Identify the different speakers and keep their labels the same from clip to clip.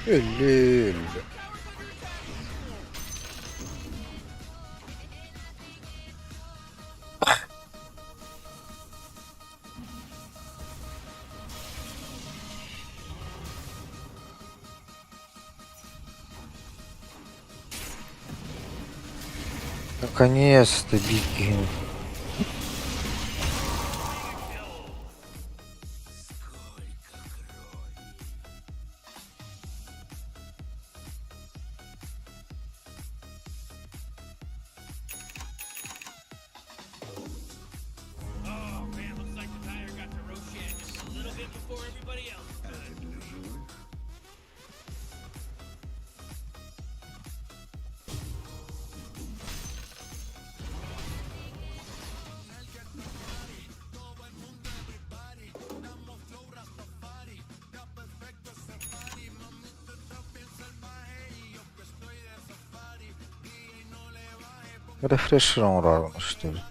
Speaker 1: Өллө, өллө. Наконец-то биир киһини. Refresher оҥороору что ли?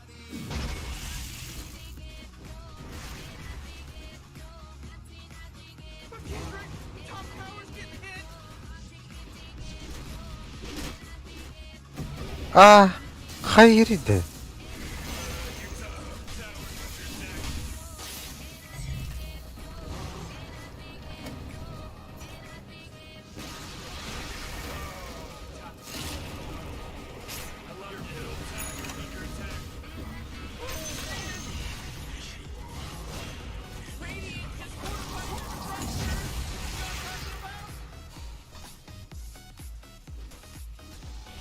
Speaker 1: А, хайырды.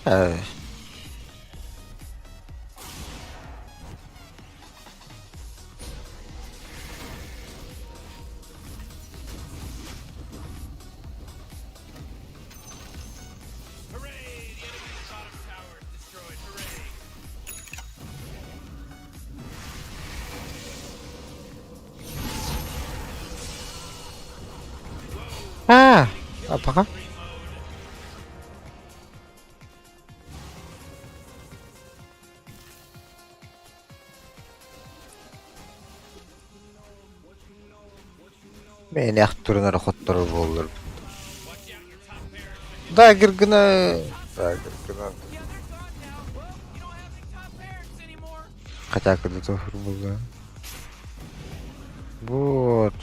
Speaker 1: Э. А, а пока. Мээнэх турунар хотторор буоллар. Дагер гына, дагер гына. Хотя когда то было. Вот.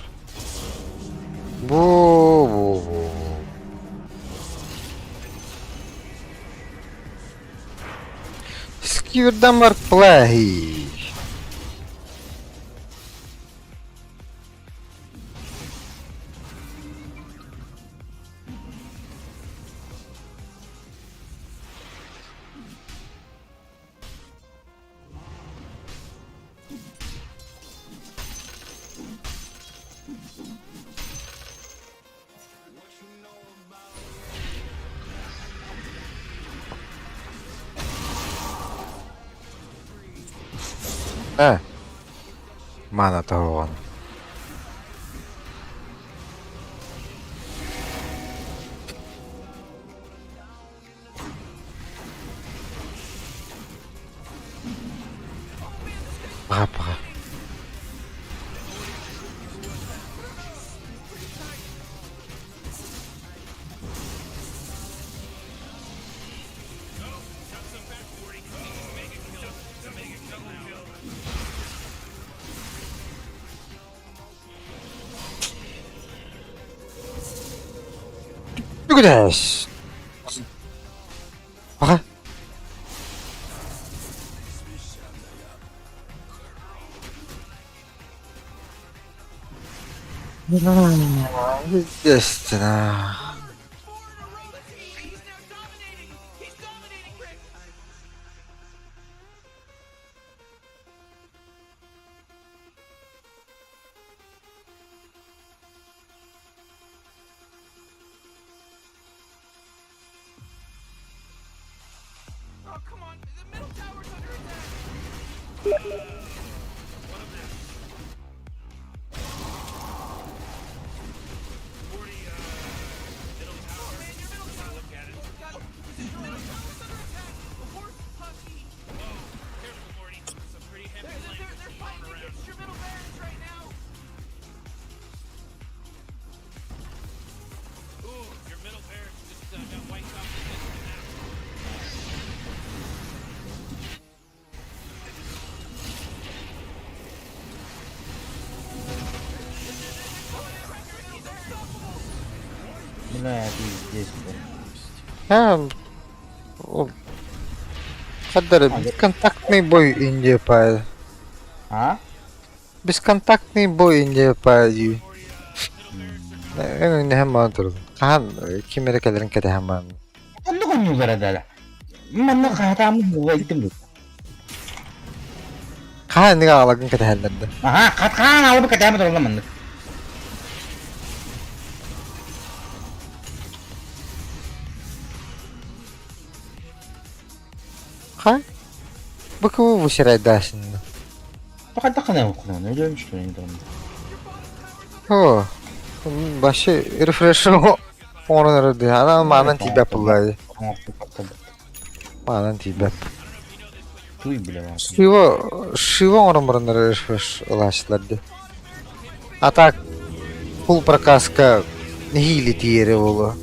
Speaker 1: Бу-бу-бу. Скирдамар плей. Э, мана тоһоҕон. Паха-паха. Бүгүнэс. Аха. Естественно.
Speaker 2: Бля, пиздец, бля.
Speaker 1: А, Хаддар, бесконтактный бой Индия паа.
Speaker 2: А?
Speaker 1: Бесконтактный бой Индия паа дии. Эн маан турдум. Хаһан ким эрэ кэлэрин кэтэһэн маан.
Speaker 2: Оннук оннуулара да. Манна хаһатааммыт буолуо иттим дуу.
Speaker 1: Хаһан инник аҕаларгын кэтэһэллэр да.
Speaker 2: Аха, хат хаан аалыбы кэтэһэн туралла маннык.
Speaker 1: Ха? Бу кого высирайдаасынна?
Speaker 2: Хайдах гына оххунан өлөм что ли
Speaker 1: О, вообще рефреш оҥорон эрэр дии. Ана маанан тиийбэт буоллаа дии. Маанан тиийбэт.
Speaker 2: Туй бля.
Speaker 1: Шива, шива оҥорон бараннар рефреш ылааччылар дии. А так, пул прокаска нэһиилэ тиийэрэ буолуо.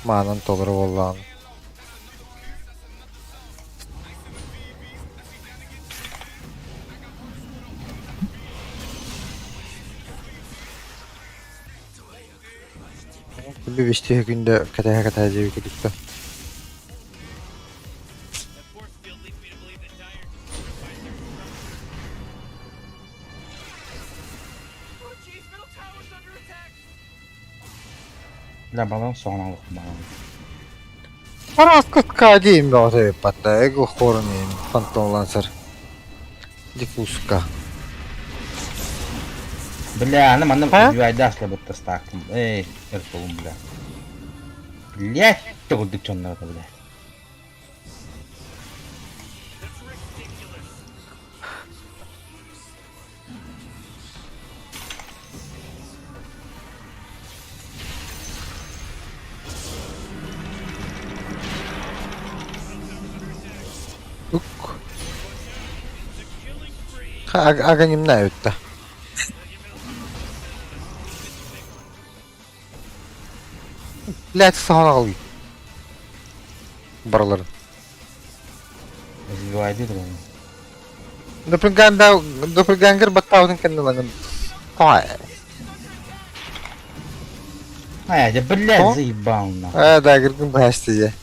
Speaker 1: Маанан толору буоллаҕына. Бибистиһи күндэ кэтэһэ-кэтэһэ дьиэбит
Speaker 2: Бля, балан соҕун алыхмаҕын.
Speaker 1: Араскытка диэн бөҕөтө ыппатта, эго хорун фантом лансер. Дикуска.
Speaker 2: Бля, аны манна
Speaker 1: А?
Speaker 2: убивайда аслабытта стаактым. Эй, эртолум, бля. Блять, төгүрдүк чоннорото, бля.
Speaker 1: Ук. Аганим näyttää. Блять, саҕана аҕалыы. Барыларын.
Speaker 2: Убивайды туран.
Speaker 1: Доппельганда доппельгангер баттаабытын кэннэ ылаҥын. Тоҕо
Speaker 2: А, я, блядь, заебал нахуй.
Speaker 1: Ээ да, гыргын баһасты дьэ.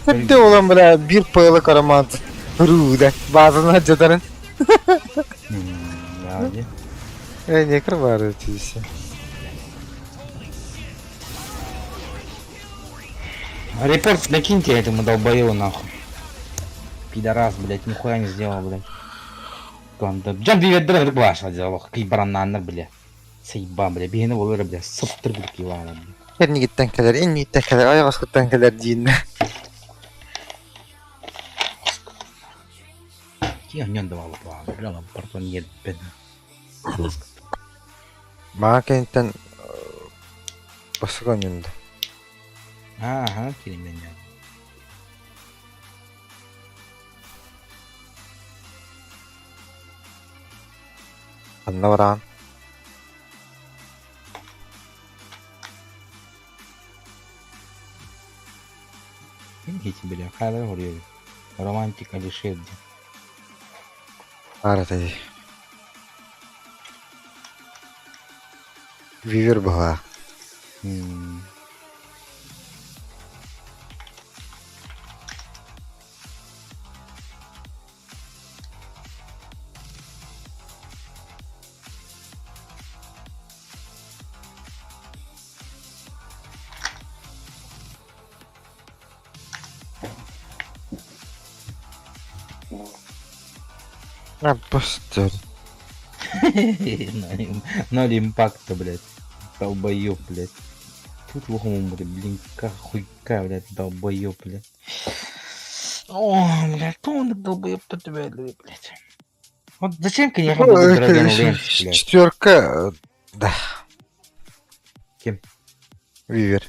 Speaker 1: Хэтте olan бля bir пыйлы карамант. Руда. Базына жадарын.
Speaker 2: Я
Speaker 1: Э, не кырбары тисе.
Speaker 2: Репорт накиньте этому долбоебу нахуй. Пидорас, блядь, нихуя не сделал, блядь. Джан привет, дорогой баша делал, кибрананна, бля. Сайба, бля, бигини болар, бля, сыптыр бля, килана, бля.
Speaker 1: Эрнигиттэн кэлэр, инниттэн кэлэр, айаҕаскыттан кэлэр дииннэ.
Speaker 2: Киһи онньон да балапаан, бля, бартон иэрбэн.
Speaker 1: Маа кэнниттэн басык онньунда.
Speaker 2: Ааха, киримен
Speaker 1: Ханна бараан?
Speaker 2: Ким бля, хайалара хоруйар Романтик Алишер диэн.
Speaker 1: Баар этэй. Вивер быһаа. А, бастер.
Speaker 2: Ноль импакта, блядь. Долбоёб, блядь. Тут лохом блин, хуйка, блядь, долбоёб, блядь. О, блядь, кто он долбоёб-то тебя, блядь. Вот зачем, конечно, был Dragon Lance, блядь?
Speaker 1: Четверка, да.
Speaker 2: Кем?
Speaker 1: Вивер.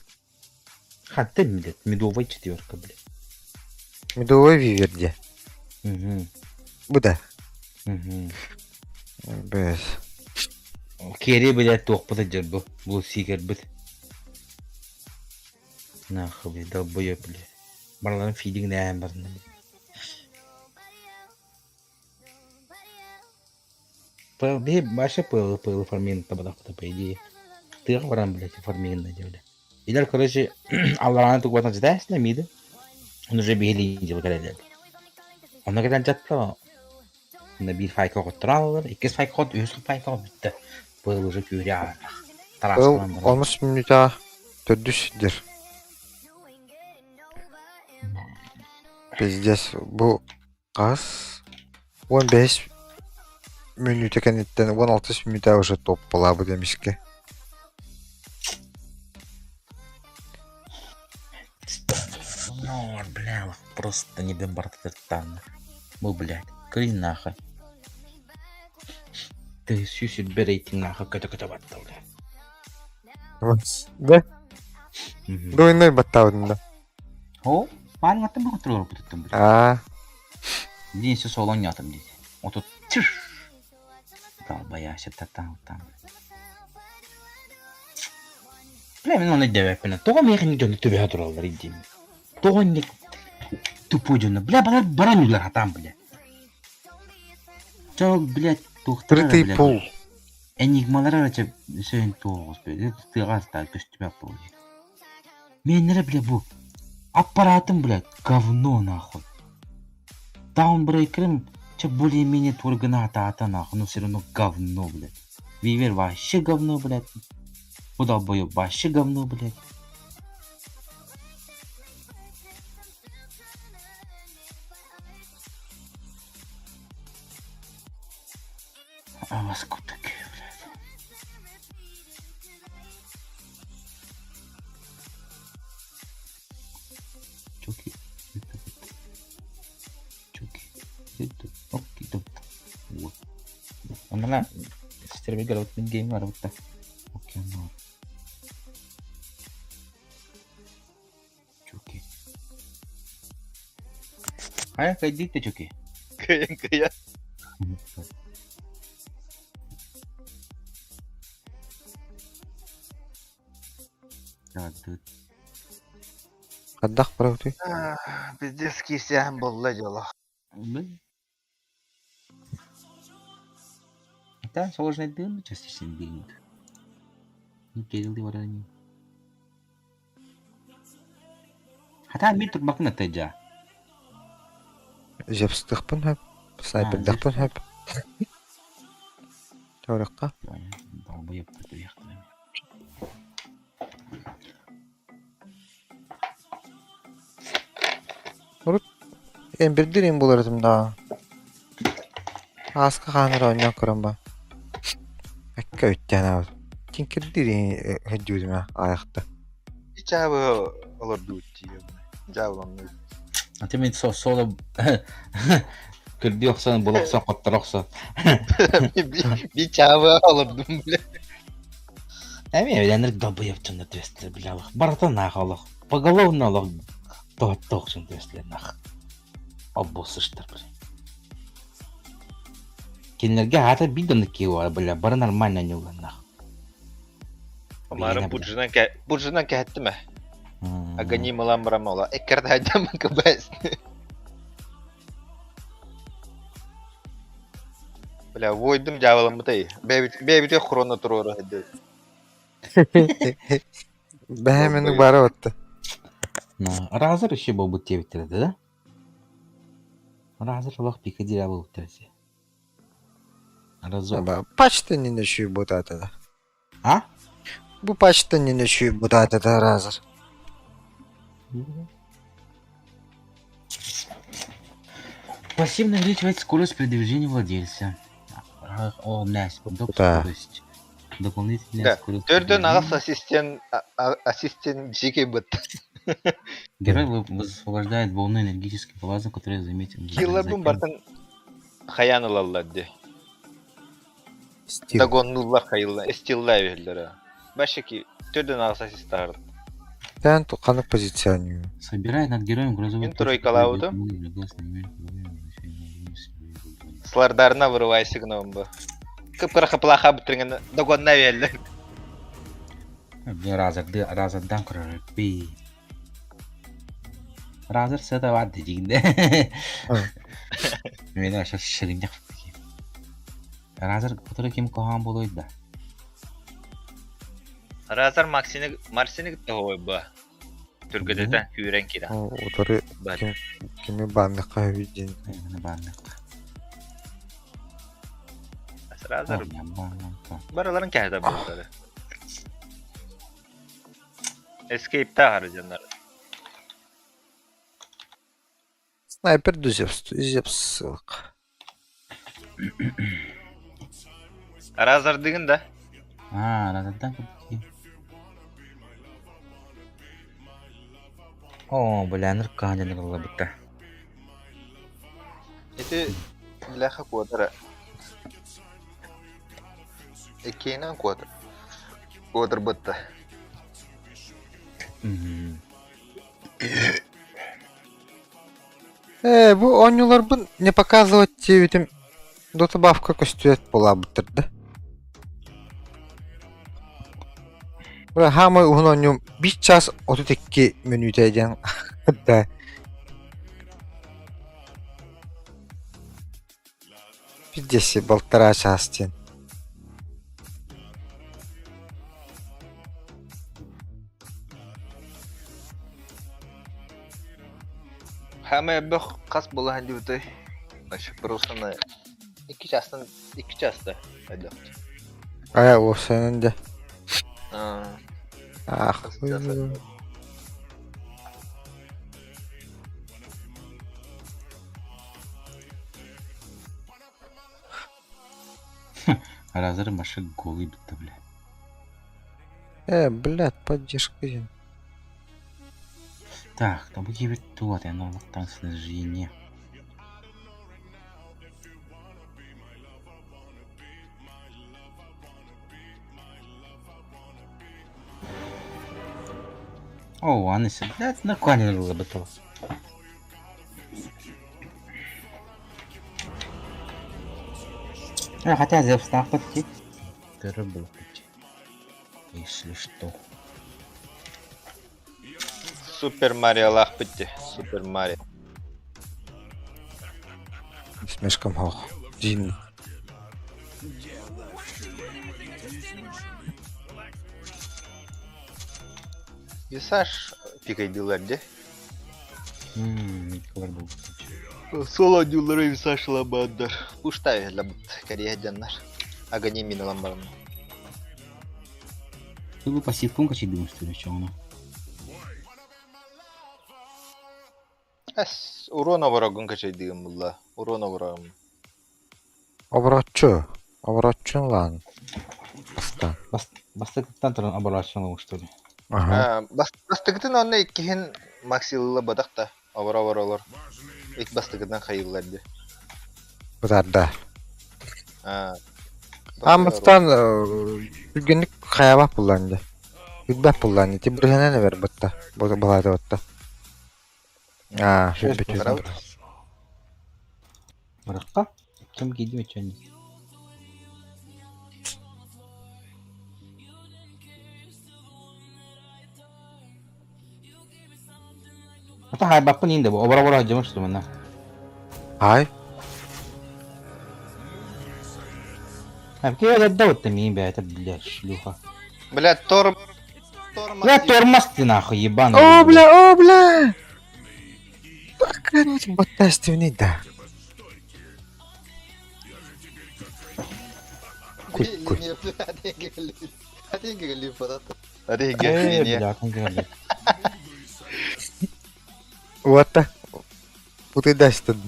Speaker 2: А ты, блядь, медовая четверка, блядь.
Speaker 1: Медовый вивер где?
Speaker 2: Угу.
Speaker 1: Буда.
Speaker 2: Угу.
Speaker 1: Без.
Speaker 2: Керри, блядь, туохпут дьэрбу. Бу сиикэрбит. Нахуй, блядь, долбоёб, блядь. Барларын фидиҥнээн барна. Биһи вообще пылы пылы фармин табадахпыта по идее. Тыаҕа баран, блядь, фарминна диэбилэ. Илэр, короче, алларааны тугуатан ситээсинэ мииды. Он уже биһилиин дьыл кэлэлэр. Онно кэлэн дьатта онно биир файка хотторон иккис файка хот, үһүс файка хот бүттэ. Пыл уже күүрэ аатах.
Speaker 1: Пыл
Speaker 2: Тараскалан баран.
Speaker 1: 10 мүнүүтэ төрдүс сирдир. Пиздец, бу хас 15 мүнүүтэ кэнниттэн 16 мүнүүтэ уже топпалаабыт эмискэ.
Speaker 2: Ну, бля, просто не бен бартытыртаанна. Бу, блядь, кый нахуй. Ты сүүс рейтинг нахуй көтө-көтө барда, бля.
Speaker 1: Да? Дуйной баттаабытын да.
Speaker 2: О, маанҥаттан бу туруорбутуттан, бля.
Speaker 1: Аа,
Speaker 2: Дин все солон нятым дейді. Отут тш. Долбояся татан там. Бля, мен оны дэбэппинэ. Тоҕо миэхин дьону түбэһэ тураллар идиим. Тоҕо инник тупой дьону. Бля, балар баран үлэр хатаан, бля. Чо, блядь, туохтара
Speaker 1: Крытый
Speaker 2: бля.
Speaker 1: пул.
Speaker 2: Энигмалара эрэ сөйн туоҕус, бля. Тыаҕа астаан көстүбэт буолуо. Миэннэрэ, бля, бу аппаратым, блядь, говно нахуй. Даунбрейкерым чэ более-менее туора гына атаата нахуй, но все равно говно, блядь. Вивер вообще говно, блядь. Бу долбоеб вообще говно, блядь. А вас такие, блядь. Çok iyi. Çok iyi. Онна стербе гарабыт мин гейм барабытта. Окей, ну. Çok iyi. Хайа кайдит çok iyi.
Speaker 3: Кыйын кыйа.
Speaker 2: Да,
Speaker 1: Хаддах барабыты.
Speaker 3: Пиздец кисээн булла дьоло.
Speaker 2: Блин. Это сложный дым, частично дым. Не перелды варани. Хата мир турбакын атайжа.
Speaker 1: Жепстыхпын хөп. Снайпердахпын хөп. Торыққа.
Speaker 2: Долбоеб приехали.
Speaker 1: Эм бирдир им булар да. Аска хааныр ойнон көрөн ба. Әккә үттен абы. Тинкирдир хөддүүдүмэ аяқта.
Speaker 3: Ичаабы олордуу тиийэ. Жаабыланны.
Speaker 2: А ты мен со соло кырди оксан, булоксан, коттор оксан.
Speaker 3: Би чаабы олордум бля.
Speaker 2: Эми эленер долбоеб чында төстер бля. Барата нах олох. Поголовно олох. Тотток чын төстер нах. Обосыштар бля. Кинилерге аата бидон киуар бля, бары нормально нюган нах.
Speaker 3: Омарым буджынан кэ буджынан кэһэттимэ. Аганималан барамола. Эккердайдам кбс. Бля, войдум жаабаламмытай. Бэбите хроно туруора хэдэ.
Speaker 1: Бэһэмин бары отты.
Speaker 2: Разыр еще был бы да? Разыр лох пикадилля был терсе. Разок.
Speaker 1: Пачта не нөшүй бутата да.
Speaker 2: А?
Speaker 1: Бу пачта не нөшүй бутата да разыр.
Speaker 2: Пассивно увеличивает скорость передвижения владельца. О, блядь, доп
Speaker 1: Да.
Speaker 2: скорость. Дополнительная
Speaker 3: Да.
Speaker 2: скорость.
Speaker 3: Төрдөн аҕас
Speaker 2: передвижения.
Speaker 3: ассистент ассистент жеке быт.
Speaker 2: Герой высвобождает волну энергетических лазов, которые заметен.
Speaker 3: Киллабын бартан хаян ылаллар ди.
Speaker 1: Стил.
Speaker 3: Дагоннуллар хайылла. Стилла бэһэллэрэ. Башаки төрдөн аҕас ассист таарт.
Speaker 1: Тэн қанық позиция ню.
Speaker 2: Собирает над героем грозовую
Speaker 3: Мин
Speaker 2: тучу,
Speaker 3: тройкалаабытым.
Speaker 2: которая дает молнию, глаз на мир, воин,
Speaker 3: Слардарына вырывай сигналым бу. Кыпкыра хапылаха бүтүрген дагонна бэһэллэр.
Speaker 2: Блин, Разер, Разер дан би. Разер сета бар дигинде. Мен сейчас ширинде. Разер который ким куһаҕан буолуой да?
Speaker 3: Разер Максины Марсины кытта хоһуйба. Түргэтэтэ күүрэн киирэ.
Speaker 1: Утары
Speaker 3: Бар.
Speaker 1: кими баанныхха үһү диэн.
Speaker 2: Бааннык.
Speaker 3: Разер барыларын кэһэтэ буолтары. Escape-та дьоннор.
Speaker 1: Снайпер Зевс, Зевс ссылка.
Speaker 3: Разардыгын да?
Speaker 2: А, Разардан купки. О, бля, ныркаанын ыллабыта.
Speaker 3: Ити бляха куотара. Иккиэнэн куотар. Куотарбытта.
Speaker 1: Бу оонньууларбын не показывать диэбитим дотобавка көстүөт буолаабыттар да. Бля, хаамай уһун оонньуум 1 час 32 мүнүүтэ диэн да. Пиздец, полтора час диэн.
Speaker 3: Хаамай бөх хас буолаһан диэбитэй? Просто икки частан икки часта хайдах.
Speaker 1: Ая, уопсайынан дьэ. Ах,
Speaker 2: Разер машик голый битта, бля.
Speaker 1: Блядь, поддержка диэн.
Speaker 2: Так, тобу киирбит туот, эн олохтон снижение. О, аны блядь, нормально было бы то. Хотя Зевс нахуй Ты Если что.
Speaker 3: Супер Марио лахпытте. Супер Марио.
Speaker 1: Слишком хох. Дин.
Speaker 3: Висаж пикайдылар де.
Speaker 2: Николар был.
Speaker 3: Соло дюллары висаж лабадар. Уштай лабыт корея дьоннор. Агани миналан баран.
Speaker 2: Ты бы пассивкун качать думаешь, что ли, что оно?
Speaker 3: Эс, урон оборогун качайдыгым булла. Урон оборогун.
Speaker 1: Оборотчу. Оборотчун лан. Баста.
Speaker 2: Бастыктан туран оборачивал, что ли?
Speaker 1: Ага.
Speaker 3: Бастыгытын онно иккиһин максилла бадахта. Обор обор олор. Ик бастыгытын хайыллар ди.
Speaker 1: Бытарда. Аммастан түргенник хаябах буллан дьэ. Үрбэх буллан ити бырыһынан эбэр бытта. Былаата батта. Аа, сүрбүт.
Speaker 2: Барахка? Кем киди мечени? Ата хай баппын инде бу. Обора обора жымыш тумана.
Speaker 1: Ай.
Speaker 2: Ки я дал ты ми бля, это блядь, шлюха.
Speaker 3: Бля, тор...
Speaker 2: Бля, тормоз ты нахуй, ебаный.
Speaker 1: О, бля, о, бля! Короче, баттастивный, да. Куй, куй. Вот Утыдастын.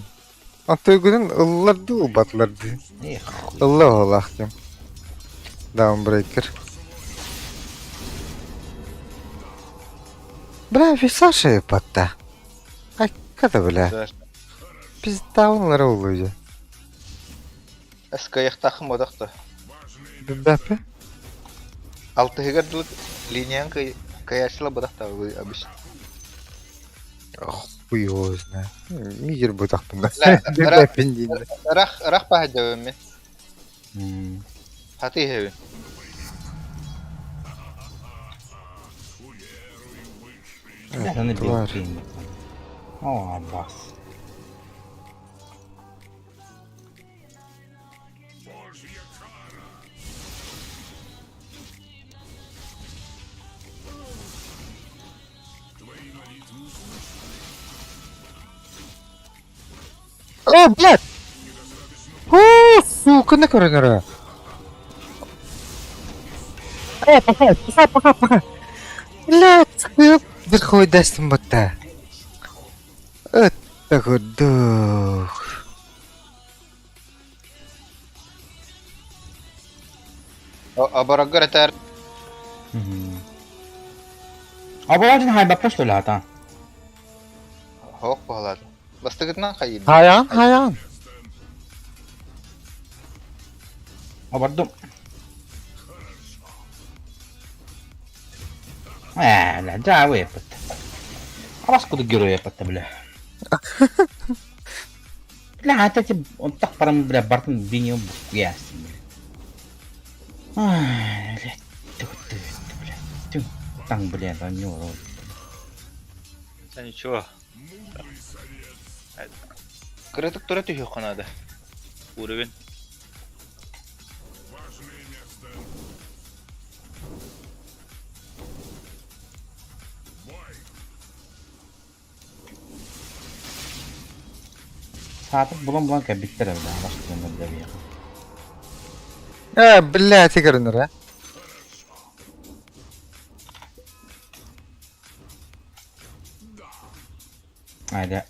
Speaker 1: Антыгын ылларды убатларды. Ылла олахтым. Даунбрейкер. Бля, Саша патта. Ай, когда, бля? Пизда онлары улуйду.
Speaker 3: Эскаяқтақым одақта.
Speaker 1: Бәпе?
Speaker 3: Алтыгар дылык линиян каяшыла бодақта обычно.
Speaker 1: Хуй его знает. Мидер бутақпын.
Speaker 3: Рах рах пахадабы мен. Хаты хэви.
Speaker 2: О, Аббас.
Speaker 1: О, блядь! О, сука, на көрөнөрө. Э, пока, пока, пока, пока. Блядь, бір хойдастым бытта. Это курдук.
Speaker 3: Обороггар этэр
Speaker 2: Оборотин хайбаппа что ли ата?
Speaker 3: Хоох буолар. Бастыгытынан хайыыр.
Speaker 1: Хайаан, хайаан.
Speaker 2: Обордум. Ээ, бля, дьаабы еппит. Абас кудук герой еппит, бля. Бля, это ти он так парам, бля, бартын биньо букуястым, бля. Ай, бля, ты, ты, бля, ты, таң, бля, да не
Speaker 4: Да ничего.
Speaker 3: Кыратык тура түһүөххэ наада.
Speaker 4: Уровень.
Speaker 2: Саатык булан-булан кэлбиттэр бля, бастыгын бля биэхэ.
Speaker 1: Э, блядь, көрөнөр, э.
Speaker 2: Айда.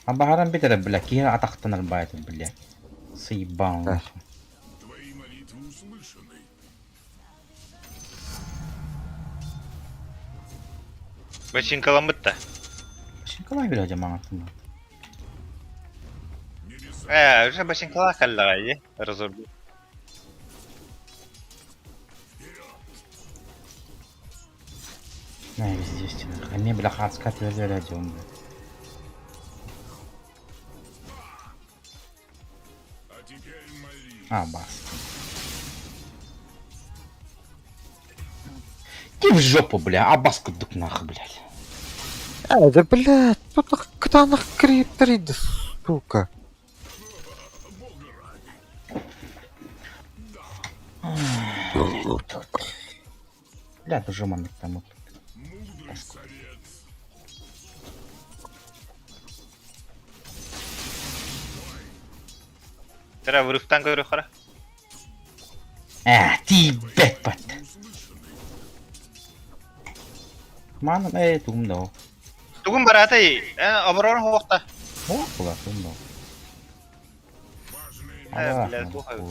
Speaker 2: Абаһаран бит эрэ, бля, киһи атахтанар баайытын, бля. Сыйбаан.
Speaker 1: Да.
Speaker 4: Бачинкаламмыт да.
Speaker 2: Бачинкалай бля дьамаҥатын.
Speaker 4: Ээ, уже бачинкалаах кэллэҕэ дии, разорбу.
Speaker 2: На, везде Эмиэ бля хаацка түһэллэрэ дьон бля. А, бас. Иди в жопу, бля, абас курдук нахуй, блядь.
Speaker 1: Э, да, блядь, тут кытаанах криптер сука.
Speaker 2: Бля, тоже маннык там.
Speaker 4: Тара вырыфтан көрүөххэ.
Speaker 2: Ээ, тиийбэт бат. Маанам ээ тугум да ол.
Speaker 4: Тугун бараатай? Э, оборон хуохта.
Speaker 2: О, була тугум да ол.
Speaker 4: Э, бля, слухаю.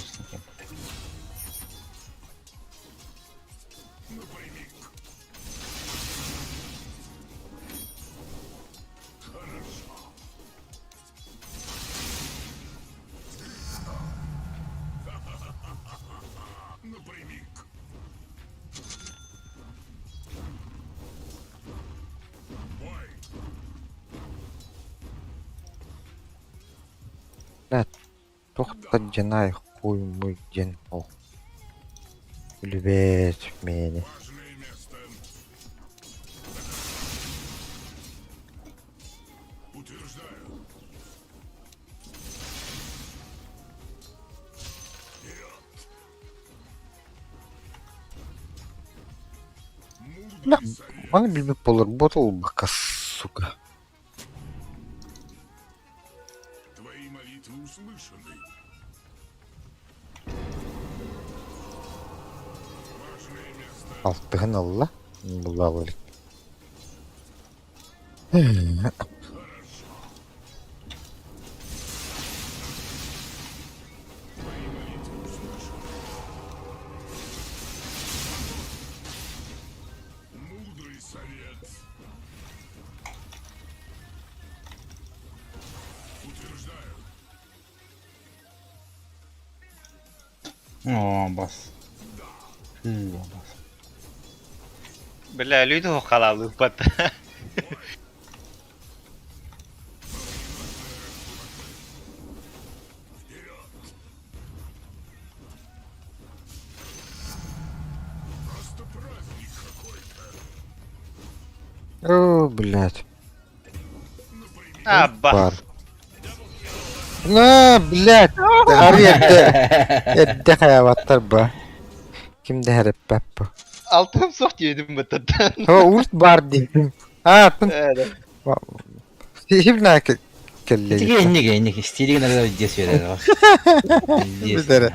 Speaker 1: Туох да дьанай хуй муй диэн ол. Үлүбэт миэнэ. Бля, маны билбэт буолар буотал бака сука. Алтыһын ылла, булла илик.
Speaker 2: Оо, бас. Фу, бас.
Speaker 4: Бля, люди халалыппат.
Speaker 1: О, блядь.
Speaker 4: А, бас.
Speaker 1: Бар. На, блядь, арый эрдэ, эрдэ хайаабаттар ба. Ким да эрэппэт бу.
Speaker 3: Алтым суох диэбитим быттаттан.
Speaker 1: О, урут баар диэтим. Аа, атын Сиһим наа кэллэ.
Speaker 2: Итиги инник инник стилигин арыгар дьиэс үөрэр.
Speaker 1: Бүтэрэ.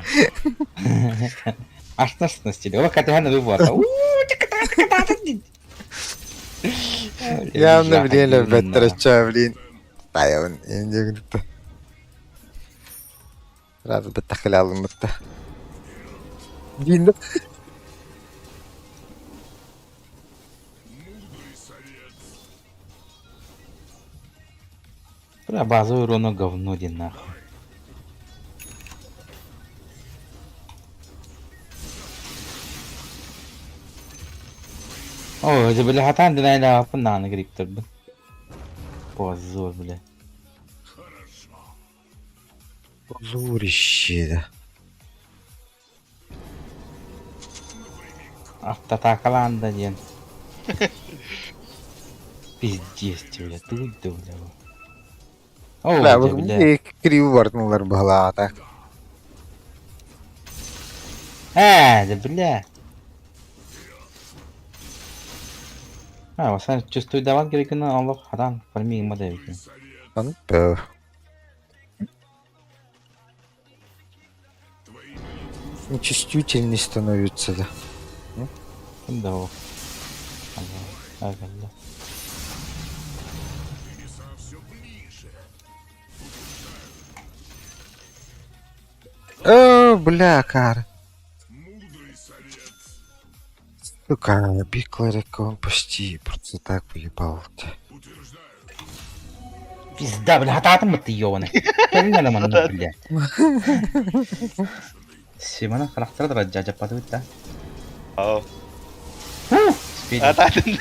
Speaker 2: Астас на стиле. Ола катахан ыры буата.
Speaker 1: Явно билиэн өлбөттөр оччо блин. Таябын инде күнүттэ. Сразу баттахыла алыммытта. Диин
Speaker 2: Бля, базовый урона говно диэн нахуй. О, это бля хатан динайдааппын нааны гриптербин. Позор, бля.
Speaker 1: Позорище.
Speaker 2: Автоатакалаан да диэн. Пиздец, бля, туй да, бля. О,
Speaker 1: Бля,
Speaker 2: дьэ, бля.
Speaker 1: криво бардылар быһалаата.
Speaker 2: Ээ, да бля. А, сан чувствуйдаван керек гына Аллах хатан фармиң да эбит.
Speaker 1: Аны бөө. Нечувствительный становится да.
Speaker 2: Ким да ол. Ага,
Speaker 1: О, бля, кар. Сука, Биг он почти просто так выебал.
Speaker 2: Пизда, бля, хатаатым ты ёбаный. Кэлин манна, бля. Симона харахтара да жажаппаты битта.
Speaker 4: Ау.
Speaker 2: Спиди.
Speaker 4: Ататын.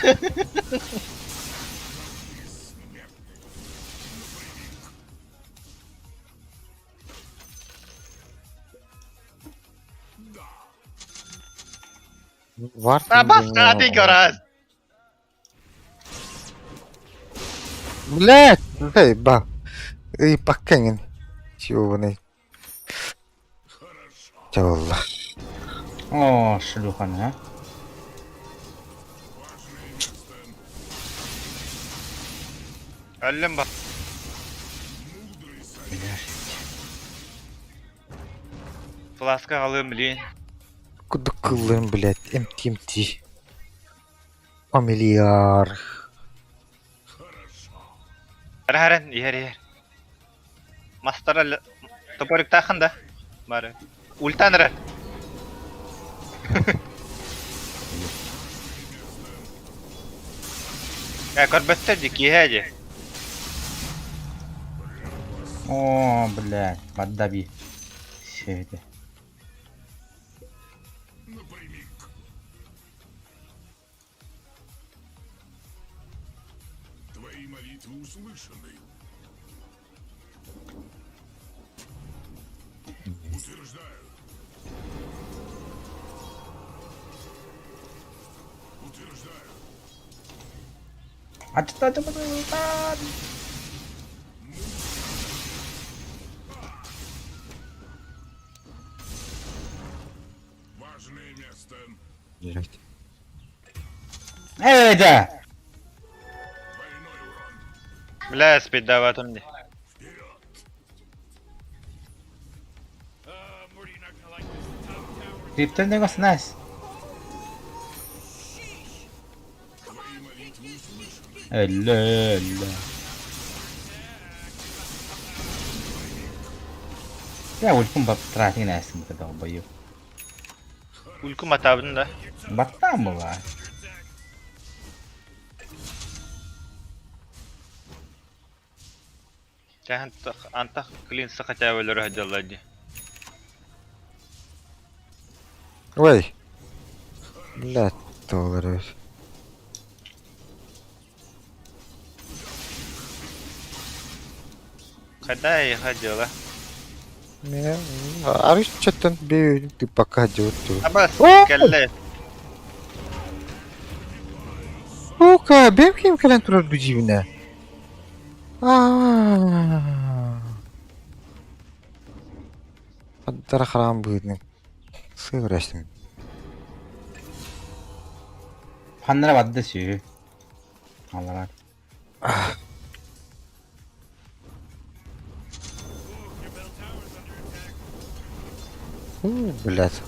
Speaker 1: Варт.
Speaker 4: Абас ты раз.
Speaker 1: Блядь, эй, ба. Эй, пакканин. Чего Чавалла.
Speaker 2: О, шлюха, а.
Speaker 4: Өллüm bak.
Speaker 2: Бля,
Speaker 4: Фласка алым блин.
Speaker 1: Куда кылым, блядь, МТМТ. Фамильяр.
Speaker 4: Харан иһэр иһэр. Мастара топорик тахын да. Бары. Ультан ра. Я көрбөттөр ди киһэ ди.
Speaker 2: О, бля, поддаби. Все это.
Speaker 5: Твои молитвы услышаны. Утверждаю. Утверждаю.
Speaker 2: Ачта, ачта, ачта.
Speaker 5: Важное место.
Speaker 1: Блядь.
Speaker 2: Эй, да!
Speaker 5: Двойной урон.
Speaker 4: Бля, спиддаватым ди.
Speaker 2: Криптон негос найс.
Speaker 5: Твои молитвы услышаны.
Speaker 2: Элле, элле. Я улькум баттратин әсін бі долбоёб.
Speaker 4: Ульку матабын да.
Speaker 2: Баттан була.
Speaker 4: Чахан антах клин сахатя өлөрө дьалла ди.
Speaker 1: Ой. Блядь, долларов.
Speaker 4: Когда я ходила?
Speaker 1: Не, арыш чаттан бе ты пока делать.
Speaker 4: Абас
Speaker 1: О!
Speaker 4: кэллэ.
Speaker 1: Сука, бэм ким кэлэн турар бу дьиибинэ. Аа. Аддара хараан быһыытынан сыырастым.
Speaker 2: Ханнара барда сү. Аллараа.
Speaker 1: У, блядь.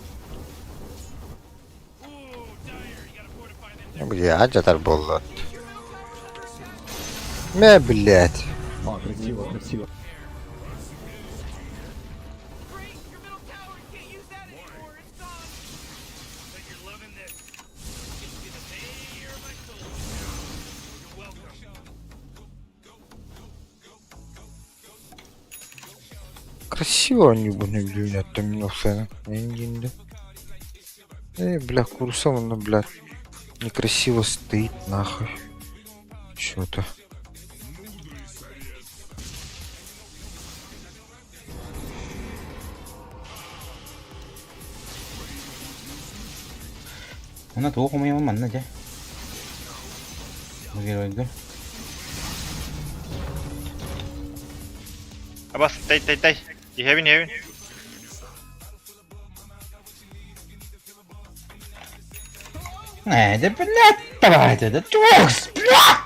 Speaker 1: Бля, жатар буолла. Мэ, блядь.
Speaker 6: О, красиво, красиво.
Speaker 1: Красиво они были, блядь, там минусы. Эй, бля, курсом, ну, блядь, некрасиво стоит, нахуй. Чё-то.
Speaker 2: Онно тугу хомуйабын манна дьэ. Бу геройга.
Speaker 4: Абас, тай, тай, тай. Иһэбин, иһэбин.
Speaker 2: Ээ, да блядь, давайте, да чувакс, блядь!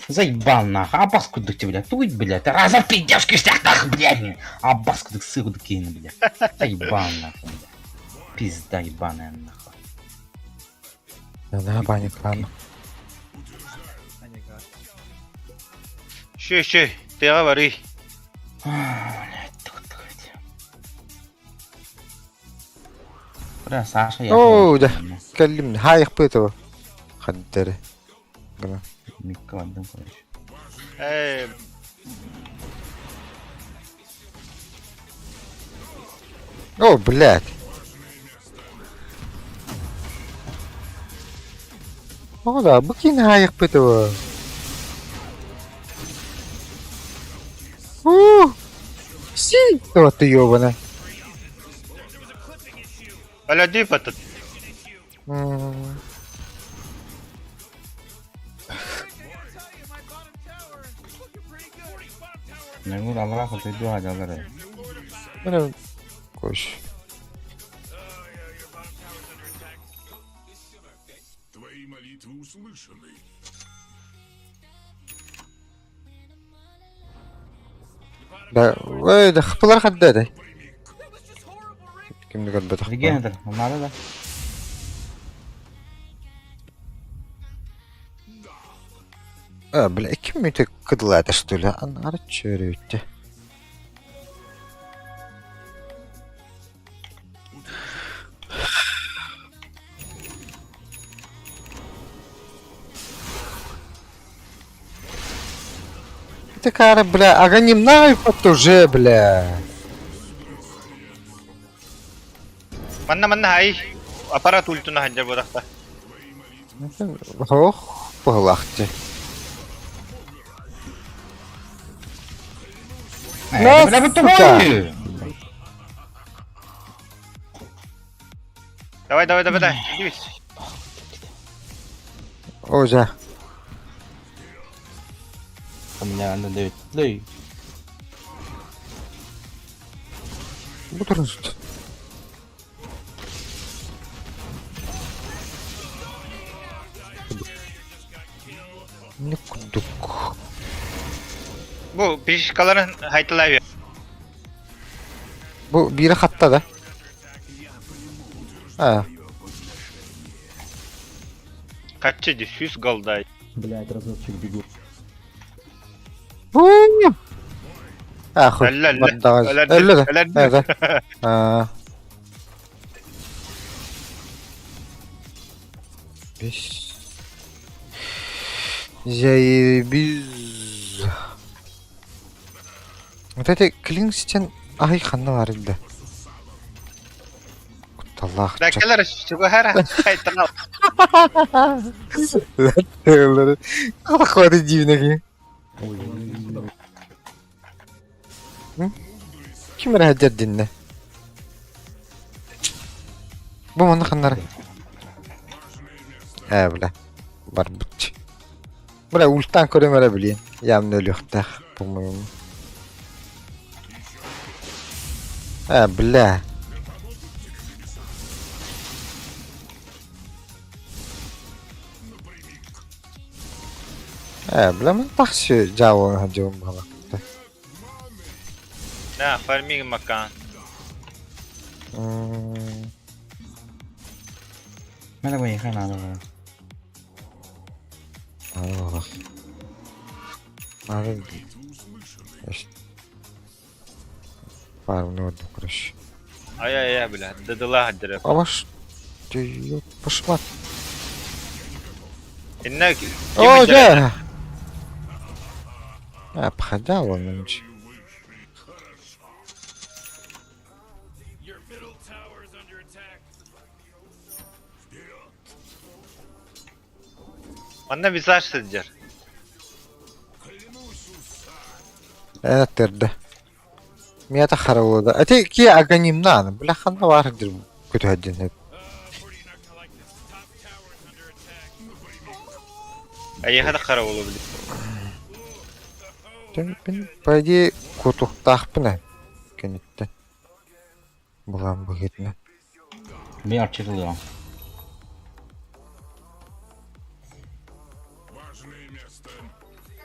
Speaker 2: Заебал нахуй, абас кудук тебе, блядь, туй, блядь, раза пиздешь киштях нахуй, блядь, абас кудук сыру кину, блядь, заебал нахуй, блядь, пизда ебаная нахуй.
Speaker 1: На паник, ладно.
Speaker 4: Шүй, шүй, тыаҕа барый.
Speaker 2: Блядь, тух блядь. Бля, Саша, я...
Speaker 1: Оо, да. Кэллим, хаайыхпыт Хаддары. Гына.
Speaker 2: Микка бардым, короче.
Speaker 4: Ээ,
Speaker 1: О, блядь. О, да, бу кин хаайыхпыт У, Си, вот ты ёбана.
Speaker 4: өлөдүй батыт.
Speaker 1: М.
Speaker 2: Нагур Аллах хотойду хаалалар ээ.
Speaker 1: Бля, Кош.
Speaker 5: Твои молитвы услышаны.
Speaker 1: Да, ой, да хпылар хаддады. Кимди көрбөтөх.
Speaker 2: Билген этэр, наада да.
Speaker 1: А, бля, ким мүтө кыдылаата что ли? Анары чөрүттэ. Такая, бля, аганимная уже, бля.
Speaker 4: Манна манна ай. Аппарат ультуна ханжар буолахта.
Speaker 1: Ох, пылахты.
Speaker 2: Ээ, бля, бу тугуй!
Speaker 4: Давай, давай, давай, давай. Иди.
Speaker 1: О, жа.
Speaker 2: У меня на 9 лей.
Speaker 1: Бу турун сүт. Не кудук.
Speaker 4: Бу пишкаларын хайтылай
Speaker 1: Бу бири хатта да. А,
Speaker 4: Каччы диффуз голдай.
Speaker 6: Блядь, разочек бегу.
Speaker 1: Бу. Ахуй.
Speaker 4: Әллә, әллә.
Speaker 1: Бардагаз.
Speaker 4: Әллә,
Speaker 1: Әллә да.
Speaker 4: әллә.
Speaker 1: Әллә. А. Беш. Заебись. Вот эти клинстен ай ханна бар инде. Кутталлах.
Speaker 4: Да келер чугахара хайтылал.
Speaker 1: Хватит дивнеги.
Speaker 6: Ой, ой, ой.
Speaker 1: Ким рәһәт динне? Бу моны ханнар. Ә, бля. Бар бит. Бля, ультан көрөм эрэ билиэн. Явно өлүөхтээх, по-моему. Ә, бля. Ээ, бля, мин тахсы дьаабылана сылдьабын баҕалаахтар.
Speaker 4: На, фармиг макан.
Speaker 1: М,
Speaker 2: Мин байыха надо было.
Speaker 1: Надо баҕалаах. Надо Пару ордук, короче.
Speaker 4: Ай-ай-ай, бля, дадыла хаддырап.
Speaker 1: А ваш... Ты ёб пошла.
Speaker 4: Инна
Speaker 1: О, да! А, обходал он нынче.
Speaker 4: Манна визаж сылдьар.
Speaker 1: Эн аттырда. Миэтэ харыллыда. Ити ки аганимнаан, бля ханна баар дир көтөһөддүн.
Speaker 4: Айыха да хара буолуо били.
Speaker 1: Мин по идее кутуктаахпын ээ киниттэн. Булан быһыытынан.
Speaker 2: Мин арчылыам.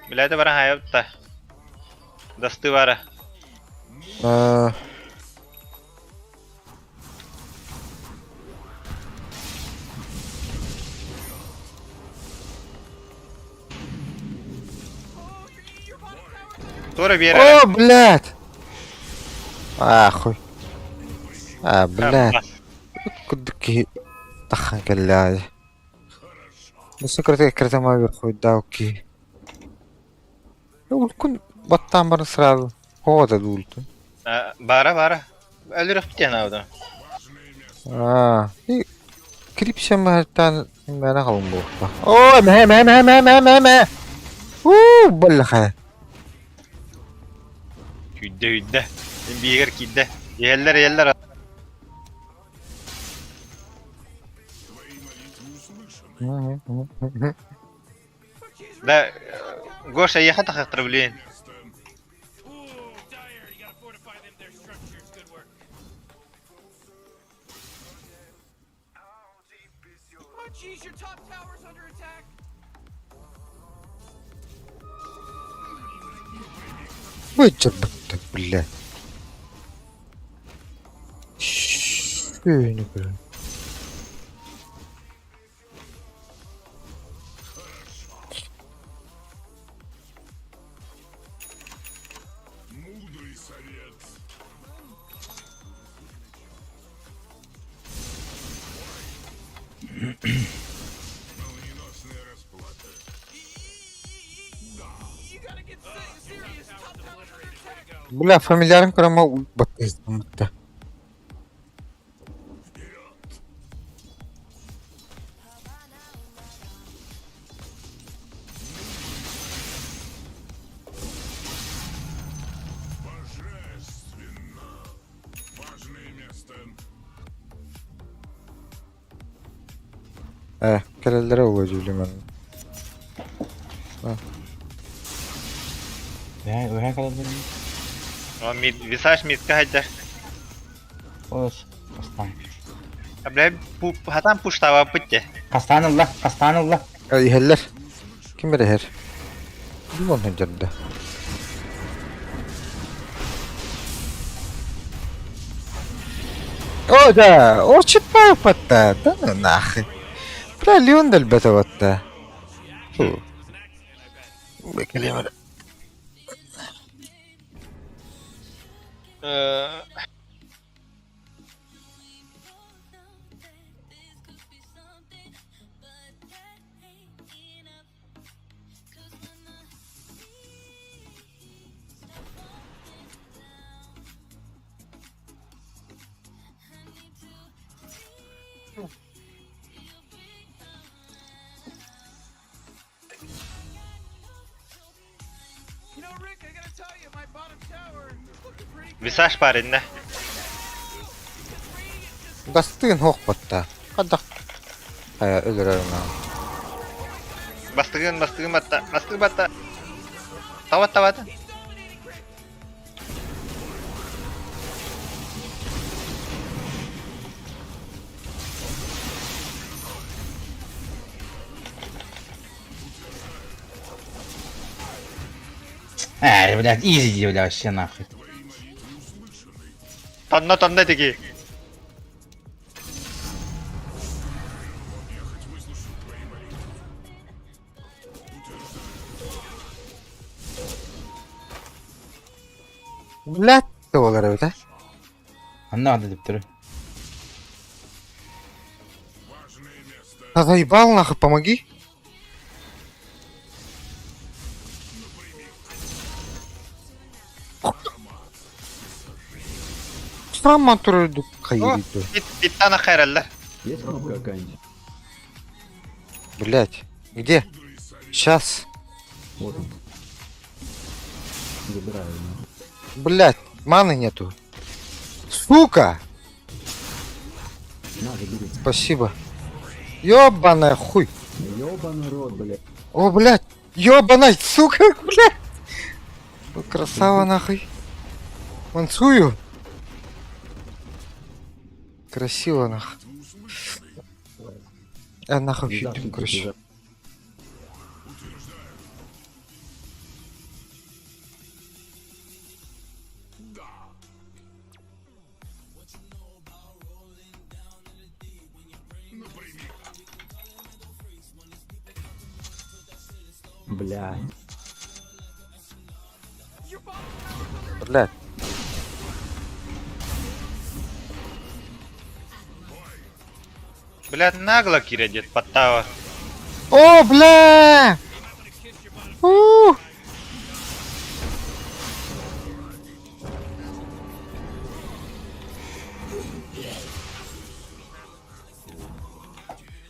Speaker 4: Билээти баран хайабытта. Дасты бара.
Speaker 1: Аа,
Speaker 4: Туора биэрэ.
Speaker 1: О, блядь! Ахуй. А, блядь. Курдук киһи таххан кэллээ. Өссө кырата кырата хуйдаау киһи. Улкун баттаан баран сразу. Оҕо да дуултун.
Speaker 4: Бара бара. Өлүрүхтиэн ауда.
Speaker 1: Аа, и крипсия маһыттан мээнэ халыҥ буолуохтаах. Оо, мэ мэ мэ мэ мэ мэ мэ. Уу, баллаха.
Speaker 4: Күйдэ үйдэ. Биигэр киирдэ. Иһэллэр иһэллэр. Да, Гоша, ехать тахахтар, блин.
Speaker 1: Бычыр-бытты, бля. Шүүнү көрөн.
Speaker 5: Мудрый совет. Молниеносная расплата.
Speaker 1: Бля, фамильярын көрөмө баттыйсыммытта.
Speaker 5: Божественно. Важное место.
Speaker 1: Э, кэлэллэрэ ула дьүүлүмэн.
Speaker 2: Үһэ калаллар.
Speaker 4: Висаж митка хайдар.
Speaker 2: Ос, кастан.
Speaker 4: Бля, хатан пуштава пытте.
Speaker 2: Кастан ылла, кастан ылла.
Speaker 1: Иһэллэр. Ким эрэ иһэр? Дуу онно дьарда. О, да, очень папа-то, да ну нахуй. Бля, Леон дэлбэтэ батта. Фу. Бэкэлиэмэр.
Speaker 4: Висаж парень,
Speaker 1: Бастыгын хоох батта. Хадах. Хайа өлөрөр наа.
Speaker 4: Бастыгын, бастыгын батта, бастыгын батта. Тават, тават.
Speaker 2: Э, блядь, изи, бля, вообще нахуй.
Speaker 4: Тонна тонна тиги.
Speaker 1: Блядь, буолар эбит э.
Speaker 2: Анна ады деп тұр.
Speaker 1: Да заебал нахуй, помоги. Сама турдук хайырды.
Speaker 4: Биттана хайраллар.
Speaker 6: Есть кнопка какая-нибудь?
Speaker 1: Блять, где? Сейчас.
Speaker 6: Вот он. Забираю его.
Speaker 1: Блять, маны нету. Сука!
Speaker 6: На, забери.
Speaker 1: Спасибо. Ёбаная хуй.
Speaker 6: Ёбаный рот, блядь.
Speaker 1: О, блядь. Ёбаная, сука, блядь. Ну, красава нахуй. Мансую. Красиво нахуй. А нахуй
Speaker 6: Звезда,
Speaker 1: фитюм, короче.
Speaker 6: звезда. Блядь.
Speaker 1: Блядь.
Speaker 4: Блядь, нагло киря дед подтава.
Speaker 1: О, бля! У!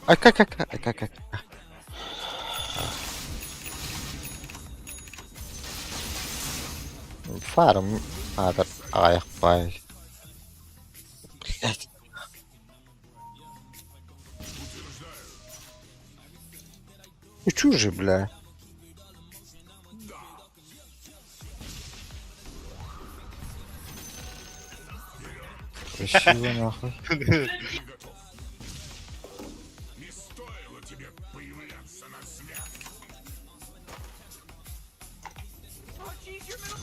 Speaker 1: А как, как, а как, как? Фарм, а, аяқ бай. Блять. Ты чужий, бля. Красиво, нахуй.
Speaker 5: Не стоило тебе появляться на свет.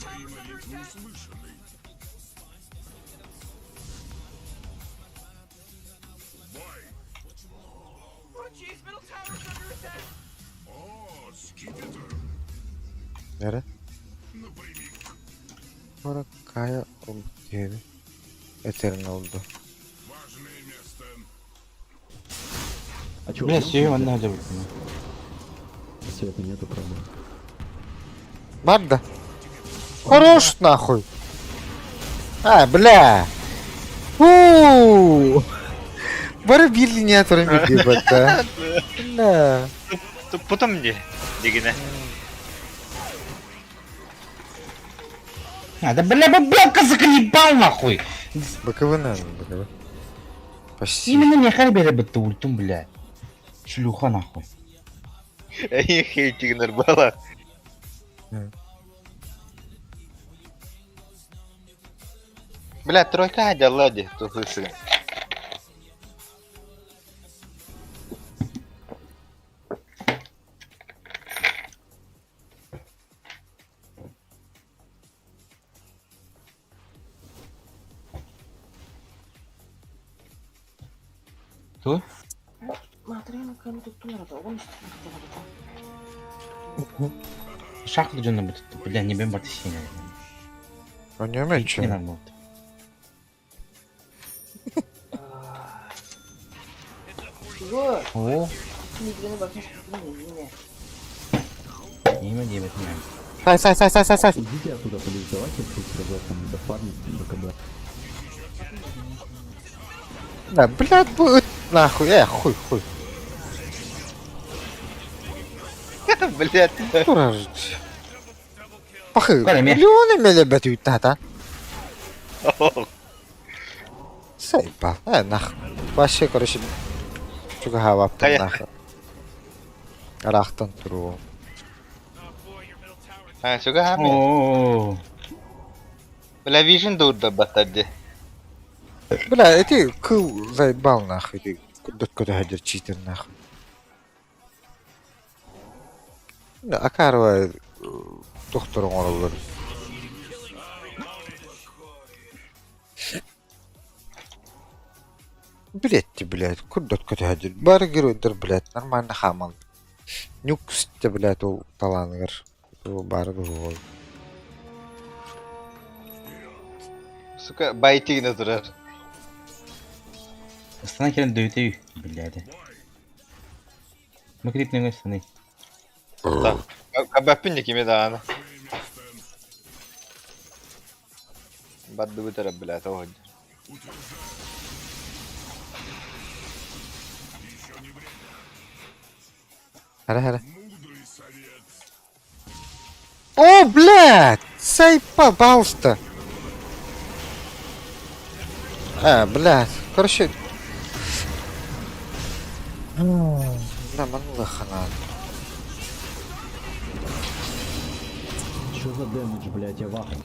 Speaker 5: Твои молитвы услышаны. Бой! О, скипетр!
Speaker 1: Nere?
Speaker 5: Напрямик!
Speaker 1: Bora kaya diye Eterin oldu.
Speaker 5: Важное место!
Speaker 6: А чё,
Speaker 2: Бля,
Speaker 6: убьём
Speaker 2: все,
Speaker 6: тебя?
Speaker 2: анна деп.
Speaker 6: Света нету, правда.
Speaker 1: Бар да. Хорош нахуй. А, бля. Фу. Бары bir lineatörün bir бата. Бля.
Speaker 4: Потом не. Дегене.
Speaker 2: А, да бля, бабка заколебал нахуй.
Speaker 1: БКВ надо, БКВ. Почти.
Speaker 2: Именно мне харбери бы ты ультум, бля. Шлюха нахуй.
Speaker 4: Эй, хейтигнер бала. Бля, тройка дала ди, тут слышали.
Speaker 2: Кто? Шахту жөнө бут. Бля, не бен барты сене.
Speaker 1: Он не умеет
Speaker 2: Не
Speaker 1: чё?
Speaker 2: надо. О, неме дебет мен.
Speaker 1: Сай, сай, сай, сай, сай, сай.
Speaker 6: Идите оттуда, плюс, давайте тут сразу там дофармить БКБ.
Speaker 1: Да, блядь, будет нахуй, хуй, хуй.
Speaker 3: Блядь.
Speaker 1: Турар. Пахы.
Speaker 2: Кара, ме.
Speaker 1: Леоны меле бәтүй тата. Заебал. Нах. Вообще, короче, чуга
Speaker 3: Кая.
Speaker 1: нахуй. Рахтан туру.
Speaker 3: А, сюга хами.
Speaker 2: О,
Speaker 3: Бля, вижен дурда батарди.
Speaker 1: Бля, эти кыл заебал нахуй. Ты куда куда ходишь читер нахуй. Да, Акарова. Тохтор оҥороллор. Билетти, блядь, курдат көтөһөдүр. Бары геройдар, блядь, нормально хаамал. Нюкс, блядь, ол талааныгар баара дуһуол.
Speaker 3: Сука, байтигина турар.
Speaker 2: Астана кэлэн дөйүтэ блядь. Мы клип нөҥө станый.
Speaker 3: Кабаппин кими даҕаны. Бардыбыт эрэ, блядь, оҕо.
Speaker 1: Хара хара. О, блядь! Сайпа, пожалуйста. А, блядь. Короче... Бля, манула хана.
Speaker 6: Чё за дэмэдж, блядь, я в ахуе.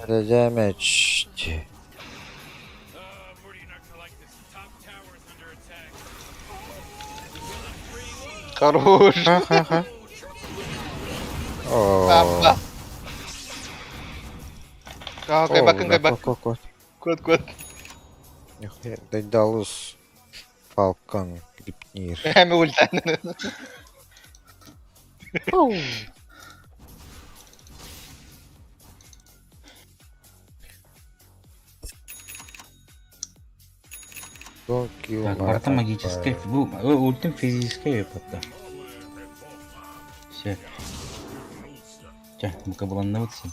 Speaker 1: Damage.
Speaker 3: Хорош.
Speaker 1: Ха-ха-ха. О.
Speaker 3: Апа. Кай бакын, кай бак.
Speaker 1: Кот, кот.
Speaker 3: Кот, кот.
Speaker 1: Нихуя, Дайдалус. Фалкон, Грипнир.
Speaker 3: Эми ультан.
Speaker 1: Don't kill
Speaker 2: Так,
Speaker 1: my
Speaker 2: барыта магическая. Бу ультим физическая выпадта. Все. Чэ, бука буланныбыт син.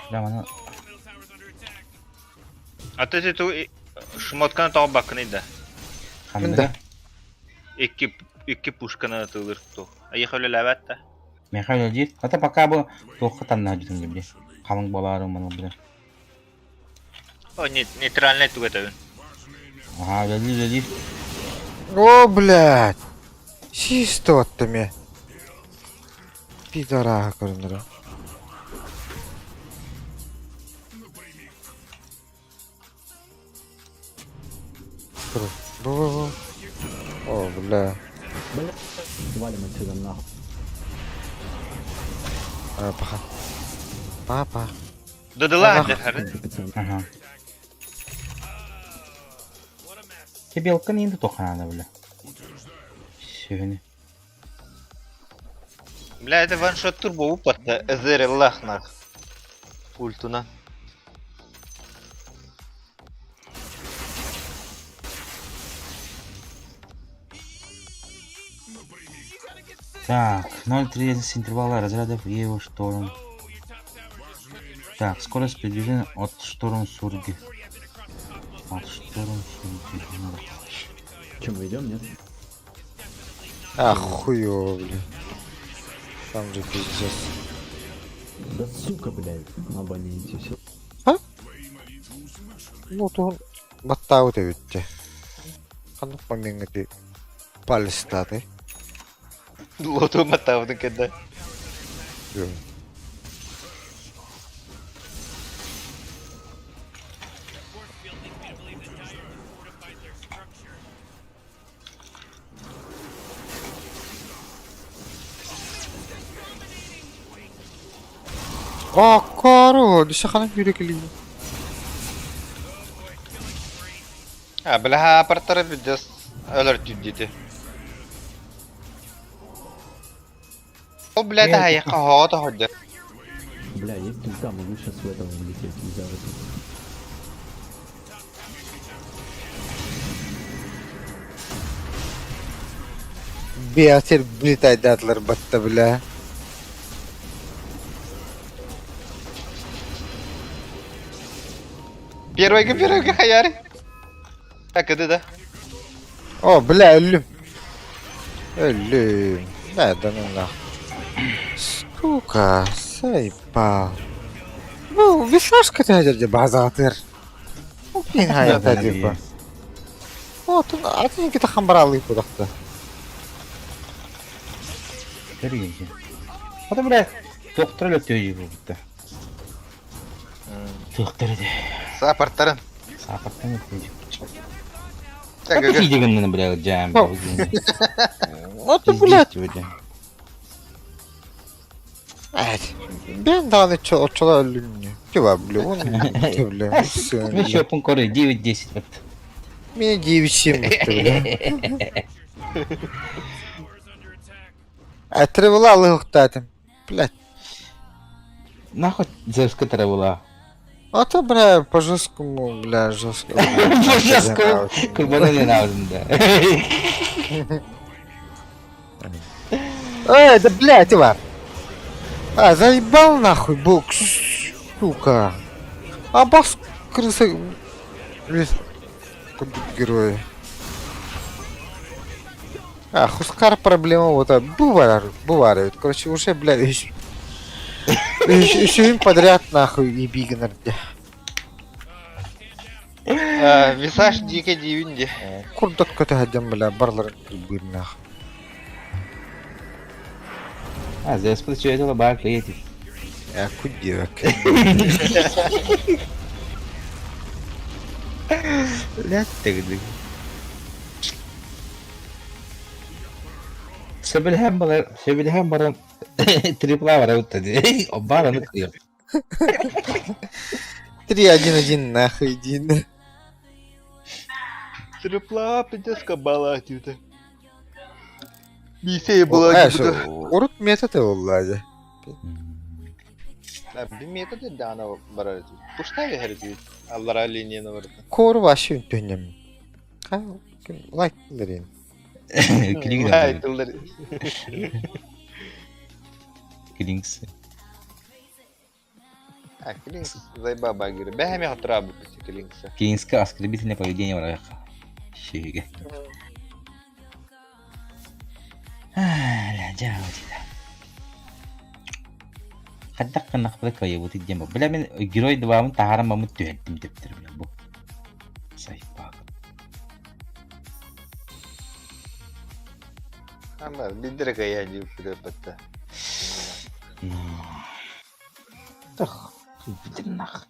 Speaker 2: Прям она
Speaker 4: А ты ту шмотканы тоҕо баккыный да.
Speaker 2: ханныга.
Speaker 4: Икки икки пушканы ытылыр ту. Айыха үлэлээбэт да.
Speaker 2: Михаил диир. Ата пока бу туохха таннаһа дьүтүн били. Халыҥ буолаары маны билэр.
Speaker 4: О, не, нейтральный тугатабын.
Speaker 2: Аха, үлэлиир үлэлиир.
Speaker 1: О, блядь! Чисто оттами. Пидораха көрүнөрө. Бу бу бу. О, бля.
Speaker 6: Бля, валим отсюда нахуй.
Speaker 1: А, паха. Папа.
Speaker 4: Дыдыла
Speaker 1: Ага.
Speaker 4: дьахары.
Speaker 2: Аха. Тебе белка не туохха бля. Сүһүнү.
Speaker 3: Бля, это ваншот турбо упатта. Эзериллах нах. Ультуна.
Speaker 2: Так, 0,3 с интервала разрядов его шторм. Так, скорость передвижения от шторм сурги. От шторм сурги. Надо.
Speaker 6: Чем мы идем, нет?
Speaker 1: А, хуёво, бля. Там же пиздец.
Speaker 6: Да сука, блядь, на абоненте все.
Speaker 1: Ну, то баттаабыт эбит дьэ. Ханнык момеҥҥа ити палестатай?
Speaker 3: Лоту матавны когда.
Speaker 1: Аккаро, десе ханан күүрэ кэлиим.
Speaker 3: А, бля, аппараттары пиздец. Өлөр диди. Ол, блядь, айыққа хоғыта ходя.
Speaker 6: Бля, есть ульта, могу сейчас в этого влететь, нельзя в это.
Speaker 1: Беатер блитайдатлар батта бля.
Speaker 3: Первый первый хаяри. Так, это да.
Speaker 1: О, бля, өллүм. Өллүм. Да, да ну нах. Сука, сайпал. Ну, вишашка тәжірде базатыр. Блин, хаята типа. О, тут атын ките хамбаралы кудакта.
Speaker 2: Көрүгүн. Ата бля, доктор өлөттөө бу бутта. Доктор де.
Speaker 3: Саппорттарын.
Speaker 2: Саппорттан өттөө.
Speaker 3: Так,
Speaker 2: Как дегеннен бля жам.
Speaker 1: Вот, блядь. Бен даҕаны оччоло өллүҥнү. Тиба, бля, он бля.
Speaker 2: Еще пункоры 9-10 вот.
Speaker 1: Мне 9-7 бля. А тревела алыхтатым. Блядь.
Speaker 2: Нахуй Зевска тревела.
Speaker 1: А то, бля, по жесткому, бля, жестко.
Speaker 2: По жесткому. Курбана не надо, да.
Speaker 1: Эй, да блядь, Иван. А, заебал нахуй, бокс, сука. А бокс, крыса... Весь герои. А, Хускар проблема вот так. Бывает, бывает. Короче, уже, блядь, еще, еще им подряд нахуй и бигнер.
Speaker 3: Висаж дике диибин дии.
Speaker 1: Курдат көтө бля, барларын кырбыыр нахуй.
Speaker 2: А, здесь получается бак летит.
Speaker 1: Я кудевок.
Speaker 2: Блядь, ты Сөбүлэһэн балар, сөбүлэһэн баран трипла барабыт дии. Бараны кыйар.
Speaker 1: 3-1-1 нахуй иди.
Speaker 3: Трипла пиздец кабала тюта. Бисей была
Speaker 1: Урут метод буолла
Speaker 3: Би метод даана барар. Пуштай хэрэг. Аллара линияны барар.
Speaker 1: Кор вообще үнтөннөм. Лайк лерин.
Speaker 2: Клинкс. Клинкс.
Speaker 3: А, Клинкс зайба гири. Бэхэми хатра бу Клинкс.
Speaker 2: Клинкска оскорбительное поведение врага. Щеге. Ля, дьа, Хайдах гыннахпына кыайабыт диэн бу. Бля мин герой двабын таһааран баммыт түһэрдим дэптэр бля бу. Сайпаак.
Speaker 3: Ама бидре кая дип битте.
Speaker 2: Тах, нах.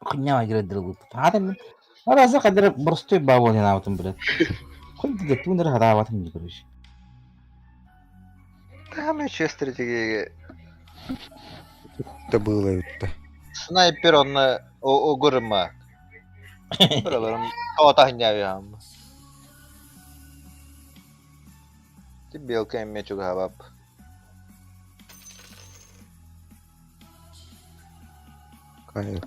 Speaker 2: Хуйня герой Хата мин. Араза кадыр простой бабон наабытым блядь. Хуй да тунер хараабатым короче.
Speaker 3: Там еще стратегия.
Speaker 1: Это было это.
Speaker 3: Снайпер он огурма. Buralarım тота хам. Ти белка эме чугабап.
Speaker 1: Кайф.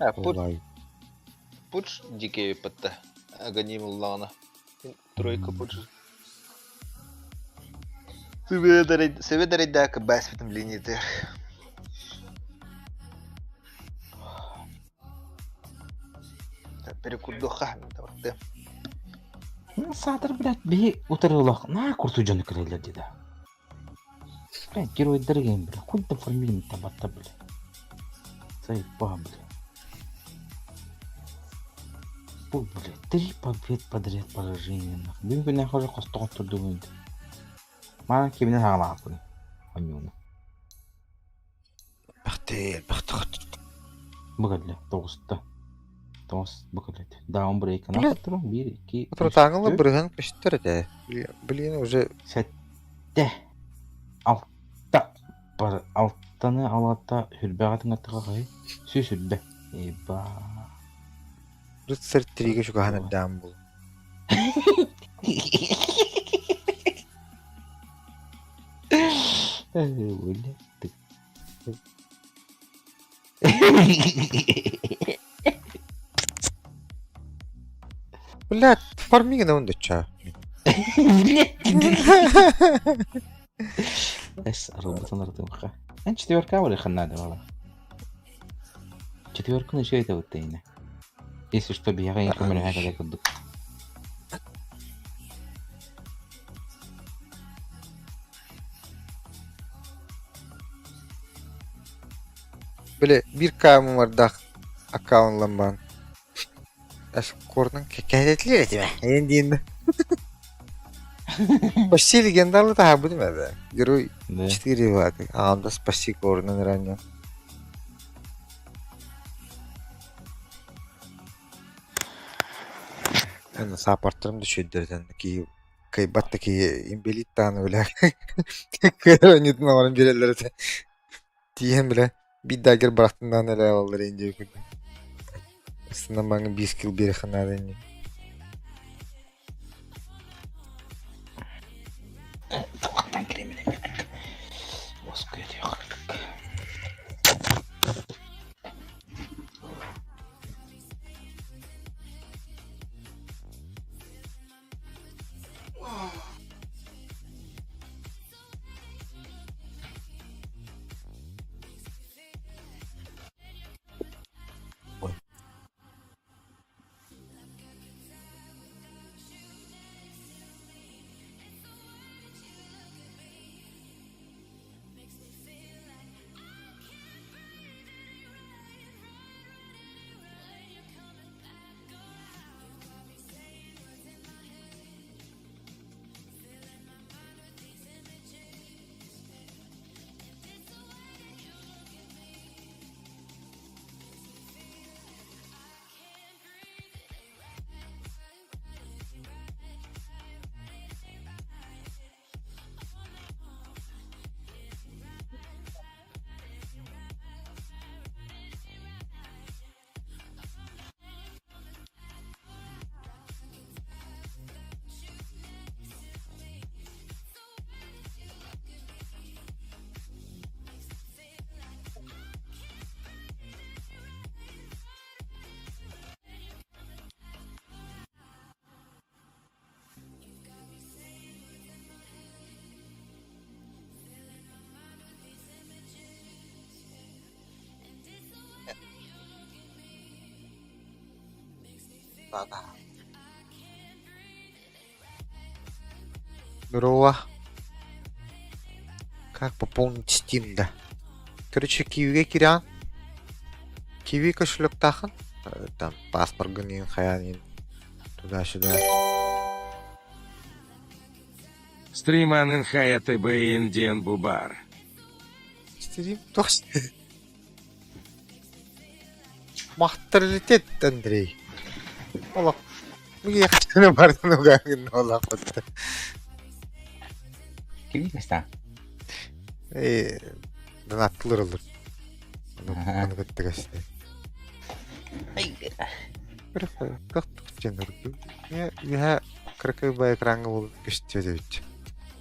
Speaker 3: Пуч дикий патта. Аганим лана. Тройка пуч. Себе дарик бәс битим линии Перекурдуха.
Speaker 2: Саатар, блядь, биһи утарылах на курту дьону кирэллэр дида. Блядь, геройдар гейм, бля, хуй да фамилия табатта, бля. Заебал, бля. Бу, блядь, три побед подряд поражения, нахуй. Бүгүн күннэн хожа хостоҕо турдугун. Мана киминен хагалааппын. Онньууну.
Speaker 1: Бахты, бахты.
Speaker 2: Бу кэллэ, тоҕуста. Тоҕус бу кэллэ. Даун брейк
Speaker 1: Блядь.
Speaker 2: биир, икки,
Speaker 1: Тротаңылы бырыһын көстөр этэ. Блин, уже
Speaker 2: сэттэ, алта, бар, алтаны алата хүрбэҕэ тыҥаттаҕа сүүс үрбэ. Еба.
Speaker 1: рыцарь триге чугаһан даам бул.
Speaker 2: Блядь.
Speaker 1: Блядь, фарминг на ча.
Speaker 2: Блядь. Эс, роботын артымха. Эн четверка вали ханнада вала. Четверка еще это вот тейна. Если что, бияга я көмөлө хакада курдук.
Speaker 1: Бile bir камы бардах аккаунтланбан. Ас корнун кәкәтлер этиме. Эндин. Почти легендарlı та бу деме. Герой 4 ваты. Анда почти корнун ранее. Аны саппорттарым да шүйдерден ки Кыайбат да киһи инбэлиит даҕаны бile кыайар оонньуутун оҥорон биэрэллэр этэ. Тиийэн бile биир дагер бырахтын даҕаны эрэ ылаллар ин диэбиккин. Астынан баҥҥа биир скилл биэриэххэ наада ини.
Speaker 2: Туохтан кириминэ Уоскуйа түһүөххэ. Ой.
Speaker 1: Здорово. Как пополнить Steam, да? Короче, Киевигэ кириэҕин. Киви кошелектаахын. Там паспоргын иин, хайаан иин. Туда-сюда.
Speaker 5: Стриманын хайаты бэйин диэн бу баар.
Speaker 1: Стрим туох Махталитет Андрей. Олох. Миэхэ бардын угаагын олохпут.
Speaker 2: Кими кыста?
Speaker 1: Э, донаттылар олор. Аны кытта кэсте. Үһэ кыракый бай экраҥҥа буолуп көстүө эбит.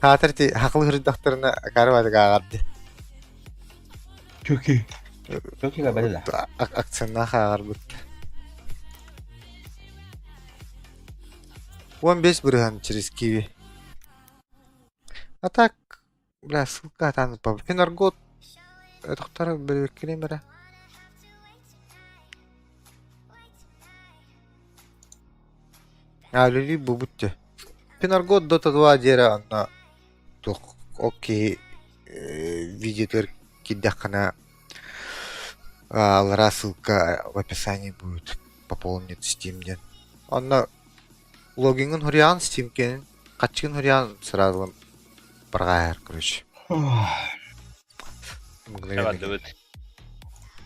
Speaker 1: Хаатыр ти хакыл хырдахтарына карабатык ааҕарды.
Speaker 2: Чөки. Чөки бэлэ.
Speaker 1: Акценнаах ааҕарбыт. 15% через Киви. А так, бля, ссылка атаан Финаргот тохтор бөлүккүнем эрэ. А, үлэлии буолбут дии. Финаргот Dota 2 диэри онно туох ол киһи видеотыгар киирдэххинэ аллараа ссылка в описании будет пополнить Steam диэн. Онно логиҥҥын суруйаҕын Steam киэнин, хаччыгын суруйаҕын сразу барҕааһар короче.
Speaker 4: Бардыбыт.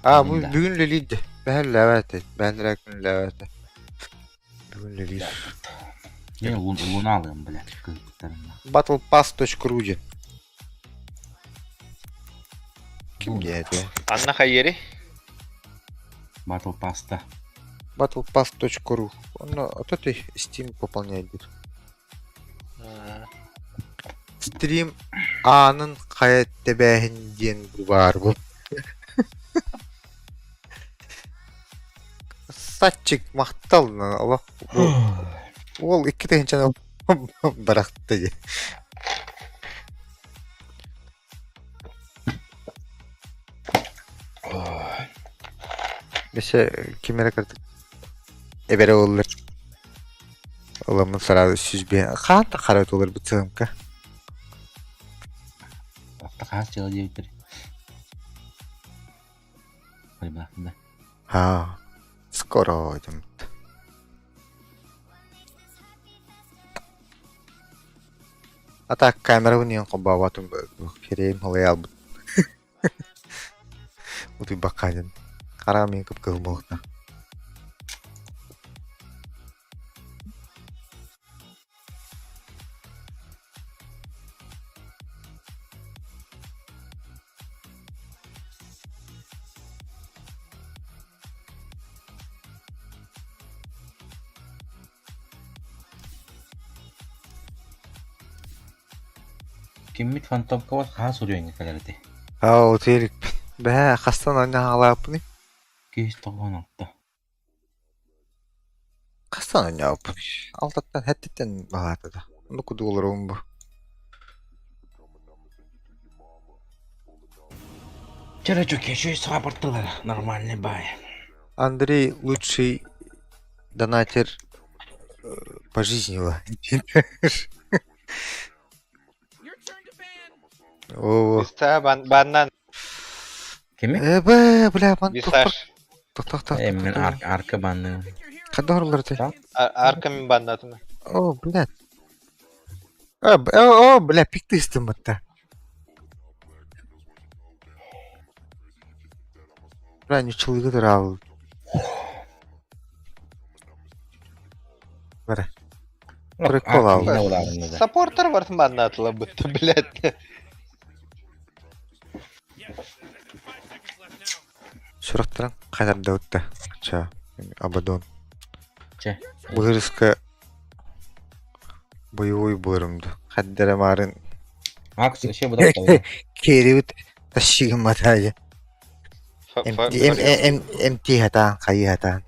Speaker 1: А, бу бүгүн үлэлиир Бэһэр үлэлээбэт бэһэр күн үлэлээбэт Бүгүн үлэлиир.
Speaker 2: Я луналыам, блядь, кыһыттарына.
Speaker 1: Battlepass.ru диэн. Ким диэтэ?
Speaker 4: Анна хайыри?
Speaker 2: Battle Pass-та.
Speaker 1: Battlepass.ru. Онно ото ты Steam пополняет диир. Стрим аанын хайа тэбээһин диэн бу баар бу. Сатчик махтал олох бу уол икки тыһыынчаны бырахта дии. Өссө ким эрэ кырдык эбэрэ уоллар ыламмын сразу 105 хаан да хара туларбыт сыһымка.
Speaker 2: Хаас дьыала диэбиттэр. Аймаахтына.
Speaker 1: Аа, скоро идем. А так камерабын иһэн холбооботум хирэйим халыйаалбыт. Утуйбакка диэн. Хараҕым иһин кып-кыһыл буолуохтаах.
Speaker 2: Киммит фантомкабыт хаһан суруйаҥҥа кэлэр этэй?
Speaker 1: Аа, утуйа иликпин. Бэһээ, хастан оонньоон хаалааппыный?
Speaker 2: 296.
Speaker 1: Хастан оонньообуппунуй? Алтаттан, сэттиттэн баҕаата да. Оннук курдук олоробун бу.
Speaker 2: Чөрөчүкэ үчүгэй саҕа нормальный бай.
Speaker 1: Андрей лучший донатер по жизни Оо.
Speaker 3: Виста баннан.
Speaker 2: Кими?
Speaker 1: Э, бля, бан
Speaker 3: Висаж.
Speaker 1: Тохтох,
Speaker 2: Э, мен арка банны.
Speaker 1: Хадда орлар ты?
Speaker 3: Арка мен баннатым.
Speaker 1: О, блядь. О, о, бля, пиктыстым батта. Бля, ничего турал. Бара. Прикол ал.
Speaker 3: Саппортер бар баннатыла бытты, блядь.
Speaker 1: Сураттаран хайдарда утта. Ча, Абадон.
Speaker 2: Чэ.
Speaker 1: Былырыска боевой буырымды. Хаддара марын.
Speaker 2: Акс вообще будар
Speaker 1: Керибит тащигым матайы. МТ хатаан, хайы хатаан.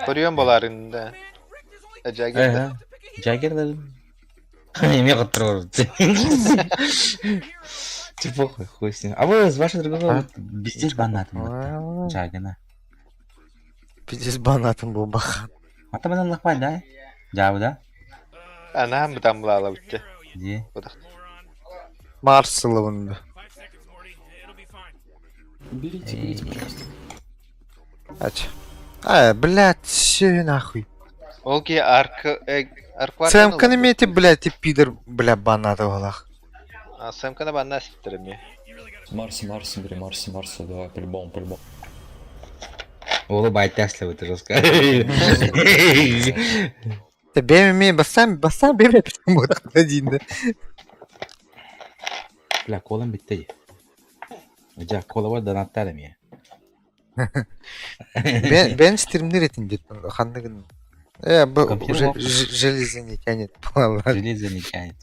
Speaker 3: Көрүөн боларында. Жагер.
Speaker 2: Жагер да. Эме кыттырып Типа хуй с ним. А вы с вашей другого везде банатым. Жагина.
Speaker 1: Пиздец банатым был бахан.
Speaker 2: А там она лохмай, да? Жабы, да?
Speaker 3: Она там была битте.
Speaker 2: Где?
Speaker 1: Марс сылыбынды.
Speaker 6: Берите, берите, пожалуйста.
Speaker 1: Ач. А, блядь, все нахуй.
Speaker 3: Ол ки арк арк
Speaker 1: Сэмканы мети, блядь, ты пидор, бля, банаты балах.
Speaker 3: А Сэмканы банна ситтерми.
Speaker 6: Марс, Марс, бери, Марс, Марс, давай, по-любому, по-любому.
Speaker 2: Улыбай Тесла, ты жестко.
Speaker 1: Ты бэми бастан, бастан бэми дейін.
Speaker 2: Бля, колам битти. Жа, кола бар донаттар эми.
Speaker 1: Бен, бен стримнер этин деп, ханныгын. Бу уже железо не тянет.
Speaker 2: Железо не тянет.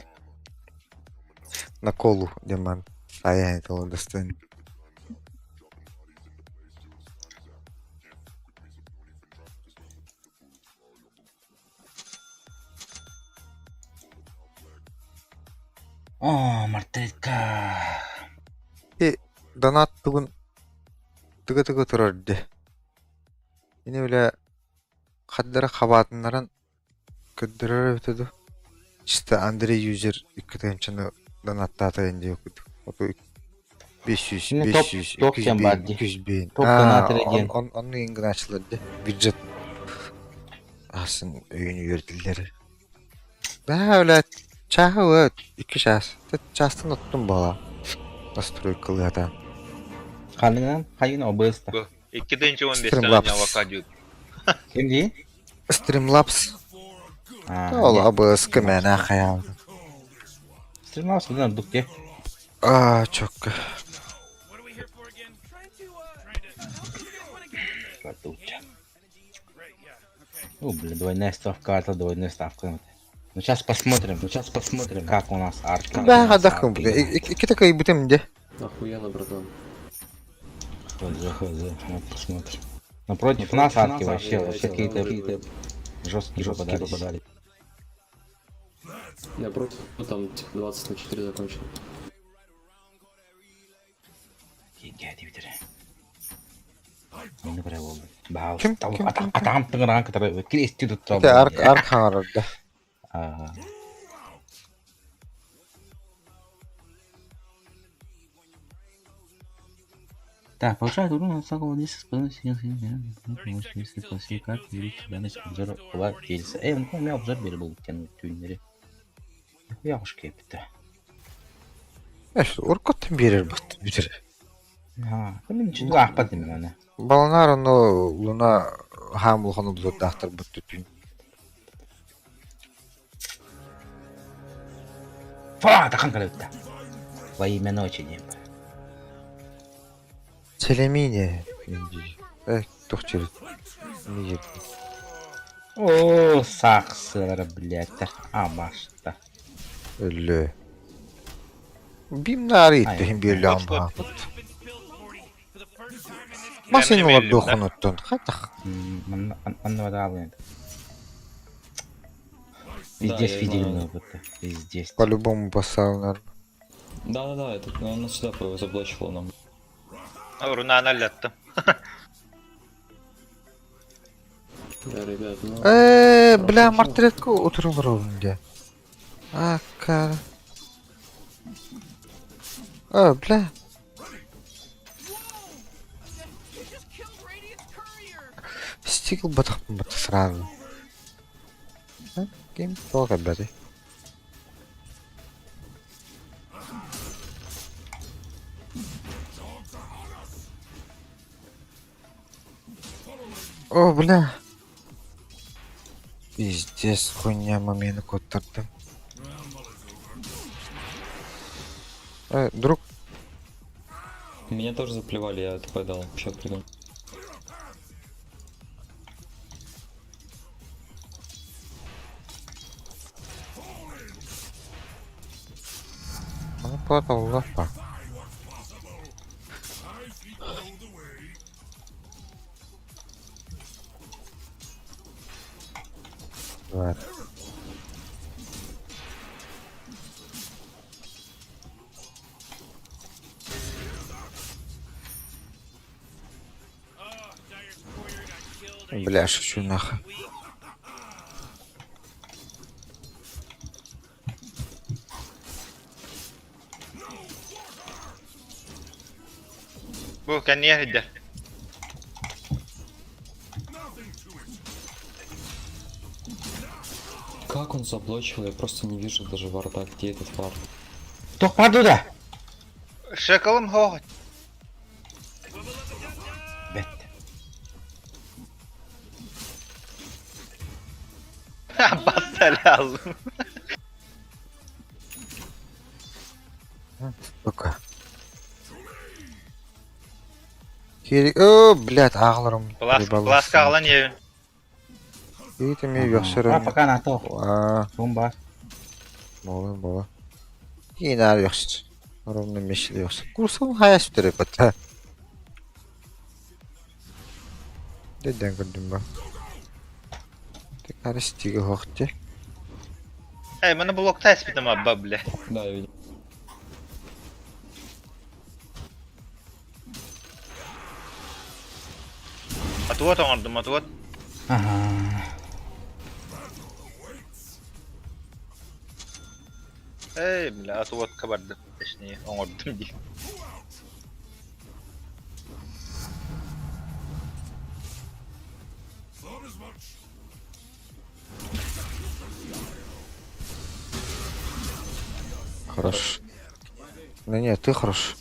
Speaker 1: На колу, деман. А я этого достоин.
Speaker 2: О, мартелька.
Speaker 1: И донат тугун тыгы-тыгы турар де. Ини бля хаддара хабаатыннаран көрдөрөр өтөдү. Чисто Андрей юзер 2 тыһынчаны донаттаата инди курдук. Оту 500,
Speaker 2: Şimdi топ
Speaker 1: 500,
Speaker 2: топ
Speaker 1: 200
Speaker 2: диэн
Speaker 1: бин,
Speaker 2: баар дии.
Speaker 1: 200 бин.
Speaker 2: Топ донатор диэн.
Speaker 1: Онну ингначылар де. Бюджет асын өйүн үөрдилер. Баа бля чааһы 2 час. Частын оттум бала. Настройкалыата.
Speaker 2: Ханныгынан хайын обыста.
Speaker 4: 2-15
Speaker 1: Streamlabs.
Speaker 4: авокадо.
Speaker 2: Ким дии?
Speaker 1: Streamlabs. Ол АБС кемена хаял.
Speaker 2: Streamlabs будан ордук дии.
Speaker 1: А, чокка.
Speaker 2: Продукт. О, блин, двойная ставка, это двойная ставка. Ну сейчас посмотрим, ну сейчас посмотрим, как у нас арка.
Speaker 1: Баа хадахым. Ики такой бутым де.
Speaker 6: Охуенно, братан.
Speaker 2: Хз, хз, вот посмотрим. Напротив нас арки вообще, вообще какие-то жесткие попадались.
Speaker 6: Я просто ну, там типа 20 на 4 закончил.
Speaker 1: Ким, ким, ким, ким?
Speaker 2: Атам тыгыран кытары крести туттар.
Speaker 1: Те арк арк харарда.
Speaker 2: Ага. Так, повышает урон от всякого действия способности карты увеличить данность обзора владельца. Эй, ну у меня обзор бери был тянуть тюнери. Нихуя уж кепта.
Speaker 1: Эш, уркоттан берер бут бүтер.
Speaker 2: А, мен чүдү ахпат демен аны.
Speaker 1: Баланар ону луна хаам улахан обзордаахтар бут түтүн.
Speaker 2: Фа, тахан калыбытта. Во имя ночи диэн.
Speaker 1: Селемине. Э, тохчер. Не
Speaker 2: О, саксылар, блядь, амашта.
Speaker 1: Өллө. Бимнаары
Speaker 2: Ай.
Speaker 1: иттиһин биэллэҕин
Speaker 4: Стоп, стоп.
Speaker 1: баҕаппыт. Мас
Speaker 4: Мин
Speaker 1: олордуоххун оттон хатах.
Speaker 2: Манна манна бадаалын.
Speaker 7: Да,
Speaker 2: Пиздец
Speaker 7: я
Speaker 2: фидельный
Speaker 7: знаю.
Speaker 2: опыт. Пиздец.
Speaker 1: По-любому поставил, наверное.
Speaker 7: Да-да-да, это он сюда заблочил нам.
Speaker 4: Рунаны аллаттым.
Speaker 8: Да, ребят, ну...
Speaker 1: Э, бля,
Speaker 8: Хорошо.
Speaker 1: мартретку утырылыр дии. Аккара. Э, бля. Стикл батахпын бата сразу. Ким тоқ эбэти. О, бля. Пиздец, хуйня момент куттардым. Э, друг,
Speaker 7: Меня тоже заплевали, я ТП дал. Сейчас приду.
Speaker 1: ну платал лапа. Ладно. Бля, шучу нахуй.
Speaker 4: Бу кэнниэ сылдьар.
Speaker 7: Как он заблочил, я просто не вижу даже варда, где этот вард.
Speaker 2: Тох падуда.
Speaker 4: Шекалым хоҕ.
Speaker 2: Бет.
Speaker 4: Бассалял.
Speaker 1: Сука. Кири... О, блядь, ағыларым.
Speaker 4: Пласка аҕалан иэбин.
Speaker 1: Итими
Speaker 2: А,
Speaker 1: йөхсөрөм.
Speaker 2: пока на то.
Speaker 1: Аа,
Speaker 2: Бомба.
Speaker 1: бола бола. Кинаар йөхсөр. Ровно мешли йөхсөр. Курсун хаяс төрөп бата. Деден көрдүм ба. Тек арыстиге хоқты.
Speaker 4: Эй, маны блокта эспитим абба, бля.
Speaker 7: Да, я видел.
Speaker 4: Атуот оҥордум, атуот.
Speaker 2: Ага.
Speaker 4: Эй, бля, атуотка бардым. Точнее, оҥордум дии.
Speaker 1: Хорош. Ну нет, ты хорош.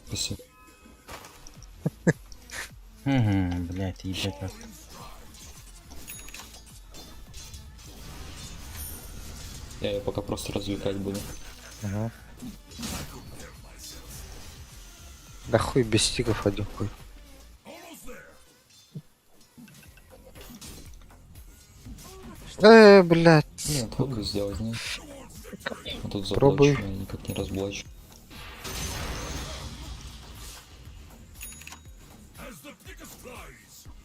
Speaker 7: Спасибо.
Speaker 2: Угу, блядь, ебать вас.
Speaker 7: Я ее пока просто развлекать буду.
Speaker 1: Ага. Да хуй без стиков один хуй. Э, блядь.
Speaker 7: Нет, вот бы сделать, нет. А тут
Speaker 1: Пробуй.
Speaker 7: заблочено, я никак не разблочу.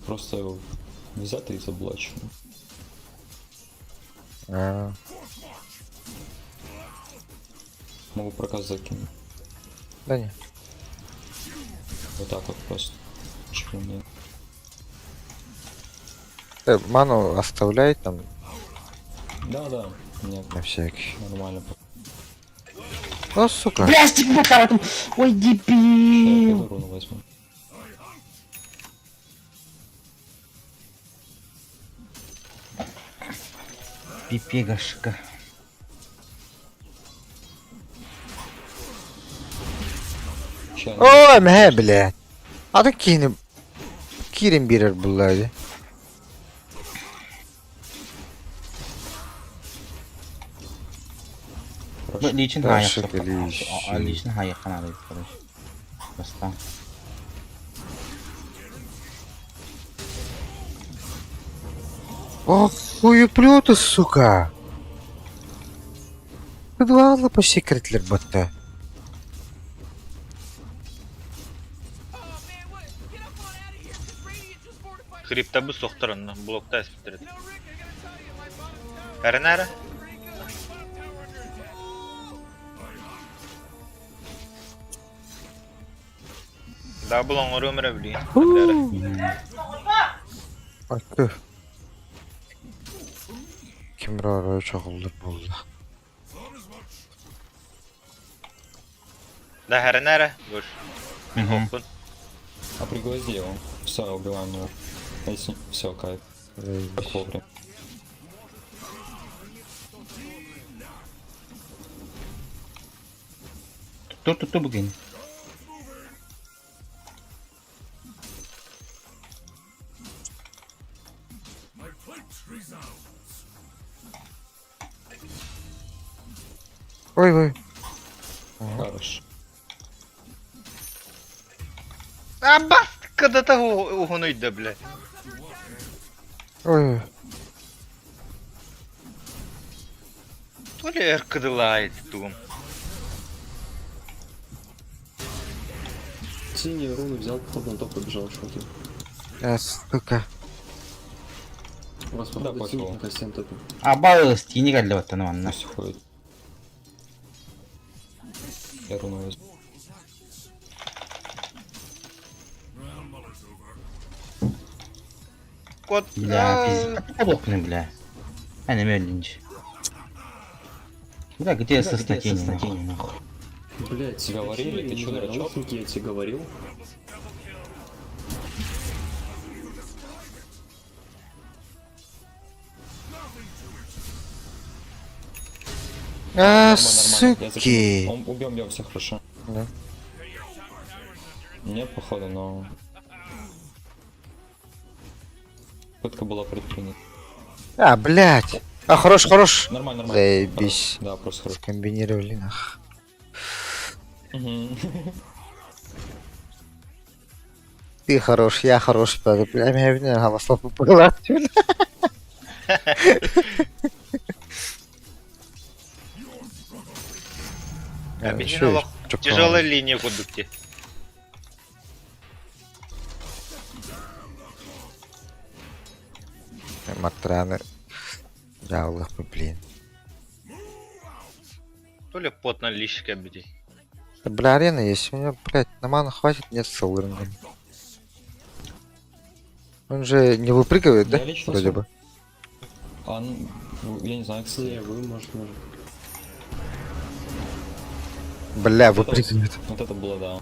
Speaker 7: Просто его взято и заблочено.
Speaker 1: А,
Speaker 7: Могу проказ закинуть.
Speaker 1: да не.
Speaker 7: Вот так вот просто. Почему нет?
Speaker 1: Ману оставляй там
Speaker 7: Да, да, нет,
Speaker 1: на всякий.
Speaker 7: нормально.
Speaker 1: О, сука.
Speaker 2: Бля, стик там. Ой,
Speaker 7: Я
Speaker 2: дебил.
Speaker 7: пойду руну возьму.
Speaker 2: Пипегашка.
Speaker 7: Ща,
Speaker 1: О, мэ, блядь. А ты кинем. Кирим бирер буллады.
Speaker 7: хорошо.
Speaker 2: Личин
Speaker 1: Дальше
Speaker 2: хайах.
Speaker 1: личин.
Speaker 2: Личин хайах надо, короче. Баста.
Speaker 1: О, хуеплёты, сука. Дуалы почти кирдилэр батта.
Speaker 4: Криптабы сохтор онно, блокта эспиттэр этэ. Эрэнэ Дабыл оҥоруом эрэ билигин.
Speaker 1: Акы. Ким эрэ чоҕуллар буолла.
Speaker 4: Да эрэнэ эрэ, Гош. Мин хоппун.
Speaker 7: А пригвозди его. Все, убиваем его. Если... Все, кайф. Как вовремя.
Speaker 2: Тур-тур-тур бүгүн.
Speaker 5: My plate resounds.
Speaker 1: Ой ой.
Speaker 7: Хорош.
Speaker 4: А бас кадата уһун ыйда бля.
Speaker 1: Ой ой.
Speaker 4: То ли эр кыдылаайт тугум.
Speaker 8: Синие руны взял, походу на топ побежал, чуваки.
Speaker 1: А, сука.
Speaker 8: У вас,
Speaker 7: Да,
Speaker 8: походу,
Speaker 7: пофигу.
Speaker 8: синих на костян топе.
Speaker 2: Аба стени кэллэ баттана манна.
Speaker 7: Пусть уходит. Я руну возьму.
Speaker 4: Кот.
Speaker 2: Бля, пиздец. Подохну, бля. А не мелинч. Бля, где соснотени, нахуй?
Speaker 8: Блять,
Speaker 7: Говорили, ты чё, дурачок?
Speaker 8: Наушники я тебе говорил.
Speaker 1: А,
Speaker 7: Нормально, нормально. Я
Speaker 1: суки.
Speaker 7: закину. Он убьем, убьем, все хорошо.
Speaker 1: Да.
Speaker 7: Нет, походу, но... Попытка была предпринята.
Speaker 1: А, блядь. А, хорош, хорош.
Speaker 7: Нормально, нормально.
Speaker 1: Заебись.
Speaker 7: Хорош. Да, просто хорошо.
Speaker 1: Скомбинировали, нах.
Speaker 7: Мгм.
Speaker 1: Ты хорош, я хорош, бля, меня видно, голоса была.
Speaker 4: Бензин олох тяжелая линия курдук дии.
Speaker 1: Матраны. Дьаалых блин.
Speaker 4: То ли потно лишка бди.
Speaker 1: Да, бля, арена есть. У меня, блядь, на ману хватит, нет с Элдерингом. Он же не выпрыгивает, да?
Speaker 7: Я лично
Speaker 1: Вроде
Speaker 7: сам-
Speaker 1: бы.
Speaker 7: А, ну, я не знаю, кстати.
Speaker 8: Не, вы, может, может.
Speaker 1: Бля,
Speaker 7: Вот это
Speaker 1: выпрыгивает.
Speaker 7: Вот это было, да.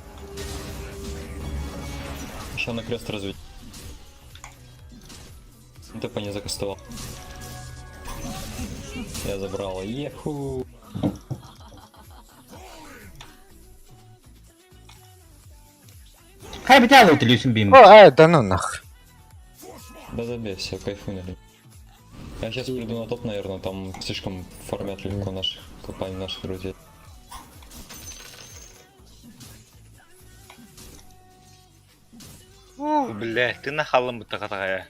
Speaker 7: Еще на крест развить. ТП не закастовал. Я забрал. Еху.
Speaker 2: Хай битялы утилюсин бим.
Speaker 1: О, а, да ну нах.
Speaker 7: Да забей, все, кайфунули. Я сейчас приду на топ, наверное, там слишком фармят легко наших компаний, наших друзей.
Speaker 4: Бля, ты на халым бутакатагая.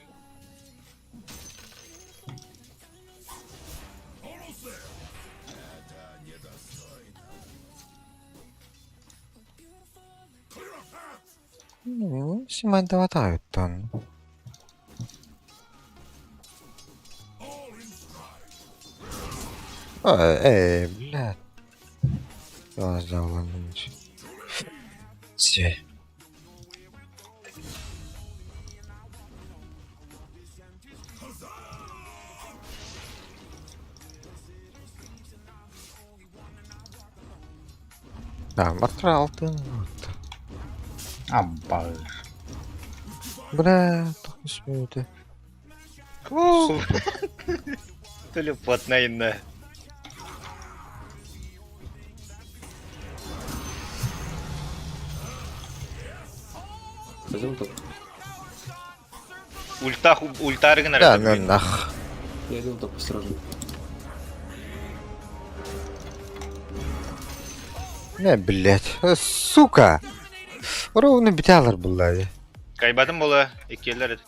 Speaker 1: Симантаватаюттан. Эй, бля. Все. Да, Мартра алтын.
Speaker 2: Аба.
Speaker 1: Бля, тоқмыс
Speaker 4: То ли потно инна.
Speaker 8: Пойдем топ.
Speaker 4: Ульта ультарыгын
Speaker 1: Да, ну нах.
Speaker 8: Я иду на топ, осторожно.
Speaker 1: Не, блядь. Сука. Ровно битялар буллар.
Speaker 4: Кайбатын бола иккиэлэр эт.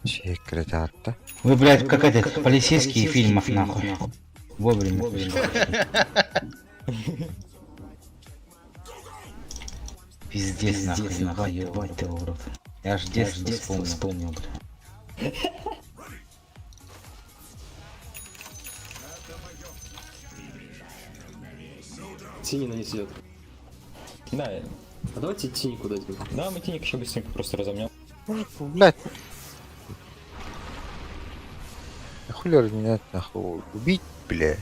Speaker 1: Секретарта.
Speaker 2: Вы, блядь, как этот, полицейские в фильмах, нахуй. Вовремя пришли. Пиздец, нахуй, ебать, ебать ты, урод. Я аж детство вспомнил. вспомнил, бля.
Speaker 8: Тини на них сидят.
Speaker 7: Да,
Speaker 8: А давайте тини куда дадим.
Speaker 7: да, мы тиник еще быстренько просто разомнем.
Speaker 1: Может, блядь. Хули разменять нахуй? Убить, бля.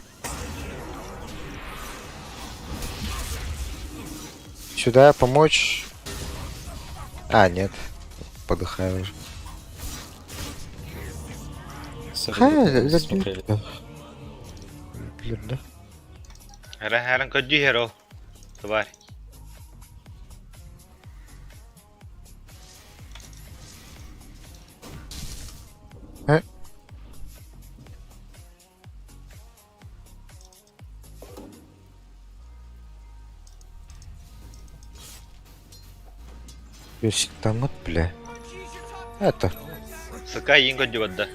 Speaker 1: Сюда помочь. А, нет. Подыхаю уже.
Speaker 7: Сори,
Speaker 1: Ха,
Speaker 7: ребята, не смотрели.
Speaker 1: Блин, да?
Speaker 4: Харан көддүү херо. Тварь.
Speaker 1: Там вот, бля. Это.
Speaker 4: Сыка иин көддүү бадда.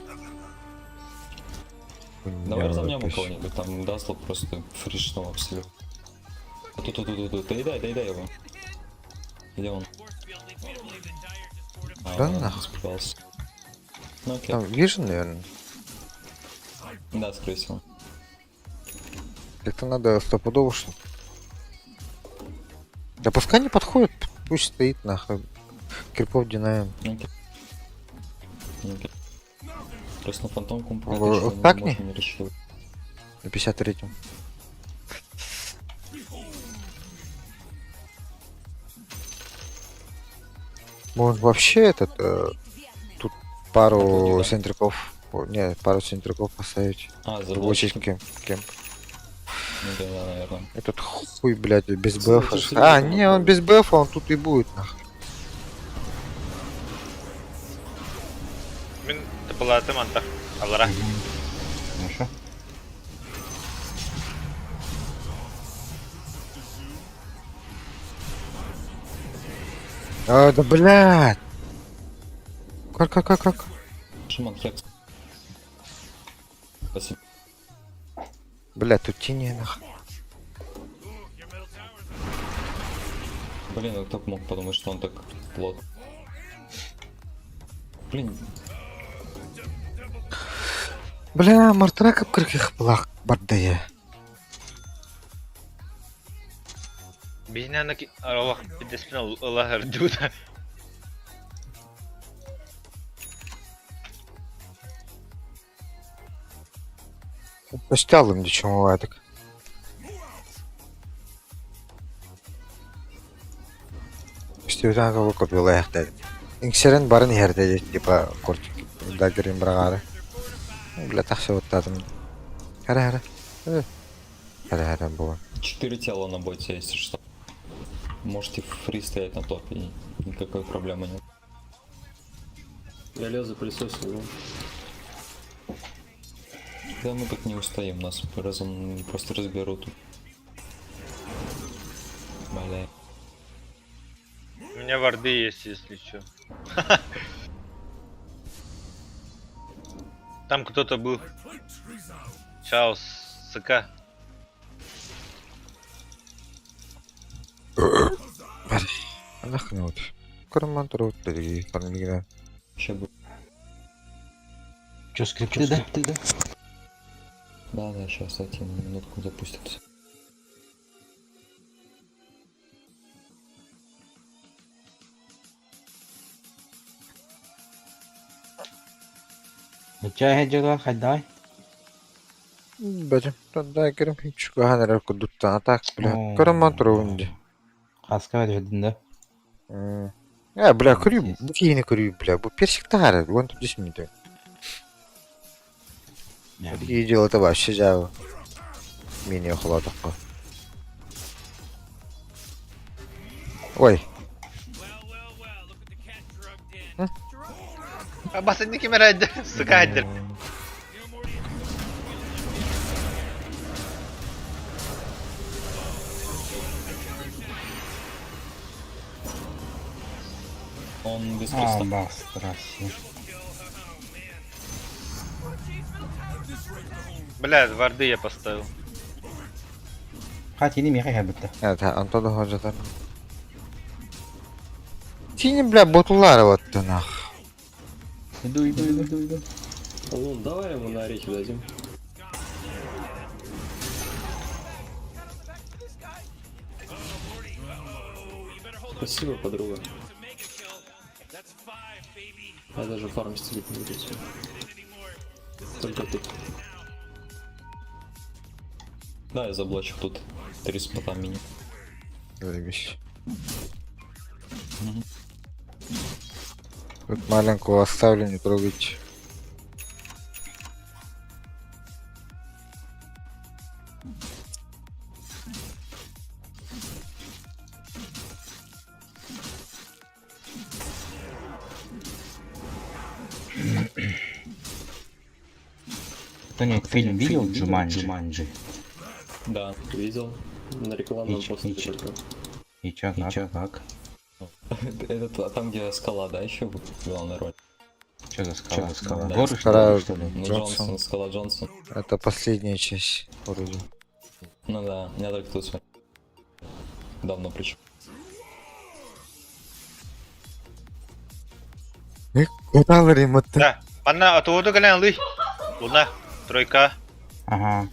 Speaker 7: Давай разомнем у кого-нибудь, там Дасло просто фришнул абсолютно. Тут, тут, тут, тут, доедай, доедай его. Где он? А,
Speaker 1: Да
Speaker 7: он
Speaker 1: нахуй.
Speaker 7: испугался. Ну окей.
Speaker 1: Там Vision, наверное.
Speaker 7: Да, скорее всего.
Speaker 1: Это надо стопудово, что. Да пускай не подходит, пусть стоит нахуй. Крипов динаем.
Speaker 7: Окей. Окей. Просто на фантомку мы пока точно не
Speaker 1: так не?
Speaker 7: можем не рассчитывать.
Speaker 1: На 53-м. Может вообще этот тут пару
Speaker 7: Отводи, да?
Speaker 1: сентриков, о, не, пару сентриков поставить.
Speaker 7: А,
Speaker 1: Заблочить
Speaker 7: заблочить.
Speaker 1: кемп, кемп.
Speaker 7: Ну да, да, наверное.
Speaker 1: Этот хуй, блядь, без
Speaker 8: Слушай,
Speaker 1: бэфа.
Speaker 8: это
Speaker 1: А,
Speaker 8: серьезно,
Speaker 1: не, он без бэфа, он тут и будет, нахуй.
Speaker 4: Мин тапалаатым антах. Алара.
Speaker 2: Хорошо.
Speaker 1: А, да блядь! Как, как, как, как?
Speaker 7: Шиман Хекс. Спасибо.
Speaker 1: Блядь, тут тени, нахуй.
Speaker 7: Блин, ну кто б мог подумать, что он так плот. Блин,
Speaker 1: Бля, мартрака кырких блах бардая.
Speaker 4: Биһине аны аралах пидеспин ылаһыр дуута.
Speaker 1: Постялым дичем так. Стюдан копила яхтад. Инксерен барын херде типа кортик дагерин брагары. Бля, тахсы оттадым. Хара хара. Хара хара була.
Speaker 7: 4 тела на боте, если что. Можете фри стоять на топе, и никакой проблемы нет.
Speaker 8: Я лезу пылесосил, ну.
Speaker 7: Да мы так не устоим, нас разом просто разберут. Бля.
Speaker 4: У меня варды есть, если что. Там кто-то был. Чао, СК.
Speaker 1: Анахнут. Карман труд, фармигна.
Speaker 7: Ща бы.
Speaker 2: Че, скрипты, да?
Speaker 7: Да, да, сейчас, дайте на минутку запустится.
Speaker 2: Чай дела, хоть давай.
Speaker 1: Бәдем, дагерим hiç ханар кудуттан атак, бля. Карман труд.
Speaker 2: Хаска вердин, да?
Speaker 1: Э, бля, көрүү, бу кийини көрүү, бля, бу персик тагары, он тут 10 минут. Такие дела это вообще жабы. Мини холодокко. Ой,
Speaker 4: Абасы не кемер әдді, СК әдді.
Speaker 7: Он без
Speaker 2: А,
Speaker 7: креста.
Speaker 2: бас, здрасте.
Speaker 4: Бля, варды я поставил.
Speaker 2: Ха, тини миэхэ иһэрбиттэ.
Speaker 1: Это Антон Ходжатар. Тини, бля, ботулары вот ты нах.
Speaker 2: Иду, иду, иду, иду, иду.
Speaker 8: Лун, давай ему на орехи дадим. Спасибо, подруга. Я даже фарм стелить не буду. Только ты.
Speaker 7: Да, я заблочил тут. Три спота мини.
Speaker 1: Заебись. Тут маленького оставлю, не трогайте.
Speaker 2: Кто-нибудь фильм видел Джуманджи? Джуманджи.
Speaker 7: Да.
Speaker 8: Видел? На рекламном
Speaker 2: Ич,
Speaker 8: постере
Speaker 2: ич.
Speaker 8: только.
Speaker 2: И чё, и чё, как?
Speaker 7: Это а там, где скала, да, еще главная роль?
Speaker 2: Чё за скала? Чё за скала?
Speaker 7: Да.
Speaker 2: Горы,
Speaker 1: Скала-
Speaker 2: что ли?
Speaker 7: Ну,
Speaker 1: Джонсон.
Speaker 7: Джонсон, скала Джонсон.
Speaker 1: Это последняя часть, вроде.
Speaker 7: Ну да, я только тут смотрел. Давно причем.
Speaker 1: Куда ремонт?
Speaker 4: Да. Манна атуоду кэлэн лый. Луна. Тройка.
Speaker 2: Ага.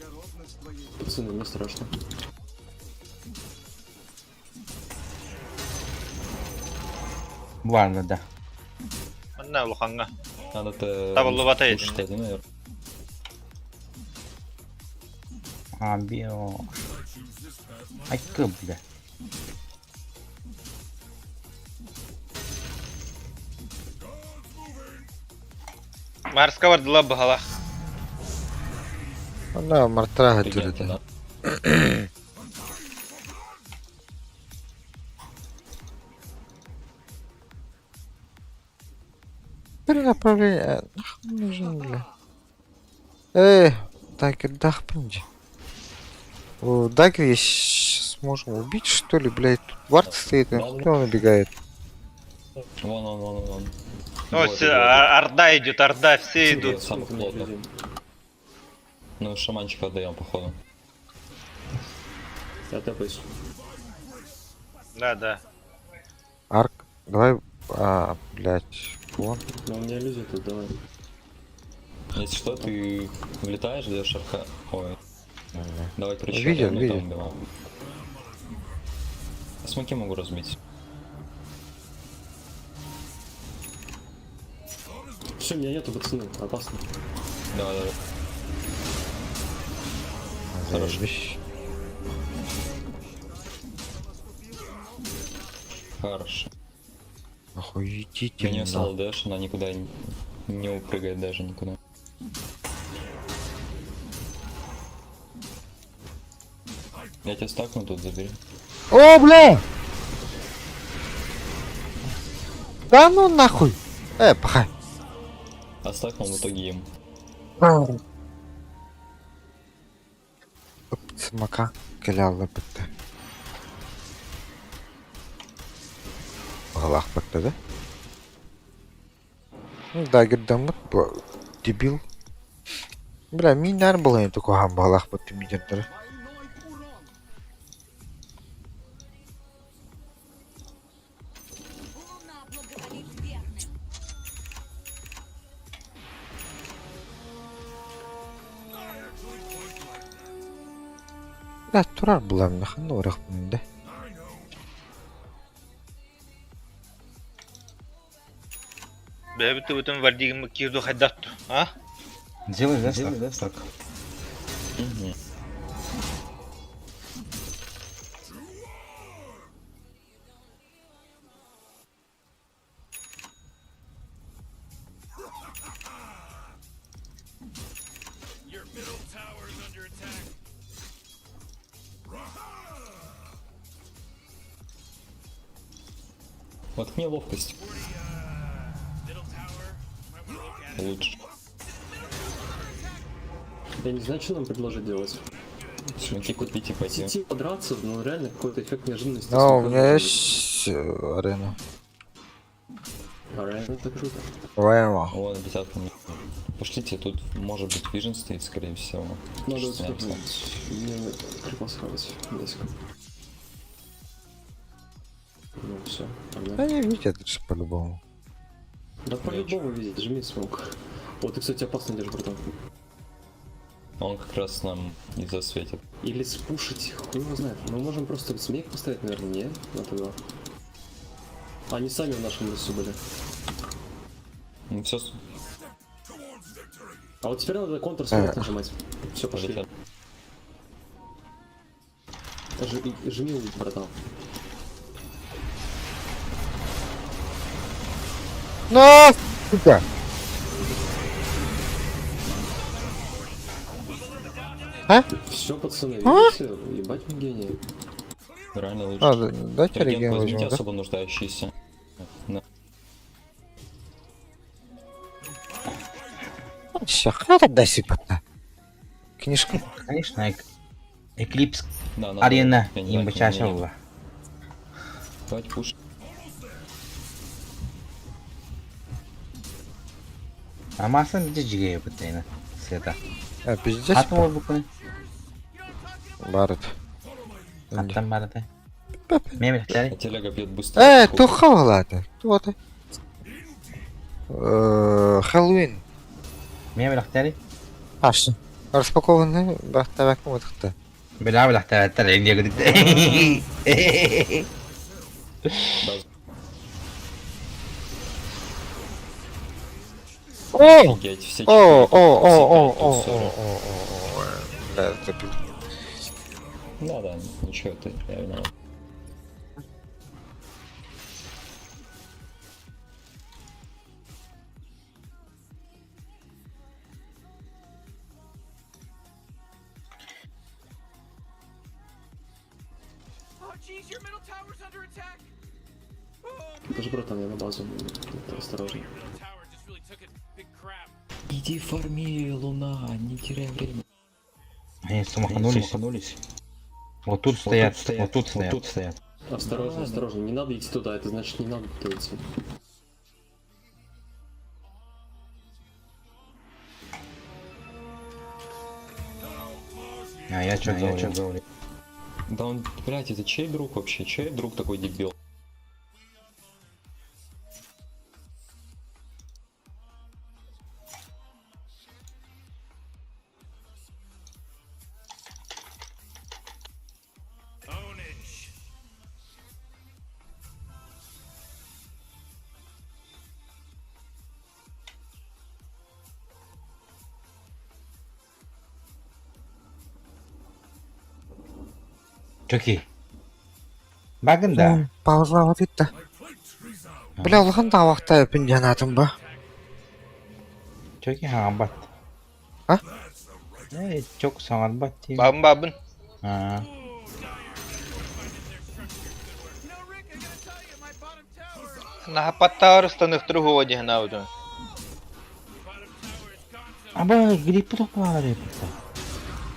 Speaker 8: Пацаны, мне страшно.
Speaker 2: Ладно, да.
Speaker 4: Манна улахаҥҥа.
Speaker 7: Надо-то...
Speaker 4: Табыллыбата
Speaker 7: лучше
Speaker 4: этиннэ.
Speaker 7: один, наверное.
Speaker 2: А, био. Ай, ты, бля.
Speaker 4: Марска бардыла баһала.
Speaker 1: Она мартра
Speaker 7: Прикинь,
Speaker 1: да.
Speaker 7: да.
Speaker 1: Перенаправление. Нахуй нужен, бля. Эй, Дагер, дах, пинджи. О, Дагер я сейчас можем убить, что ли, блядь? Тут вард стоит, он хуй он убегает.
Speaker 7: Вон он, вон он, вон.
Speaker 4: О,
Speaker 7: Вот,
Speaker 4: все,
Speaker 7: вот.
Speaker 4: орда идет, орда, все идут.
Speaker 7: Самых
Speaker 8: Сколько мне
Speaker 7: плотных.
Speaker 8: людей?
Speaker 7: Ну, шаманчика отдаем, походу.
Speaker 8: Я тэпаюсь.
Speaker 4: Да, да.
Speaker 1: Арк, давай, а, блядь, вон.
Speaker 8: Но у меня иллюзия тут, давай.
Speaker 7: Если что, ты влетаешь, даешь арка. Ой. Давай причем.
Speaker 1: Видел,
Speaker 7: ну,
Speaker 1: видел.
Speaker 7: Там, давай. Смоки могу разбить.
Speaker 8: Все, меня нету, пацаны, опасно.
Speaker 7: Давай, давай. Хорошо.
Speaker 1: Заебись.
Speaker 7: Хорошо. У
Speaker 1: Охуительно.
Speaker 7: нее стал дэш, она никуда не упрыгает даже никуда. Я тебя стакну тут, забери.
Speaker 1: О, бля! Да ну нахуй! Пахай.
Speaker 7: А стакнул в итоге им.
Speaker 1: Оп, Смока кіля бітті. Галах бітті, да? Ну, дагер дамыт, бу дебил. Бля, минер был енді кохан балах бітті мидердері.
Speaker 9: Луна благоволит верным.
Speaker 1: Бля, турар булам, нахын орақ да.
Speaker 4: Бэбит бүтүн вардигим кирду хайдатту. А?
Speaker 2: Делай, да, Делай, да, так.
Speaker 7: Угу. Воткни ловкость. Лучше.
Speaker 8: Я не знаю, что нам предложить делать.
Speaker 7: Смоки купить и пойти.
Speaker 8: Сети подраться, ну реально какой-то эффект неожиданности.
Speaker 1: Ну, у
Speaker 8: Сколько
Speaker 1: меня
Speaker 8: может
Speaker 1: есть арена.
Speaker 8: Арена, это круто.
Speaker 1: Рема.
Speaker 7: Вон, десятка. Пошлите, тут может быть Vision стоит, скорее всего.
Speaker 8: Надо вот сюда
Speaker 7: Шестнадцать.
Speaker 8: прыгнуть. Мне надо крипа схавать. Близко. Ну все,
Speaker 1: Да
Speaker 8: погнали.
Speaker 1: не видят же по-любому.
Speaker 8: Да по-любому видит, жми смог. Вот ты, кстати, опасно идешь, братан.
Speaker 7: Он как раз нам и засветит.
Speaker 8: Или спушить, хуй его знает. Мы можем просто змейк поставить, наверное, не? На Т2. Они сами в нашем лесу были.
Speaker 7: Ну все,
Speaker 8: А вот теперь надо контр смок нажимать. Все, пошли.
Speaker 7: полетят.
Speaker 8: Жми ульт, братан.
Speaker 1: На, сука!
Speaker 8: Все, пацаны,
Speaker 1: А?
Speaker 8: видите? Ебать мы гении.
Speaker 7: Реально лучше.
Speaker 1: А, дайте
Speaker 7: Реген
Speaker 1: реген
Speaker 7: возьмите
Speaker 1: возьмем, да?
Speaker 7: особо нуждающиеся. На.
Speaker 1: Шахара дай сипата. Книжка.
Speaker 2: Конечно, Эклипс
Speaker 7: Да, надо.
Speaker 2: Арена
Speaker 7: Я не знаю,
Speaker 2: им
Speaker 7: к нему
Speaker 2: чаша
Speaker 7: нет.
Speaker 2: была.
Speaker 7: Давайте пуш.
Speaker 2: Амасан дижиге бутайна. Света.
Speaker 1: А, пиздец.
Speaker 2: Хатын ол букуны.
Speaker 1: Барыт.
Speaker 2: Хаттан барады. Мен билектери.
Speaker 7: А телега бьет быстро.
Speaker 1: Э, туха валата. Туота. Хэллоуин.
Speaker 2: Мен билектери.
Speaker 1: Аш. Распакованный бахтавак мутхта.
Speaker 2: Била билектери тар инде гүдүк.
Speaker 1: О!
Speaker 7: Офигеть, все
Speaker 1: О,
Speaker 7: четыре
Speaker 1: о,
Speaker 7: тут,
Speaker 1: о,
Speaker 7: все
Speaker 1: о,
Speaker 7: пять
Speaker 1: о,
Speaker 7: тут,
Speaker 1: о,
Speaker 7: 40.
Speaker 1: о, о, о, Бля, забил.
Speaker 7: Да, да, ничего, это я виноват.
Speaker 8: Даже, братан, я на базу. Это осторожно.
Speaker 7: Иди фарми, луна, не теряй время.
Speaker 2: Они сумаханулись. Вот тут стоят, вот тут стоят. Вот тут стоят.
Speaker 8: Осторожно, осторожно, не надо идти туда, это значит не надо туда идти.
Speaker 2: А я что говорю?
Speaker 7: Да он, блядь, это чей друг вообще? Чей друг такой дебил?
Speaker 2: Çok iyi. Bakın да.
Speaker 1: Пауза битті. Бля, улахан тавақта өпін жанатын ба?
Speaker 2: Çok iyi хаңарбат.
Speaker 1: А?
Speaker 2: Э, çok саңарбат дейм.
Speaker 4: Бабын бабын.
Speaker 2: А.
Speaker 4: Нахапаттаар станыктыры одигнаабытын.
Speaker 2: Аба грипп топлар епті.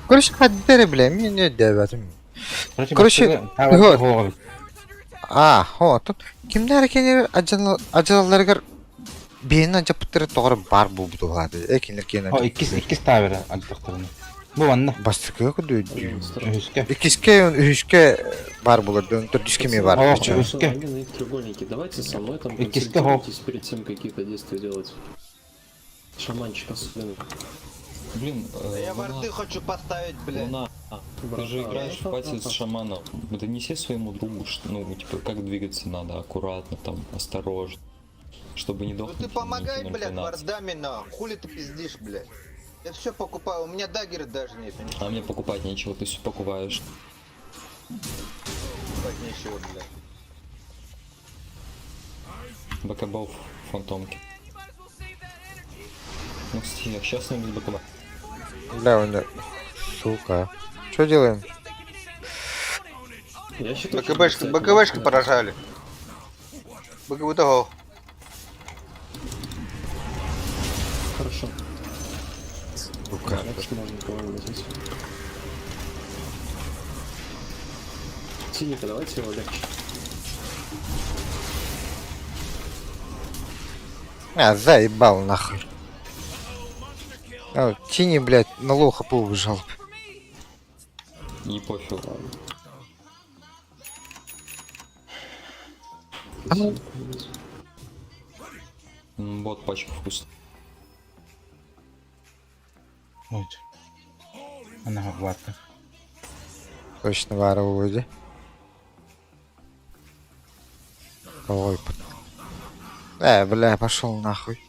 Speaker 1: Короче, хаддері, бля, мен не дәбәтім.
Speaker 2: Короче,
Speaker 1: Короче,
Speaker 2: тавар
Speaker 1: вот.
Speaker 2: хоғыр.
Speaker 1: А, хо, тут кимдер кенер ажалларыгар бейін ажапыттыры тоғыры бар бұл бұдылады. Экинлер кен
Speaker 2: О, иккис, иккис тавер антықтырны. Бу анна.
Speaker 1: Бастыркы күді.
Speaker 8: Осторожно.
Speaker 2: Үхіске.
Speaker 1: Иккиске, үхіске бар болар, төрдүске ме бар.
Speaker 2: О,
Speaker 1: Короче.
Speaker 2: үхіске.
Speaker 8: Они на их треугольнике. Давайте со мной там
Speaker 2: И киска хоп.
Speaker 8: консультируйтесь перед тем, какие-то действия делать. Шаманчик особенно.
Speaker 7: Блин,
Speaker 3: Я
Speaker 7: Луна,
Speaker 3: варды хочу поставить, блядь.
Speaker 7: Луна, ты же играешь в пати с шаманом. Донеси своему другу, что, ну, типа, как двигаться надо, аккуратно, там, осторожно. Чтобы не
Speaker 3: Ну
Speaker 7: дохнуть.
Speaker 3: ты
Speaker 7: и не
Speaker 3: помогай, блядь,
Speaker 7: 0,12.
Speaker 3: вардами на. Хули ты пиздишь, блядь. Я все покупаю, у меня даггеры даже нет, не
Speaker 7: А мне покупать нечего, ты все покупаешь.
Speaker 3: покупать нечего, блядь.
Speaker 7: БКБ в фантомке. Ну, кстати, я сейчас без БКБ.
Speaker 1: Бля, он... Сука. Что делаем?
Speaker 8: Я считаю,
Speaker 4: БКБшка, БКБшка поражали. БКБ того.
Speaker 8: Хорошо.
Speaker 1: Сука.
Speaker 8: Так что можно кого-нибудь взять. Синика, давайте его легче.
Speaker 1: А, заебал нахуй. А, Тини, блядь, на low хп убежал.
Speaker 7: Не пофиг. Вот пачка вкусная.
Speaker 2: Вот. Она ватта.
Speaker 1: Точно вара вроде. Ой, бля, пошел нахуй.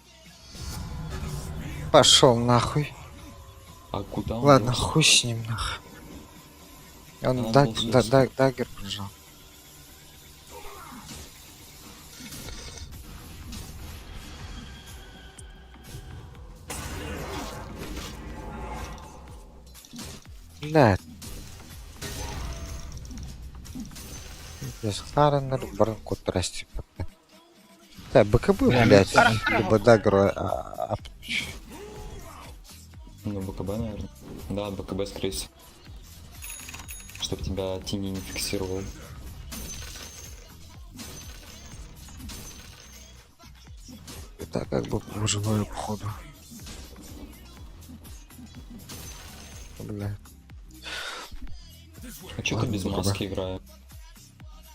Speaker 1: Пошел нахуй.
Speaker 7: А куда он
Speaker 1: Ладно,
Speaker 7: делся?
Speaker 1: хуй с ним нахуй. Он
Speaker 7: Она
Speaker 1: даг,
Speaker 7: ползет.
Speaker 1: да, да, dagger прижал. Бля. Саренер баран кот расти. Да, БКБ,
Speaker 2: Бля,
Speaker 1: блядь, либо dagger,
Speaker 7: Ну, БКБ, наверное. Да, БКБ, скорее всего. Чтоб тебя тени не фиксировал.
Speaker 1: Это как бы выживаю походу. Бля,
Speaker 7: А чё ты
Speaker 1: Ладно,
Speaker 7: без
Speaker 1: БКБ.
Speaker 7: маски играешь?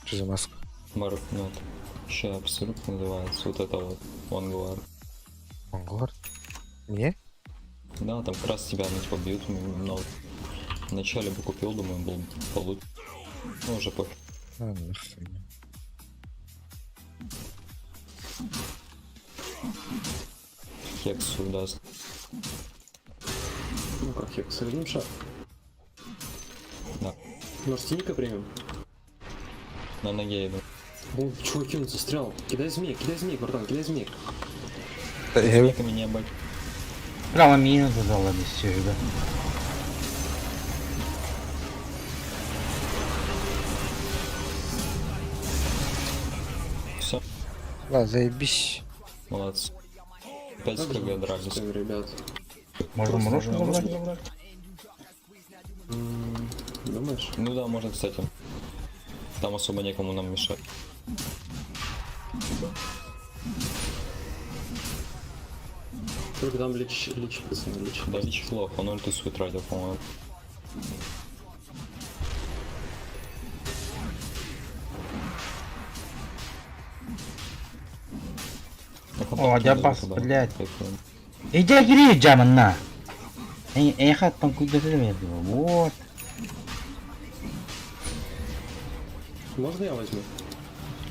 Speaker 1: что за маска?
Speaker 7: Марк, ну, это вообще абсолютно называется. Вот это вот, Ванглар.
Speaker 1: Монголар? Мне?
Speaker 7: Да, там как раз тебя, ну, типа, бьют много. Вначале бы купил, думаю, был бы получше. Ну, уже пофиг.
Speaker 1: А, нахуй.
Speaker 7: Хексу даст.
Speaker 8: Ну как, Хекс, вернем шаг.
Speaker 7: Да.
Speaker 8: Может, Тиника примем?
Speaker 7: На ноге иду.
Speaker 8: О, чуваки, он застрял. Кидай змей, братан, кидай змей.
Speaker 1: Да, я-
Speaker 7: Ника меня бать.
Speaker 2: Прямо минус задала без всего, да.
Speaker 7: Все,
Speaker 1: Да, заебись.
Speaker 7: молодцы. Опять с
Speaker 8: Как же
Speaker 7: КГ
Speaker 8: мы
Speaker 7: дрались.
Speaker 8: пускаем, ребят.
Speaker 2: Можно морожку забрать?
Speaker 8: Думаешь?
Speaker 7: Ну да, можно, кстати. Там особо некому нам мешать.
Speaker 8: Только там лич, лич, пацаны, лич.
Speaker 7: Да, Лич плохо, он ульту свою тратил, по-моему.
Speaker 2: О, Дябас,
Speaker 7: Да,
Speaker 2: блядь.
Speaker 7: кайфуем.
Speaker 2: Иди гри, джаман, на. Эй, там куда Вот.
Speaker 8: Можно я возьму?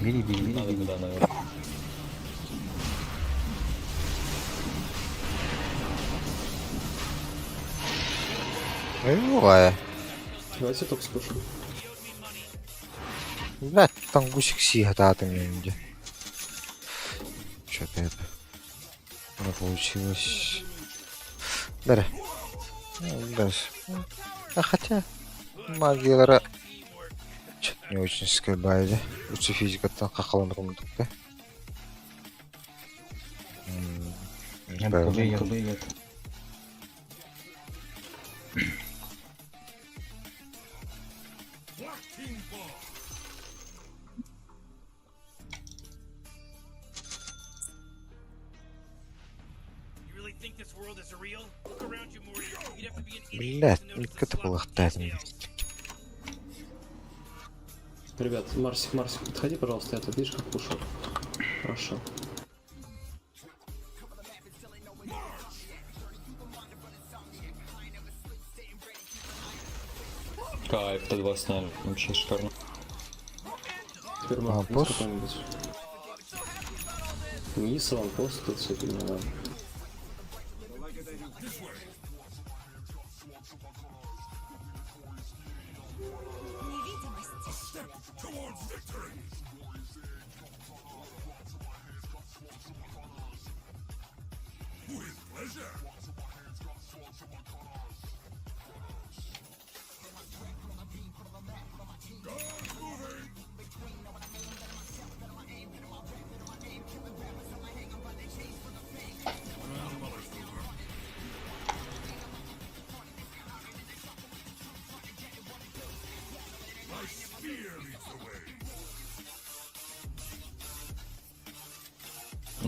Speaker 2: Бери, бери, бери,
Speaker 7: Надо
Speaker 2: бери.
Speaker 7: бы, да, наверное.
Speaker 1: Ну, бывает.
Speaker 8: Давайте топ спушу.
Speaker 1: Бля, там гусик сига, ты мне где. Что-то это. Не получилось. Бери. Ну, дальше. А хотя, магия Что-то не очень скребает. Лучше физика там хахалом да?
Speaker 2: Я
Speaker 1: Правильно.
Speaker 2: БКБ, я.
Speaker 1: Блядь, это было хтать.
Speaker 8: Ребят, Марсик, Марсик, подходи, пожалуйста, я тут видишь, как пушу. Хорошо.
Speaker 7: Кайф, Т2 сняли. Вообще шикарно.
Speaker 8: Теперь может
Speaker 1: Аванпост?
Speaker 8: какой-нибудь. Низ, аванпост, тут все фигня, да.
Speaker 9: Невидимость.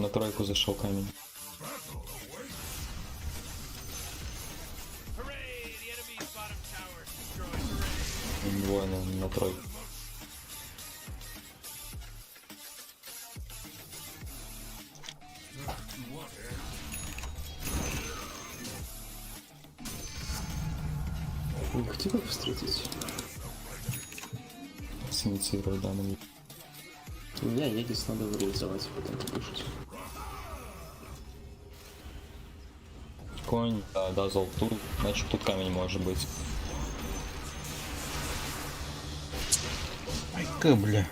Speaker 7: На тройку зашел камень. Двое на тройку.
Speaker 8: Не хотел бы встретить?
Speaker 7: Синициировать, да, нам.
Speaker 8: У меня Егис надо реализовать, потом покушать.
Speaker 7: Конь, да, Дазл тут, значит тут камень может быть.
Speaker 2: Айка, бля.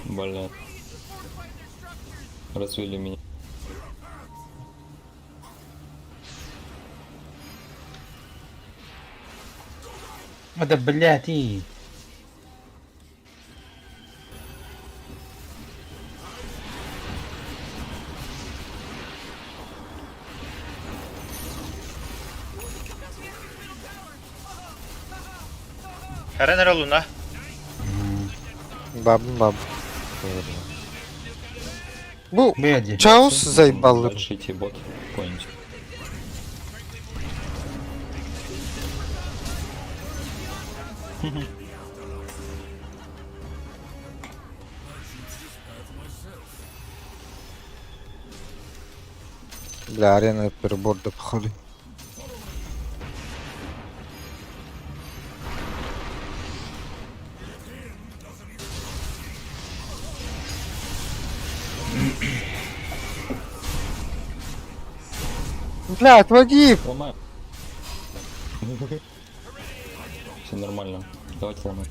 Speaker 7: Больно. Развели меня.
Speaker 2: А да, блядь, и...
Speaker 4: Харен Луна.
Speaker 1: Баб баб. Бу
Speaker 2: Блядь.
Speaker 1: Чаус заебал.
Speaker 7: Дальше идти бот какой-нибудь.
Speaker 1: Бля, арена перебор да походу. Бля, отводи!
Speaker 7: Ломаем. Все нормально. Давайте ломать.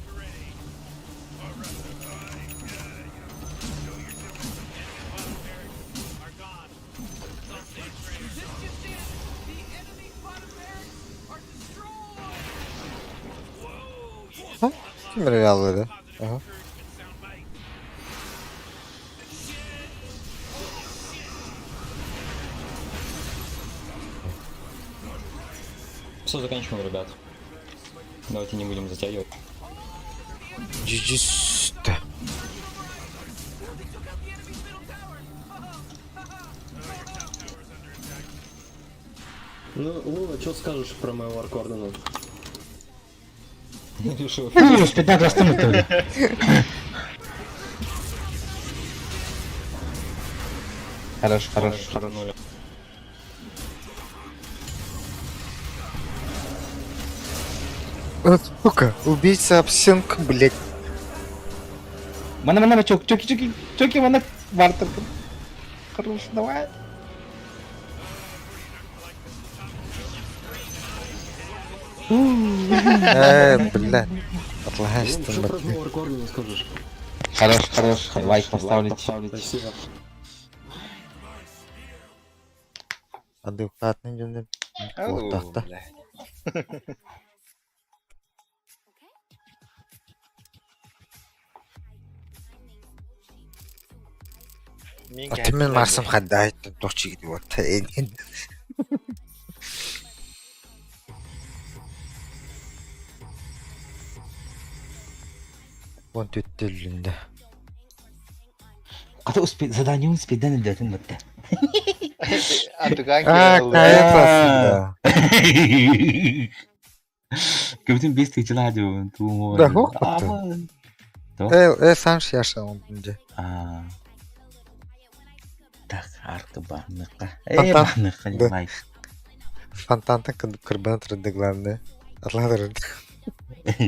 Speaker 1: Ким реаллары? Ага.
Speaker 7: Все, заканчиваем, ребят. Давайте не будем затягивать.
Speaker 1: GG.
Speaker 8: Ну, Луна, что скажешь про моего Аркордена?
Speaker 7: Решил.
Speaker 2: Успеть растянуть, бля. Хорош, хорош, хорош.
Speaker 7: Нуля.
Speaker 1: Вот, Сука, убийца обсенка, блять.
Speaker 2: Мана, мана, чок, чоки, чоки, чоки, мана, вартер. Хорош, давай.
Speaker 1: Бля.
Speaker 8: Луна,
Speaker 1: Отлажь
Speaker 8: что про моего Аркордена скажешь?
Speaker 2: Хорош, хорош, лайк поставить.
Speaker 8: Спасибо.
Speaker 1: Адекватный дьон.
Speaker 3: Ау,
Speaker 1: Так-то.
Speaker 3: бля.
Speaker 4: Мин
Speaker 1: А ты мен Марсом хадайт, дочь вот. Вон түттүлүндө.
Speaker 2: Ката успеть, задание успеть, да, не датын бітті.
Speaker 3: Антыган
Speaker 1: А,
Speaker 3: кирилл.
Speaker 1: кайф.
Speaker 2: Көбүтүн бес тыйчыла жобун туу.
Speaker 1: Да, хок бітті. Э, санш яша он.
Speaker 2: Так, арты барныка. Э,
Speaker 1: Фонтан.
Speaker 2: барныка,
Speaker 1: Да.
Speaker 2: лайк.
Speaker 1: Фонтантан кырбан турды главное. Атланыр.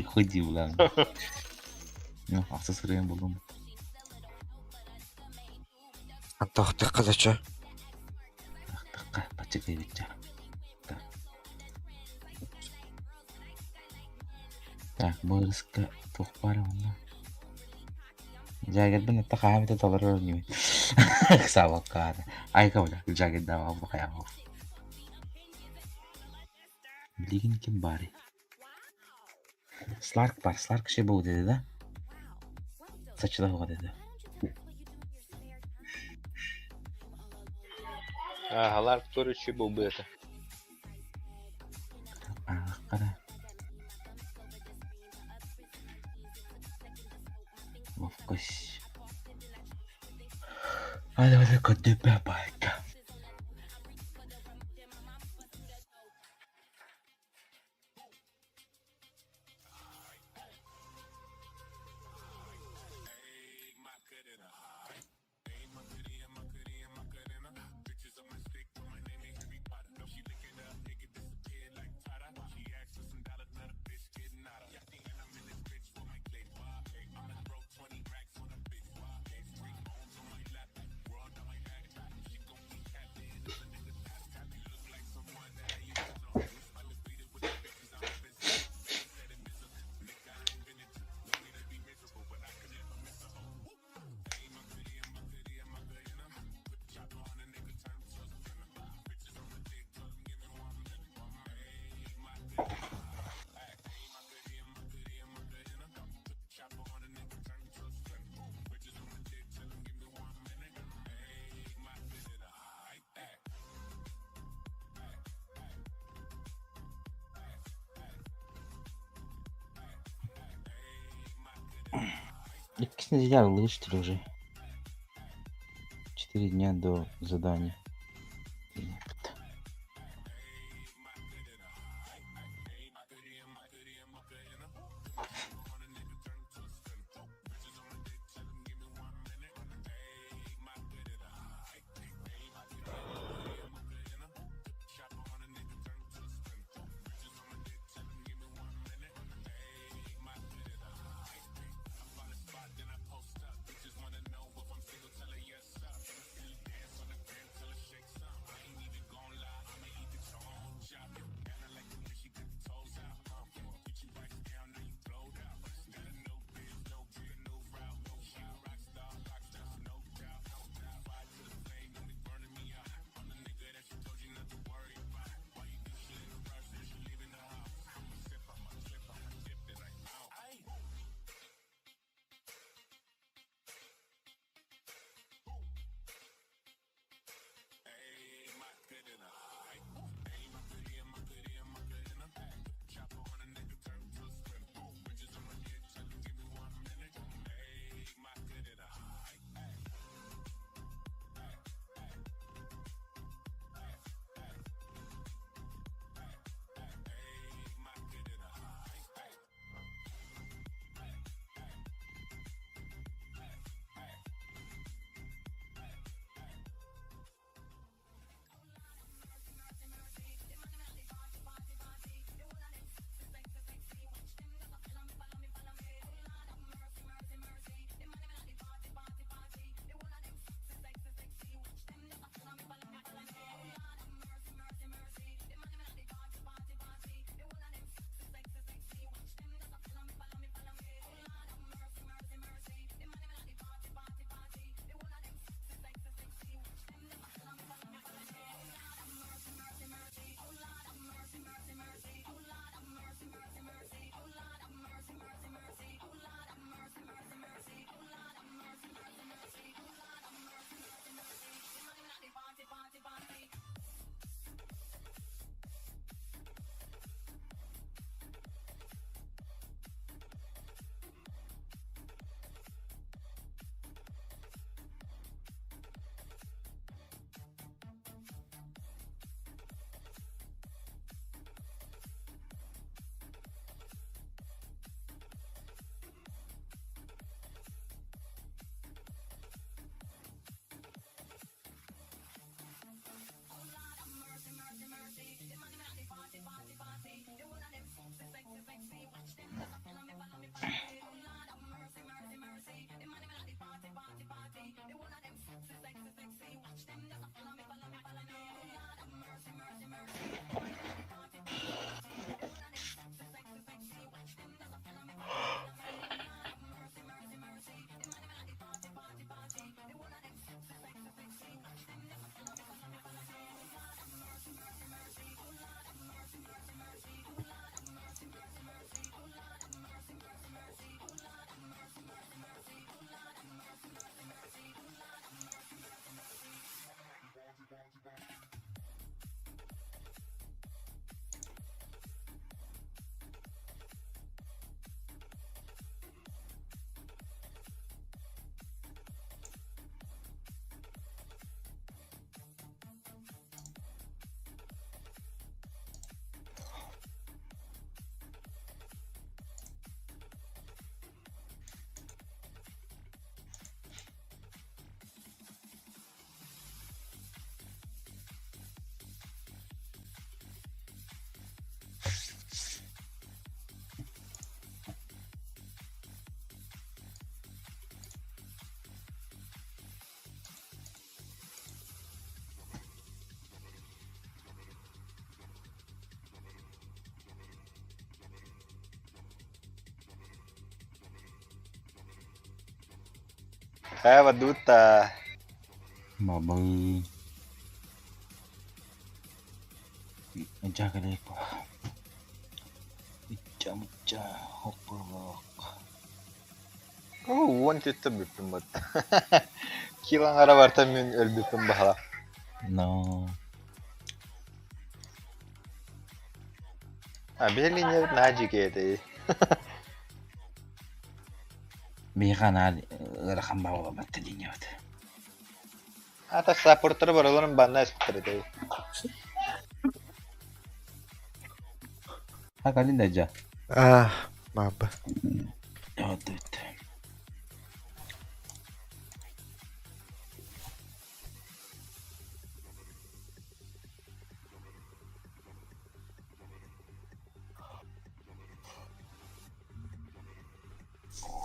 Speaker 2: Худи булан. Ну, акса сырыйын болдум.
Speaker 1: Антохты кызача.
Speaker 2: Таққа, пачык эбитче. Так. Так, бырыска тух бар онна. Жагет бен атта хаамыта талар өрнү. Сабакка. Айка бла, жагет да бу кая бу. Билигин ким бары? Сларк бар, Сларк şey бу dedi да? Сачыла буга dedi.
Speaker 3: Ага, Ларк тоже был бы это.
Speaker 2: Кара. Ось. А. Иккис неделя лучше уже. 4 дня до задания. Ёпта.
Speaker 3: Ээ, бардыбыт да.
Speaker 2: Бабы. Жакалек. Ичча-мычча, хоппурлок.
Speaker 3: Оо, 10 түттэ бүппүн бат. Килаҥара барта мин өлбүппүн баһала.
Speaker 2: Но.
Speaker 3: А биһи линиябыт наһаа дьиикэй этэй.
Speaker 2: Биһиэхэ анаан ыарахан баҕалабат линиябыт.
Speaker 3: Ата саппорттары барыларын банна эспиттэр этэй.
Speaker 2: Ha калин да дьа.
Speaker 1: А, баба.
Speaker 2: Өтөт.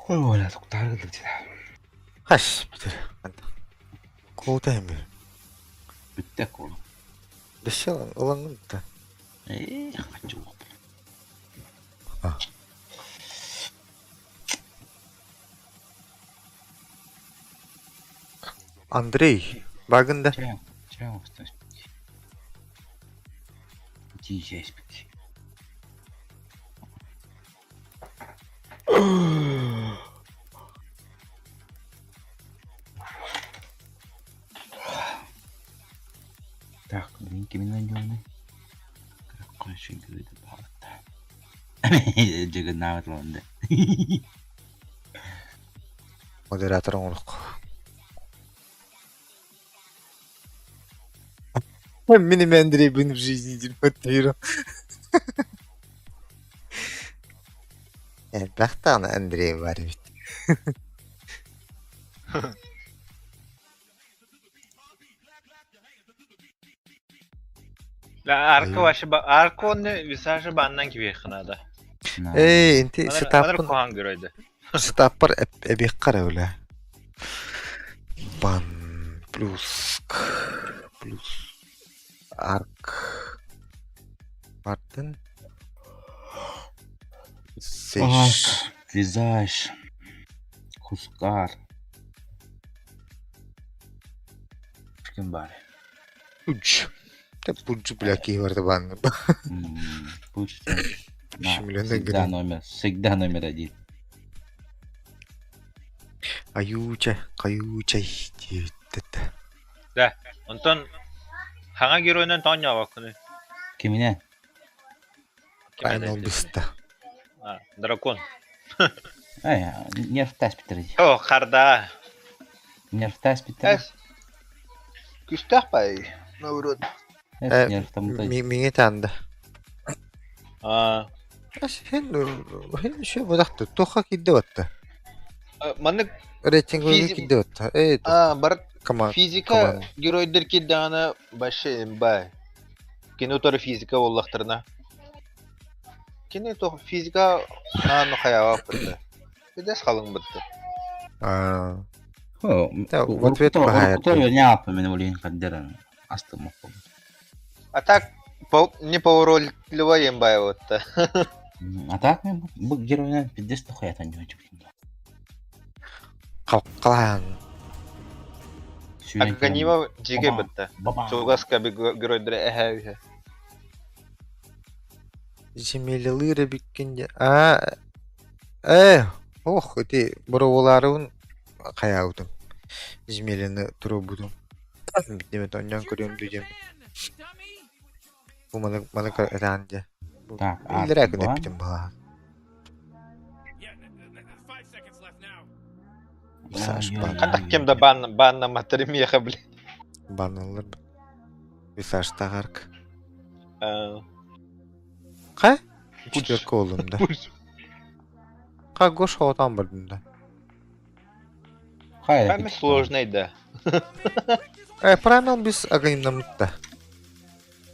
Speaker 2: Ой, тоқтар кылдык
Speaker 1: Хас бүтэр. Куута эмир.
Speaker 2: Бүттэ кол.
Speaker 1: Дөссө ылаҥҥын да.
Speaker 2: Э, хочу.
Speaker 1: А. Андрей, багын да.
Speaker 2: Чао, чао, спить. Тише спить. Так, блин, кимин найдёный? Какой говорит, Джиггернаут лонда.
Speaker 1: Модератор оҥорук. Мин эмэ Андрейбин в жизни диэн Элбэх даҕаны Андрей баар эбит.
Speaker 4: La арка вообще арка онно висажы баннан кибиэххэ наада.
Speaker 1: Эй, инти
Speaker 4: Манар
Speaker 1: сетаппын
Speaker 4: куһаҕан геройда.
Speaker 1: сетаппар эбиэххэ эрэ үлэ. Бан плюс к плюс арк бардын. Сеш.
Speaker 2: Визаж. Хускар. Ким бар?
Speaker 1: Пудж. Та пудж, бля, киһи барда баанны.
Speaker 2: Пусть.
Speaker 1: Миллион
Speaker 2: Всегда
Speaker 1: гривен.
Speaker 2: номер, всегда номер один.
Speaker 1: Аюуча, каюучай диэбиттэр.
Speaker 4: Онтон хаҥа геройунан тоонньообоккуну.
Speaker 2: Кимине?
Speaker 1: Айнол быста.
Speaker 4: Дракон.
Speaker 2: Эй, нерв тас питер.
Speaker 4: О, харда.
Speaker 2: Нерв тас питер.
Speaker 3: Күстээх бай. Наоборот.
Speaker 2: Нерв там
Speaker 1: Миҥэ таанда.
Speaker 4: А,
Speaker 1: Хэн хэн шө бодахты тоха кидде батта.
Speaker 3: Маннык
Speaker 1: Рейтинг кидде батта. Э,
Speaker 3: а бар
Speaker 1: команд.
Speaker 3: физика геройдер кирдэҕинэ вообще имба. Кини утары физика буоллахтарына. Кини туох физика наан хайаабап бытта. Бидэс халыҥ бытта.
Speaker 1: А. В ответ баһайар.
Speaker 2: Не мен олин каддеран астым.
Speaker 3: А так не поворотливо имба вот.
Speaker 2: А так мен бу геройна пиздец нахуя не хочу.
Speaker 1: Қалқалаан.
Speaker 3: Аганима жиге бытта. Чугаска геройдер эһэ
Speaker 1: Земелилыра биккин А э ох ити бороволарыбын хайаабытым. Земелини туруобутум. Биттеме тонньон көрүөм дүйдем. Бу маны маны этаан дьэ.
Speaker 2: Так,
Speaker 1: Иллэрээ күн эппитим баҕа. Саш бан.
Speaker 3: Хантах кем да бан банна матримеха блин.
Speaker 1: Баналар. Висаж тагарк.
Speaker 3: А,
Speaker 1: Ка? Четверка олум да. Ка гош хотан бардым да.
Speaker 3: Самый сложный да.
Speaker 1: Э, правильно біз аганимнамытта.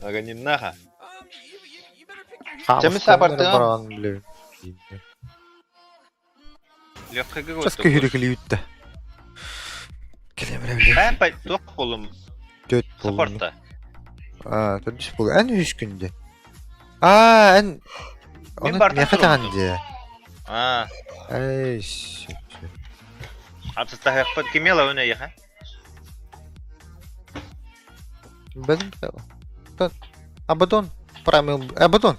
Speaker 3: Аганимнаха.
Speaker 1: Хамыс
Speaker 3: Чемис апартыган?
Speaker 1: баран билебин.
Speaker 4: легкого
Speaker 1: Час көһүрүкүлү үттэ. Келемре биле.
Speaker 4: Эн пай туох болум
Speaker 1: Төт болду.
Speaker 4: саппорта.
Speaker 1: А, төрдүс болду. Эн үс күндө. А, эн
Speaker 4: Мен
Speaker 1: Оны
Speaker 4: бартан
Speaker 1: меха
Speaker 4: турумтум.
Speaker 1: таган же.
Speaker 4: А,
Speaker 1: Эй, всё, всё.
Speaker 4: Апсастаһыахпыт кими ылабын эйиэхэ?
Speaker 1: Бэлин Абадон. Прамил Абадон.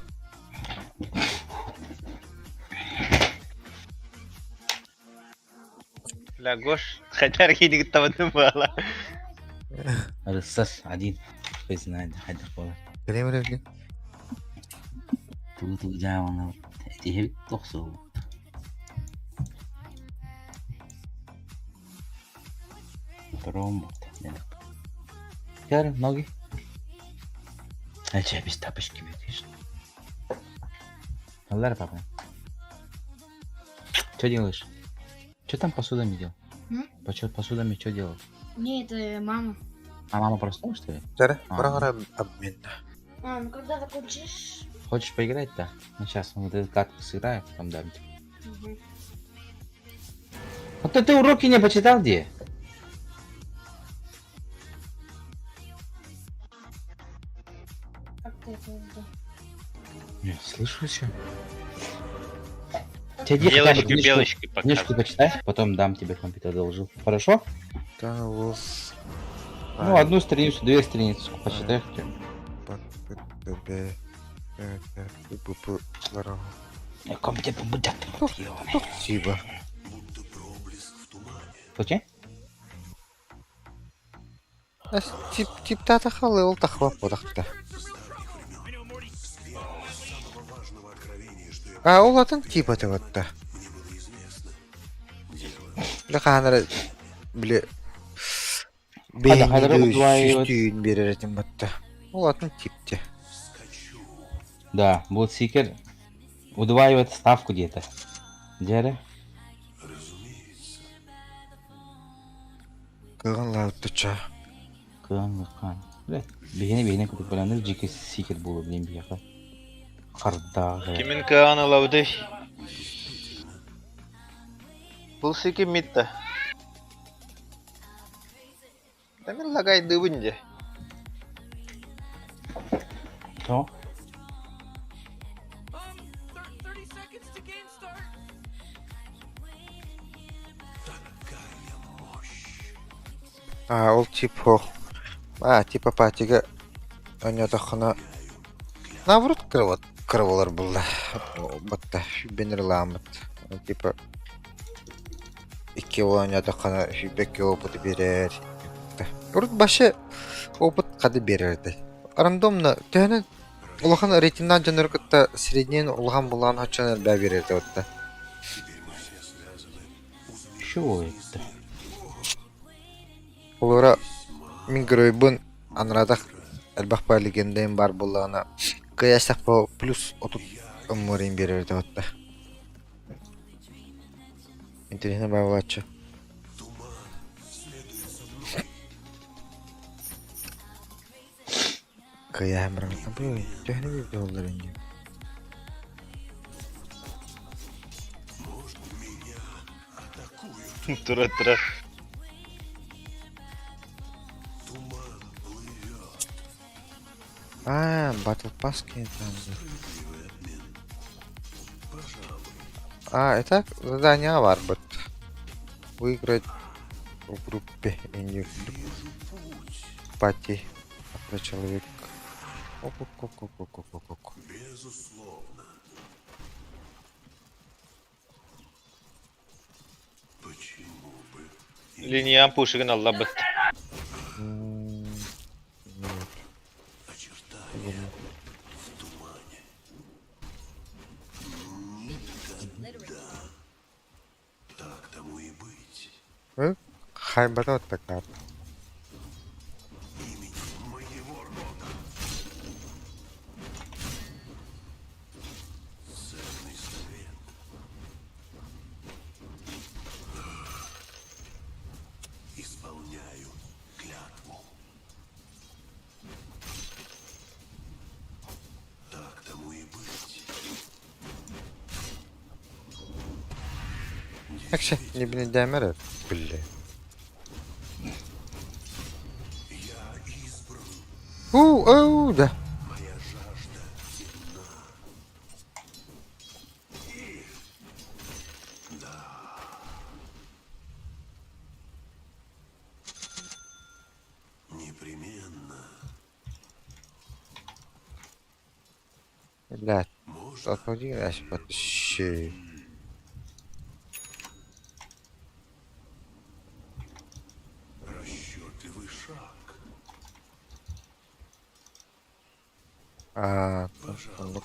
Speaker 4: Бля, Гош, хотя архидик табатын буола.
Speaker 2: Рыссас один. Хуй знает, хайдах буолар.
Speaker 1: Кэлиэм эрэ
Speaker 2: Тугу тугу дьаабана этиһэбит тохсуһубут. Ромбот. Көр, ноги. Ача, без тапочки бегаешь. Аллар, папа. Что делаешь? Что там посудами делал?
Speaker 10: М?
Speaker 2: По чё, посудами что делал?
Speaker 10: Не, это мама.
Speaker 2: А мама проснулась, что ли?
Speaker 1: Дара,
Speaker 2: А.
Speaker 1: бара обмен.
Speaker 10: А, ну когда закончишь?
Speaker 2: Хочешь поиграть-то? Ну сейчас вот эту катку сыграю, потом дам тебе.
Speaker 10: Мгм.
Speaker 2: А то ты уроки не почитал где?
Speaker 10: Как ты это узнал?
Speaker 2: Не, слышу все. Тебе иди хотя бы
Speaker 4: Белочки,
Speaker 2: книжку,
Speaker 4: белочки
Speaker 2: книжку
Speaker 4: показывай.
Speaker 2: почитай, потом дам тебе компьютер одолжу. Хорошо?
Speaker 1: Таус.
Speaker 2: Ну, одну страницу, две страницы почитай хотя бы. Я компьютер побудят.
Speaker 1: Спасибо.
Speaker 2: Окей?
Speaker 1: Тип тип тата халы ол тахва подахта. А ол атын типа ты ватта. Бля ханара бля
Speaker 2: Хада- хадара удваивает.
Speaker 1: Бейін берер этим батта. Ол атын типте.
Speaker 2: Да, Блудсикер удваивает ставку где-то. Деря?
Speaker 1: Кыгын лаутыча.
Speaker 2: Кыан кан. Бля, бихини бихини кутуп баланыр жеке сикер болу билем бияка. Кардагы.
Speaker 4: Кимин кыан ылабыты?
Speaker 3: Бұл сики митта. Да мен лагайдыбын же.
Speaker 2: То?
Speaker 1: А ол тип хох. А типа патига онятахына наоборот кырват кырвалар булла. Батта бенер ламат. Типа икки онятахына бекке опыт берер. Урут башы опыт кады берерди. Рандомно төһөнө улахан рейтингнан дьоннор кытта среднен улахан булаан хачан элбэ берерди отта.
Speaker 2: Чего это?
Speaker 1: Олора мин геройбун анрадах элбэх па легендаин бар буллаҕына кыайсах по плюс отут ыммырын берерди отта. Интересно баалааччы. Кыйаамыран төһөнү бирде оллар инде.
Speaker 4: Тура тура.
Speaker 1: А, Battle Pass там. А, это задание бар бит. Выиграть в группе и пати. Про человек. Оп-оп-оп-оп-оп-оп-оп.
Speaker 4: Линиян пушигин алла бит.
Speaker 1: М, Нет. Хайбата такая. Акша, не бнедямера, бля. У, оу, да. Блядь, отводи подожди.
Speaker 5: Расчетливый шаг.
Speaker 1: Аа, оннук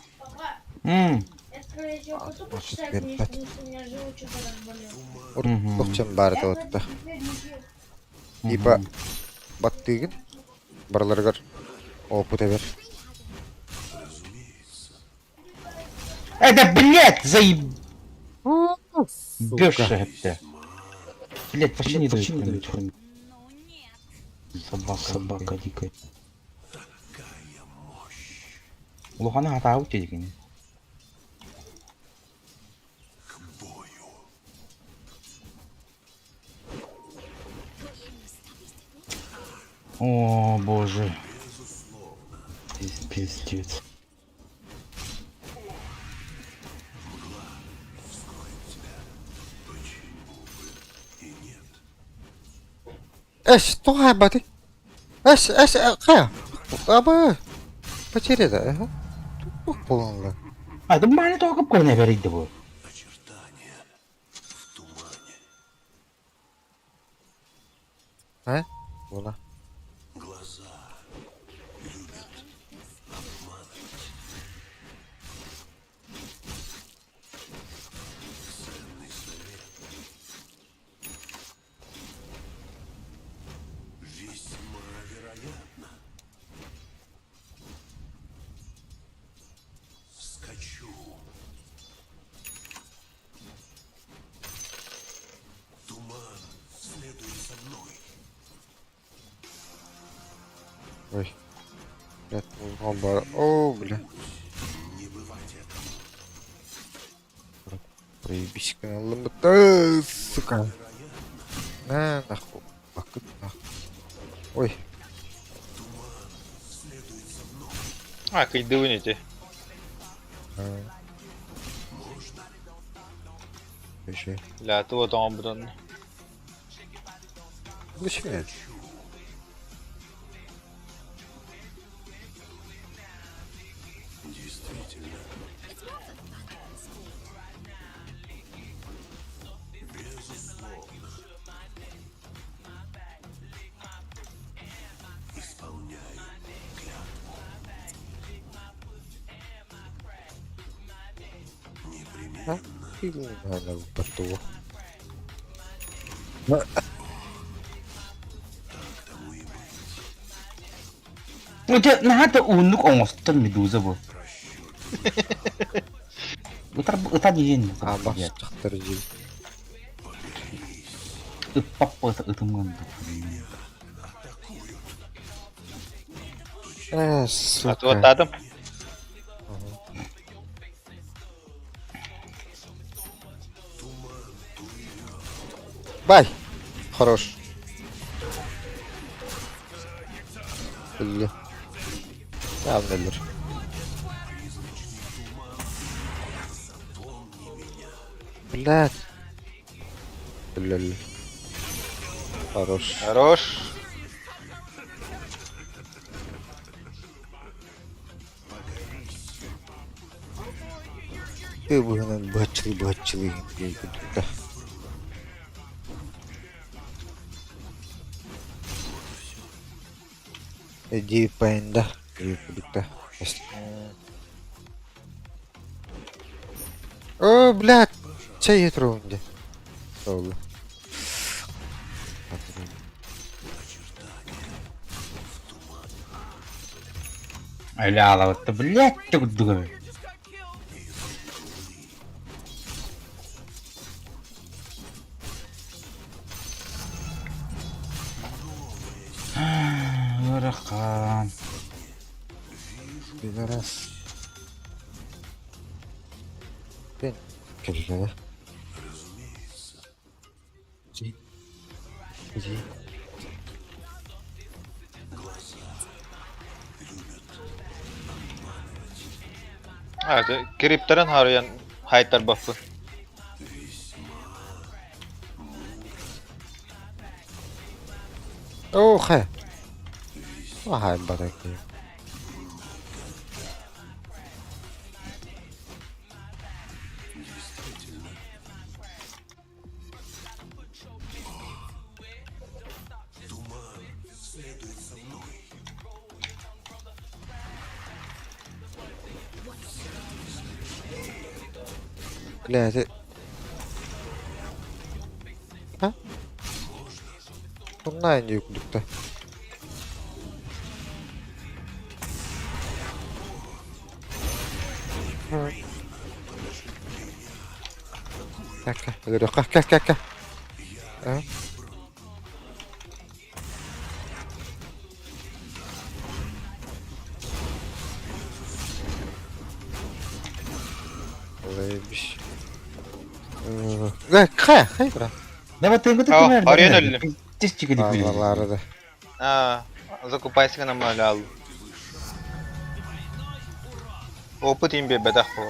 Speaker 2: М,
Speaker 10: Я скорее всего хочу
Speaker 1: Может,
Speaker 10: почитать
Speaker 1: теперь
Speaker 10: книжку,
Speaker 1: пять.
Speaker 10: потому что у меня живот что-то разболелся.
Speaker 1: Урут чем баар
Speaker 10: Я
Speaker 1: этэ
Speaker 10: кстати,
Speaker 1: отта.
Speaker 10: теперь не пью.
Speaker 1: Типа баттыыгын барыларыгар опыт эбэр.
Speaker 2: Это, блядь, заеб...
Speaker 1: Сука.
Speaker 2: это. Блядь, вообще не дают. ничего.
Speaker 9: Ну нет.
Speaker 2: Собака, собака дикая. Лухана хатаабыт дии
Speaker 5: К бою.
Speaker 2: О, боже. Пиздец.
Speaker 1: Эс, тоҕо хайбатый? Эс, эс, хайа? Аба, потеряда, ага. Туох буолан
Speaker 2: А, да маны тоҕо көрүнэ бэрийди бу.
Speaker 5: Очертания в тумане.
Speaker 1: А? Була.
Speaker 5: Глаза любят обманывать. Ценный совет. Весьма вероятно. Скачу. Туман следует за мной.
Speaker 1: Ой. Блядь, бар. О, бля.
Speaker 5: Не бывать этому.
Speaker 1: Проебись каналым. Да, сука. На, нахуй. Бакыт, нахуй. Ой.
Speaker 4: А, кыйдыбын ити.
Speaker 1: Еще.
Speaker 4: Ля, туга тоҥон
Speaker 1: Зачем я?
Speaker 5: Действительно. Безусловно. Исполняю клятву.
Speaker 1: А?
Speaker 5: Непременно.
Speaker 1: Наверное, поту.
Speaker 5: Так тому и быть.
Speaker 2: Ну, дьэ, наһаа да уһуннук оҥостон медуза бу. Ытар ытан иһин.
Speaker 1: А, бас тахтар жил.
Speaker 2: Ыппап ытымган.
Speaker 1: Э,
Speaker 4: А
Speaker 1: сука.
Speaker 4: туоттаатым.
Speaker 1: Бай. Хорош. Өллө. Tamam ölür. Блядь. Өллө өллө. Хорош.
Speaker 4: Хорош.
Speaker 1: Ты быһынан быһаччылыы быһаччылыы диэн курдук да. Дипенда курдук да. О, блядь! Чай етроунде. Oldu.
Speaker 2: Аля, блядь, ты курдук. Ыарахан.
Speaker 1: Пидорас. Бен. Кэллэ. Иди.
Speaker 4: А, криптарын харуян хайтар баффы.
Speaker 1: Оо, хайа. Ахай барак. Бля, это... А? Тумна курдукта. Кэ, кэ, кэ, кэ, кэ. А? Заебись. Э, хай, хай, бра.
Speaker 2: Давай ты, ты,
Speaker 4: О, Орион өллүм.
Speaker 2: Тестик или
Speaker 1: Ларада.
Speaker 3: А, закупайся на малял. Опыт им бедах по.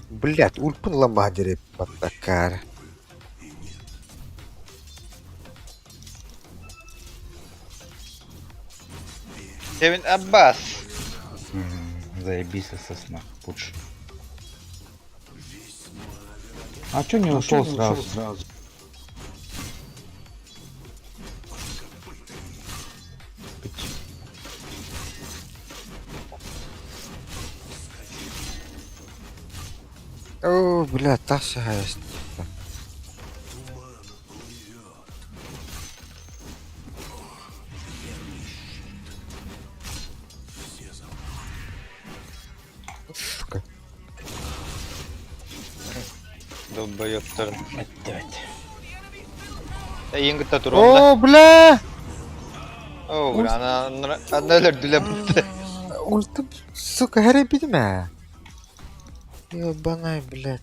Speaker 1: Блять, ульпын ламадери подтакар.
Speaker 3: Кевин Аббас.
Speaker 2: Заебись, сосна, пуч. А чё не ушел сразу? сразу?
Speaker 1: О, блядь, тахса есть. Сука.
Speaker 3: Долбоёбтар.
Speaker 2: Опять.
Speaker 3: Ең турунда.
Speaker 1: О, бля!
Speaker 3: О, бля, ана ана өлөрдүлэ бутты.
Speaker 1: Ультым, сука, хэрэ бидимэ. Ебанай, блядь.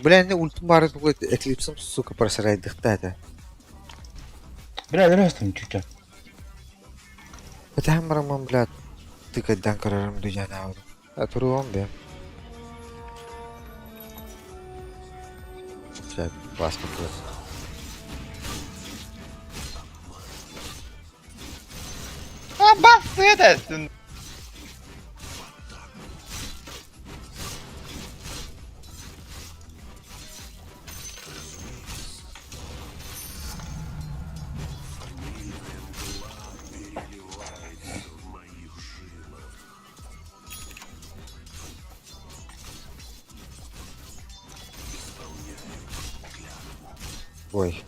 Speaker 1: Бля, не ультым бары тугой эклипсым, сука, просрайдыхта это.
Speaker 2: Бля, здравствуй, чуть-чуть.
Speaker 1: Это хамарамам, блядь, тыкать карарым дуяна. А туруом бе. Блядь, вас попал.
Speaker 3: Аббас, это.
Speaker 1: Ой.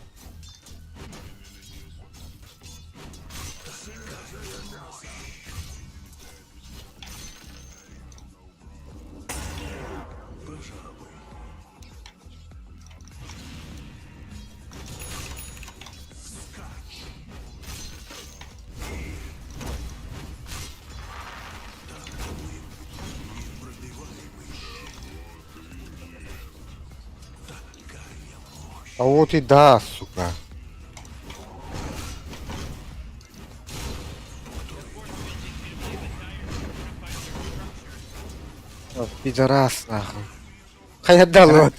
Speaker 1: А вот и да, сука. Вот пидорас, нахуй. Хай отдал его.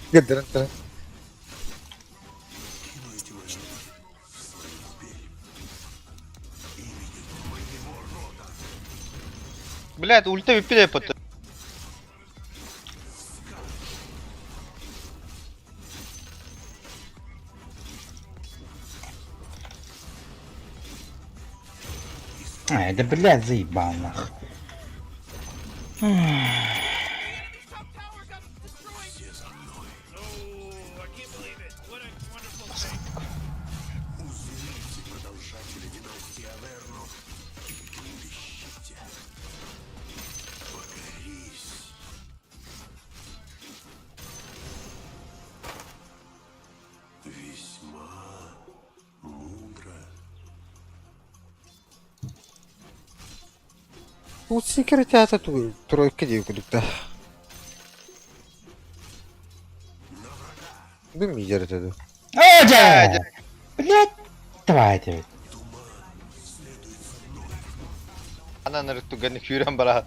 Speaker 3: Блядь, ульта випиле пот.
Speaker 2: А, это, блядь, заебал нах.
Speaker 5: Весьма мудро.
Speaker 1: Тут секретята тройка девка Бым идет это.
Speaker 2: О, да! Блядь, давай ты.
Speaker 3: Ана ныры туганы күүрэн бара.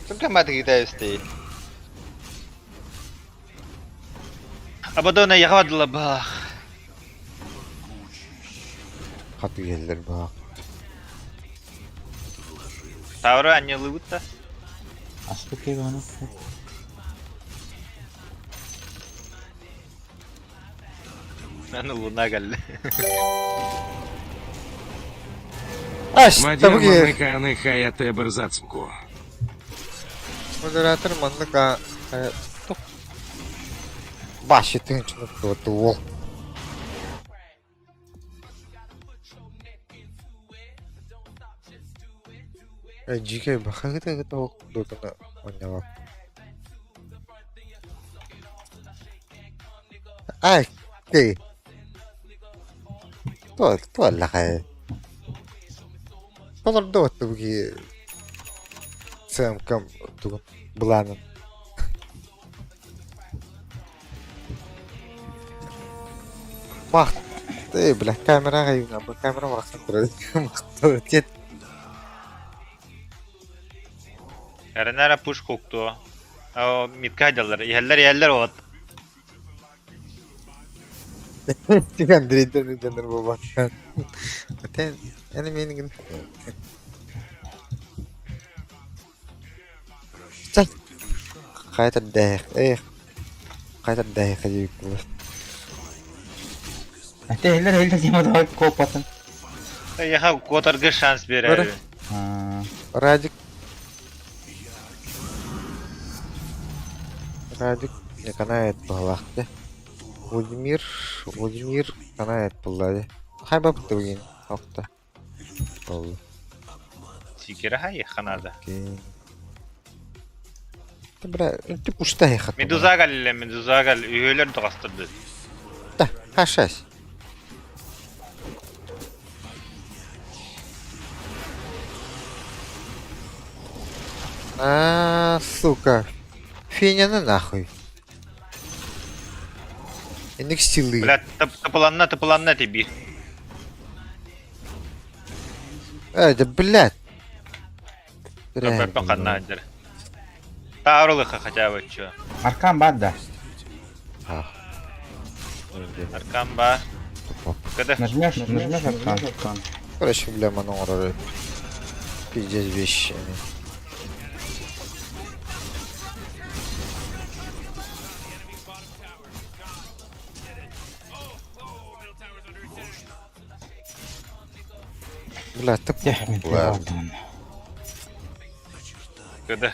Speaker 3: Сука мат гитаисты.
Speaker 4: Абадона ягадла бах.
Speaker 1: Хаты келдер бак.
Speaker 4: Тавра аннялыбытта.
Speaker 2: А сколько его ну?
Speaker 4: Аны луна галли.
Speaker 1: Аш,
Speaker 5: Маннык хаята
Speaker 1: Модератор маннык Башы тыынчынып туоту уол. Дьиикэй бахагыта тоох дотана онньалап. Ай, ты. То, то лахай. Толорду туги ЦМК тугун былаанын. Бах, ты, бля, камераҕа юна, бу камера барахсан турар. Махтал, тет.
Speaker 4: Эрэнэ пуш хуктуо. О, митка дьаллар. Иһэллэр иһэллэр вот.
Speaker 1: Тик Андрейден өйдөнөр буолбакка. Атын эн миэнигин. Чай. Хайа дээх, эх. Хайа дээх диэбиккин.
Speaker 2: Ate eller eller Дима давай копатын.
Speaker 4: Яха куотарга шанс берер.
Speaker 1: Радик. Радик не канает баһылаахты. Владимир, Владимир канает буллады. Хай бапты бүгін. Алта. Болду.
Speaker 4: Сикера хай ханада.
Speaker 1: Бля, ты пустай хат.
Speaker 4: Медуза галле, медуза гал үйөлөр догастырды.
Speaker 1: Да, хашась. А, сука. Феня на нахуй. Инник силы.
Speaker 4: Бля, тыпыланна, тыпыланна тебе.
Speaker 1: Э, да блядь.
Speaker 4: Таарылыха хотя бы чё.
Speaker 2: Аркан бар да.
Speaker 4: Аркан бар. Когда?
Speaker 2: Нажмешь, нажмешь аркан.
Speaker 1: Короче, бля, манон Пиздец вещи. Бля, ты
Speaker 2: Ладно.
Speaker 4: Когда?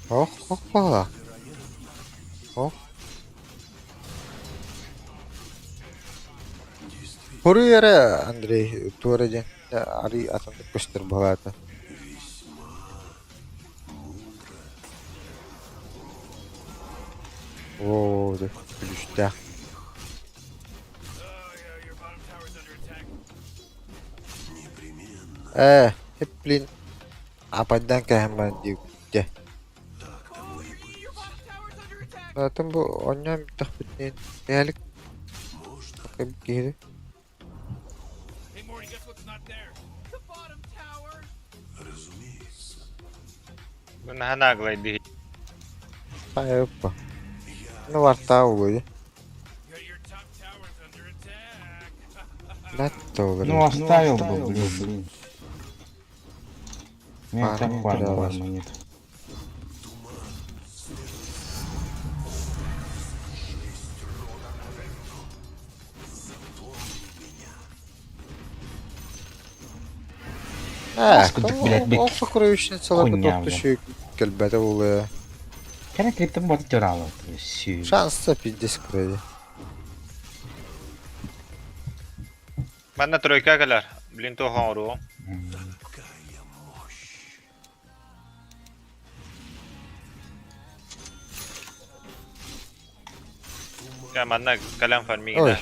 Speaker 1: Ох, ох, ох. Ох. Хоруй эрэ Андрей туора диэн арый атыннык көстөр буолаата. Оо, дьэ, күлүстээх. Ээ, блин, апайдан кэһэн баран диэбиттэ. Атын бу оонньоон бүттэхпитинэ бэйэлик киһи
Speaker 4: Наһаа наглай биһи.
Speaker 1: Опа. Ну вартаа улуй.
Speaker 2: Ну оставил бы, блин. Нет, так фарма нет.
Speaker 1: Блядь, сокровищница кэлбэтэ буолуо.
Speaker 2: Кэрэ клиптен бот дьорало.
Speaker 1: Шанса пиздец крови.
Speaker 4: Манна тройка кэлэр. Блин, туох оҥоруом. Манна кэлэн фармигина.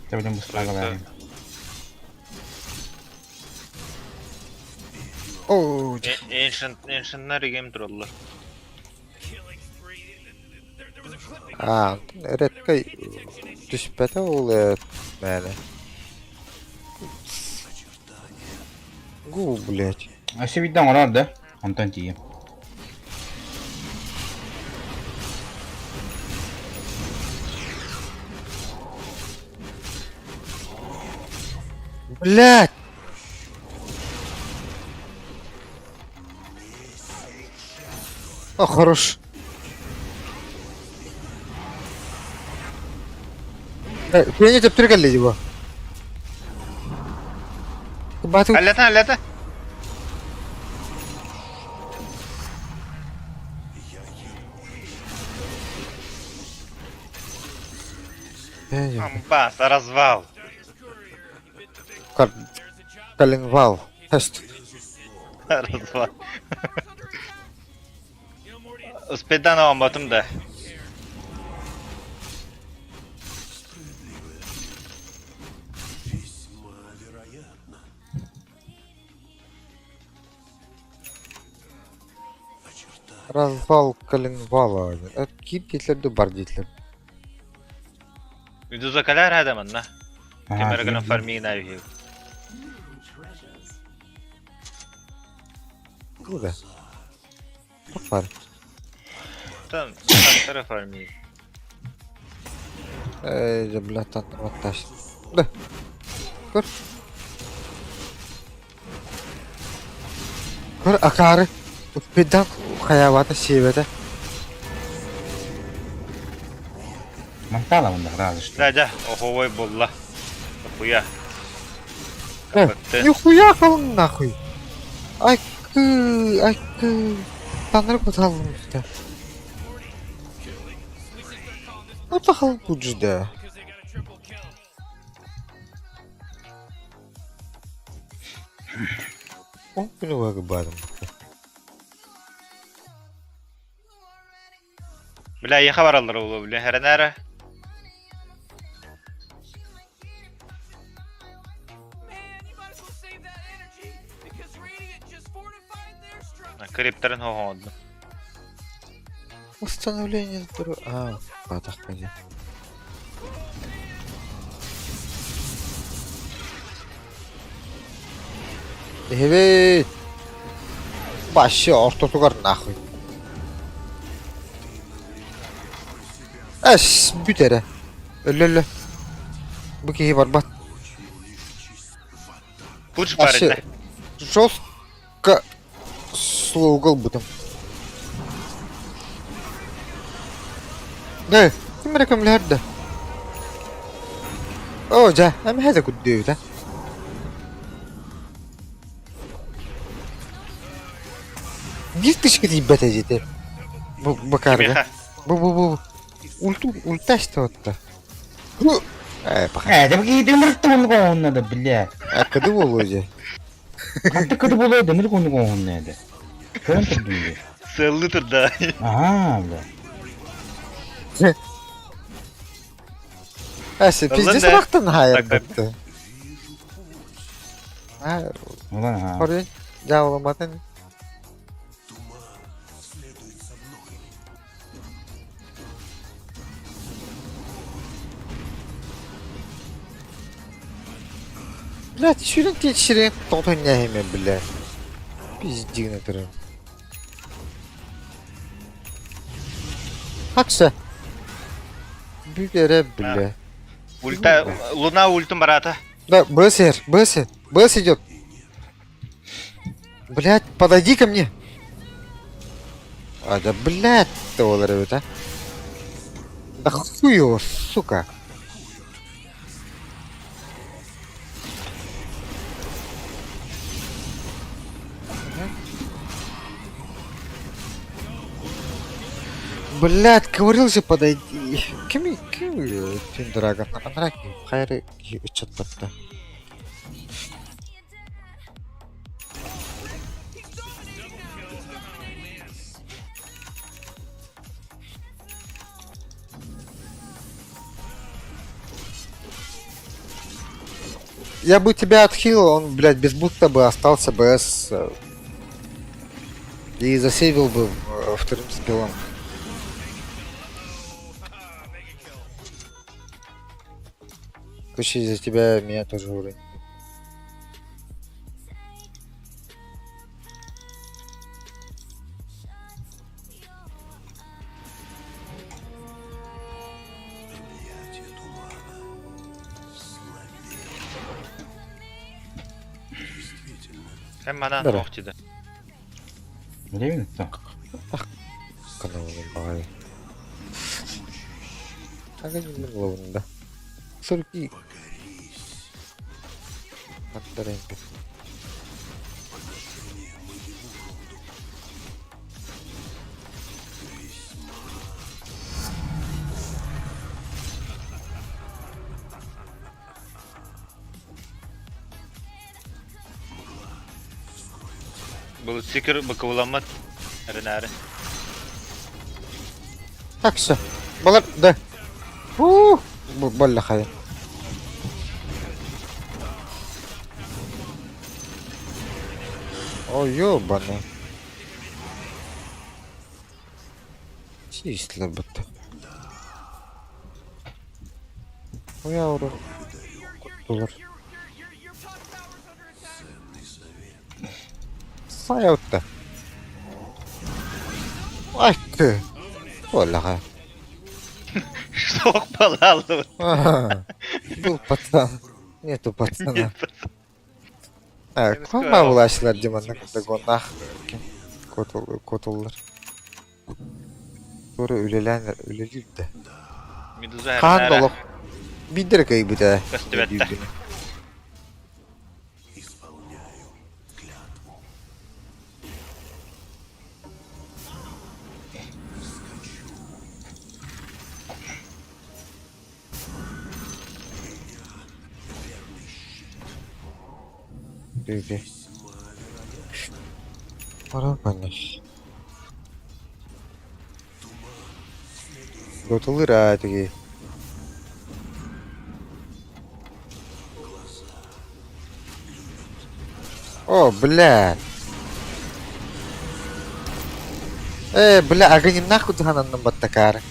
Speaker 2: Ты будем быстро говорить.
Speaker 1: Оо,
Speaker 4: Ancient, Ancient'lar игем тураллар.
Speaker 1: Аа, редкай түспэтэ ол мээнэ. Гу, блядь.
Speaker 2: А все видно, оҥорор да? Онтон тиийэн.
Speaker 1: Блядь! О, хорош. Пиани төптөрү кэллэ дии бу. Баты
Speaker 4: Аллата, аллата. Амбас, развал.
Speaker 1: Коленвал. Тест.
Speaker 4: Развал. Успедан оонботум да.
Speaker 1: Развал коленвала. Кип диэтилэр да бар диэтилэр.
Speaker 4: Медуза кэлээр да манна. Ким эрэ гынан фармигна үһү.
Speaker 1: Куда? Бар.
Speaker 4: Там, тара фармиг.
Speaker 1: Эй, бля, татташ. Да. Көр. Көр акаары. Успедан хайабата сиэбэтэ.
Speaker 2: Мантала мында разве что.
Speaker 4: Да, да, оховой булла. Хуя.
Speaker 1: Нихуя халың нахуй. Ай кы, ай кы. Танры куталым işte. Ну халың куджда. О, күнү барым.
Speaker 4: Бля, еха баралар олу, бля, хәрәнәрә. Криптерин хоһоодду.
Speaker 1: Восстановление здоровья. А, патах пойди. Эбей! Вообще, ортотугар нахуй. Эс, бүт эрэ. Өллө-өллө. Бу киһи барбат.
Speaker 4: Пудж
Speaker 1: Вообще,
Speaker 4: барында.
Speaker 1: жестко слоугал бутым. Да, ким эрэ көмөлөһөр да. Оо, дьэ, эмэһэ да күрдүөбүт, Биир тысяча тиийбэтэ дьиэтэ. Бу бакаарга.
Speaker 4: Миха.
Speaker 1: Бу бу бу ульту ульташтыбатта. Э, паха.
Speaker 2: Э, да бу мыртты надо, бля.
Speaker 1: А кыды болу же.
Speaker 2: Хатты кыды болу да мыр кону надо. Көрөн турдум же.
Speaker 4: Сыллы турда.
Speaker 2: Ага, бля.
Speaker 1: Әсе, пиздец
Speaker 4: Ылын да.
Speaker 1: рактан хайыр
Speaker 4: Так, так.
Speaker 1: бітті. А,
Speaker 2: Ulan ha.
Speaker 1: хорын, жауламатын. Блядь, сүрін тетшірен тоғын нәхемен, бля. Пиздигіне тұрын. Хакса. Бүгере, бля.
Speaker 4: Ульта, луна ультум барата.
Speaker 1: Да, БСР, БС, БС идет. Блядь, подойди ко мне. А, да, блядь, ты а. Да хуй его, сука. Блядь, говорил же подойди. Ким, ким, Тиндрагон, Анраки, Хайры, чаттапта. Я бы тебя отхилил, он, блядь, без будто бы остался БС. И засейвил бы вторым спилом. Короче, из-за тебя меня тоже уронили.
Speaker 4: Эн манан
Speaker 1: Бара.
Speaker 4: ох деді.
Speaker 2: Где то?
Speaker 1: Каналын баҕайы. Агоним ловында. Сорки. Аттаренко.
Speaker 4: Бұл секір быкыбыламмат. Эренары.
Speaker 1: Так, все. Балар, да. Фу, Балла хайа. О, ёбаный. Число будто. Уя Куттулар. Сайаутта. Ай ты. Оляха.
Speaker 4: Что балалу?
Speaker 1: Был пацан. Нету пацана.
Speaker 4: Я
Speaker 1: Кoma булаачылар дьэ манна кытта котуллар. Тура үлэлээн үлэлиир да.
Speaker 4: Медуза
Speaker 1: Хаан
Speaker 4: эренары.
Speaker 1: долох биирдэрэ кыайбыта.
Speaker 4: Көстүбэттэ.
Speaker 1: Дүйде. Барабанаш. Дотулыр аа тиги. О, бля. Э, бля, агани нахуй хананнан баттакаар.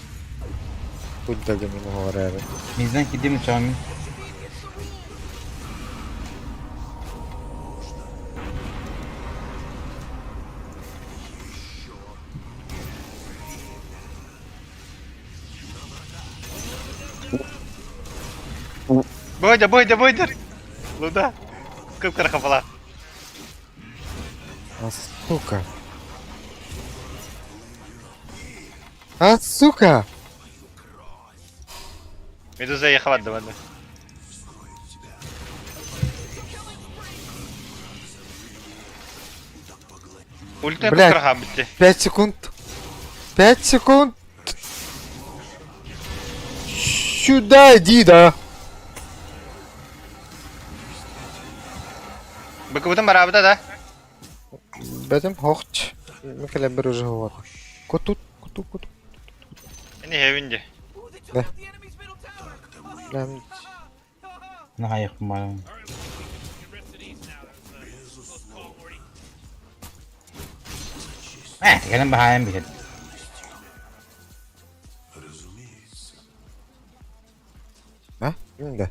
Speaker 1: Тут агани муһуорары.
Speaker 2: Не знаю, где мы чами.
Speaker 4: Бойда, бойда, бойда. Луда. Кып-кыра хапала.
Speaker 1: А, сука. А, сука!
Speaker 4: Медуза ехала до воды. Ульта
Speaker 1: Блядь.
Speaker 4: кып-кыра бітті.
Speaker 1: 5 секунд. 5 секунд. Сюда иди, да.
Speaker 4: Быкыбытын барабыда да.
Speaker 1: Бэтим хохч. Микеле бір уже вот. Котут, коту, коту.
Speaker 4: Эни хевинде.
Speaker 1: Да. Прям
Speaker 2: На их маю. Э, ты кэлэн баһаайан биһир.
Speaker 1: А? Да.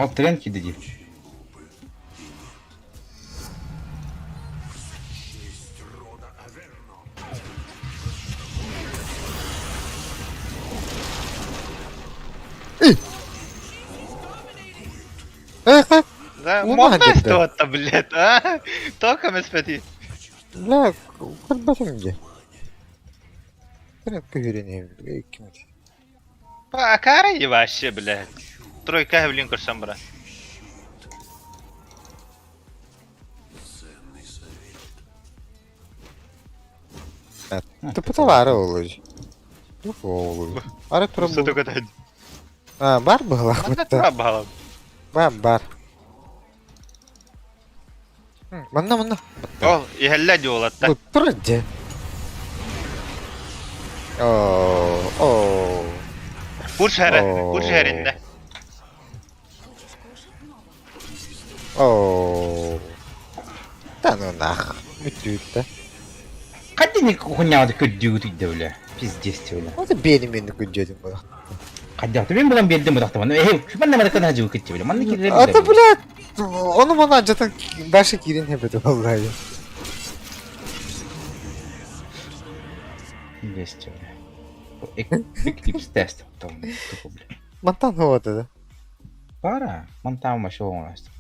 Speaker 2: Ол трен киди дии.
Speaker 1: Эх, эх,
Speaker 4: Да,
Speaker 1: Ума
Speaker 4: можно
Speaker 1: где-то.
Speaker 4: что-то, блядь, а? Только мы спати.
Speaker 1: бля, көрбөтүм дии. Ким ким.
Speaker 4: Акара и вообще, блядь. Тройка, блин, курсам, бра.
Speaker 1: Ты товары олуж. Олуж. Ары тура
Speaker 4: Что
Speaker 1: бу.
Speaker 4: только так.
Speaker 1: А, бар была
Speaker 4: Манна
Speaker 1: будто.
Speaker 4: тура бала.
Speaker 1: Бар, бар. Манна, манна.
Speaker 4: Ол, ихэллэ диолатта.
Speaker 1: Бу тура дьэ. О, о.
Speaker 4: Пуш хэрэ,
Speaker 1: Оо.
Speaker 4: пуш хэриннэ.
Speaker 1: О. Да ну нах. Бүтүүттэ.
Speaker 2: Хаддини хуйня көрдүү түйдэ бля. Пиздец бля.
Speaker 1: Ол бени мени күнжедим була.
Speaker 2: Хаддах мен булан бердим бу тахтаман. Э, манна мана кана жуу кетти бля. Манна кирер.
Speaker 1: А то блядь, ону мана жатан дальше кирин хепет валлахи.
Speaker 2: 200, бля. Эклипс тест там, тупо, бля.
Speaker 1: Мантан вот это.
Speaker 2: Пара, мантан вообще оҥоросто.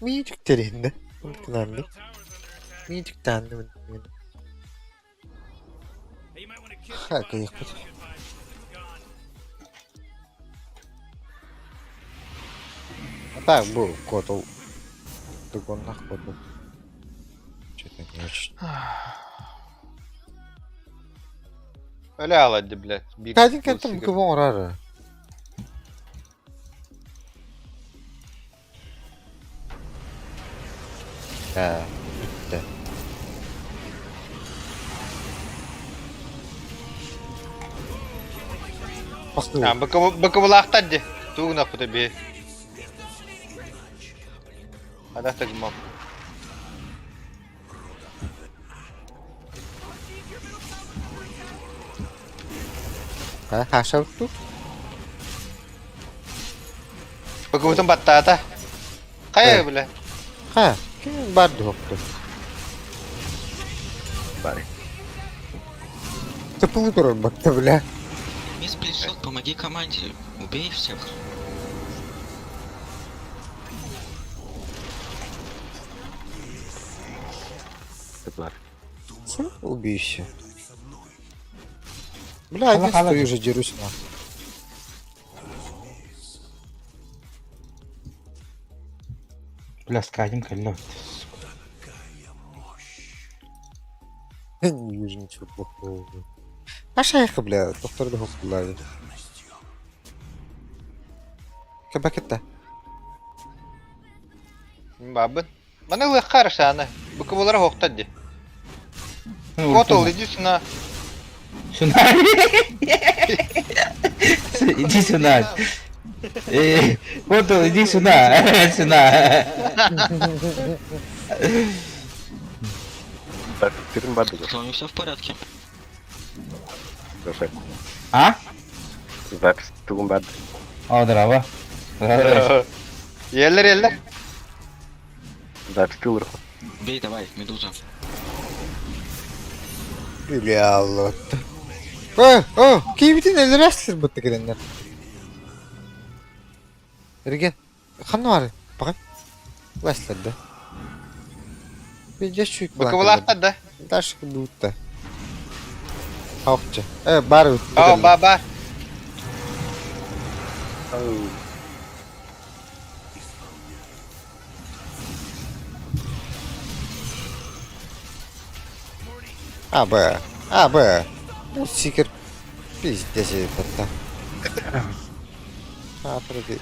Speaker 1: Миичик тэриннэ. Мынтынанды. Миичик таанды мынтынанды. Ха, кыйыкпыт. А так, бу котл. Дугоннах котл. Что-то не очень.
Speaker 3: Өлө аладды, блядь. Биир
Speaker 1: Кадин кантан
Speaker 3: сигар.
Speaker 1: буква оҥорор. Ээ, бүттэ.
Speaker 3: А, быкыбылаахтар ди. Тугунахпыта би. Хадах тагымап.
Speaker 1: Ха, хаша тут?
Speaker 3: Быкыбытын баттаата. Хайа, бля.
Speaker 1: Ха, ким бар дуохту.
Speaker 6: Бар.
Speaker 1: Тыпылы турар батта, бля.
Speaker 7: Мисс Плесот, помоги команде. Убей всех.
Speaker 6: Бар.
Speaker 1: Убийся. Бля, один
Speaker 2: Хала-хала.
Speaker 1: стою уже, дерусь на.
Speaker 2: Бля, скадим каллет, сука.
Speaker 1: Не вижу ничего плохого. А шайха, бля, доктор да Кабакетта.
Speaker 3: Бабын. Маны ылыахха арашааны. Быкыбылара хоқтар ди. Котл, иди сюда.
Speaker 2: Сюда. Иди сюда. Э, Вот он, иди сюда. Сюда.
Speaker 6: Бар. Тирин бар
Speaker 7: С вами все в порядке?
Speaker 6: Запись.
Speaker 2: А?
Speaker 6: Запись. Тугун бар.
Speaker 2: О, здорово. Здорово.
Speaker 3: Еллер, еллер.
Speaker 6: Запись тылыр.
Speaker 7: Бей давай, медуза.
Speaker 1: Бля, Аллах. О, о, кийбитин элерәсер бутты киреннер. Эрген, ханны бар, бакын. Васларды. Bir чуйк
Speaker 3: Быкыбылаахтар да.
Speaker 1: Дальше будто. Хавча. Э, бар.
Speaker 3: О, ба, ба.
Speaker 1: А, Б. А, Б. Ну, сикер. Пиздец, это. А, подожди.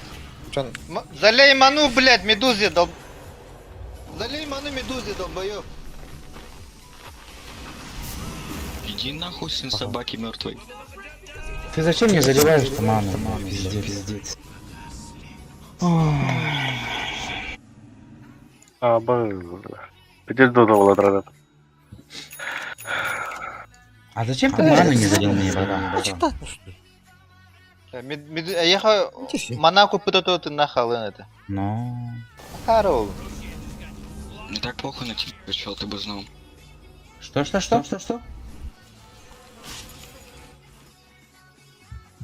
Speaker 1: Чон,
Speaker 3: Залей ману, блядь, медузе, дол... Залей ману медузе, долбоёб.
Speaker 7: Иди нахуй, сын собаки мертвой.
Speaker 2: Ты зачем мне заливаешь-то ману? Пиздец. Пиздец.
Speaker 6: А, бар. Петер додо була
Speaker 2: А зачем ты ману не залил мне, братан?
Speaker 3: Ехо мана купыта то ты нахалын это.
Speaker 2: Ну.
Speaker 3: Карол.
Speaker 7: Не так плохо на тебя кричал, ты бы знал.
Speaker 2: Что, что, что? Что, что?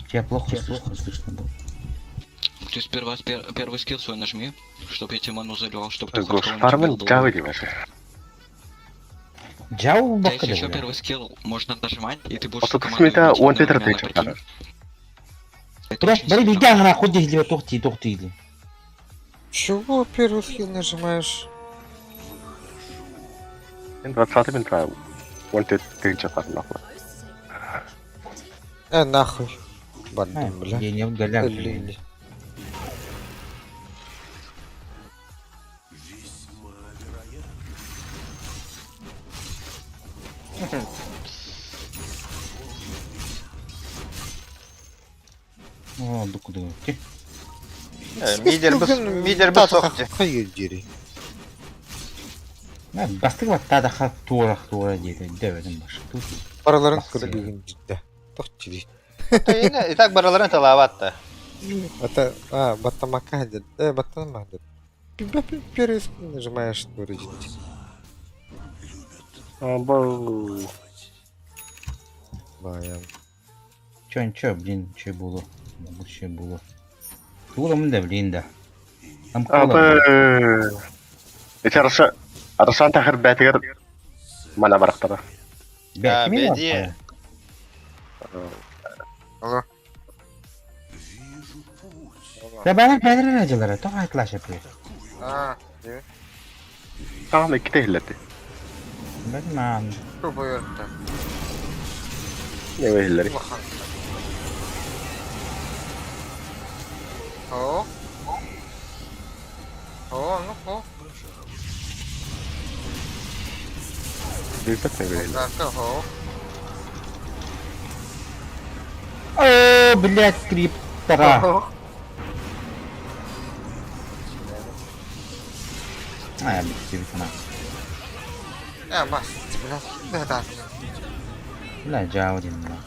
Speaker 2: Тебя плохо, плохо слышно было.
Speaker 7: Ты сперва первый скилл свой нажми, чтоб я тебе ману заливал, чтоб ты хоть
Speaker 6: Гос
Speaker 7: кого-нибудь
Speaker 6: фармын
Speaker 7: убил,
Speaker 6: жабы
Speaker 7: долбоёб.
Speaker 6: демеші.
Speaker 2: Джау
Speaker 7: Да если
Speaker 2: бахали,
Speaker 7: еще
Speaker 2: бля.
Speaker 7: первый скилл можно нажимать, и ты будешь
Speaker 6: Отут
Speaker 7: команду
Speaker 6: смета
Speaker 7: бить
Speaker 6: он тетр
Speaker 7: одновременно,
Speaker 6: тетр.
Speaker 7: прикинь. Это
Speaker 2: Бля,
Speaker 7: очень
Speaker 2: бери
Speaker 7: сильно.
Speaker 2: бегай, нахуй, дихли, тухти, тухти.
Speaker 1: чего первый скилл нажимаешь?
Speaker 6: Мен 20 минутта он тетр чатар нахуй.
Speaker 1: Э, нахуй. Бардым, бля.
Speaker 2: Я не в голяк.
Speaker 1: Блин.
Speaker 2: О, да куда ты?
Speaker 3: Мидер быс, мидер быс сохти.
Speaker 1: Хайыр дери.
Speaker 2: Бастык баттаатахха туорах-туора диэтэ өйдөөбөтүм баш.
Speaker 1: Барыларын кыргыгын дьидде. Тохчили.
Speaker 3: И так барыларын талаабат да.
Speaker 1: Это, а, баттамакка хадыр. Э, баттанма хадыр. Первый нажимаешь туора дьидде. Баян.
Speaker 2: Чё, ничего, блин, че было? Вообще было. Тула да, блин, да. Там кола.
Speaker 11: Ити Арашан тахыр бәтигер мана барахтара.
Speaker 2: Бля,
Speaker 3: Беди.
Speaker 1: Алло.
Speaker 2: Да бәлер бәлер рәҗәләре, тоқ айтлаша пе.
Speaker 1: А,
Speaker 11: Tamam iki tehilleti.
Speaker 2: Bilmem.
Speaker 1: Şu buyurdu.
Speaker 11: Ne tehilleri?
Speaker 1: О. О, ну хо.
Speaker 11: Bilsek ne tehilleri?
Speaker 1: О.
Speaker 2: О, блядь, криптора. А, я блядь, телефона.
Speaker 1: Я бас, блядь, да, да.
Speaker 2: Бля, Джаудин, нах.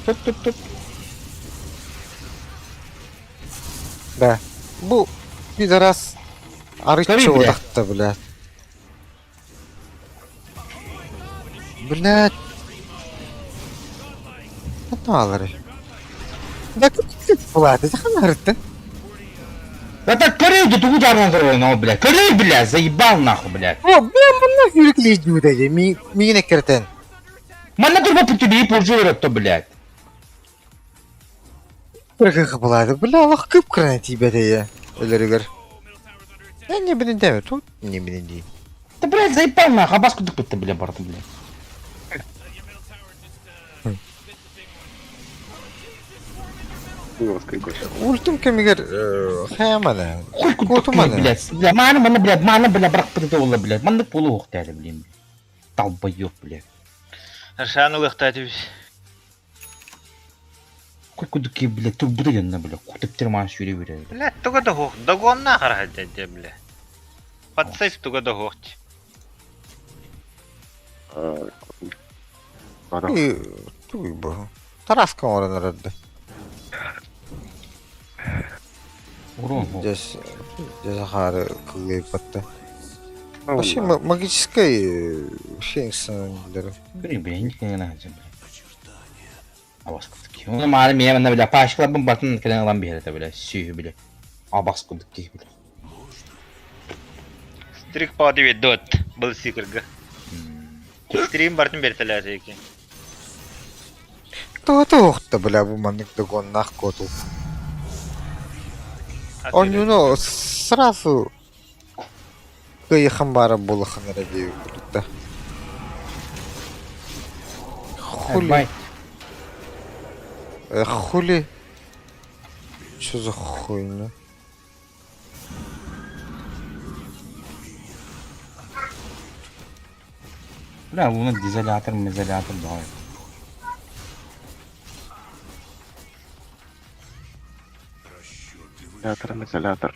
Speaker 2: Туп-туп-туп.
Speaker 1: Да. Бу пидорас арыччы одахта, блядь. Блядь. Хаталары. Да как ты платишь? Ханарты.
Speaker 2: Да так көрейді тугу жарынан көрөйүн блядь. Көрөй, блядь, заебал нахуй, блядь.
Speaker 1: О, бля, мына хүрүклей дүүдэги. Миин эккертен.
Speaker 2: Манна турба путюри пуржу то, блядь.
Speaker 1: Кыргы булады. Бля, Аллах көп кыран тибетее. Өлөрүгөр. Я не билин деме, тут не билин дей.
Speaker 2: Да, блядь, заебал нахуй, абаску дыкпытты, бля, барды, блядь.
Speaker 1: Ультум кемигер хаямана.
Speaker 2: Хуй кутумана, блядь. Бля, маны, маны, блядь, маны, бля, брак пытты ола, блядь. Маны полу ухтяли, блин. Долбоёб, блядь.
Speaker 4: Аршан улыхтатыбыз.
Speaker 2: Хуй кудуки, блядь, тур буду бля, кутып терман сүйре бере.
Speaker 4: Блядь, туга да хух, догонна харахадя, бля. Подсайф туга да хух.
Speaker 1: Туй бу. Тараска оранарады.
Speaker 2: Урон.
Speaker 1: Здесь, здесь хары кылгай батты. Вообще магической феникс
Speaker 2: Бри, бля, не знаю, бля. Абас кудуки. Оны маны мен мына бля, пашкалабын батын келен алам бер бля, сүй бля. Абас кудуки, бля.
Speaker 4: Стрик пады ведот, был сикерга. Стрим бартын бертелер екен.
Speaker 1: То охта, бля, бу маннык догоннах коту. Он ну сразу кыйхан бара булахан ради да. Хули. Хули. Что за хуйня?
Speaker 2: Бля, луна дизелятор, мизолятор, давай.
Speaker 11: Изолятор, изолятор.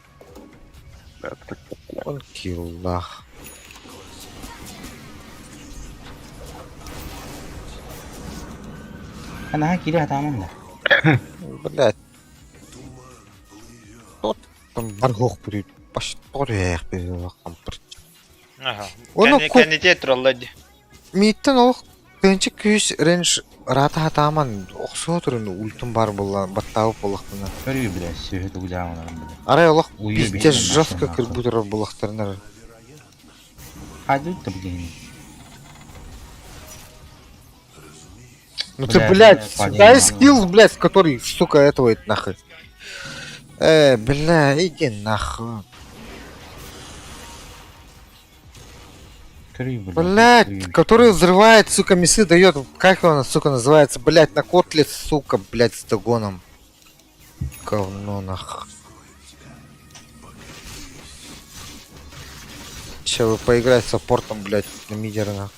Speaker 1: Он киллах.
Speaker 2: Ана кире атамын да.
Speaker 1: Блять. Тот там баргох будет. Пашторях хампыр.
Speaker 4: Ага.
Speaker 1: Оны
Speaker 4: Кәнете троллади.
Speaker 1: Миттен олох көнче күүс ренж рата хатаман охсоо турун ультум бар була баттаабы булахтына.
Speaker 2: Көрүү, бля, сүйө тугу жамын, бля.
Speaker 1: Арай олох
Speaker 2: Уйу
Speaker 1: пиздец
Speaker 2: бейін
Speaker 1: жестко
Speaker 2: нахуй.
Speaker 1: кырбутурар булахтарынар.
Speaker 2: Хайду да, блин.
Speaker 1: Ну ты,
Speaker 2: Бля,
Speaker 1: блядь,
Speaker 2: бля,
Speaker 1: дай
Speaker 2: парень,
Speaker 1: скилл, блядь, в который, сука, этого это нахуй. Бля, иди нахуй.
Speaker 2: Көрүү, бля.
Speaker 1: Блядь, который взрывает, сука, мясы дает, как он, сука, называется, блядь, на котле, сука, блядь, с догоном. Говно нах. Че, вы поиграть с саппортом, блядь, на мидер, нах.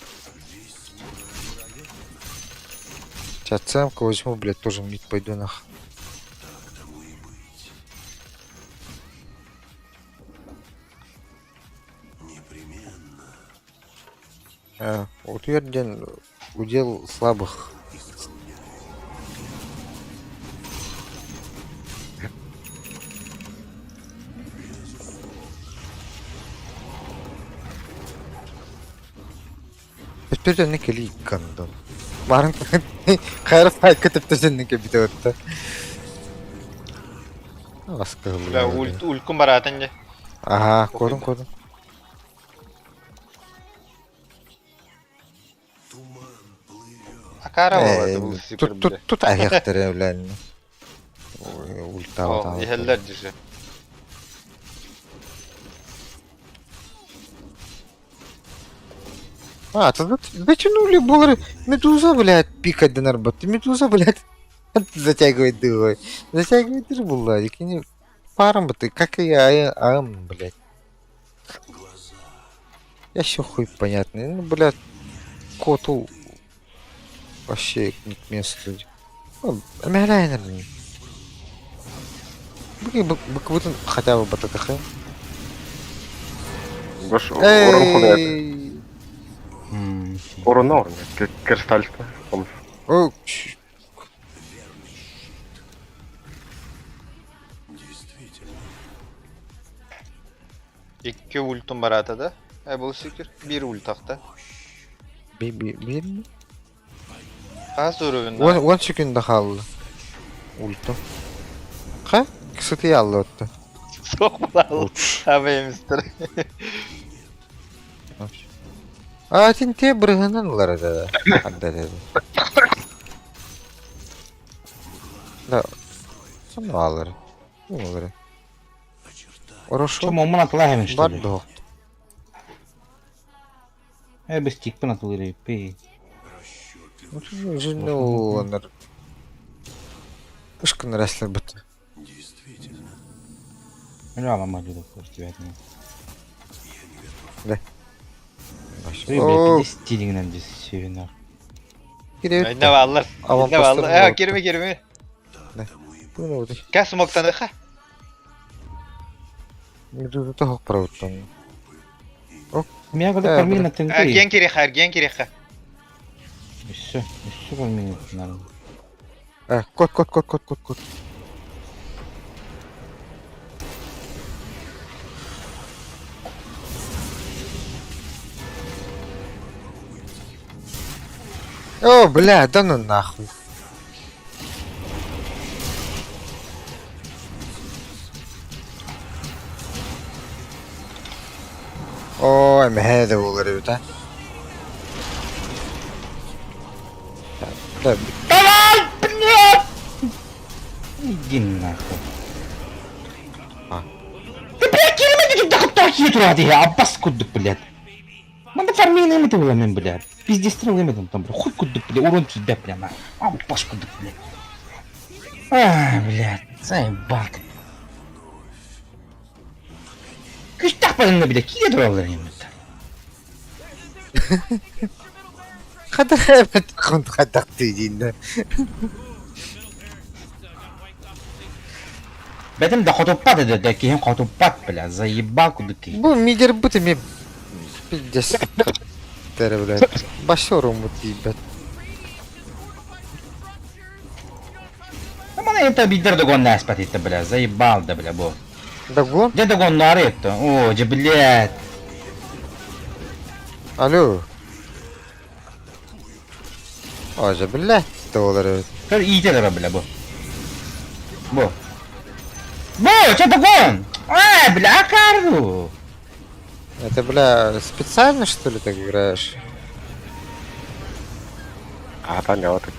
Speaker 1: Сейчас цемку возьму, блядь, тоже мид пойду, нах. Утуйар диэн удел слабых. Төттөрү кэлии гандон. Баарын хайра файка төптөсөннү кэбитэ отта.
Speaker 4: Бля, ульт, улькум бараатын дьэ.
Speaker 1: Аха, кодун кодун.
Speaker 4: Акара буолла бу
Speaker 1: Тут тут тут айахтары үлән. Ультаабат.
Speaker 4: Иһэллэр дьише.
Speaker 1: А, то затянули буллары. Медуза, блядь, пикать донор Медуза, блядь, затягивает дырой. Затягивает дыры была. Икини паром бы ты, как и я, ам, блядь. Я еще хуй понятный. Ну, блядь, коту вообще не к месту. Мягайнер. Быквытын хотя бы бататаха.
Speaker 11: Гош, урон худай. Урон орын. Кристалл.
Speaker 1: О,
Speaker 4: Икки ультум бараата да. Э, бұл секір. Бір ульт ақта.
Speaker 1: Би би bir mi?
Speaker 4: Хас уровень.
Speaker 1: 10 секунда қалды. Ульту. Қа? Кісіті алды отты.
Speaker 4: Соқ бұлалы. Абай мистер.
Speaker 1: А, сен те бірігінен олар да. Анда деді. Да. Соны алыр. Олар. Хорошо.
Speaker 2: Что, мы отлагаем, что ли?
Speaker 1: Бар
Speaker 2: Э, без тик панатулы, пей.
Speaker 1: Ну, онор. Ышкын рәслер бит.
Speaker 2: Бля, ломать буду просто тебя от него.
Speaker 1: Да.
Speaker 2: Ты, блядь, иди стилинг здесь севинар.
Speaker 4: Айна аллар. Айна аллар. Э, кирме кирме.
Speaker 1: Да. Bunu oldu.
Speaker 4: Кә смоктаны ха.
Speaker 1: Медуза тохок правыттан.
Speaker 2: Меня когда кормили на ТНТ.
Speaker 4: Ген киреха, ген киреха.
Speaker 2: Все, все кормили надо.
Speaker 1: Кот, кот, кот, кот, кот, кот. О, бля, да ну нахуй. Ой, мэхэдэ буолар эбит а. Да,
Speaker 2: Давай, блядь! Иди нахуй.
Speaker 1: А.
Speaker 2: Ты, блядь, кирме да хто хитру аббас кудук, блядь. Манда фармин эми мен, блядь. Пиздец стрел эми там, блядь. Хуй кудук, блядь, урон тебя, блядь, на. Аббас кудук, блядь. А, блядь, заебал ты. Күстах балына, блядь, кире туралар эми.
Speaker 1: Хата кунт хатак түйдин.
Speaker 2: Бәтем да хотуппат эде, да киһин хотуппат, блядь, заебал кудук.
Speaker 1: Бу мидер бут эми пиздец. Тере, блядь. Башорум бут ебать.
Speaker 2: Мана это бидер догон наспат это, бля, заебал да, бля, бу.
Speaker 1: Догон?
Speaker 2: Где догон нарет-то? О, же, блядь.
Speaker 1: Алло. О, же, блядь, доллары.
Speaker 2: Көр иитер бля, бу. Бу. Бу, че догон? А, бля, карду.
Speaker 1: Это, бля, специально, что ли, так играешь?
Speaker 11: А, понятно.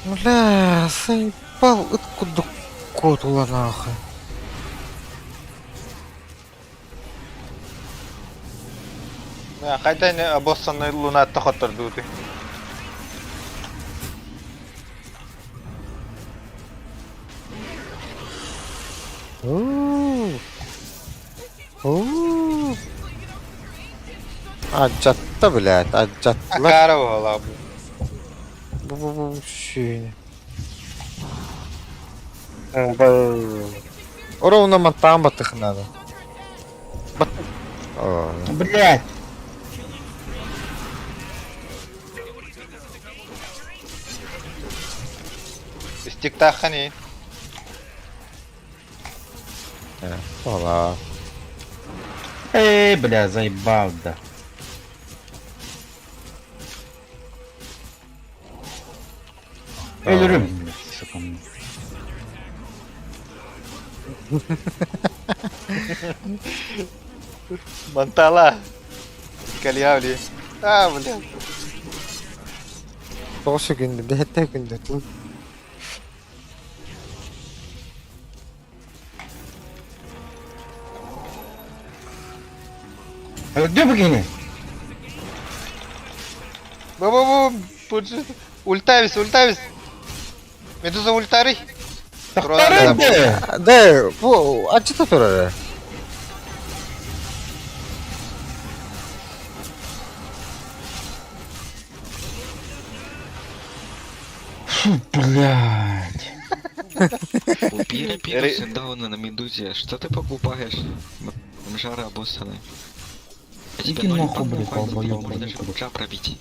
Speaker 1: Бля, заебал, откуда кот нахуй.
Speaker 4: Хайда не боссаны лунатта хоттордуути.
Speaker 1: Аджатта, блядь, аджаттылар.
Speaker 4: Акара буола.
Speaker 1: Бу бу бу сүүнэ. Ровно мантаан баттых надо. Бат... О,
Speaker 2: Блядь!
Speaker 3: Стиктаххани.
Speaker 1: Ола.
Speaker 2: Эй, бля, заебал, да. Ölürüm. Сука.
Speaker 3: Мантала. Кальявли. А, блядь.
Speaker 1: Тоҕус күндү, бэһэттэ күндү.
Speaker 2: Öldü mü gene?
Speaker 3: Бу-бу-бу. Ультавис, ультавис. Медуза ультарый.
Speaker 2: Öldü.
Speaker 1: Да, бу ачыта турар.
Speaker 2: Фу, блядь.
Speaker 7: Купи рапиру Синдауна на Медузе. Что ты покупаешь? Бомжара обоссанный. А
Speaker 2: Иди
Speaker 7: тебе ноль
Speaker 2: нахуй,
Speaker 7: панов
Speaker 2: блядь,
Speaker 7: хватит,
Speaker 2: долбоёб,
Speaker 7: можно даже
Speaker 2: блядь.
Speaker 7: бомжа пробить.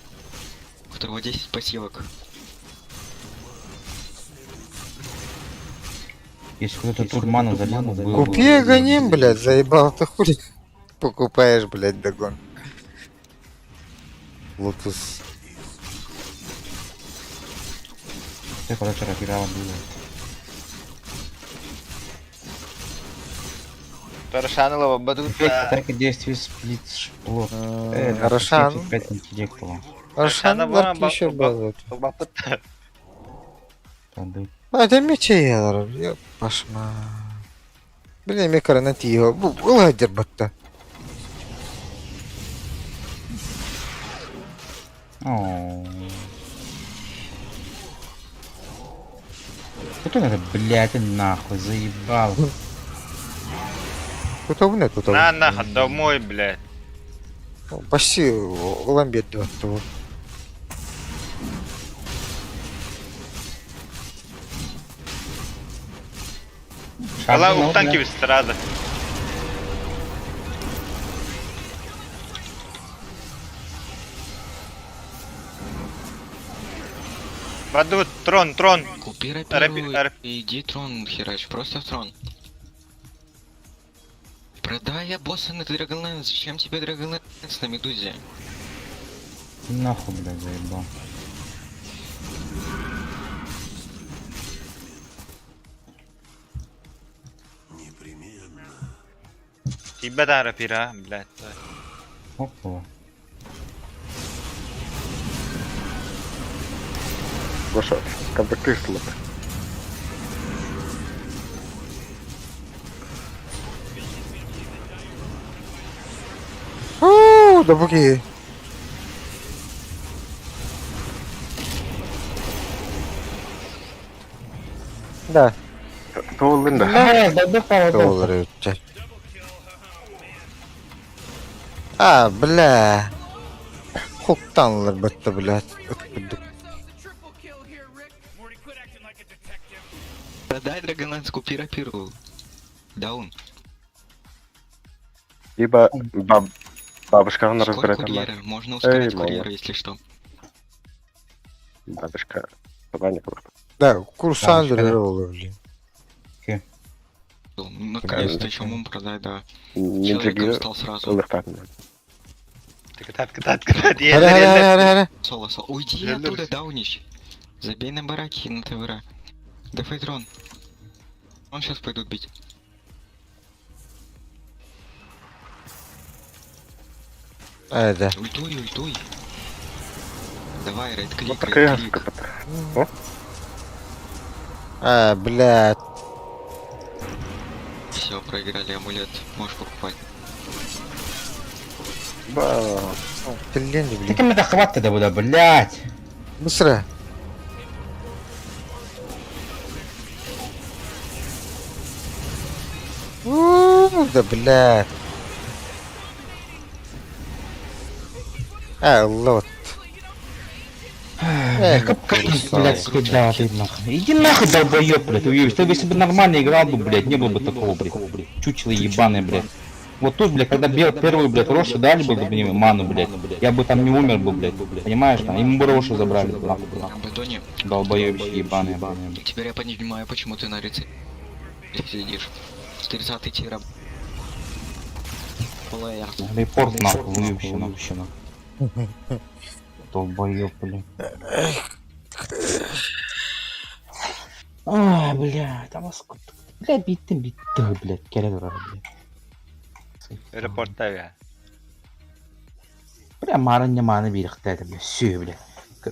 Speaker 7: У которого 10 пассивок.
Speaker 2: Если кто-то тут ману залил, было бы-
Speaker 1: Купи гоним, блядь, заебал ты хули. Покупаешь, блядь, догон. Лотус.
Speaker 2: Ты, короче, рапира было.
Speaker 3: Тарашанова бадут.
Speaker 2: Эффект атаки действия сплит шплот.
Speaker 1: Рошан.
Speaker 2: 5 интеллектуала.
Speaker 1: Рошан
Speaker 4: Рошана
Speaker 1: барки
Speaker 4: ба-
Speaker 1: еще
Speaker 4: ба-
Speaker 1: был.
Speaker 3: Бапыт.
Speaker 1: А, это мечи я пошма. Блин, мне коронати его. Бу, ладер батта.
Speaker 2: Кто это, блядь, нахуй, заебал.
Speaker 1: Тут у тут.
Speaker 4: На нахуй, домой, блядь.
Speaker 1: Почти ламбет два.
Speaker 4: Ала ухтан кибис сразу. Бадут, трон, трон.
Speaker 7: Купи
Speaker 4: Рапи-
Speaker 7: рапиру
Speaker 4: рап-
Speaker 7: и иди трон херач, просто в трон. Продай обоссанный Dragonlance, зачем тебе Dragonlance на Медузе?
Speaker 2: Нахуй, блядь, заебал.
Speaker 4: Тебя рапира, блядь.
Speaker 2: Опа.
Speaker 11: Гоша, контакты слот.
Speaker 1: Уу, да буки. Да.
Speaker 11: Туоллун да.
Speaker 1: Доллары өттө. А, бля. Хуктанлар бітті, блядь. Өткүдүк.
Speaker 7: Продай Dragonlance, купи рапиру. Даун.
Speaker 11: Либо баб... бабушка она
Speaker 7: Сколько
Speaker 11: разбирает
Speaker 7: курьера? Можно ускорять
Speaker 11: Эй, мама.
Speaker 7: курьера, если что.
Speaker 11: Бабушка. Давай
Speaker 1: Да, курсан
Speaker 2: Да,
Speaker 1: olur, блин.
Speaker 7: Ну, Наконец-то еще мум продай, да.
Speaker 11: Не
Speaker 7: Человеком стал сразу.
Speaker 4: Кытат, кытат, кытат.
Speaker 1: Хара, хара, хара, хара.
Speaker 7: Соло, соло. Уйди
Speaker 3: Я
Speaker 7: оттуда, Даунич. Забей на бараки, на ТВР. Дефай трон. Он сейчас пойдут бить.
Speaker 1: Ай, да.
Speaker 7: Ультуй, ультуй. Давай, right
Speaker 11: Вот
Speaker 7: click,
Speaker 11: такая
Speaker 7: right click.
Speaker 1: А, блядь.
Speaker 7: Все, проиграли амулет. Можешь покупать.
Speaker 11: Ба.
Speaker 1: Блин,
Speaker 2: Ты
Speaker 1: блин.
Speaker 2: кем это хватит тогда, блядь?
Speaker 1: Быстро. Уу, да, блядь. А, лот.
Speaker 2: Блядь, куда ты нахуй? Иди нахуй, долбоёб, блядь, уебищ. Ты бы, если бы нормально играл бы, блядь, не было бы такого, блядь. Чучело ебаное, блядь. Вот тут, блядь, когда бел первую, блядь, Рошу дали бы мне ману, блядь, я бы там не умер бы, блядь. Понимаешь, там, ему бы Рошу забрали, бы, нахуй.
Speaker 7: Бетони,
Speaker 2: Долбоёбище ебаное, блядь.
Speaker 7: теперь я понимаю, почему ты на рыце сидишь. 30 тира. Плеер.
Speaker 2: Репорт нахуй, уебище, нахуй. Долбоёб, блядь. А, бля, там Бля, биттим, битти, блядь, кэлэ турар, блядь.
Speaker 4: Репорта
Speaker 2: Бля, марын няманы биэриэхтээх, бля, сүө, бля.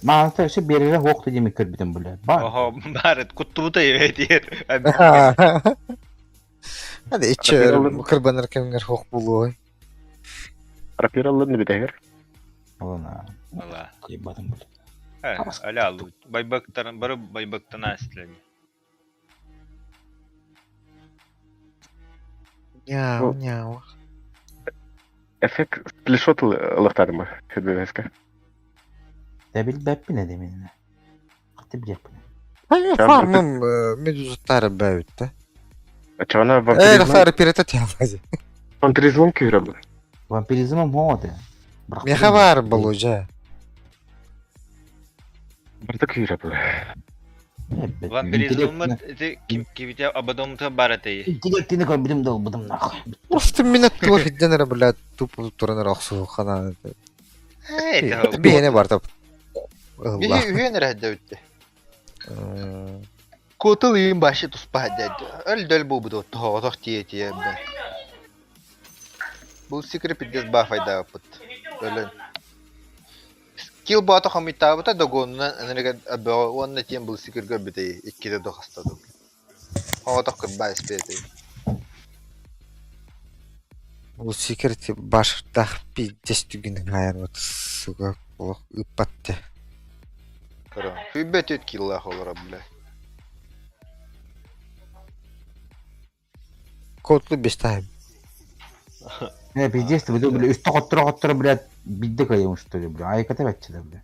Speaker 2: Мааны өссө биэрэрэ суох да диэми көрбүтүм, бля. Бар.
Speaker 4: Оһо, баарыт куттубута эбэтиэр.
Speaker 1: Hadi içer, кырбанар кэмҥэр хох булуой.
Speaker 11: Рапираллын бүтэһэр.
Speaker 2: Ылына.
Speaker 4: Ала.
Speaker 2: Ебатым, бля.
Speaker 4: Аля, байбактан бары байбактан астылар.
Speaker 1: Няу, няу.
Speaker 11: Эффект сплешот ылыктадымы хөдбөбөскө.
Speaker 2: Да билбэппин ээ мин. Хаты билиэхпин.
Speaker 1: Хайа фармым медузаттары бэбитте.
Speaker 11: Чана
Speaker 1: Э,
Speaker 11: вампиризм.
Speaker 1: рахтары пирата тялази.
Speaker 11: Вампиризм күйрө бу.
Speaker 2: Вампиризмым ходы.
Speaker 1: Меха бар болу жа.
Speaker 11: Барта күйрө бу.
Speaker 4: Вампиризммыт ити кибите абадомта баратый.
Speaker 2: Интеллектини көрбүтүм да ылбытым нахуй.
Speaker 1: Просто мине тур хидден блядь, тупо туран охсу хана.
Speaker 4: Э,
Speaker 1: Биэне бар тап. Алла.
Speaker 3: Биһи үһүөн эрэ бүтте. Кутул иин башы туспа деді. Өл дөл бу буду тоғытық тие тие бе. Бұл секрет пиздец ба файда пыт. Өлөн. Скилл баата хамитаабыта догонунан энерге абыга уонна тиэн бұл секрет көрбүтей иккиде дохастады. Тоғытық кырба эспети.
Speaker 1: Бу секрет баштах пиздец түгін хайар вот сука олох ыппатты.
Speaker 3: Көрө. Хүббет өт килла холора бля.
Speaker 1: Котлу бестайм.
Speaker 2: Э, пиздец, ты, бля, үстө хоттура хоттура, блядь, бидде кайым, что ли, бля. Айката бәтчиле, бля.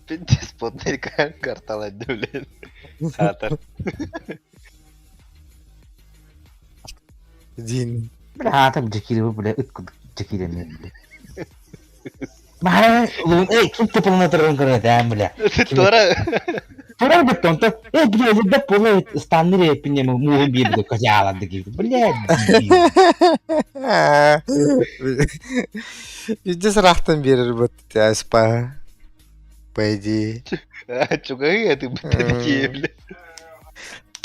Speaker 3: Пиздец потный карталайды бля.
Speaker 4: Сатар.
Speaker 1: Дин.
Speaker 2: Бля, там Джекили, бля, ыт Джекили, бля. Мара, лун, эй, ким тупылына туран көрөт, бля.
Speaker 3: Тора.
Speaker 2: Турар бит онто, э, бля, да полы станны репине мугун бирди, козяларды кийди. Бля,
Speaker 1: Пиздец рахтан берер бут аспа. По идее.
Speaker 3: Чугай ты такие, бля.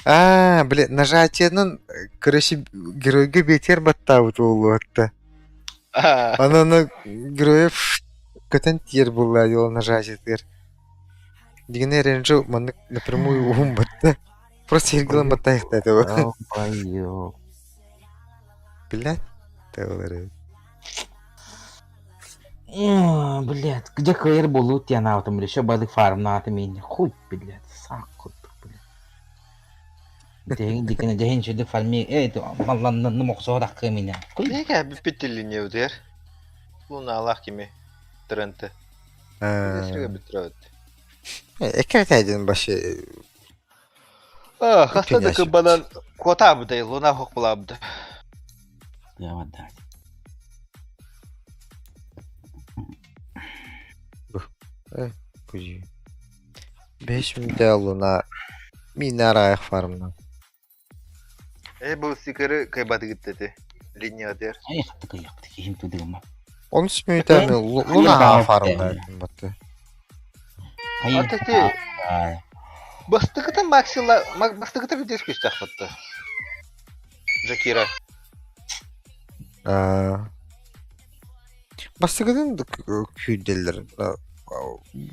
Speaker 1: А, бля, нажатиенан, короче, геройга бетер баттабыт болуатта. Ананы геройы көтөн тиер була ол нажатиетер. Дигене ренжу маннык напрямую уум батта. Просто ергилан баттайыкта это.
Speaker 2: Долбоёб.
Speaker 1: Блядь, тавлары.
Speaker 2: Блядь, где КР болут я на этом, еще бадык фарм на этом меня. Хуй, блядь, сак, блядь. Дехин дикене дехин шуды фарми, эй, маллан ну моксо да меня. Хуй.
Speaker 3: Неге бүппет не өтер? Луна Аллах кими тренті. Сірге бітіреді.
Speaker 1: Экер башы.
Speaker 3: Хаста да кыбанан кота быдай, луна хоқ булабды.
Speaker 2: Я отдать.
Speaker 1: Кужи. Беш миде луна. Минара фармна.
Speaker 3: Э, бұл сикері кайбаты гіттеті. Линия дер.
Speaker 2: Ай, хатты кыяпты, кихим тудыгыма.
Speaker 1: Он смеютами луна фармна батты.
Speaker 3: Ата Бастықыта максила, бастықыта бітес күш тақпытты. Джакира.
Speaker 1: Бастыгыдан күйделер.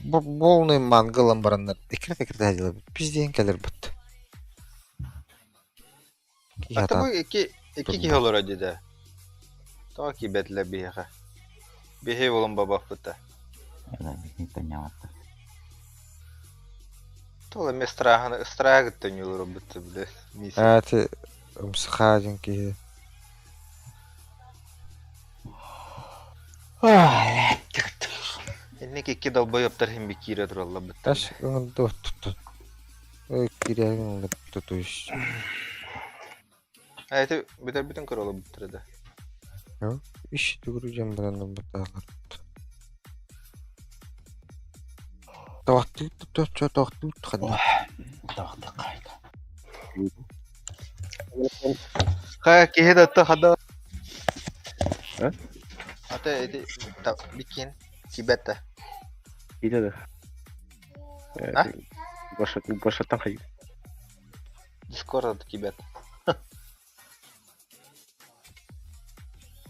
Speaker 1: Полный мангалан бараннар. Экрет экрет әділі. Пизден келер бітті.
Speaker 3: Ата бұл екі екі олар деді. Тоға ки бәтілі бейға. Бейхе болын бабақ бұтты. Тола ме страханы, страхы нюлор бітті, біле.
Speaker 1: Әті, умсыхадин ки.
Speaker 3: Итинник икки долбоебтар иһин киирэ тураллар
Speaker 1: Тас
Speaker 3: быттанна.
Speaker 1: ыҥырдыбыт киирээри ыҥырдыбыт
Speaker 3: А это бүтэрбитин көрө олорбуттара да.
Speaker 1: Үс төгүрүк дьон баран ылбыттаалар. Тоохтуу ханна.
Speaker 3: Хайа киһи да атта хада.
Speaker 11: А?
Speaker 3: Ата эти бикин кибетта.
Speaker 11: Иде да.
Speaker 3: А?
Speaker 11: Башаттан хай.
Speaker 3: Дискорд кибет.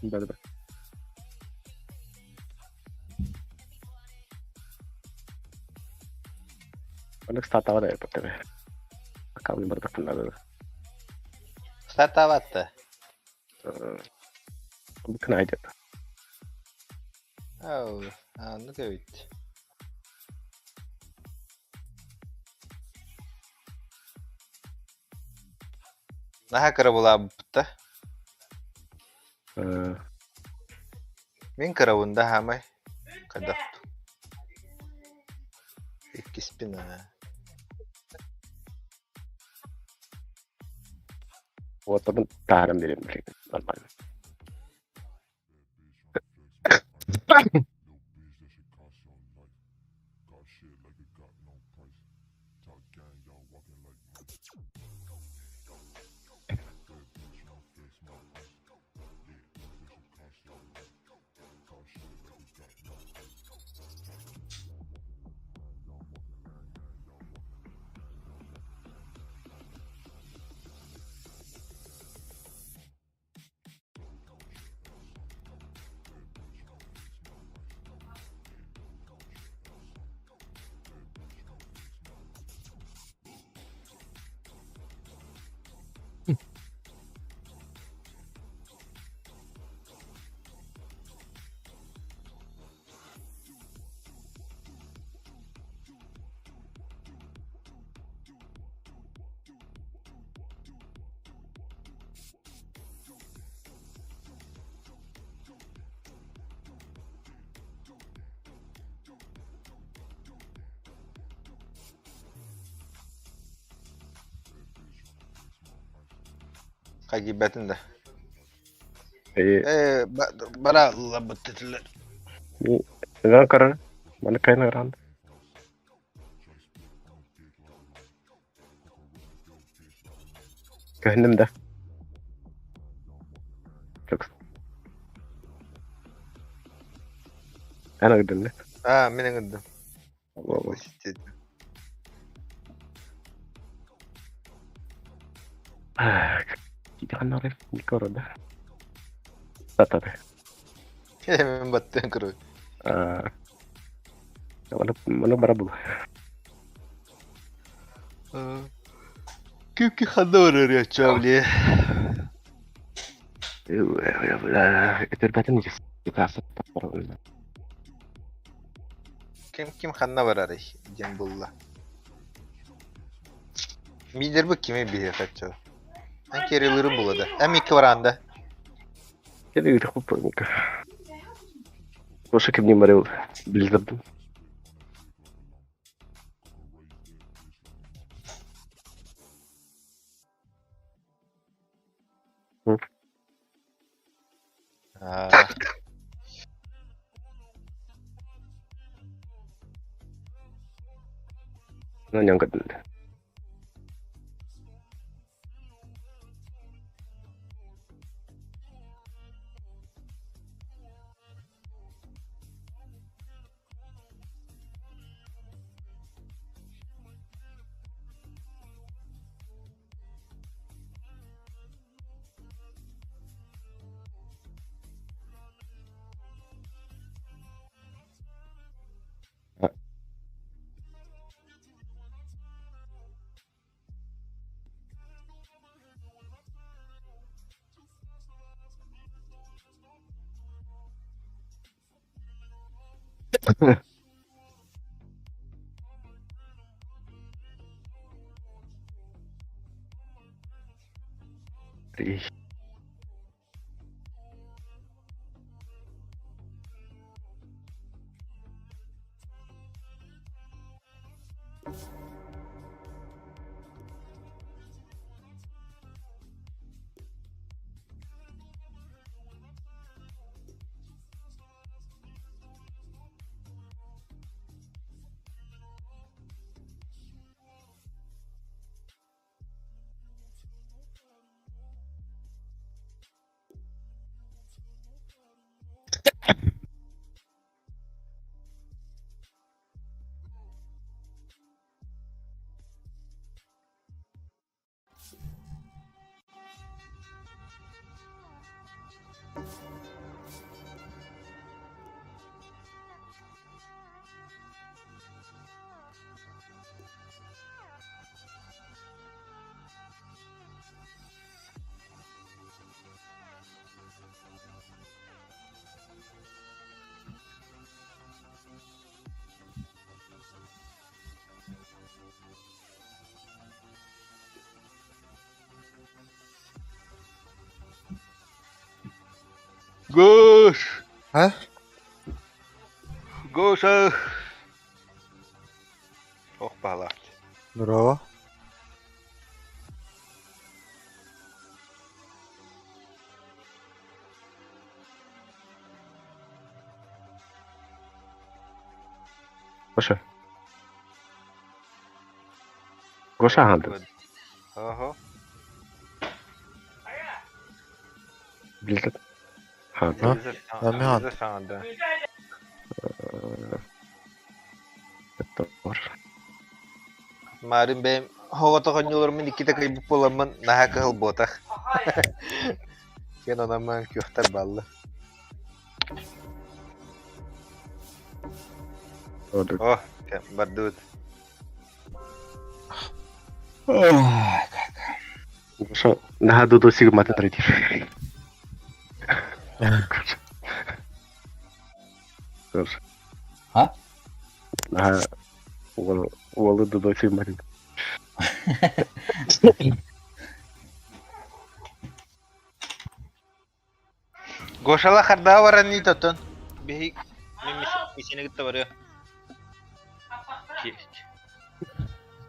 Speaker 11: Да, да. Ону статава да еппеттэр. Аккаунт барбаккын да.
Speaker 3: Стартаватта.
Speaker 11: Букна айдет.
Speaker 3: Ау, а, ну ведь. Наһаа кыра булаабыта. Мин кырабын да хаамай. Хайдах Иккиспин аа.
Speaker 11: Уотабын тааран берем билигин. Нормально.
Speaker 3: Хайгибэтин да.
Speaker 11: Э,
Speaker 3: Э, бара лабыттылар.
Speaker 11: Нан карар. Маны кайна ран. Көһүннүм да. Çok. Эн ыгдын
Speaker 3: А, мин ыҥырдым.
Speaker 11: да. Кити ханнары Никорода. Татары.
Speaker 3: Мин баттыан көрөр.
Speaker 11: Маны маны бара бул.
Speaker 3: Ким ханна барар я чавли.
Speaker 11: Өтөрбәтин касат.
Speaker 3: Ким ким ханна барар диэн булла. Мидер бу кими биһи хачча. Эн керилырым булада. Эм икки баранда.
Speaker 11: Кеде үтөх бу. Оша кимнин барыл билдирдим.
Speaker 3: Аа.
Speaker 11: Нан янгадын.
Speaker 3: Гош!
Speaker 1: А?
Speaker 3: Гоша! Ох, баҕалаах.
Speaker 1: Браво.
Speaker 11: Гоша. Гоша хаалдын.
Speaker 3: Ого.
Speaker 11: Blizzard. Хаалда.
Speaker 1: Амиан.
Speaker 3: Саҥарда. Марын бэйэм оҕото хонньулармын иккитэ кыйбыт буоламмын наһаа кыһыл буотах. Киэн онон күөхтэр баллы. О, бардыбыт.
Speaker 11: Гоша наһаа дуду сигматын третир. Гоша.
Speaker 2: А?
Speaker 11: Наһаа уол уолу дуду сигматын.
Speaker 3: Гошала хардаға баран не тотон. Биһи мен мисени кытта барыа.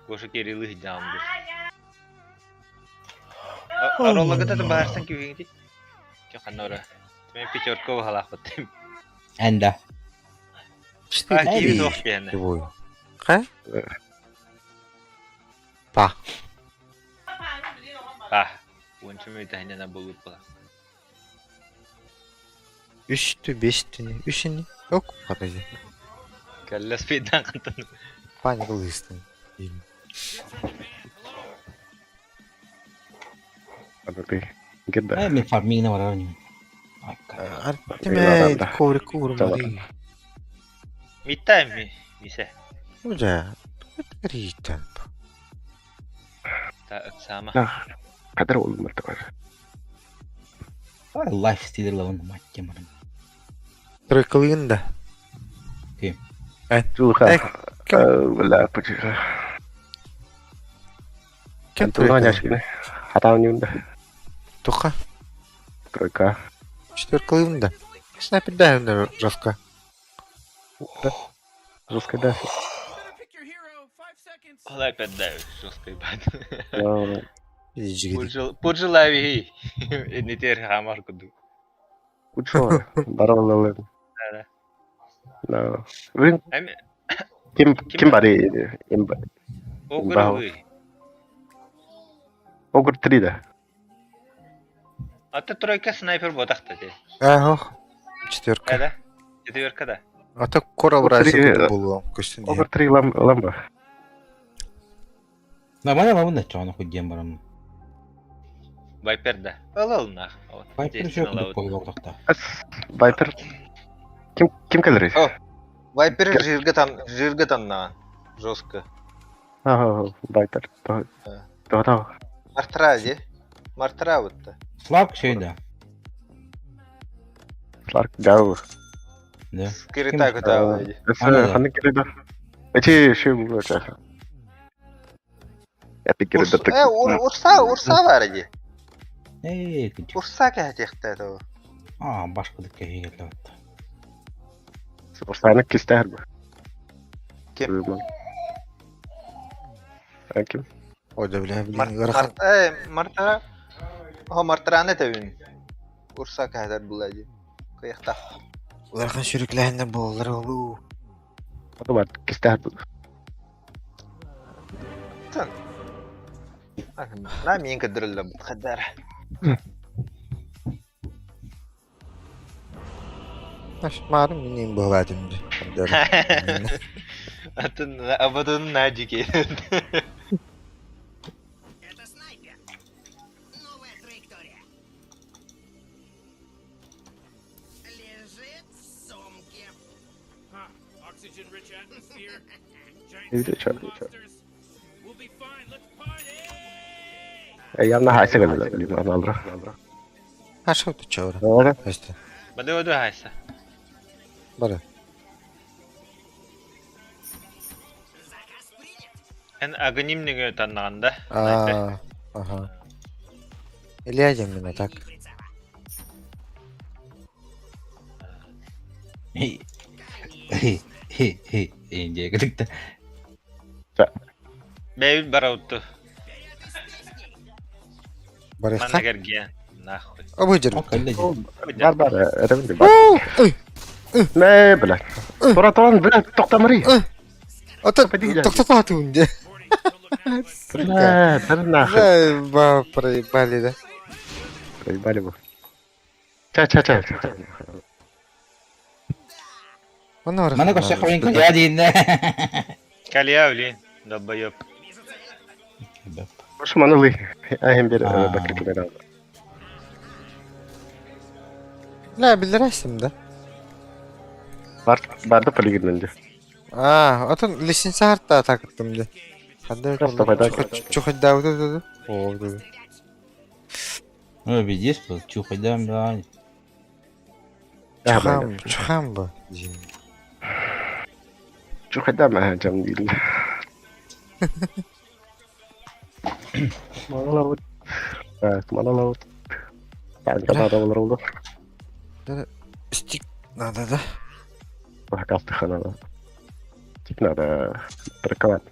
Speaker 3: Гоша Кириллы хиджаам бу. Ароллагыта да баарсан күүһүҥти. Чоханна ора. Мен пятерка баһалаахпыт.
Speaker 2: Энда.
Speaker 3: А киви туох биһэнэ.
Speaker 1: Ха? Па.
Speaker 3: Па. Уонча мүйтэ болуп була.
Speaker 1: Үстү, бестү, үсүн. Yok, подожди.
Speaker 3: Кэллэ спиддан кантан.
Speaker 1: Паника лыстын.
Speaker 11: Гидда.
Speaker 2: Э, мен фармигна барар ним.
Speaker 1: Артеме коврик урмари.
Speaker 3: Митта ми мисе.
Speaker 1: Уже. Рита.
Speaker 3: Та сама.
Speaker 11: Кадр олмар.
Speaker 2: Лайф стилер лавын мать темарым.
Speaker 1: Тройкалыгын да.
Speaker 2: Ким?
Speaker 11: Жулха. Бля, почему?
Speaker 1: Кем
Speaker 11: Туна
Speaker 1: тройка?
Speaker 11: няшкины. Хатаунюнда.
Speaker 1: Туха.
Speaker 11: Тройка.
Speaker 1: Четверкалыгын да. Снайпер да, жестко.
Speaker 11: Жестко да.
Speaker 3: Ол опять да, жестко ебать.
Speaker 1: Жигит.
Speaker 3: Пуржилави. Не теперь хамар куду.
Speaker 11: Учо. Баралалы.
Speaker 3: Да.
Speaker 11: Да. Блин,
Speaker 3: Эми
Speaker 11: ким ким бари имба.
Speaker 3: огур
Speaker 11: Огур 3 да.
Speaker 3: Ата тройка снайпер ботахта те.
Speaker 1: Ага. Четверка.
Speaker 3: Да? Четверка да.
Speaker 1: А так Корал Райс было. Костюм.
Speaker 11: Огур 3 лам ламба.
Speaker 2: Нормально лавын да чоны хоть дем барам.
Speaker 3: Вайпер да. Ылыл нах.
Speaker 2: Вайпер еще кудук болуп
Speaker 11: Ас Вайпер. Ким ким келери?
Speaker 3: О. Вайпер жиргатан жиргатан на. Жестко.
Speaker 11: Ага, Вайпер. То. То то.
Speaker 3: Мартра де. Мартра вот.
Speaker 2: Слаб шейда.
Speaker 11: Сларк гау.
Speaker 2: Да.
Speaker 3: Кирита кута.
Speaker 11: Ханы кирита. Эти ши булача. Эпик кирита.
Speaker 3: Э, урса, урса бар ди.
Speaker 2: Эй,
Speaker 3: Урса кәтехтә то.
Speaker 2: А, башка дыкка хегелеп.
Speaker 11: Урсаны кистәр бу.
Speaker 3: Ким?
Speaker 11: Ким?
Speaker 1: Ой, да бля, блин,
Speaker 3: Марта, э, Марта. О, Мартраны тәвин. Урса кәһәр була ди. Кыякта.
Speaker 1: Улархан сүрүкләһеннән булалар олу.
Speaker 11: Бар, кистәр бу.
Speaker 3: Тын. На мин кыдырылла бу хәдәр.
Speaker 1: Аш марым минем буладым.
Speaker 3: Атын абадын наджики.
Speaker 9: Это снайпер. Новая траектория. Лежит в сумке.
Speaker 11: Видите, чё? Явно хайса келди, блин, аналра.
Speaker 1: Аша ты чё?
Speaker 11: Ора.
Speaker 1: Асты.
Speaker 3: Бады оду хайса.
Speaker 1: Бара.
Speaker 3: Эн агонимниге таннаганда.
Speaker 1: А, ага. Илья мина так.
Speaker 2: Индия кытыкта.
Speaker 4: Бэйбит бараутtu.
Speaker 1: Барыхха.
Speaker 4: Манна кэргиэн. Нахуй.
Speaker 1: Обу дьэр.
Speaker 11: Бар бар, это видно. Бар. Не, блядь. Тура туран, блядь, тоқтамри.
Speaker 1: Ата тоқтататуун дьэ.
Speaker 11: Бля, да нахуй.
Speaker 1: Ба проебали, да?
Speaker 11: Проебали бы. Ча-ча-ча.
Speaker 2: Маны көрсө хойун калия дииннэ.
Speaker 4: Калия, блин, долбоеб.
Speaker 11: Маны лы. Ахим бер бакыркы
Speaker 1: Ла биллэрээсим да.
Speaker 11: Бар барды полигоннан дии.
Speaker 1: Аа, отон лисин саарта атакыттым дии. Ханна чухайдаабыта Оо,
Speaker 2: Ну, пиздец, был, чухайдам, да.
Speaker 1: Чухам, чухам ба.
Speaker 11: Чухайдам, аа, жам диил. Малалабыт. Так, малалабыт. Так, надо было.
Speaker 1: Стик надо, да?
Speaker 11: Калтыха надо. Тип надо браковать.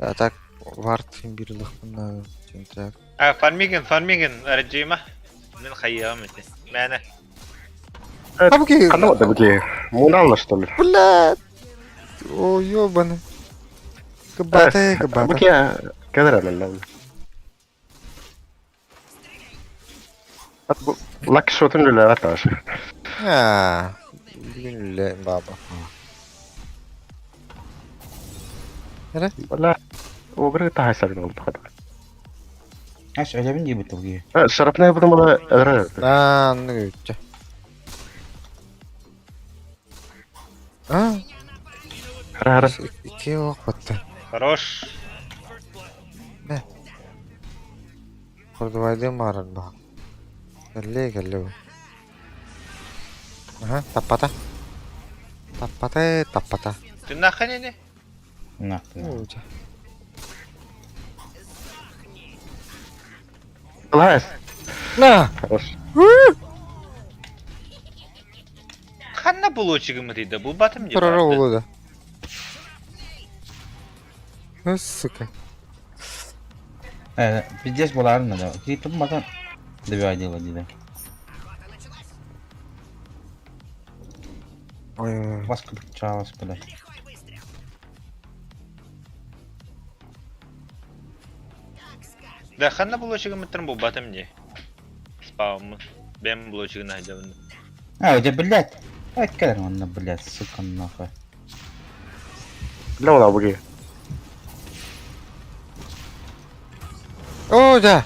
Speaker 1: А так, варт имбирлых надо. Так.
Speaker 4: А, фармиген, фармиген, режима. Мен хайям эти. Мәне.
Speaker 1: А буки.
Speaker 11: Канал да буки. Муналла что ли?
Speaker 1: Бля. О, ёбаный. Кабата, кабата.
Speaker 11: Буки, кадра мен. Лак шотун үлэ аташ.
Speaker 1: Аа, бүгүн үлэ баба.
Speaker 11: Бала огры тахасар болду хада.
Speaker 2: Аш, ажабын жебит буки.
Speaker 11: Шарапнай будум бала ыры.
Speaker 1: Аа, ну үтчэ. Аа,
Speaker 11: Хара хара.
Speaker 1: ики ох батта.
Speaker 4: Хорош.
Speaker 1: Курдубайды маран ба. Кэлле кэлле. Аха, таппата. Таппата, таппата.
Speaker 4: Ты нахрен не?
Speaker 2: Нахуй.
Speaker 11: Лас.
Speaker 1: На!
Speaker 11: Хорош.
Speaker 4: Ханна булочигым да бу батым не
Speaker 1: Прорвало да. Ну, сука.
Speaker 2: Пиздец была надо. Какие-то мата добивать дело дида.
Speaker 1: Ой,
Speaker 2: Вас чалась, блядь.
Speaker 4: Да ханна булочигым бу батым не. Спаум. Бем булочигын найдем.
Speaker 2: А, у тебя, блядь. Ай, он, блядь, сука, нахуй.
Speaker 11: Бля, она буки.
Speaker 1: О, да.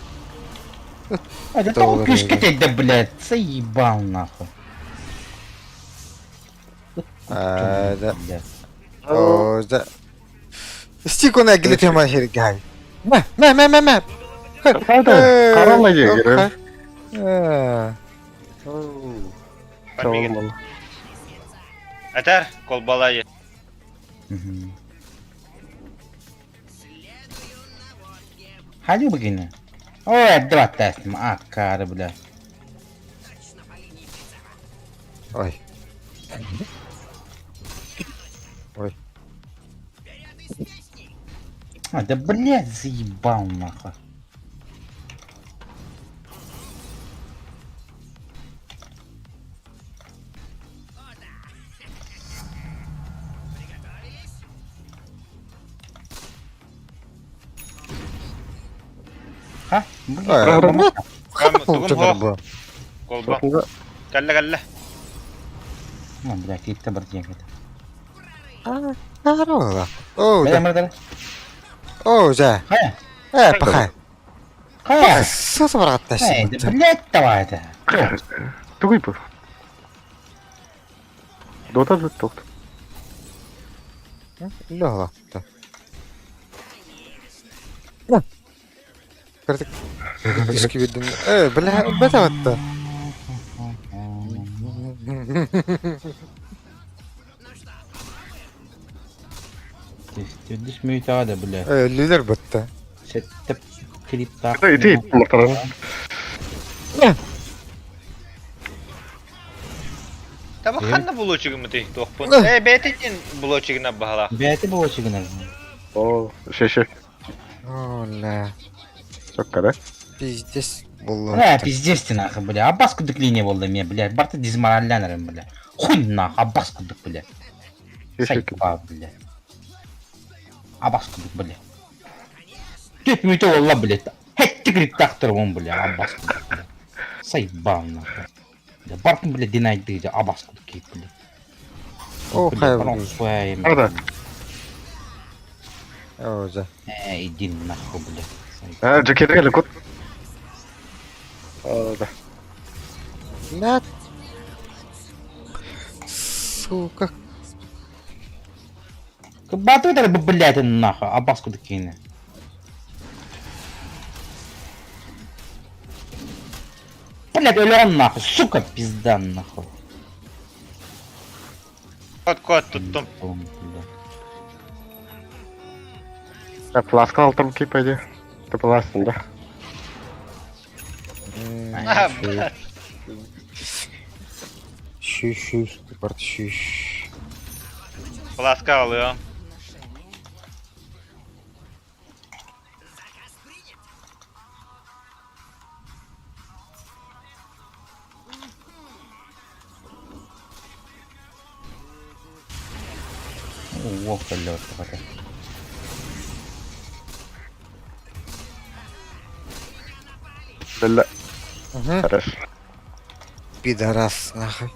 Speaker 2: А, да
Speaker 1: Доллары,
Speaker 2: там пушка
Speaker 1: да.
Speaker 2: тебя, да, блядь, заебал, нахуй.
Speaker 1: А, да.
Speaker 2: Блядь.
Speaker 1: О, да. Стик он әгілі тема хергай. Мә, мә, мә, мә, мә.
Speaker 11: Каралла егер.
Speaker 4: Фармиген. Атар, колбалайы.
Speaker 2: Хали бugün. Ой, два тест, а, кары, бля.
Speaker 1: Ой. Ой.
Speaker 2: А, да, блядь, заебал, нахуй. А?
Speaker 1: Бу.
Speaker 4: Колба. Калла калла.
Speaker 2: Ну, блядь, какие-то бардеки.
Speaker 1: О, да. О, да. Э, пахай.
Speaker 2: Хая.
Speaker 1: Сос баратташ.
Speaker 2: Эй, да, блядь, давай это.
Speaker 11: Тугуй бу. Дота да тохт.
Speaker 1: Лёгла. Картик. Иски видим. Э, бля, бета ватта.
Speaker 2: Ты диш мютада, блядь.
Speaker 1: Э, лидер батта.
Speaker 2: Сеттеп клипта.
Speaker 11: Иди, мартаран.
Speaker 4: Таба ханна булуочугуммутуй туохпун? Э бэйэтин булуочугунан баһалаах.
Speaker 2: Бэйэтэ булуочугунан.
Speaker 11: О, шеше.
Speaker 1: О, ля.
Speaker 11: Сокка, да?
Speaker 1: Пиздец булла.
Speaker 2: Бля, пиздец ты нахуй, бля. Аббас курдук линия буолла эмиэ, бля. Барта дизморалланарым, бля. Хуй нахуй, аббас курдук, бля. Сайба, бля. Аббас курдук, бля. Түт мүтэ буолла, бля. Хэттик тахтарбын, бля, аббас курдук, бля. Сайбал, нахуй. Бля, бартын, бля, динайды, аббас курдук киит, бля.
Speaker 1: О,
Speaker 2: Бля,
Speaker 1: хайа.
Speaker 2: барон
Speaker 11: Ада.
Speaker 1: О, за.
Speaker 2: Э, иди нахуй, бля.
Speaker 11: А, Джекер кут. О, да.
Speaker 1: Бля. Сука.
Speaker 2: Бату блядь, нахуй, аббас курдук киинэ. Блядь, өлөөн нахуй, сука, пизда нахуй.
Speaker 4: Кот кот туттум.
Speaker 11: Так, ласка алтым ки, пойди. Ты пластин, да?
Speaker 4: А,
Speaker 1: Шү, шү, барт шү.
Speaker 4: Ласка алыам.
Speaker 9: Заказ принят.
Speaker 2: О, колет, хата.
Speaker 11: Бля.
Speaker 1: Угу.
Speaker 11: Хорошо.
Speaker 1: Пидорас, нахуй.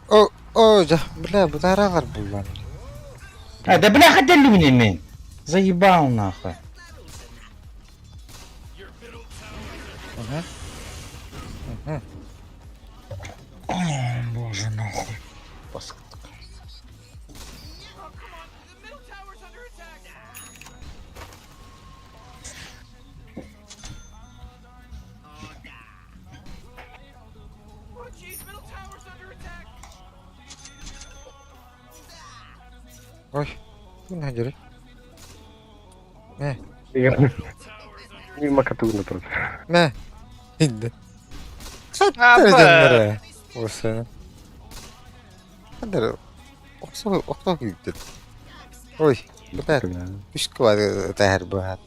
Speaker 1: О, о, да, бля, бутаралар буллан.
Speaker 2: А, да бля, хотели мне, мен. Заебал нахуй.
Speaker 1: Угу. Угу.
Speaker 2: О, боже, нахуй. Паскудка.
Speaker 1: Ой, ну надери. Мэ,
Speaker 11: Мимо катуна тут.
Speaker 1: мэ. Инде.
Speaker 4: Апа.
Speaker 1: Хаттар Осына. Хаттар. Оксо, оксо күйдүр. Ой, бутар. Үскө бар тахар баат.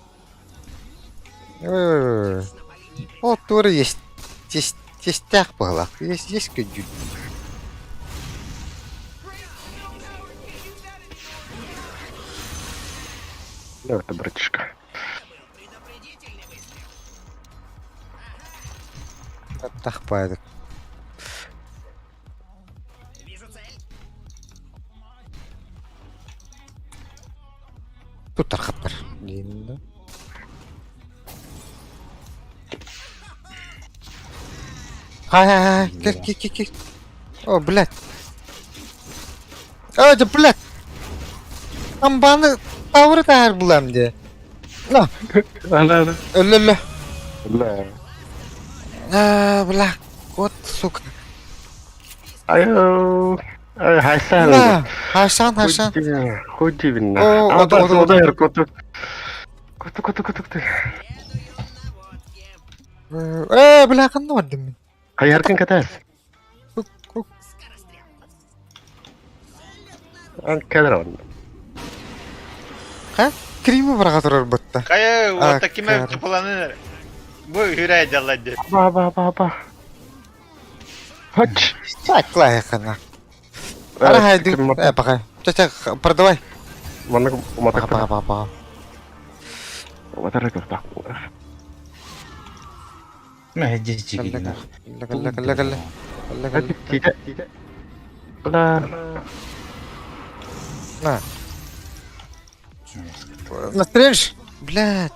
Speaker 1: Ой, ой, ой. О, тура есть. Есть, есть так было. Есть, есть күдүр.
Speaker 11: Да, это братишка.
Speaker 1: Тах байдык.
Speaker 9: Вижу цель.
Speaker 1: Тут тархаттар. Деймин да. Хай, хай, хай, кел, кел, кел, кел. О, блядь. О, да, блядь. Амбаны тавры тахар булам де. На,
Speaker 11: Ана, ана.
Speaker 1: өлө, өлө.
Speaker 11: Бля.
Speaker 1: А, бля, вот, сука.
Speaker 11: Айо. Ай, хайсан.
Speaker 1: На, хашан, хашан.
Speaker 11: Худи винна.
Speaker 1: О,
Speaker 11: А,
Speaker 1: о,
Speaker 11: да,
Speaker 1: о, о,
Speaker 11: да, коту. Коту, коту, коту, коту.
Speaker 1: Э, бля, ханна бардым мен.
Speaker 11: Хайаркын катас.
Speaker 9: Скорострел.
Speaker 11: Ан кадрон.
Speaker 1: Ха? Криви бараға турар бутта.
Speaker 4: Кая
Speaker 1: А,
Speaker 4: вот такими
Speaker 1: кар.
Speaker 4: тупланын. Бу хүрэ жаллади.
Speaker 11: Ба, ба, ба, ба. Хач.
Speaker 1: Так, лайхана. Ара хайду. Э, пока. Ча-ча, продавай.
Speaker 11: Манна
Speaker 1: Пока, пока, пока, пока.
Speaker 11: Матара ката.
Speaker 2: Ну, здесь чики, нахуй.
Speaker 1: Лага, лага, лага, лага, лага.
Speaker 11: Тиде. Бля.
Speaker 1: На. Настрелишь? Блядь.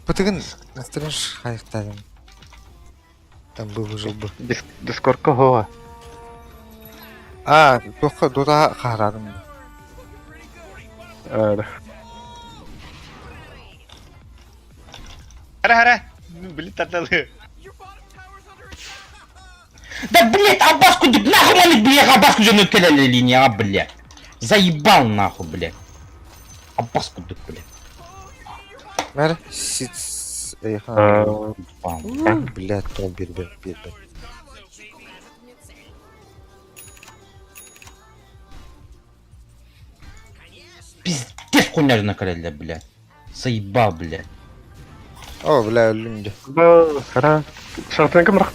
Speaker 1: Бутыгын настрелишь хайықтадым. Там был выжил бы.
Speaker 11: Дискордка хова.
Speaker 1: А, тоққа дота қарадым.
Speaker 4: Хара хара. Били тарталы.
Speaker 2: Да, блядь, аббаску, нахуй маны, блядь, аббаску же келели линия, а, блядь. Заебал нахуй, блядь. Аббаску, блядь.
Speaker 1: Мэр, сиц... Эйха. Блядь, то бирбет, бирбет.
Speaker 2: Пиздец хуйня накалили, блядь. Заебал, блядь.
Speaker 1: О, бля, өллүм дьэ.
Speaker 11: Хара. Шартын кым рах.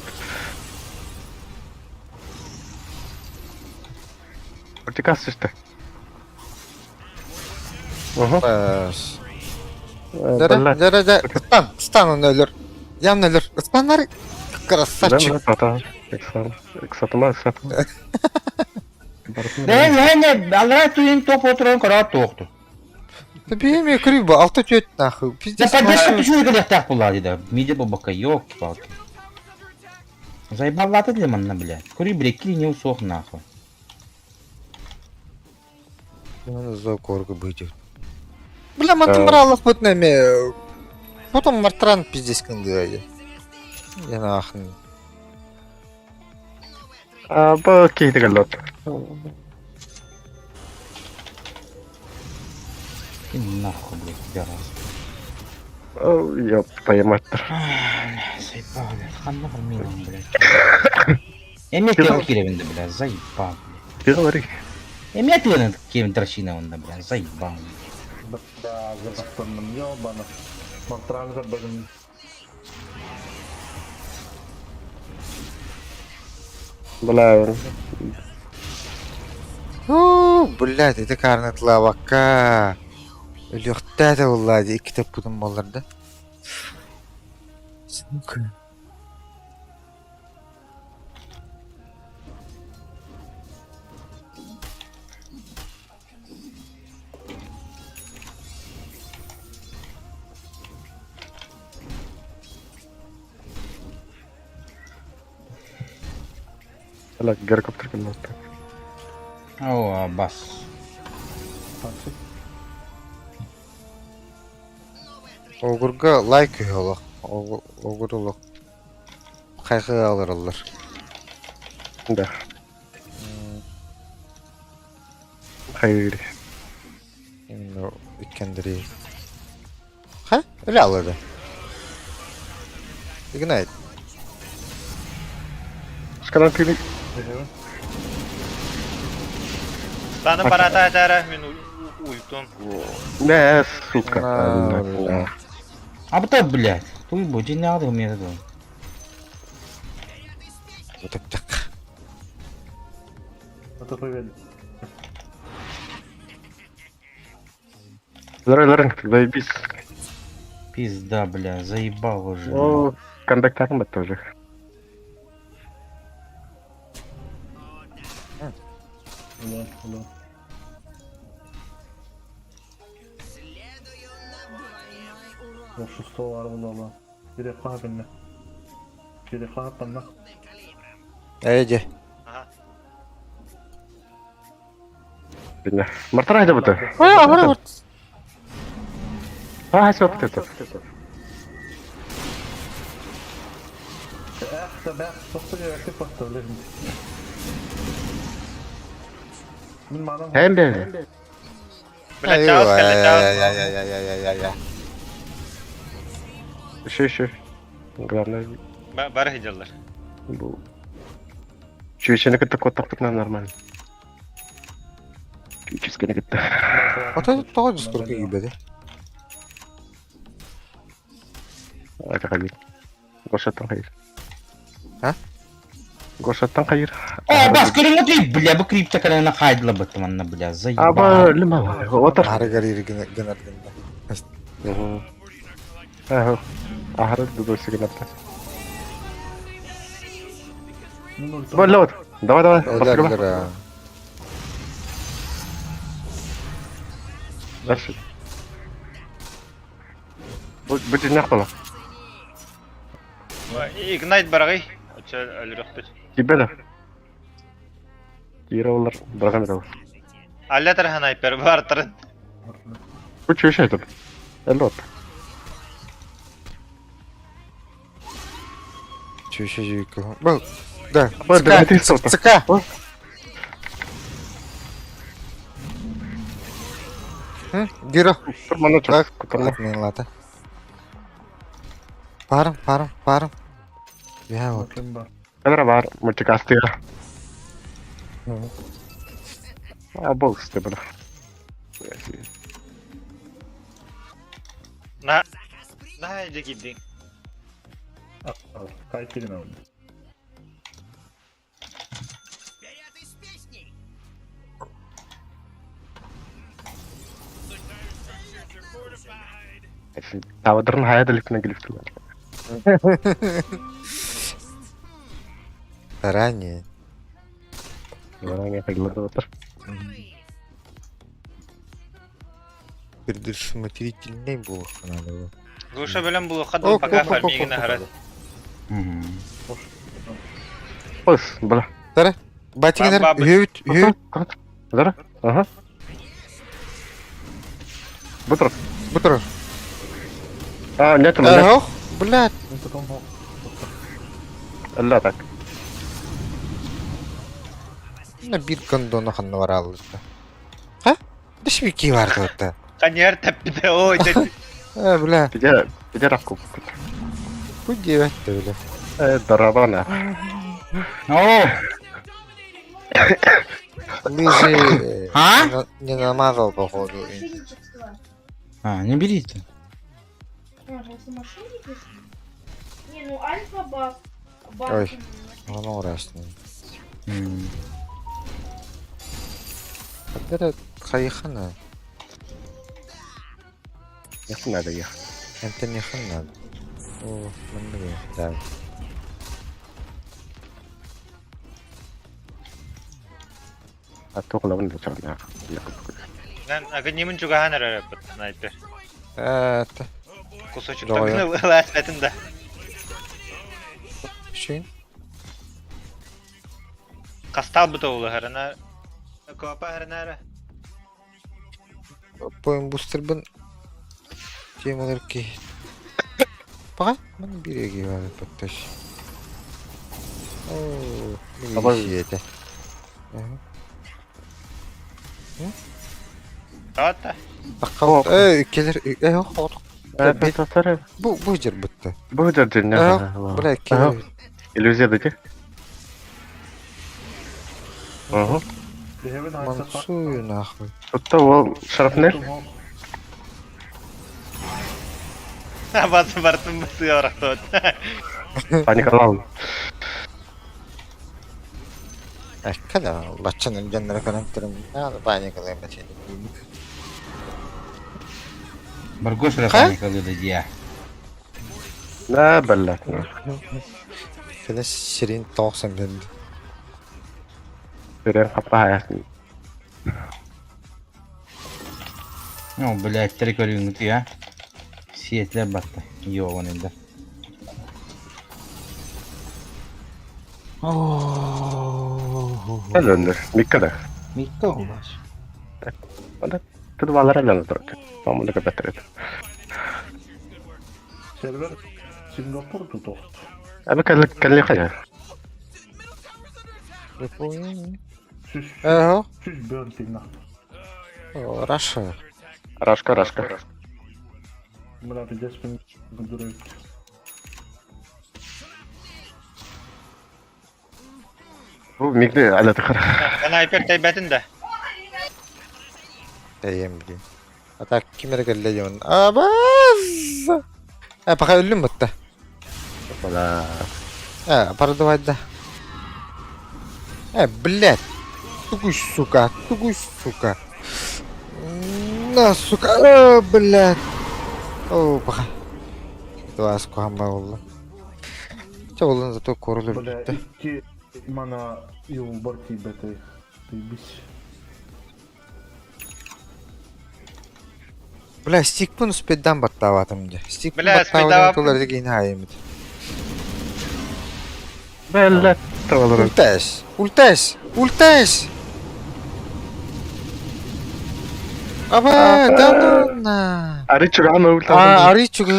Speaker 11: Ортикас түсті. Ага.
Speaker 1: Бас. Дәрә, дәрә, дәрә. Стан, стан оны өлөр. Явно өлөр. Станнар красавчик.
Speaker 11: Иксатыма, иксатыма.
Speaker 2: Не, не, не, алра туин топ отырон кара тоқту.
Speaker 1: Да бейме криво, алты тет нахуй.
Speaker 2: Да
Speaker 1: Пиздец.
Speaker 2: поддержка түшүнү келехтаах була дида. Миде бабака, ёлки-палки. Заебаллаты для манна, блядь. Кури, блядь, кили не усох нахуй.
Speaker 1: За коргу быть. Бля, мантым бралах вот нами. Потом Мартран пиздец кынды. Я нахуй.
Speaker 11: А, бу кейди галлот.
Speaker 2: Ты нахуй, блядь, пидорас.
Speaker 11: Ёп, твою мать.
Speaker 2: Бля, заебал, блядь. Ханна фармилан, блядь. Эме тел киревинде, блядь, заебал, блядь.
Speaker 11: Ты говори.
Speaker 2: Эме тел кем дрочина онда, блядь, заебал.
Speaker 6: Да, запахтанным ёбаных. Мартран көрбөгүм.
Speaker 11: Бля,
Speaker 1: О, блядь, это карнат лавака. Өлөхтә уллади, икки таппытым болар да. Сука.
Speaker 11: бля, геликоптер галлот.
Speaker 2: О, бас.
Speaker 1: Огурга лайк олох. Огур олох. Хайхы алыр алыр.
Speaker 11: Да. Хайыр.
Speaker 1: Именно иккендери. Ха? Öyle alırdı. Ignite.
Speaker 11: Шкадан ты
Speaker 4: Станы барата айтара, мен ультум.
Speaker 11: Не, сука.
Speaker 1: На, бля.
Speaker 2: А потом, блядь, туй бу, не надо мне этого.
Speaker 1: Вот так так.
Speaker 6: Это привет.
Speaker 11: Здорово, Лорен, заебись.
Speaker 2: Пизда, бля, заебал уже.
Speaker 11: О, кондактарым бат тоже.
Speaker 6: Да, да. Я шестого арвалала. Перехва бинне. Перехва панна.
Speaker 1: Эйди.
Speaker 4: Ага.
Speaker 11: Бинне. Мартран хайда бата.
Speaker 1: Ой, ағыр
Speaker 11: А, все, это.
Speaker 6: Эх, да бэх, тохтоо актив басты блин. Мин манам.
Speaker 11: Эм бе.
Speaker 4: Бля, чаус, кэллэ, чаус.
Speaker 1: Я-я-я-я-я-я-я.
Speaker 11: Еще, еще. Главное,
Speaker 4: Бары хиджаллар.
Speaker 11: бу. Чүчені кытта коттақпыт нам нормально. Чүческені кытта.
Speaker 1: Ата тоға дискурка гибеди.
Speaker 11: Ата қайыр. Гошаттан қайыр.
Speaker 1: А?
Speaker 11: Гошаттан қайыр.
Speaker 2: О, бас, көрүң ты, бля, бу крипта калена хайдла баттаманна, бля, заебал.
Speaker 11: Аба, лима. Отыр.
Speaker 1: Ары гары гына гына гына.
Speaker 11: Ага. Ахыры дудойсы гына. Болот. Давай, давай.
Speaker 1: Олар
Speaker 11: Баскырма.
Speaker 1: гара.
Speaker 11: Дальше. Будь нахуй.
Speaker 4: Игнайт барагай. Оча өлүрөхпүт.
Speaker 11: Тебе да. Кира олар. Браган да.
Speaker 4: Алла тархан айпер бар тарын.
Speaker 11: Бу чүче айтып. Элот.
Speaker 1: Чүче жүйкө. Бу. Да.
Speaker 11: Бу,
Speaker 1: ЦК,
Speaker 11: ты что-то.
Speaker 1: ЦК. Гиро.
Speaker 11: Турмана
Speaker 1: Так,
Speaker 11: чак. Кутурма.
Speaker 1: отменлата. Паром, паром, паром. Я вот.
Speaker 11: Кадра бар, мультикастыга. А бол бля.
Speaker 4: На. На, иди кидин.
Speaker 9: Вперед из песней!
Speaker 11: Тавадырын хая да лифтіне келіп
Speaker 1: Заранее.
Speaker 11: Заранее қайдаларды отыр.
Speaker 1: Предусмотрительней было надо было.
Speaker 4: Глуша бөлем булу
Speaker 1: О,
Speaker 4: хадыл пока
Speaker 1: о, о, о,
Speaker 4: фармигин
Speaker 1: о,
Speaker 4: ахара.
Speaker 2: Мгм.
Speaker 11: Ос, бля.
Speaker 1: Батигенер,
Speaker 4: Бам-бам.
Speaker 1: үһүбүт, үһүбүт.
Speaker 11: Зара? Ага. Бутер.
Speaker 1: Бутер.
Speaker 11: А, нет, нет.
Speaker 1: Ох, блядь.
Speaker 11: Алла так.
Speaker 1: На бир гондону ханна бараллыта. Ха? Деш бики бар тута.
Speaker 4: Каньер тэппите, ой, дэ.
Speaker 1: Э, бля,
Speaker 11: Где, где ракку?
Speaker 1: путь девять бля.
Speaker 11: Э, дарабана.
Speaker 2: О!
Speaker 1: Лыжи э,
Speaker 2: А?
Speaker 1: не на- не намазал, походу.
Speaker 10: Мошенничество.
Speaker 2: А, не берите.
Speaker 10: А, просто мошенники? Не, ну альфа баг. Баг.
Speaker 1: Ой. Оно ужасно.
Speaker 2: М.
Speaker 1: Это хайхана.
Speaker 11: Не надо ехать.
Speaker 1: Это не хана. О, мандри. Да.
Speaker 11: А то главное зачем
Speaker 4: Агонимын чугахан эрэ бит снайпер.
Speaker 1: Это.
Speaker 4: Кусочек
Speaker 1: Давай.
Speaker 4: так лас бэтин да.
Speaker 1: Шин.
Speaker 4: Кастал бут оулу харана. Копа харана.
Speaker 1: Поем бустербын. Темалар ки. Пока? Ман биреги бар подташ. О,
Speaker 11: Давай.
Speaker 1: это. Ага.
Speaker 4: Тата.
Speaker 1: Таққал. Э, келер. Э, ох,
Speaker 11: Это
Speaker 1: Бу бу жер бітті.
Speaker 11: Будет же,
Speaker 1: Ага, бля, келер.
Speaker 11: Иллюзия дати. Ага.
Speaker 1: Мансую нахуй.
Speaker 11: Тут ол шарапнель.
Speaker 4: Басы бартын бысы арақтот.
Speaker 11: Паникалал.
Speaker 1: Когда лачын жандара карантырым. Надо паникалайм бачы.
Speaker 2: Баргош
Speaker 1: Ха?
Speaker 2: рахмани дия.
Speaker 11: Да, бля.
Speaker 1: Когда сирен тоқсан бенді.
Speaker 11: Сирен қапа аясын.
Speaker 2: Ну, блядь, три көрүнгүтү я. Сиетлер батты. Йоғын енді.
Speaker 11: Әлөндөр. Миккада.
Speaker 2: Микка олар.
Speaker 11: Тут балар әлөндөр тұрды. Мамында көпәттір еді.
Speaker 6: Сервер Сингапур тут
Speaker 11: Әбі кәлі кәлі қая.
Speaker 1: Ага.
Speaker 6: Чуть Бертина.
Speaker 1: Раша.
Speaker 11: Рашка, рашка.
Speaker 6: Бля, пиздец, дурак.
Speaker 11: Бұл мигде әлі тұқыр.
Speaker 4: Снайпер тайбэтин да.
Speaker 1: Дайым блин. А так кимер келле жон. Абаз. А пока өлүм бутта.
Speaker 11: Бля.
Speaker 1: А, продавать да. Э, блядь. Тугуй, сука, тугуй, сука. На, сука, э, блядь. О, пока. Два скухамба oldu. Ча болын зато корулur
Speaker 6: Бля,
Speaker 1: бутта.
Speaker 6: идти мана юлбарки бэтэй. Заебись.
Speaker 1: Бля, стикпун спиддан баттаватым же. Стикпун
Speaker 4: Бля,
Speaker 1: баттаватым
Speaker 4: спиддавап-
Speaker 1: тулар деген хайымыт.
Speaker 11: Бля. Tavalар.
Speaker 1: Ульташ, ульташ, ульташ. Аба, да ну на.
Speaker 11: Ари чуган ультан.
Speaker 1: А, ари чугу.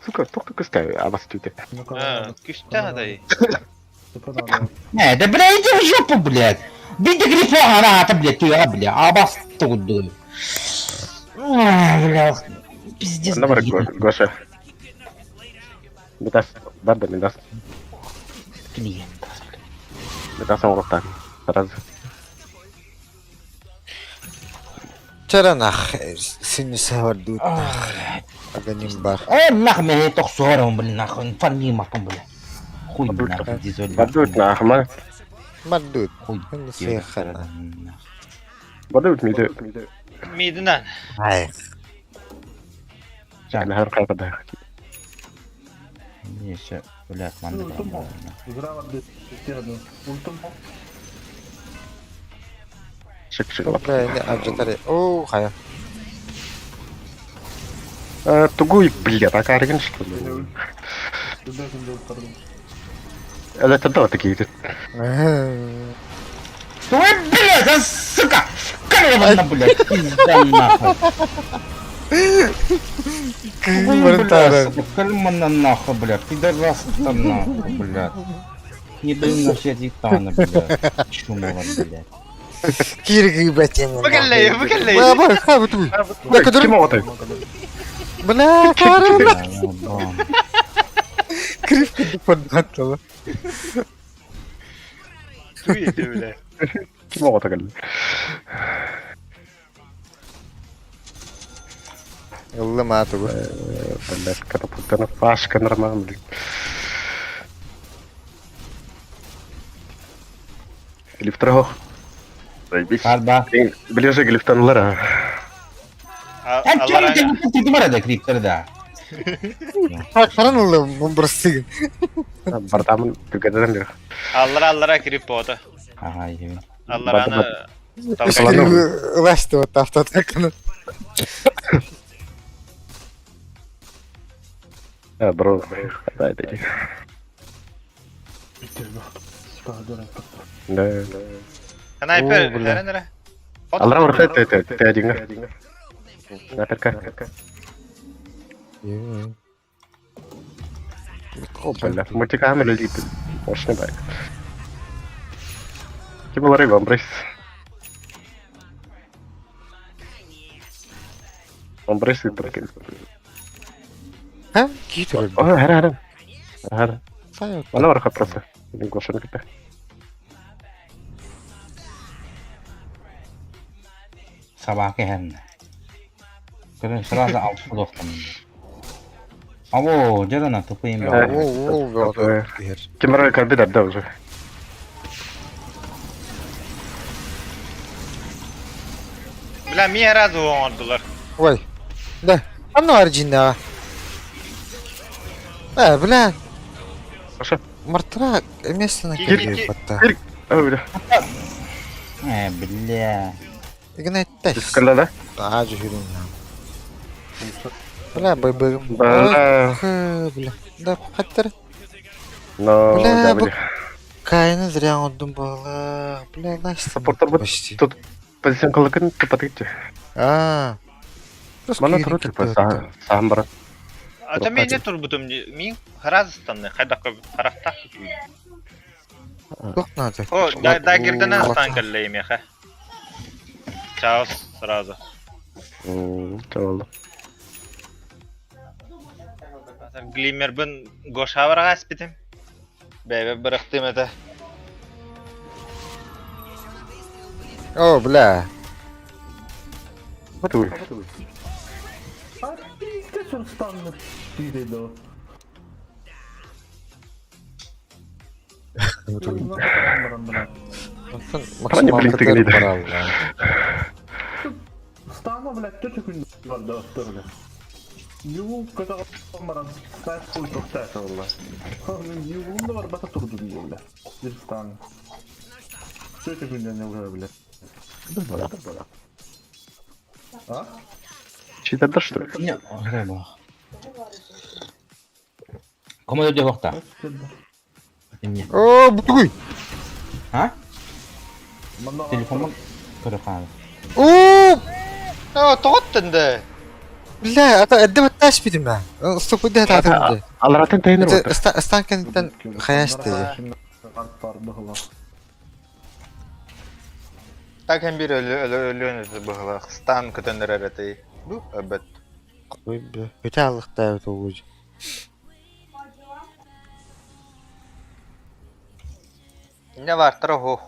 Speaker 11: Сука, тоқты күсті абас түйді.
Speaker 6: Ну-ка,
Speaker 4: А, Күстә адай.
Speaker 6: Сука, надо.
Speaker 2: Не, да бля, иди в жопу, блядь. Бейте грифона, ата, блядь, ты, а, бля, абас тугуду. Бля, пиздец.
Speaker 11: Онно бар Гоша. Мидас, бар да Мидас.
Speaker 2: Клиент.
Speaker 11: Мидас оҥоруохтаах. Сразу.
Speaker 1: Чаранах синнисэ бардуут аганим бар.
Speaker 2: Э, нах мэ тохсуором, блин, нахуй, фармимаком, бля. Хуй нахуй, дизель.
Speaker 11: Бардуут нахма.
Speaker 1: Мардуут.
Speaker 2: Хуй.
Speaker 1: Сехана.
Speaker 11: Бардуут миде.
Speaker 4: Мидинен.
Speaker 1: Ай.
Speaker 11: Нахар кайпада.
Speaker 2: Не, еще, блядь, манда.
Speaker 11: Шик шик.
Speaker 1: Бля, не ажатаре. Оо, хая.
Speaker 11: Э, тугуй, блядь, а каргин что ли? Это да, такие.
Speaker 2: Ой, блядь, а, сука! Корова, блядь, пизда нахуй. Ой, бля, сука, кальмана нахуй, блядь, пидорас там нахуй, блядь. Не даю на все титаны, блядь. Чумова, блядь.
Speaker 1: Кирги бэтен.
Speaker 4: Бакалей, бакалей.
Speaker 1: Бля, бля, ха, бутуй. Бля, который...
Speaker 11: Ким отой?
Speaker 1: Бля, корова.
Speaker 2: Бля,
Speaker 1: Кривка подготовила.
Speaker 4: Туйды, бля.
Speaker 11: Ким отой кэллэ?
Speaker 1: Ыллым аатыгы.
Speaker 11: Блядь, катапультана фашка нормально, блядь. Глифтрох. Заебись.
Speaker 2: Арба.
Speaker 11: Ближе глифтанлара.
Speaker 2: А чё ты ты барада криптер да?
Speaker 1: Харан ыллым, бырсыгын.
Speaker 11: Бардамын түгәдән бер.
Speaker 4: Аллара аллара кирип бота.
Speaker 2: Ага, я.
Speaker 4: Аллараны
Speaker 1: Ылашты вот автоатаканы.
Speaker 11: А, бро, дай, дай. Да.
Speaker 4: Снайпер,
Speaker 1: О, бля.
Speaker 4: нere nere.
Speaker 11: Аллара урта ты ты ты один. Наперка. О, бля, мультикамера летит. Мощный байк. Кем рыба, брось. Он бросит только.
Speaker 1: Ха? Киит
Speaker 11: О, хара, хара. Хара.
Speaker 1: Сайот.
Speaker 11: Ана барха просто. Гошин ките.
Speaker 2: Собака хән. Көрөн сразу алып доктым. Або, жадана тупыйм
Speaker 11: Э.
Speaker 2: бе.
Speaker 1: Оо, оо,
Speaker 11: Кемера карбидар да уже.
Speaker 4: Бля, ми разу оңордулар.
Speaker 1: Ой. Да. Анна арджинда. Э, бля.
Speaker 11: Хорошо.
Speaker 1: Мартра место на
Speaker 4: Ки-
Speaker 1: кире
Speaker 4: ки-
Speaker 1: батта.
Speaker 11: О, бля.
Speaker 2: Э, бля.
Speaker 1: Игнайт тас.
Speaker 11: Скала, да?
Speaker 1: Аа, жүхүрүн. Бля, бай бай.
Speaker 11: Бля.
Speaker 1: Бля. Да, хаттар.
Speaker 11: Но,
Speaker 1: Бля,
Speaker 11: да,
Speaker 1: бу-
Speaker 11: бля.
Speaker 1: Кайны зря ондум бала. Бля, настя.
Speaker 11: Саппорттар бу-
Speaker 1: Почти.
Speaker 11: Тут позицион кылыкын тупатыкты.
Speaker 1: Аа.
Speaker 11: Мана туру типа саам бар.
Speaker 4: Ата мен не турбутум, мин харазстанны, хайда харахта.
Speaker 1: Тох надо.
Speaker 4: О, да да гирденен стан каллей меха. Чао сразу.
Speaker 11: Чабалды.
Speaker 4: Глиммер бын Гошаврага аспитим. Бәбе бырыктым это.
Speaker 1: О, бля.
Speaker 11: Туй. Храни, блин, ты гнида.
Speaker 6: Стану, блядь, тетя күн бар да өттөрүлө. Юул көтө баран сайт кой токтайт олла. Юулунда бар бата турду бля. Бир стан. Тетя күндөн уже, бля. А?
Speaker 11: Читер что ли?
Speaker 2: Не, рыба. Кому ты дехта? Не.
Speaker 1: О, бутугуй.
Speaker 2: А? Телефон көрө
Speaker 1: О,
Speaker 4: О, тоттынды.
Speaker 1: бля, ата эдде батташ битим ба. Стоп эдде татымды.
Speaker 11: Аларатын тайныр
Speaker 1: Это
Speaker 11: отыр.
Speaker 1: станкентен хаяшты.
Speaker 4: Так hem bir ölü ölü ölü быгла. Стан көтөндөр эрети.
Speaker 3: Ду, эбэт.
Speaker 1: Ой, бля. Өтө аллахтаабыт олуж.
Speaker 3: Не баартара оһох.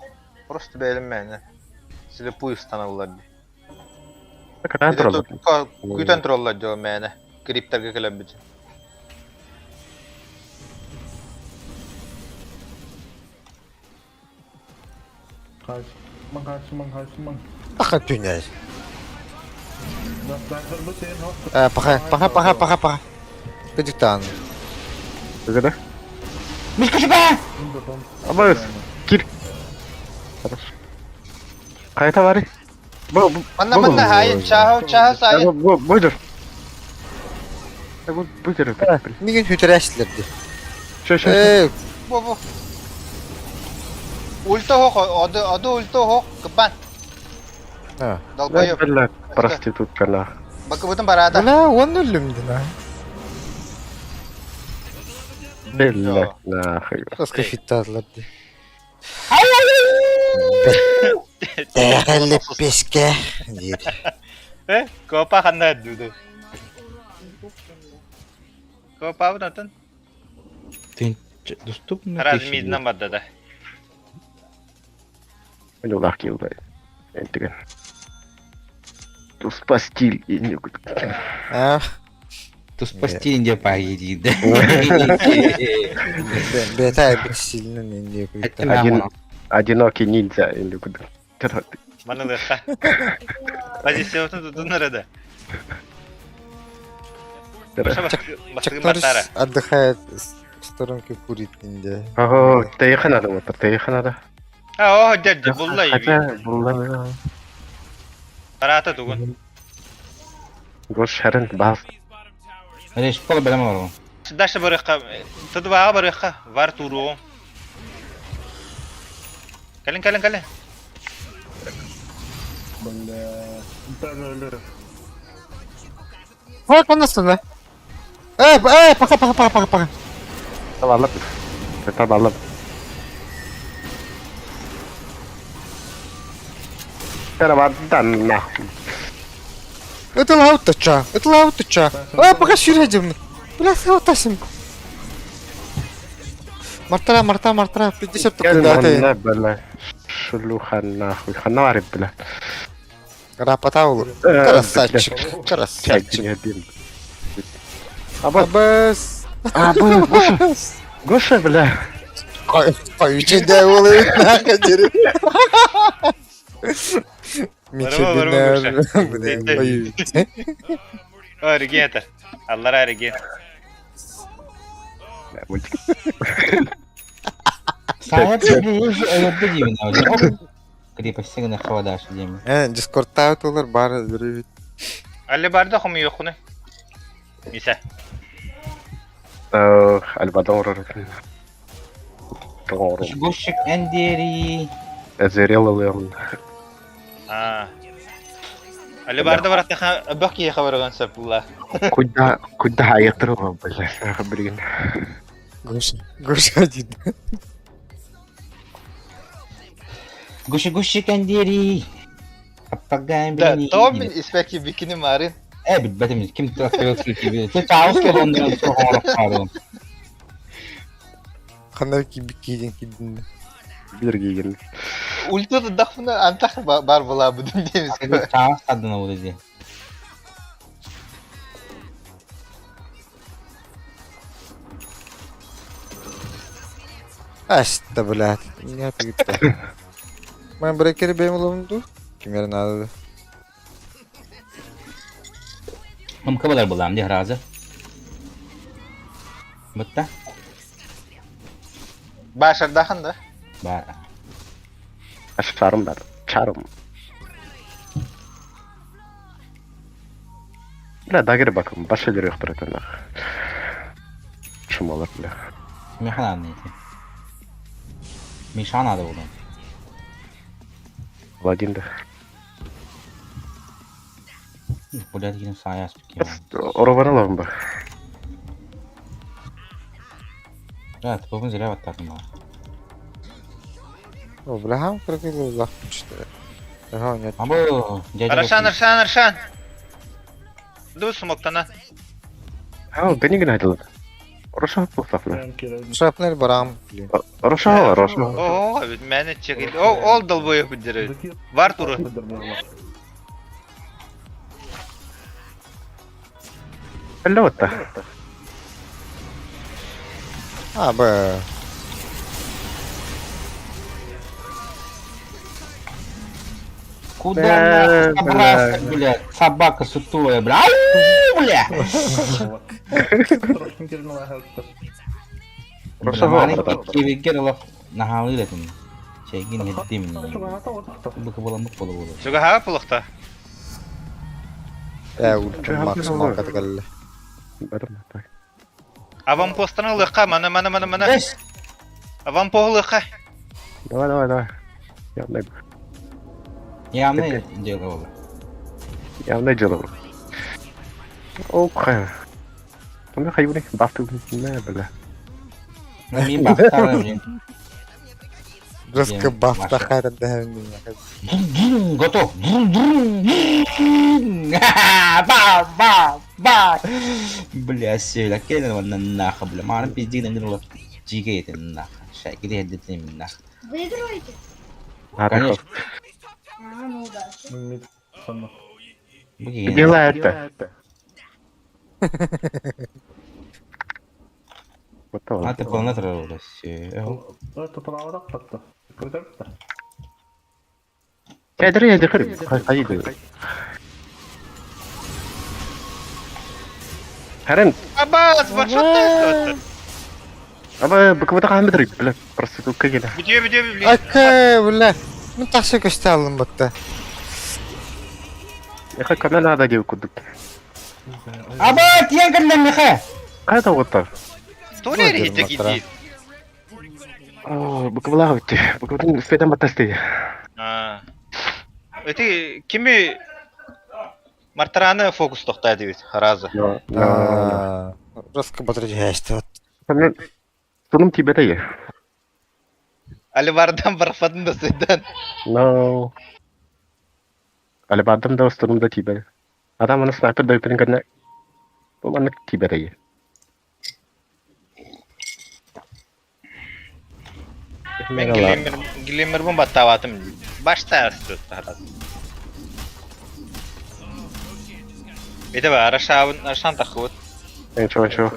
Speaker 3: Просто бэйэлим мээнэ. Слепую станаллар дии.
Speaker 11: Кытаан тураллар.
Speaker 3: Күүтэн тураллар дьон мээнэ. Криптарга кэлэрбит.
Speaker 6: Хаачымаҥ, хаачымаҥ, хаачымаҥ.
Speaker 1: Паха түнэр.
Speaker 6: Дафтарбыт сен хоп.
Speaker 1: Э, паха, паха, паха, паха, паха. Кыдьыктаан.
Speaker 11: Ыгыда.
Speaker 2: Мишка сюда!
Speaker 11: Абас. Кир. Хайта бары. Бу бу.
Speaker 3: Манна манна хайын чааһы чааһы сайын.
Speaker 11: Бу бу бу. Бу бу дыр.
Speaker 1: Мигин хүтэрээчилэрди.
Speaker 11: Шо шо.
Speaker 1: Э,
Speaker 3: Бу бу. Ульта хох, оду оду ульта хох, кыпан.
Speaker 1: А.
Speaker 3: Долбоёб.
Speaker 11: Бля, проститутка нах.
Speaker 3: Бакыбытын бараата.
Speaker 1: Бля, он өлүм дина.
Speaker 11: Бля, нахуй.
Speaker 1: Баска фиттаатылар ди. Тэхэлли песке диир.
Speaker 4: Э, копа ханна дуду. Копа бутатын.
Speaker 2: Ты доступно?
Speaker 4: Раз миднан барда да.
Speaker 11: Улах килбай. Энтиген. Тут спасти и не
Speaker 1: А,
Speaker 2: Тут спасти не поедет, да?
Speaker 1: бэта бит сильно не
Speaker 11: Один- Одинокий ниндзя или куда.
Speaker 4: Манылыха. Позициятын тутун арада.
Speaker 1: Чак Норрис отдыхает в сторонке курит инде.
Speaker 11: Ого, тэйхэн надо, вот тэйхэн надо.
Speaker 4: А, о, дядя, булла иби.
Speaker 11: Хотя, булла.
Speaker 4: Барата тугун.
Speaker 11: Гош шарен бас.
Speaker 2: Реш, кола белем ору.
Speaker 4: Дальше барыха. Тудва барыха. Вар туру. Калин, калин, калин.
Speaker 6: Бля. Бля.
Speaker 1: Ой, коннасына. Э, э, пока, пока, пока, пока, пока.
Speaker 11: Табалып. Табалып. Каравадан нахуй.
Speaker 1: Это лаутача, это лаутача. А, пока сюрядим. Бля, саутасим. Мартара, мартара, мартара, 50 только да,
Speaker 11: Бля, шлюха нахуй. Ханарик, бля.
Speaker 1: Рапатаул. Красавчик, красавчик.
Speaker 11: Абас.
Speaker 1: Абас.
Speaker 11: Абас. Гоша, бля.
Speaker 1: Қойшы да ол нахуй
Speaker 4: Барыма, барыма, О, регентер. Аллара реген.
Speaker 2: Крепость сыгна холодаш деми.
Speaker 1: Э, дискордта олар бар үрүт.
Speaker 4: Алли барда хом йохуны. Миса.
Speaker 11: Альбадон
Speaker 2: Гощик Эндери.
Speaker 11: Эзерел Леон.
Speaker 4: А. Алли барда барата бак ехабарган сапла.
Speaker 11: Куда куда айыртырып бля, билген.
Speaker 1: Гоша, Гоша один.
Speaker 2: Гуши гущик Эндери. Апагаем
Speaker 3: Да, Том испеки бикини марин.
Speaker 2: Э, бит ким ты таус келондан соғорох
Speaker 1: Ханар кибикиден кидин.
Speaker 11: Биргиген.
Speaker 3: Ульту дахфына антах бар була будун дейбиз.
Speaker 2: Таус тадына удади.
Speaker 1: Аста, блядь. Не ответь. Мен брекери бэм улумду. Кимер надо.
Speaker 2: Хм кабалар булам ди разы. Бутта.
Speaker 3: Башардахан да.
Speaker 2: Бар.
Speaker 11: Чарым бар. Чарым. Бля, дагер бакым. Баша жери yok братан. Шумалар, бля.
Speaker 2: Механа не Мишана да булам.
Speaker 11: Владимир.
Speaker 2: Блядь, кин саяс.
Speaker 11: Ороваралам ба.
Speaker 2: Да, ты бүгін зря баттадым ба.
Speaker 1: О, бля, хам крокодил лах что. Ага, нет.
Speaker 2: Або, дядя.
Speaker 4: Арашан, Аршан, Аршан. Ду смоктана.
Speaker 11: А, гони гнадил. Хорошо, пухтахна.
Speaker 1: Шрапнель барам, блин.
Speaker 11: Хорошо, хорошо.
Speaker 4: О, мэне чекил. О, ол долбоеб бүддер. Бар туру.
Speaker 11: Hello,
Speaker 1: А, б.
Speaker 2: Куда нахуй собрался, блядь? Собака сутулая, бля. Ау, бля! Наһаалыыр этим. Чайгин хеттим. Бу кыбыламык болу болу.
Speaker 4: Чугаһаа пулухта.
Speaker 1: Э, ультра максимал катгалле.
Speaker 4: Аванпостан ылыхха, мана мана мана мана. Аванпоһ ылыхха.
Speaker 11: Давай, давай, давай. Явно,
Speaker 2: Явно дело было.
Speaker 11: явно дело. Ох, Онно хайбуни бафты не бля.
Speaker 2: Мин бахтарым, блин.
Speaker 1: Жестко бафта хайра
Speaker 2: Готов. Ба, ба, ба. Бля, селя, келин вон нахуй, бля. Марын пиздин гырлы. Жигейтин нахуй. Шайгири хеддетин нахуй.
Speaker 10: Выигрываете?
Speaker 2: Конечно.
Speaker 10: А, ну удачи.
Speaker 11: Дела это.
Speaker 2: Аты планетра
Speaker 11: Кәдір еді қыр, қайды. Харен.
Speaker 4: Абас, ваншот.
Speaker 11: Аба, быкыбыта хамыдыр, бля, просто тут кегеле.
Speaker 4: Бүтүө, бүтүө, блин.
Speaker 1: Акы, бля. Мен тахсы көстө алдым бакта.
Speaker 11: Яха канал ада деп кудук.
Speaker 2: Аба, тиен кэллэн меха.
Speaker 11: Кайда оттар?
Speaker 4: Толер хитте кити.
Speaker 11: О, быкыбыла өтті. Быкыбытын үспеден баттасты.
Speaker 4: А. Эти кими Мартараны фокус тоқтайды бит, разы.
Speaker 1: Жестко батыржайсты.
Speaker 11: Мен Сунум тибете.
Speaker 4: Али бардан барфадын да сыйдан.
Speaker 11: No. Али бардам да сунум да тибе. Адам аны снайпер да өпенин кәне. Бу аны тибете.
Speaker 4: Мен Глиммер, Глиммер бун баттаватым. Башта асты тарат. Это ба, арашабын, арашан тахыбыт.
Speaker 11: Ничего, ничего.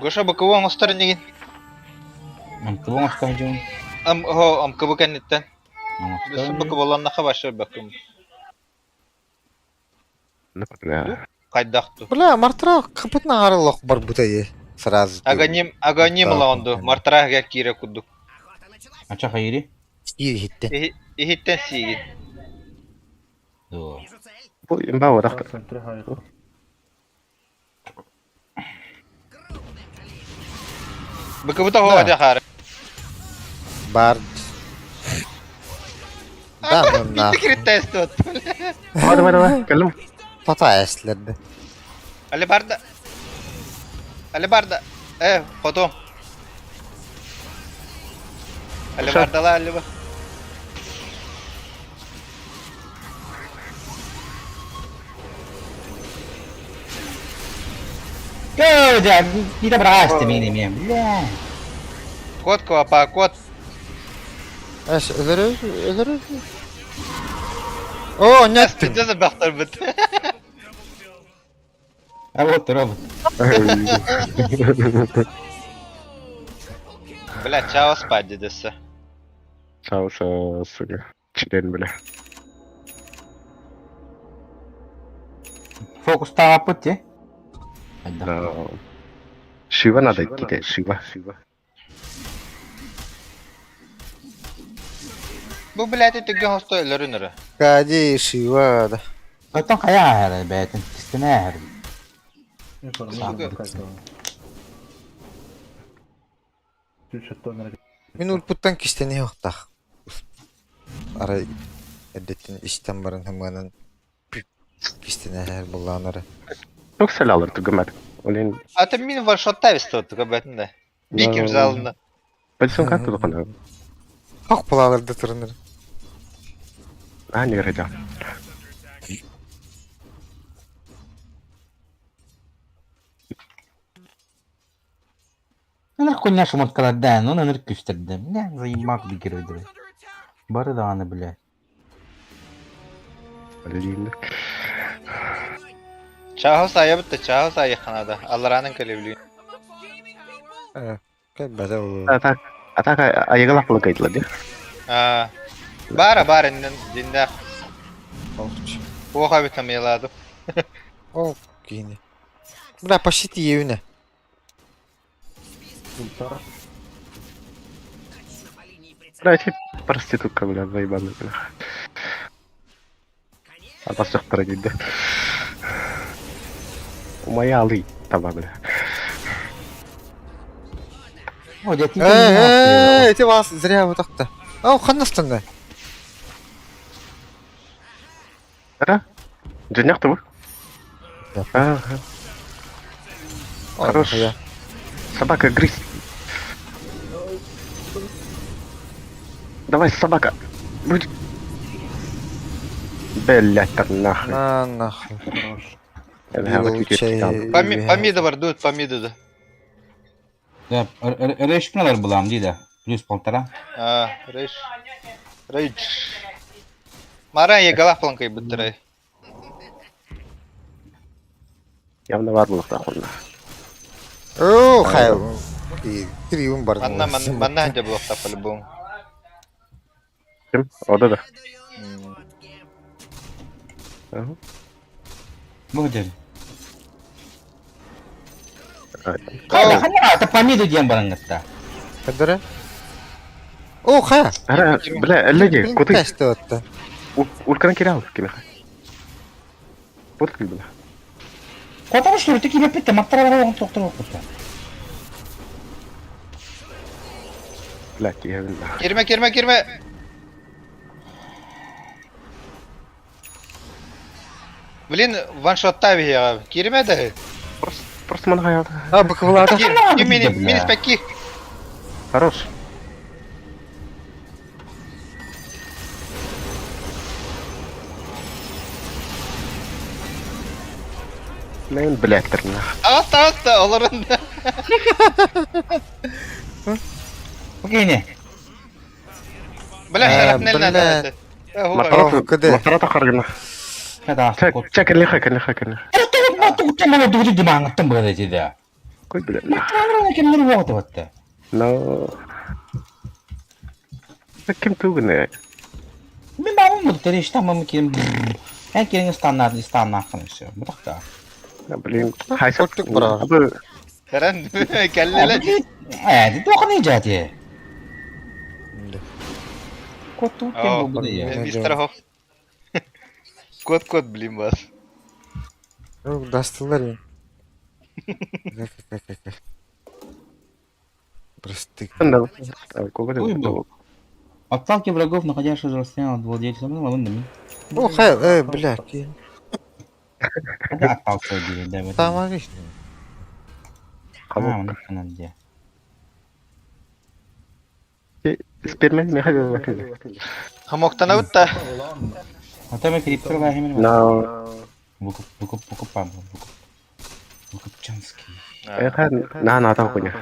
Speaker 4: Гоша быкыбы оңостор неген.
Speaker 2: Ам кыбы оңостор жон.
Speaker 4: Ам, хо, ам кыбы кәннеттен. Бүсі быкы боланнаха башы бакым. Кайдақту.
Speaker 1: Бля, мартра капытна арылық бар бутайы. Сразу.
Speaker 4: Аганим, аганим лаонду. Мартра га кире кудук.
Speaker 2: Ача хайри?
Speaker 1: Ихиттен.
Speaker 4: Ихиттен сиги.
Speaker 11: Бу имба варах.
Speaker 4: Быкыбыта хо ада хар.
Speaker 1: Бар. Да, ну на.
Speaker 4: Битти тест.
Speaker 11: Давай, давай, давай. Кэллим.
Speaker 1: Тата эслерди.
Speaker 4: Али барда. Али барда. Э, потом. Али бардала, али ба.
Speaker 2: Гö, не добрался меня, меня, бля.
Speaker 4: Кот квапа, кот.
Speaker 1: Эш, өлөрү, өлөрү. О, нет.
Speaker 4: Ты забахтар бит.
Speaker 2: А вот робот.
Speaker 4: Бля, чао спать дедесе.
Speaker 11: Чао, сука. Член, бля.
Speaker 2: Фокус тавапыт,
Speaker 11: Да. Шива надо идти, Шива. Шива.
Speaker 4: Бу блядь, это гён өлөрүнөрө.
Speaker 1: Кади Шива, да.
Speaker 2: Потом хая бәтин, кистене
Speaker 1: Мин улпуттан кистени yoктах. Ара эддеттин истен барын хымганан кистене хэр булланары.
Speaker 11: Çok selalır tügümer. Блин.
Speaker 3: А ты мин ваншотта вестотуга бэтин да. Биким залына.
Speaker 11: Позицион как тут хана?
Speaker 1: Хак булаларды турунur.
Speaker 11: А, не говоря.
Speaker 2: Ыныр хуйня шуматкалар да, ну ыныр күстерді. Бля, заебал герой, Бары даҕаны, бля.
Speaker 11: Блин.
Speaker 3: Чааһы сайа битте, чааһы сайа ханада. Алларанын кэлэбили.
Speaker 1: Кэлбэтэ ол.
Speaker 11: Атак, атака айыгалах була кайтла ди.
Speaker 3: А, бара бара иннен диннэх. Туох эбит амыйалаадым.
Speaker 1: Ол киини. Бля, почти тиийэбинэ.
Speaker 11: Бля, эти проститутка, бля, заебали, бля. Атас жақтара дейді. Умаялый таба, бля.
Speaker 2: О, дядь,
Speaker 1: Эй, эти вас зря вот так-то. Ау, ханнастанна.
Speaker 11: Ара? Дьиҥнээх бу? Ага. Хорош. Собака, грызь. Давай, собака. Будь. Блять, так нахуй.
Speaker 1: На нахуй.
Speaker 3: Помида бар, дует помида да.
Speaker 2: Да, рэшпналар булам дейді. Плюс полтора.
Speaker 3: А, рэш. Рейдж. Мара егалах планкай быттырай.
Speaker 11: Явно бар булуктаах онно.
Speaker 1: Оо, хайа. Триум бар.
Speaker 3: Манна манна ханжа булуктаах по-любому.
Speaker 11: Ким? Ода да. Ага.
Speaker 2: Бу дер. Хайа, это помиду диэн барангатта.
Speaker 1: Кадара? О, хайа.
Speaker 11: Ара, бля, эллеги, куты.
Speaker 1: Тесте отта.
Speaker 11: Улкан кирал, кимеха. Вот как бля.
Speaker 2: Потому что ты кибе питте, маттара тоқтыр оқыпты.
Speaker 11: Бля, киһэбин да.
Speaker 3: Кирме, кирме, кирме. Блин, ваншотта я. Кирме да.
Speaker 11: Просто, просто манхая.
Speaker 1: А, быквлата.
Speaker 3: Мини, мини спеки.
Speaker 11: Хорош. Мен блядь, нах.
Speaker 3: Аста, аста, олорун.
Speaker 2: Окей,
Speaker 3: Бля, шарапнель надо.
Speaker 11: Матарата харгына. Ча, кэллиха, кэллиха, кэллиха. Кой, блядь. Но... Ким тугуна?
Speaker 2: Мен бабым бұл тәреш тамам келім. Ән келіңі станнар, станнақын все. Бұтақта.
Speaker 11: Блин, хайса.
Speaker 1: Куртук бара.
Speaker 3: Каран, кэллеле.
Speaker 2: Ә, тоқын ижати. Кот тут кем бұл я.
Speaker 3: Мистер Хофф. Кот, кот, блин, вас.
Speaker 1: Ну, дастылар. Просты.
Speaker 2: Ой, был. Отталки врагов, находящихся за расстояние от владельца, ну, ладно,
Speaker 1: О, хайа, э, блядь.
Speaker 2: Да, отталкивай, да, вот.
Speaker 1: Там отлично.
Speaker 2: А, он на где.
Speaker 11: Спермен мехабы.
Speaker 3: Хамоктана бутта.
Speaker 2: А там и криптор лахимер.
Speaker 11: Но...
Speaker 2: Выкуп, выкуп, выкупам, выкуп. Выкупчанский.
Speaker 11: Эха, на на там хуйня.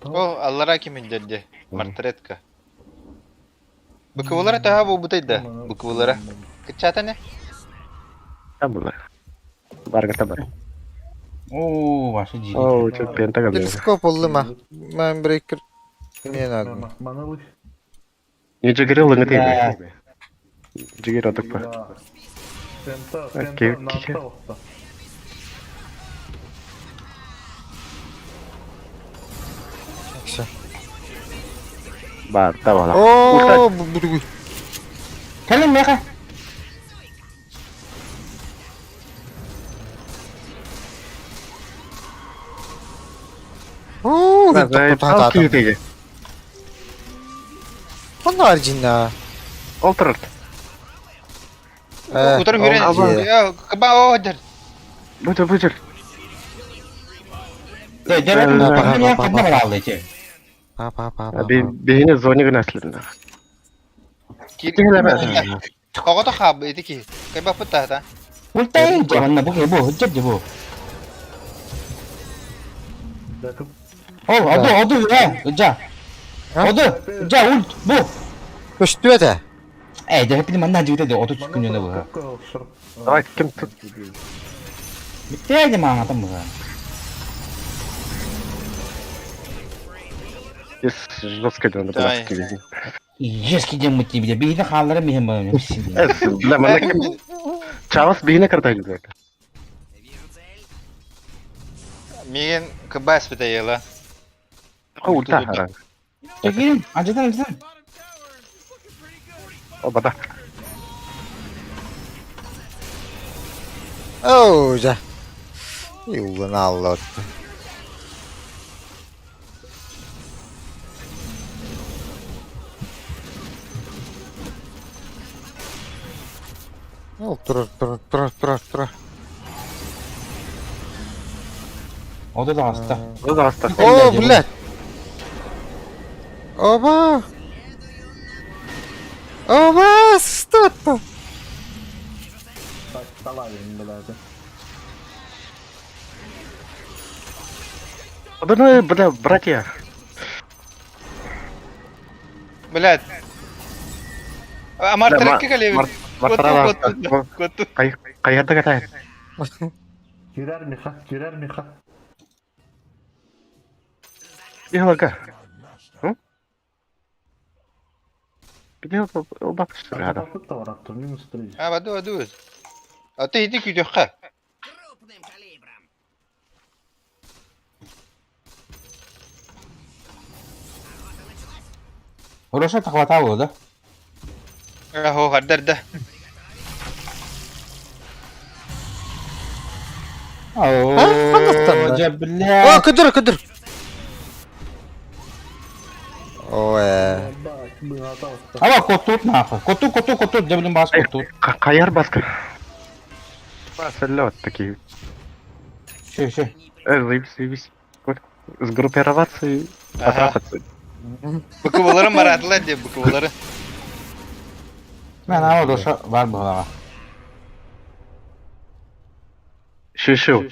Speaker 3: О, аллара кимин дерде. Мартретка. Быквылара таха бу бутайда. Быквылара. Кычатане?
Speaker 11: Там было. Барга бар.
Speaker 2: О, ваши джи.
Speaker 11: О, что пентагон.
Speaker 1: Телескоп oldu Man breaker. Не надо.
Speaker 11: Не джигерил, не ты. Джигер атык па. Окей, киче.
Speaker 1: Все.
Speaker 11: Бар, давай.
Speaker 1: О, буду.
Speaker 2: Кэлэн меха.
Speaker 1: О, Онно аржина.
Speaker 11: Олтырырт.
Speaker 3: Утыр хүрен. Кыба о дер.
Speaker 11: Бу бу
Speaker 1: Па па па па.
Speaker 11: Биһини зоне гына аслында.
Speaker 3: Оҕото хаалбыт ити киһи. Кайбаппыт таһата.
Speaker 2: Ультай манна бу бу хыджар бу. О, оду, оду, э, жа. Оду, жа, ульт, бу.
Speaker 1: Көстүө этэ.
Speaker 2: Э, дэ хепини манна жигите де оту күнүнө бу.
Speaker 11: Давай ким тут?
Speaker 2: Битте де маңа там бу.
Speaker 11: Здесь жестко надо
Speaker 3: Давай.
Speaker 11: было.
Speaker 2: Жески дем мути бile. Бихине хааллара михем бу.
Speaker 11: Бля, манна ким? Чавас биһине карта блядь.
Speaker 3: Миигин кыбаас битайыла.
Speaker 11: Ульта хара.
Speaker 2: Тегин, ажыдан ажыдан.
Speaker 11: Оба да.
Speaker 1: Оо, жа. Юлын алла. Ол турар, турар, турар, турар, турар.
Speaker 2: Оду да аста.
Speaker 11: Ну да, оставь.
Speaker 1: О, блядь! Оба! Оба, что там?
Speaker 11: Да ну, бля, братья.
Speaker 3: Блядь. Амар трекке калебит.
Speaker 11: Мартара.
Speaker 3: Коту.
Speaker 11: Кайярда катает.
Speaker 6: Кирер Миха, кирер Миха.
Speaker 11: Бихалага. Бихалага, оба пішті
Speaker 6: Минус 3.
Speaker 3: А, баду, баду. А ты иди күйдөххэ.
Speaker 9: Крупным калибром.
Speaker 2: Хорошо хватало, да?
Speaker 3: Ахо, хардар да.
Speaker 2: О, жа
Speaker 1: О,
Speaker 2: бля.
Speaker 1: көдөр, көдөр. Ой.
Speaker 2: Ава котут нахуй. Коту, коту, коту, жа блин бас котут.
Speaker 11: Каяр баска. Салют такие.
Speaker 2: Все, все.
Speaker 11: Заебись, заебись. Сгруппироваться и потрахаться.
Speaker 3: Быкыбалары маратылар деп быкыбалары.
Speaker 2: Мен ава доша бар буга.
Speaker 11: Шишу.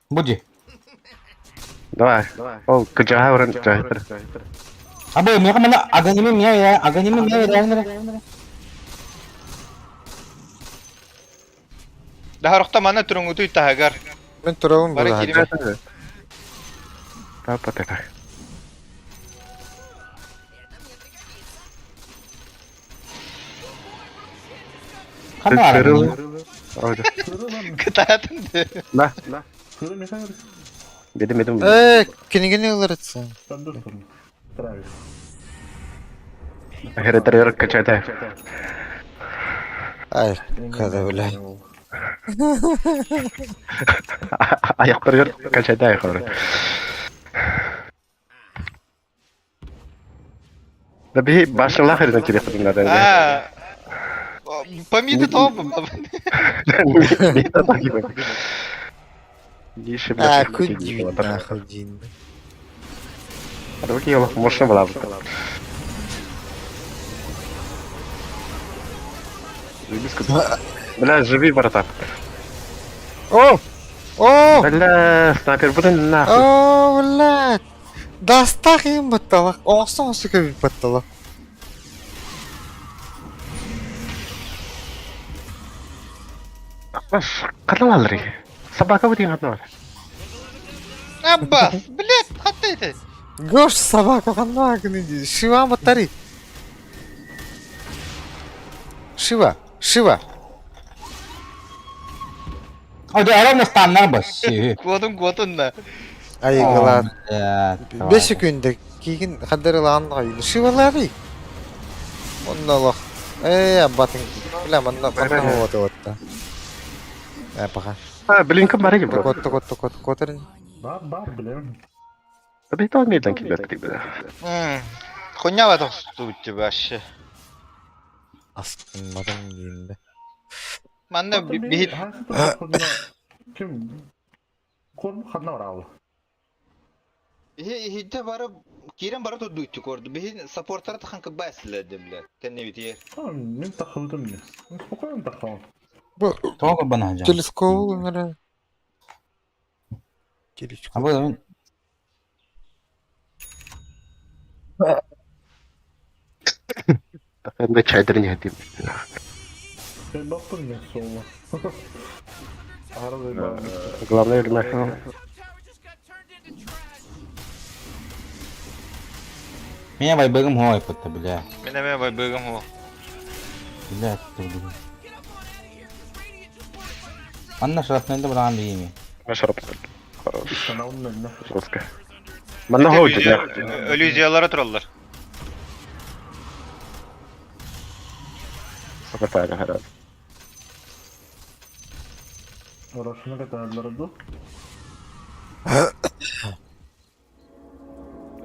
Speaker 2: Буди.
Speaker 11: Давай. О, кыжаха уран жахитыр.
Speaker 2: Абы, меха мана аганиме мия я, аганиме мия я.
Speaker 3: Дахарохта мана туруңутуй тахагар.
Speaker 1: Мен турабын
Speaker 3: Бары
Speaker 1: була.
Speaker 3: кириме.
Speaker 11: Папа ты так.
Speaker 2: Хана ара.
Speaker 3: Кытаатын де.
Speaker 11: Да. Бедим, бедим.
Speaker 1: Э, кинигини ылырытсың.
Speaker 11: Херетер качайтай.
Speaker 1: Ай, када бля.
Speaker 11: Аяқтар качайтай хоры. Да би башыңла херден керек надо.
Speaker 3: А. Помиды топ.
Speaker 11: Нише
Speaker 1: А, күн нахуй дин.
Speaker 11: Руки можно было бы. Бля, живи, братан.
Speaker 1: О! О!
Speaker 11: Бля, снайпер, блин, нахуй.
Speaker 1: О, блядь! Дастах им баттала. Оңсон сука баттала.
Speaker 11: Баш, қадан алыр. Собака бу деген қадан алыр.
Speaker 3: Аббас, блядь, хатта ити.
Speaker 1: Гош собака ханна гны Шива баттари. Шива, Шива.
Speaker 2: О, да, ровно станнар бас.
Speaker 3: Кодун кодун да.
Speaker 1: Ай, гала. 5 күндө кийин хадырылаан гай. Шивалары. Онна лох. Э, абатын. Бля, манна манна вот вот. Э, пока.
Speaker 11: А, блин, кім бар екен, бро?
Speaker 1: Кот, кот, кот, котерин.
Speaker 6: Бар, бар, блин.
Speaker 11: Да бит алмайдан келеді дейді.
Speaker 3: Хуйня батох тубут вообще.
Speaker 1: Астынмадым деймді.
Speaker 3: Манна
Speaker 6: Оттон
Speaker 3: биһи
Speaker 6: биһи хаһан турдахпытына ким корм ханна бараалы?
Speaker 3: Иһи иһидде бары киирэн бары турдууччу корду. Биһи саппорттара тахан кыббаа эсилэрди билэр. Кэннибитигэр.
Speaker 6: Мин тахыбытым не. Спокойно таххам.
Speaker 1: Бу
Speaker 2: Тоҕо кырбана сылдьаҕын?
Speaker 1: телескоп ыҥыра.
Speaker 2: А
Speaker 1: Телескоп.
Speaker 2: бу мин
Speaker 11: Ben çaydır niyetiyim.
Speaker 6: Ben baktım ne soğuma. Arada bir
Speaker 11: Главное, время.
Speaker 2: Меня байбыгым хой пытта, бля.
Speaker 4: Мин эмиэ байбыгым хо.
Speaker 2: Бля, ты Анна шрапнель браан биими.
Speaker 11: Шарап.
Speaker 6: Каналым önüne.
Speaker 11: Жестко. Манна хоу дьэ.
Speaker 4: Иллюзиялара тураллар.
Speaker 11: Сакатаага харас.
Speaker 6: Orasını katarlardı.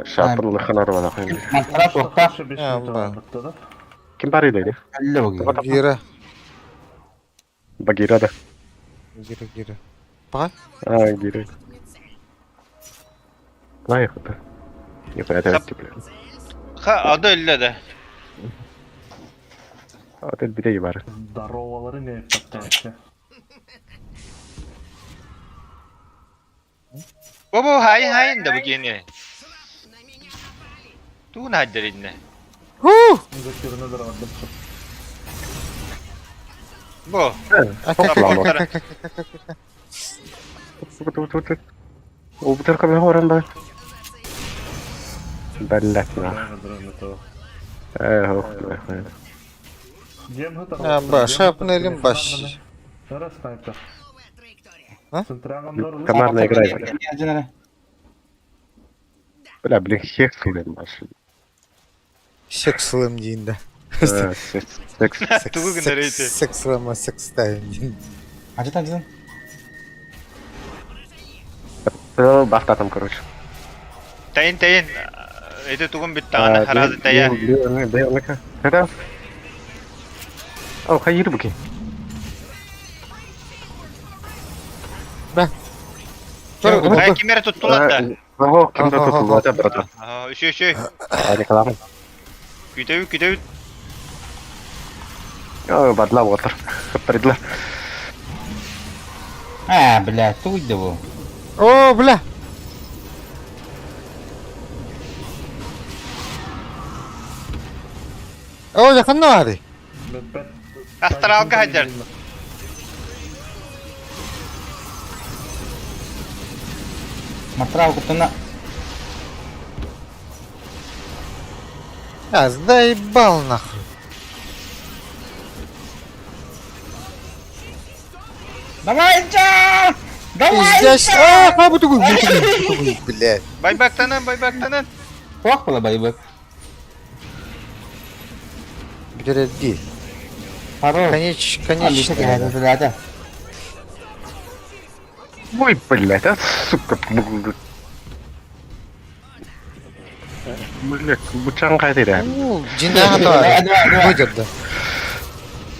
Speaker 11: Шапын лыханар бана хойм.
Speaker 2: Мантара туохта.
Speaker 1: Амба.
Speaker 11: Ким бар иде?
Speaker 2: Әлле буги.
Speaker 1: Гира.
Speaker 11: Багира да.
Speaker 1: Гира, гира. Па?
Speaker 11: А, гира. Лайх это. Не понятно, типа.
Speaker 4: Ха, ады өллө да.
Speaker 11: Вот это бите бар.
Speaker 6: Здоровалары ne yapacak?
Speaker 4: Бу бу хайын хайын да бу кини. Тугун хайдаринне.
Speaker 1: Ху!
Speaker 6: Закирine de vardım.
Speaker 4: Бу.
Speaker 1: Ака-ка-ка-ка-ка-ка-ка.
Speaker 11: Убытыр кабы хоран ба. Бәлләт на. Э, хох.
Speaker 1: Амба, шапнелим баш.
Speaker 6: Нere sniper?
Speaker 1: А?
Speaker 6: Центральном
Speaker 11: Командная игра. Бля, блин, хек блин, маш.
Speaker 1: Секс лым дейін да.
Speaker 11: Секс.
Speaker 4: Тугу гынар эти.
Speaker 1: Секс лыма секс тайм дейін.
Speaker 2: Ажытан ажытан.
Speaker 11: Бахтатым, короче.
Speaker 4: Тайын тайын. Это тугун бүттаҕына харазы тая.
Speaker 11: Когда? О, хайыр буки.
Speaker 4: Хай кимере туттулар да.
Speaker 11: Ого, кимде tutuldu, это брат.
Speaker 4: Үшө үшө.
Speaker 11: Реклама.
Speaker 4: Күтөбүт күтөбүт.
Speaker 11: О, бадла отыр. Придла.
Speaker 2: А, бля, тугуйда бу.
Speaker 1: О, бля! О, жақын ари.
Speaker 4: Астралка хайдар.
Speaker 2: Мантара куттана.
Speaker 1: А, заебал нахуй.
Speaker 2: Давай, жа! Давай!
Speaker 1: Пиздец. А, ха, бутугуй, бутугуй, бутугуй, блядь.
Speaker 4: Байбактанан байбактанан.
Speaker 2: Туох була байбык.
Speaker 1: Бүтәрәдди.
Speaker 2: Хорош.
Speaker 1: Конеч,
Speaker 2: А,
Speaker 1: конечно.
Speaker 2: да.
Speaker 11: Ой, блядь, а, сука. Блядь, бучан қайда
Speaker 1: Ну, жинағы да. Выдерді.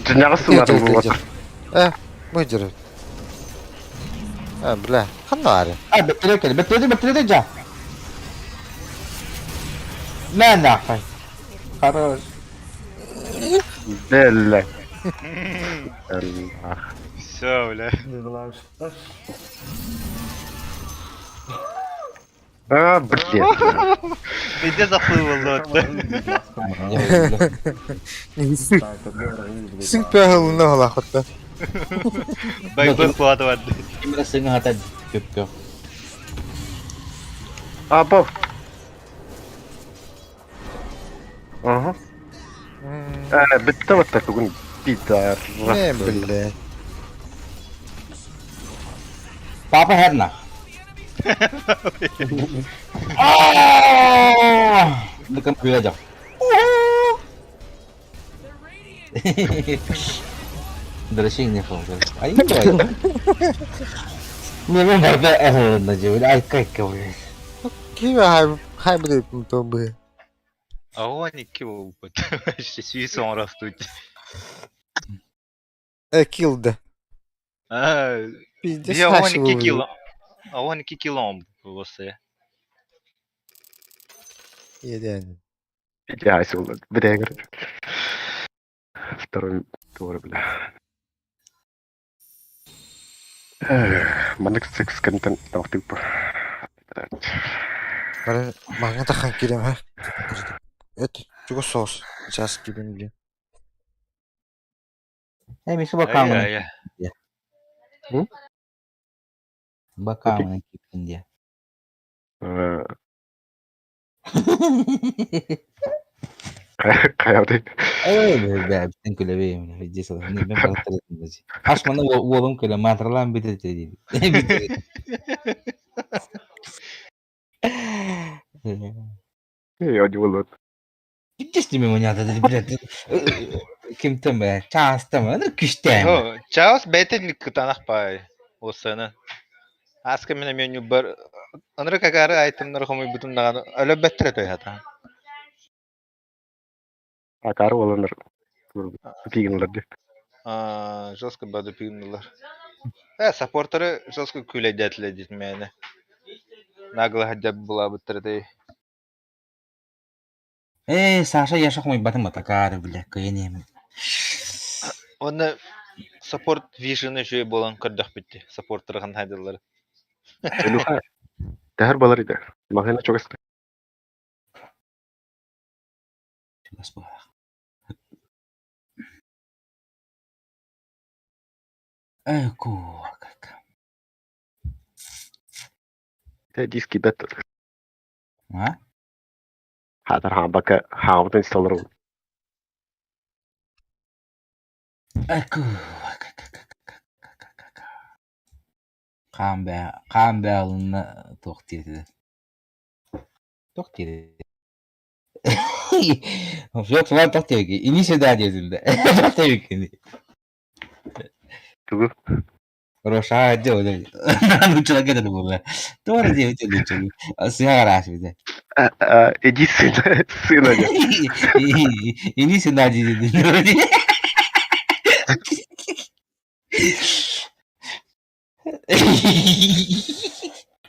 Speaker 11: Жинағы суларын бұл отыр.
Speaker 1: Э, выдерді. Э, бля, ханна ари.
Speaker 2: А, беттере беттере беттере жа. На нахуй. Хорош.
Speaker 11: Блядь.
Speaker 4: Все, бля.
Speaker 11: А, блядь.
Speaker 4: Везде заплывал,
Speaker 1: Сың пәғылына ғалақытта.
Speaker 4: Байбак куаты барды.
Speaker 2: Кимре сыңы хата көпкө.
Speaker 11: А, бов. Ага. Э, бітті вот так бүгін пидар.
Speaker 1: Не, блядь.
Speaker 2: Папа херна. Аа! Дыкым күләҗәк. Дөресең не хол. Ай, ай. Не мен барда әһән җибәр. Ай, кайка, блядь.
Speaker 1: Кибә хай блядь, тобы.
Speaker 4: А он не кивал. Вообще, свисом растут.
Speaker 1: Килл да. Пиздец,
Speaker 4: Биһи
Speaker 1: Саша
Speaker 4: 12
Speaker 1: был.
Speaker 4: кило. 12 кило буолса.
Speaker 1: Иэдээн.
Speaker 11: Идеально был. Бэдэгэр. Второй туора бля. Маннык секс кэнтэн таҕытыып.
Speaker 1: Бары маҥҥа тахан киирем ха. Эт, чугас соҕус. Сейчас киирем блин.
Speaker 2: Эмиси бакаамын
Speaker 4: Ай-ай.
Speaker 2: Бакаамын киирдин диye.
Speaker 11: Хайабыт.
Speaker 2: Бэбиттэн күлэбиэм Ас маны уолум күлэ матралаан бүтэтэ диибит.
Speaker 11: Эй, одьулут.
Speaker 2: Бүттүс мунята блядь. Кимтэн бэ? Чаастан бэ? Күштээн.
Speaker 3: Чаус бэйтин кытанах пай. Осаны. Аска мен меню бар. Анры какары айтымнар хомуйбутум даҕаны өлөбөттөр өтөй хата.
Speaker 11: Акары оланыр. Пигинлер ди.
Speaker 3: Жестко бады пигинлер. Саппортеры жестко күлэйдээтилэр диит мээнэ. Нагло хадьа булаабыттар этэй.
Speaker 2: Ээ, Саша Яша хомуйбатым атакаары, бля, кыйын
Speaker 3: Уонна саппорт вижены үчүгэй буолан көрдөхпүт дии. Саппортеры хайдаллар.
Speaker 11: Илюха, тэһэр балар иде. Маһына чугас.
Speaker 2: Чугас буолаах. Эку, как.
Speaker 11: Тэ диски бет.
Speaker 2: А?
Speaker 11: Хатар хаабака хаабытын столру.
Speaker 2: Эку, как. Хаан бээ, хаан бээ алынна туох диэтэ. Туох диэтэ. Жоқ, солар туох диэки. Ини сюда диэтин да. Туох диэки.
Speaker 11: Тугу?
Speaker 2: Роша делали. Нуччаларга этэ буолла. Туора диэбит нуччалыы. Сыһа араас битэ.
Speaker 11: Иди сына, сына диэн.
Speaker 2: Ини сюда диэтин.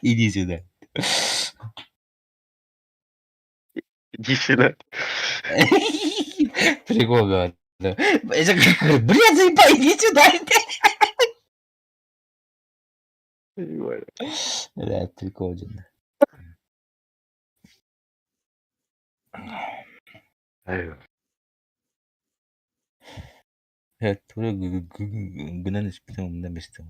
Speaker 2: Иди сюда.
Speaker 11: Иди сюда.
Speaker 2: Прикол, говорю. Блядь, заебал, иди сюда. Да, прикол, дьон. Тура гынан испитим умна бистим.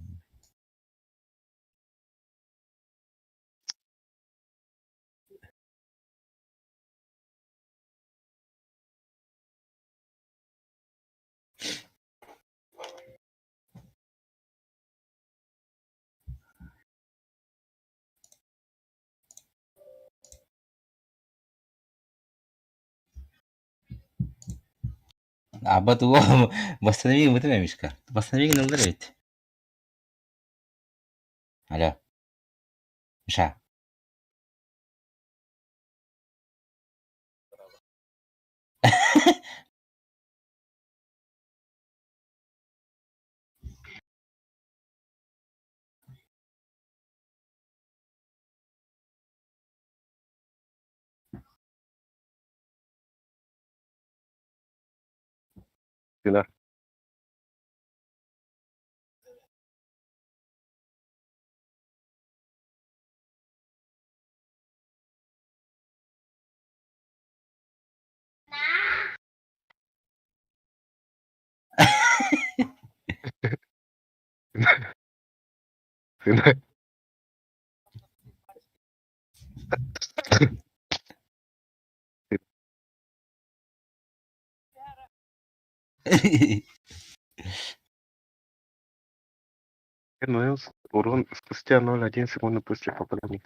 Speaker 2: Аба туга восстанови бутым эмишка. Восстанови гыналлар эбит. Алло. Миша.
Speaker 11: Сына. Сына. Нанес урон спустя 0,1 секунды после попадания.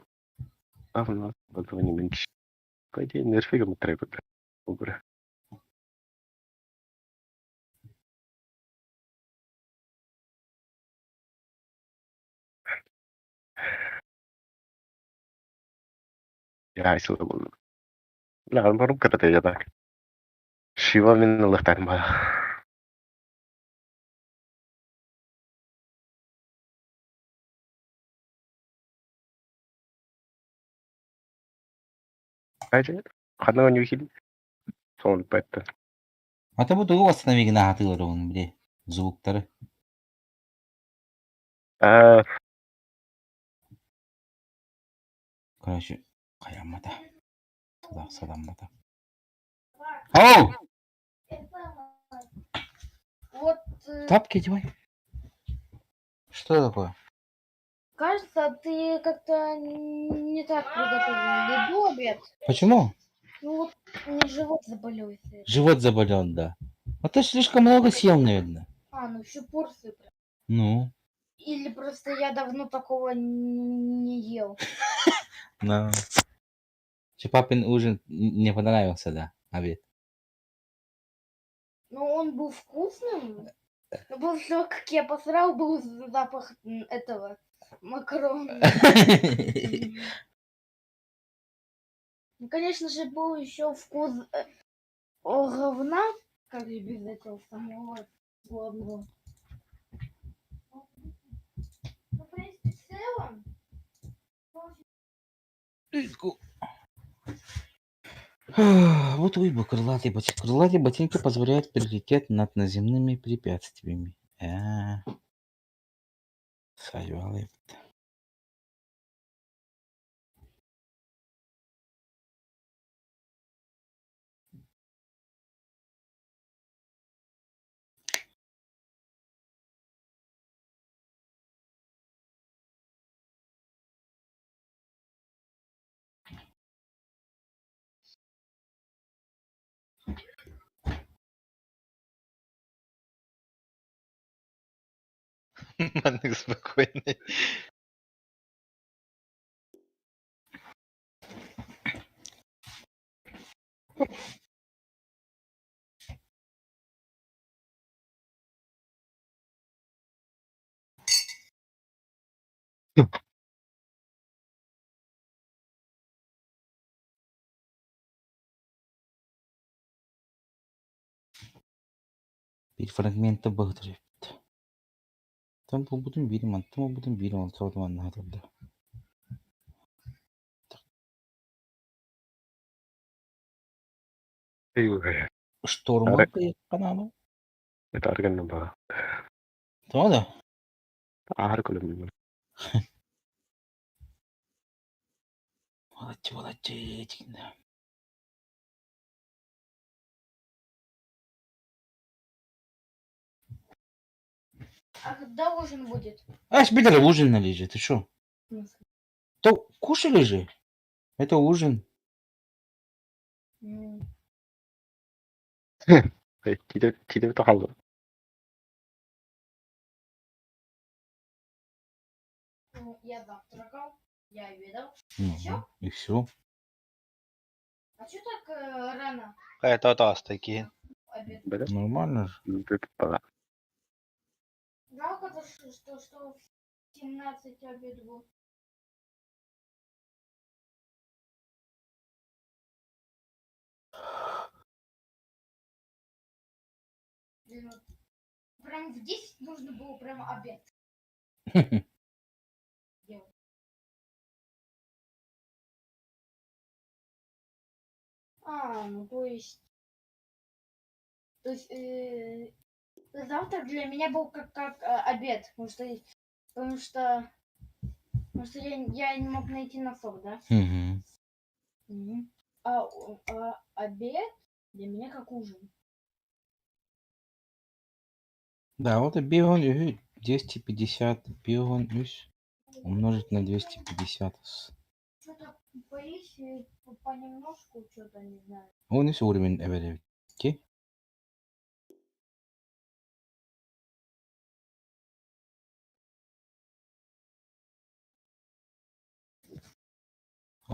Speaker 11: А в нас не меньше. По идее, нерфигом треба, бля. Добре. Я айсыл Бля, барым катата я так. Шива мин лыхтарым ба. Ханна оонньуу Соһуйбаттан.
Speaker 2: А то бу тугу восстанови гына аһатыылар били звуктары.
Speaker 11: Аа,
Speaker 2: Короче, хайаммата. Садаммата. Оу!
Speaker 10: Вот,
Speaker 2: Тапки одевай. Что такое?
Speaker 10: кажется, ты как-то не так приготовил еду обед.
Speaker 2: Почему?
Speaker 10: Ну вот, у меня живот заболел. из-за этого.
Speaker 2: Живот заболел, да. А ты слишком много съел, наверное.
Speaker 10: А, ну еще порцию. прям.
Speaker 2: Ну.
Speaker 10: Или просто я давно такого не ел.
Speaker 2: Да. Че папин ужин не понравился, да, обед.
Speaker 10: Ну, он был вкусным. Но после того, как я посрал, был запах этого макарон. Ну, конечно же, был еще вкус говна, как же без этого самого главного. Ну, в принципе, в целом,
Speaker 2: Вот уйбу, крылатые ботинки. Крылатые ботинки позволяют перелететь над наземными препятствиями. А. Сайвалы.
Speaker 3: Маннык спокойный.
Speaker 2: Bir фрагмент быһытыр. Там булбутун биирим, антым булбутун биирим, ол соотуман хатырда. Шторма каналы.
Speaker 11: Это арган ба.
Speaker 2: То да.
Speaker 11: Аар көлөм.
Speaker 2: Молодцы, молодцы, да.
Speaker 10: А когда ужин будет?
Speaker 2: А, Спидер ужин лежит, ты шо? То кушали же. Это ужин.
Speaker 10: М,
Speaker 11: Киде киде тахалды.
Speaker 10: Ну, я завтракал, я обедал.
Speaker 2: Ну,
Speaker 10: Всё?
Speaker 2: и все.
Speaker 10: А что так рано
Speaker 3: Хайта таастай киһин.
Speaker 10: обед?
Speaker 11: Бele.
Speaker 2: Нормально же.
Speaker 11: Бала.
Speaker 10: Жалко, то, что в 17 обед был. Блин, вот прям в 10 нужно было прям обед делать. А, ну то есть... То есть завтрак для меня был как обед, потому что я не мог найти носок, да?
Speaker 2: Мгм.
Speaker 10: Мгм. А обед для меня как ужин.
Speaker 2: Да, вот и бегон 250 бегон үс умножить на 250.
Speaker 10: Что-то поесть понемножку, что-то не знаю.
Speaker 2: Он үс уровень эберебит. Ки?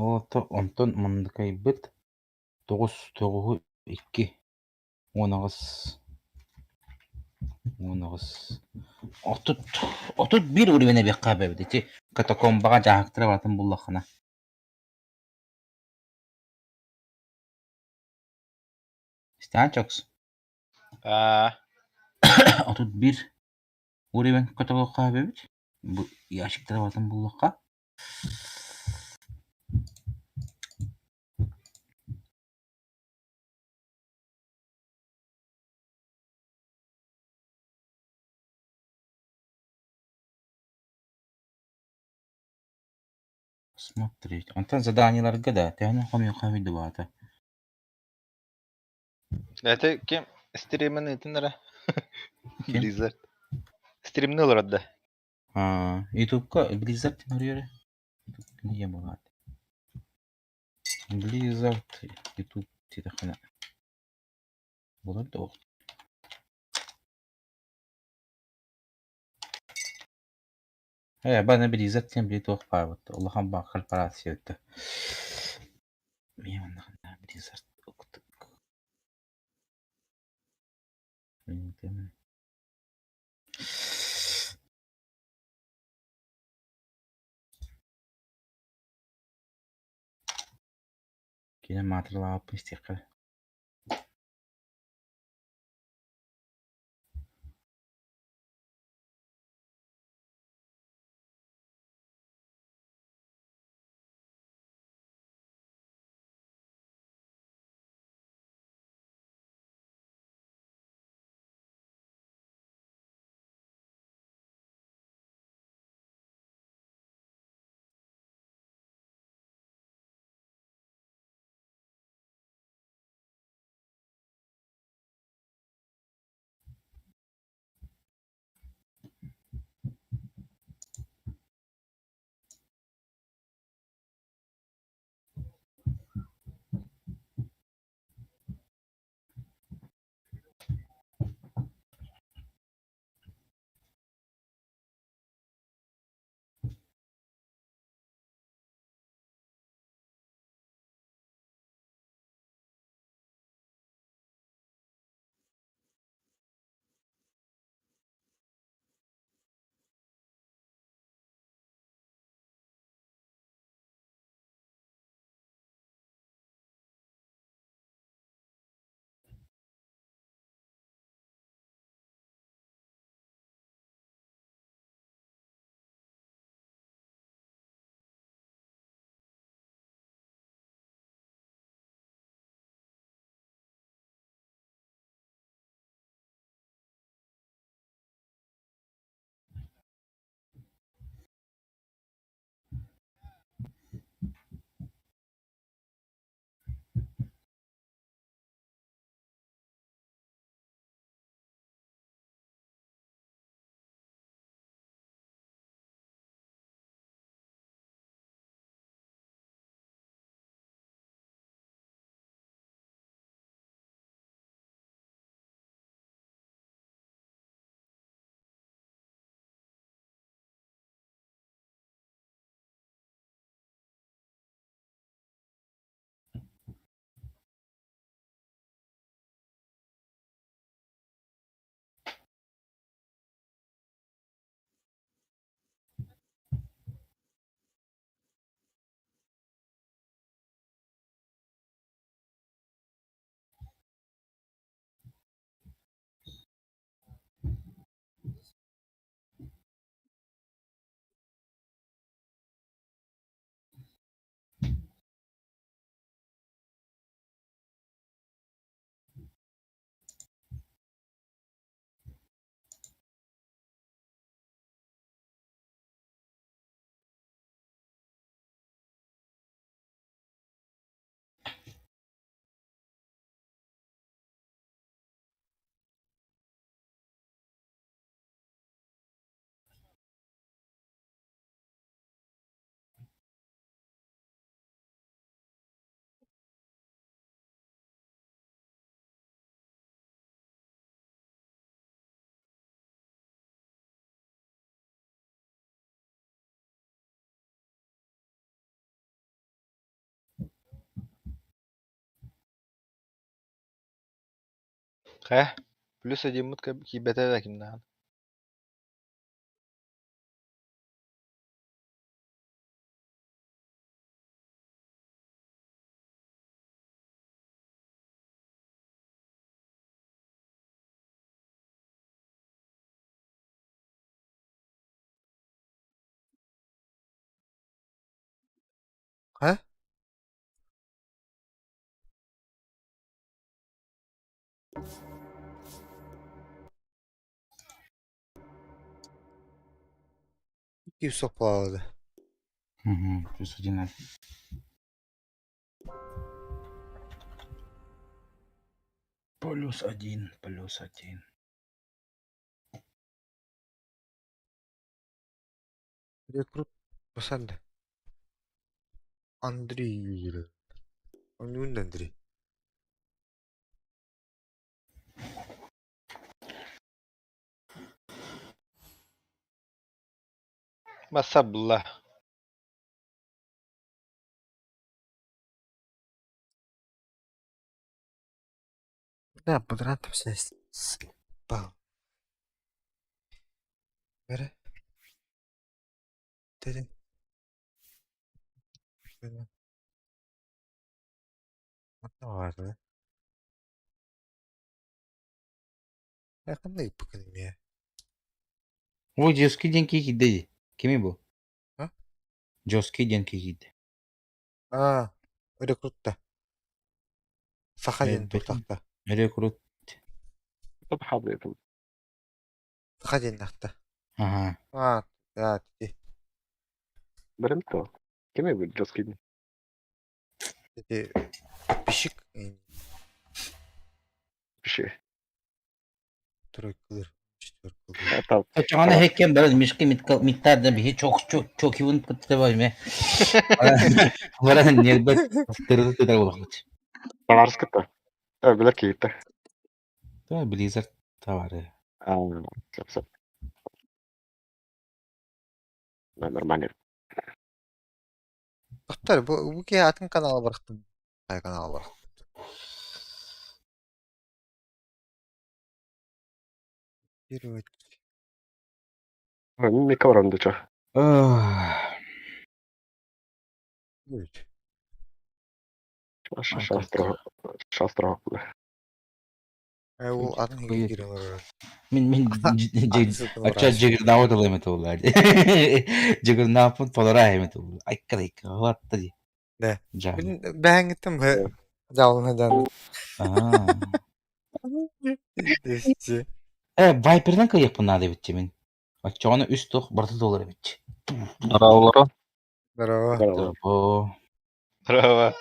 Speaker 2: Ото онтон мандыкайбыт тоҕус тоҕуһу икки 18 18 31 уровень эбиэххэ эбэбит ити катакомбаҕа дьааһыктара барытын буллаххына. Истэҕин Чокс?
Speaker 3: Аа,
Speaker 2: 31 уровень көтөҕүөххэ эбэбит. Бу ящиктара барытын буллахха. Смотреть. Онтон заданиеларга да төһөнү хомуйуохха дубаата.
Speaker 3: Это ким стримин ыытын эрэ?
Speaker 2: Ким?
Speaker 3: Blizzard. Стримни олорор да.
Speaker 2: Аа, Ютубка Blizzard диэн эрэ. Не бывает. Blizzard Ютуб диэтэххинэ булар да ол. Ээ, баны Blizzard диэн били туох баабыт улахан баар корпорация эбит да. Мин манна Blizzard Кини маатыралаабыппын истиэххэ
Speaker 3: Хэ, плюс одиммыт киирбэтэ да кимнээҕин.
Speaker 1: Һэ? Икки соппалаабыта.
Speaker 2: Угу, +1. +1, +1.
Speaker 1: Рекрут Басанда. Андрей юзера. Он Андрей.
Speaker 3: Масабла.
Speaker 1: Да, потратился спал. Бere. Dedim. Şöyle. Ne vardı? Yakında bakayım ya.
Speaker 2: Ой, жесткий день киһи Кими бу?
Speaker 1: А?
Speaker 2: Жесткий день киһи
Speaker 1: А, рекрутта. Саха диэн тутахта.
Speaker 2: Рекрут.
Speaker 11: Топ хабы.
Speaker 1: Саха диэн ахта.
Speaker 2: Ага.
Speaker 1: А, да, ти.
Speaker 11: Берем то. Кем я жесткий?
Speaker 1: Ти подписчик.
Speaker 11: Пиши.
Speaker 1: Тройкалар, четверкалар.
Speaker 11: Там.
Speaker 2: Очоҕуна хэккэн баран мишки миттарда биһи чок чок чокивун кытта ме. Баран нербет тырды тыдар булахмыт.
Speaker 11: Таварската. Билер кейтте.
Speaker 2: Да, Blizzard товары.
Speaker 11: А, сөп сөп. Нормально.
Speaker 1: Доктор, бу бу ки атын канала барахтым. Кай канала барахтым. Первый.
Speaker 11: Мика барамды чо.
Speaker 1: Үч.
Speaker 11: Шастро. Шастро.
Speaker 1: Ол атын хиге кирелер.
Speaker 2: Мин мин Ача джиггернаут ылым это улар. Джиггернаут полара это улар. Айка айка ватта ди.
Speaker 1: Да.
Speaker 2: Жан.
Speaker 1: Бин бәңгиттим бу. Жалына жан.
Speaker 2: Аа.
Speaker 1: Десчи.
Speaker 2: Э, Viper'дан кыйык надо битти мин. Очоҕуна үс туох барыта доллар эбит.
Speaker 3: Здорово.
Speaker 1: Здорово.
Speaker 2: О,
Speaker 3: Здорово.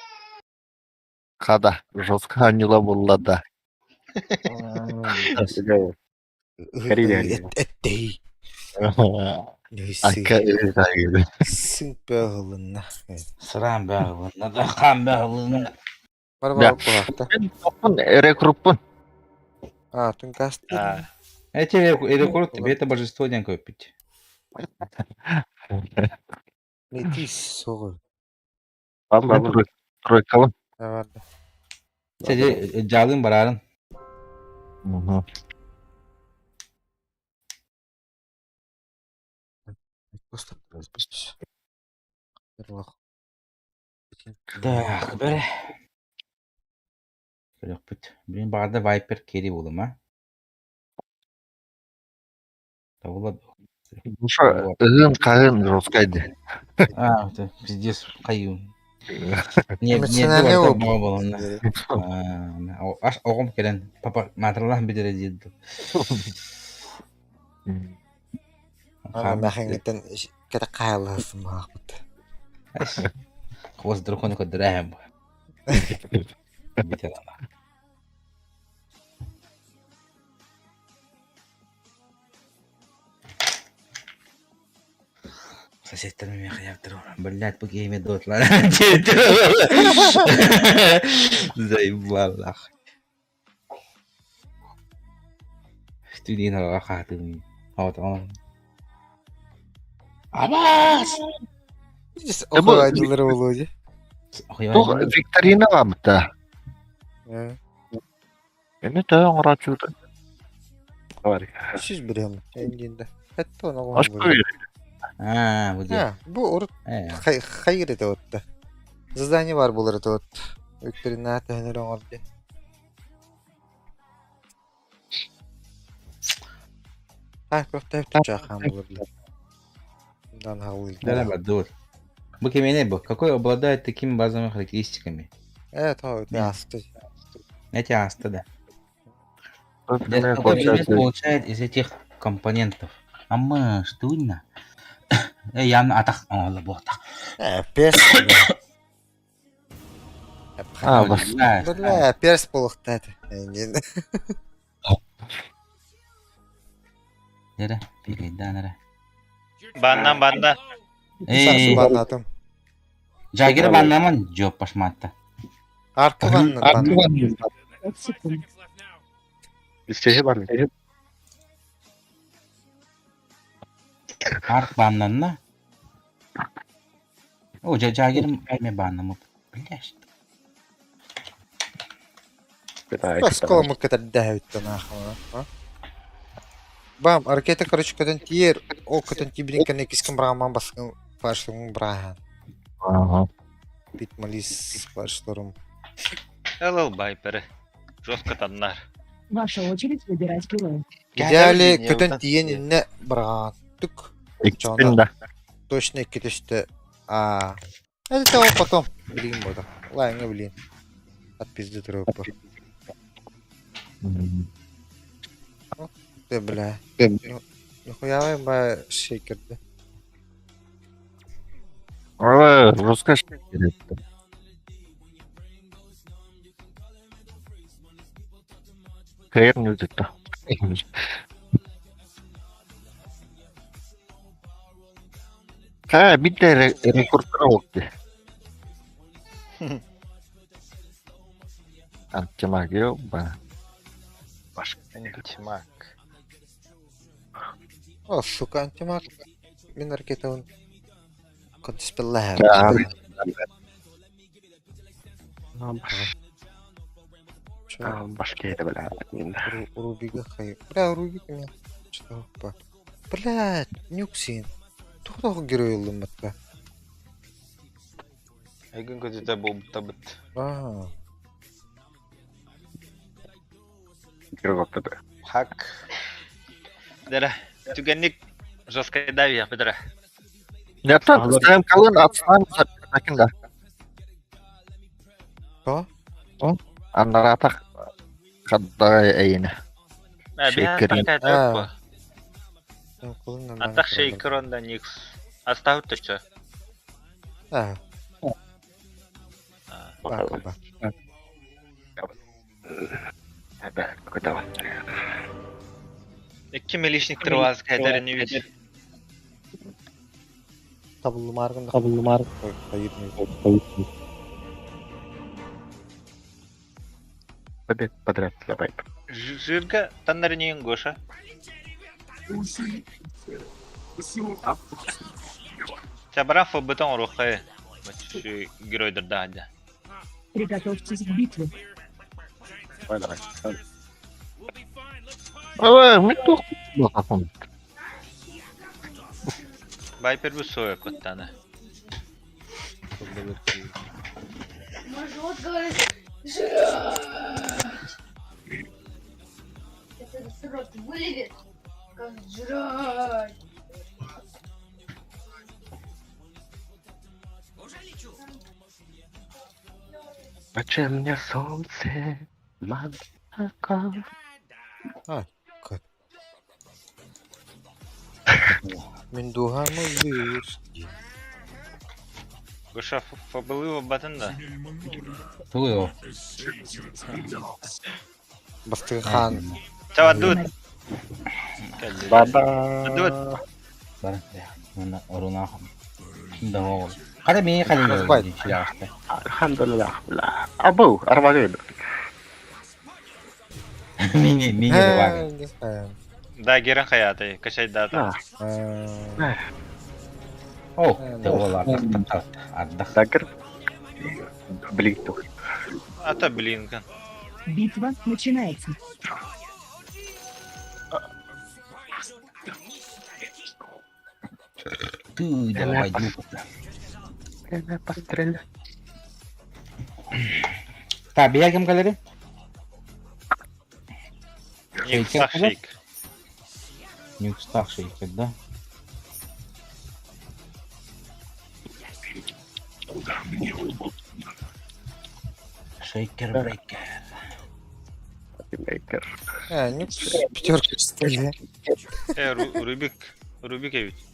Speaker 12: Хада, жестко анила буолла да.
Speaker 1: Эттей.
Speaker 12: Акка
Speaker 1: Сың бөғылына.
Speaker 2: сыраан бөҕүлүнэ, да хаан бөҕүлүнэ.
Speaker 1: Бар
Speaker 12: Да.
Speaker 1: бар кулакта.
Speaker 12: Рекруппун.
Speaker 1: А, түн касты.
Speaker 2: Эти рекорд тебе это божество диэн көппүт.
Speaker 1: Метис соғы.
Speaker 11: Вам вам.
Speaker 12: Тройкалым.
Speaker 1: Даварды.
Speaker 2: Сәде жалын барарын. Так, бere. Көрөкпүт. Блин, баҕарда Viper кери болум, а? Табыла.
Speaker 12: Ыгын кагын жестко ди.
Speaker 2: А, это пиздец, кайын. Не, не,
Speaker 1: Эмоциональный
Speaker 2: не,
Speaker 1: опыт.
Speaker 2: болон. Аш оҕом кэлэн, папа маатыралаан бүтэрэ диэт.
Speaker 1: Ана мәхәңгеттен кәтә кайласын махмут.
Speaker 2: Хвост дракона көдөрөһөм. Бүтэр ана. Соседтер мени хаяптыр. Блядь, бу гейме дотлар. Заебал нахуй. Студийн хатым. Вот он. Абас!
Speaker 1: Окугачылар болуу
Speaker 12: Тух викторина бамта. Эми төө оңорочу.
Speaker 11: Давай.
Speaker 1: Сиз билем. Эндинде. Хәтта оны
Speaker 12: Аш
Speaker 1: гон.
Speaker 2: А, бу
Speaker 1: Ha, бу урут хайыр эте отта. Задание бар булар эте от. Викторина тәһенер оңорду. Ha, көктәп чахан булар. Дан хавыл.
Speaker 2: Да, да, дур. Бу кемене бу. Какой обладает такими базовыми характеристиками?
Speaker 1: Э, то, это асты.
Speaker 2: Эти асты, да. Для какой предмет получает из этих компонентов? А мы что именно? Э, я атах. О, лабота.
Speaker 1: Перс.
Speaker 12: А, бас.
Speaker 1: Бля, перс буолуохтаах этэ.
Speaker 2: Дere, пигайдаан эрэ.
Speaker 4: Баннан банна.
Speaker 2: Эй,
Speaker 1: Баннатым.
Speaker 2: Жагир баннаман, жопа шматта.
Speaker 1: Арка баннат баннат.
Speaker 11: Истеһи бар.
Speaker 2: Арк баннанна. О, Жагир эме баннамыт. Бля, что?
Speaker 1: Оскола кытардаһыттан аахма. Бам, ракета, короче, көтөн тиер, ол көтөн тиибирин кэннэ иккис брааман баскын флашларым брахан.
Speaker 12: Ага.
Speaker 1: Бит молись флашларым.
Speaker 4: Эл байперы. Жестко таннар.
Speaker 13: Ваша очередь выбирать героя.
Speaker 1: Идеале көтөн тиен инне брахан. Тук.
Speaker 12: Иккин да.
Speaker 1: Точно икки түстэ. А. Это того потом. Блин, буду. Ладно, блин. От пизды трупа. Ты, бля. Нихуя ба шейкерді.
Speaker 12: Ой, жестко шейкер. Кэр не өтті. Ха, битте рекорд oldu. Антимагия ба.
Speaker 3: Башка. Антимаг.
Speaker 1: О, сука, антимаг. Мин ракетабын контиспеллэһэр.
Speaker 11: Башка это бля.
Speaker 1: Рубига хай. Бля, Рубик мен. Что па. Бля, нюксин. Тух герой ылымматта.
Speaker 3: Айгын көтүтэ буолбуттабыт.
Speaker 1: Аа.
Speaker 11: Кирготтады.
Speaker 3: Хак.
Speaker 4: Дere. Түгенник жестко давия бедere.
Speaker 12: Нет, ставим колонну, отставим таким да.
Speaker 1: То?
Speaker 12: Аннаратах хаддай эйне.
Speaker 4: Шейкер.
Speaker 1: Аа.
Speaker 4: Атах шейкер онда никс. Оставь ты чё?
Speaker 1: Аа. Бака ба.
Speaker 4: Икки милишник вас кайдары не видит.
Speaker 1: Табыллымаргын. Табыллымар. Хайыр.
Speaker 11: Побед подряд давай.
Speaker 4: Жирга таннары Гоша. Чабран фобытон рухай. Геройдер да.
Speaker 13: Приготовьтесь к битве.
Speaker 11: Давай, давай.
Speaker 12: Ой, мы тух.
Speaker 4: Байпер бу соя коттаны.
Speaker 10: Мой живот говорит, жрать. Это рот вылезет, как жрать.
Speaker 11: Зачем мне солнце? Монако.
Speaker 1: А, как? Мин дууһам ыллыыр.
Speaker 4: Гоша фобылы батын да.
Speaker 2: Тугу
Speaker 1: Бастыгы хаан.
Speaker 4: Чабадут.
Speaker 11: Баба.
Speaker 4: Дуд.
Speaker 2: Бар. Мына оруна. Да ол. Кара ми калин.
Speaker 11: Алхамдулиллах. Бля. Абу, арбагын.
Speaker 2: Мини мини бар.
Speaker 4: Да, герен хаяты, качай дата.
Speaker 2: О, те ол ардах. Ардах.
Speaker 11: Дагер. Блин, тух.
Speaker 4: Ата блинкан.
Speaker 13: Битва начинается.
Speaker 2: Ты давай глупо.
Speaker 11: Пострелять.
Speaker 2: Та, бия кем калери?
Speaker 4: Нюкстах шейк.
Speaker 2: Нюкстах шейкер, да? Шейкер брейкер.
Speaker 11: Мейкер.
Speaker 1: А, нюкс пятерка что ли?
Speaker 4: Э, Рубик, Рубик ведь.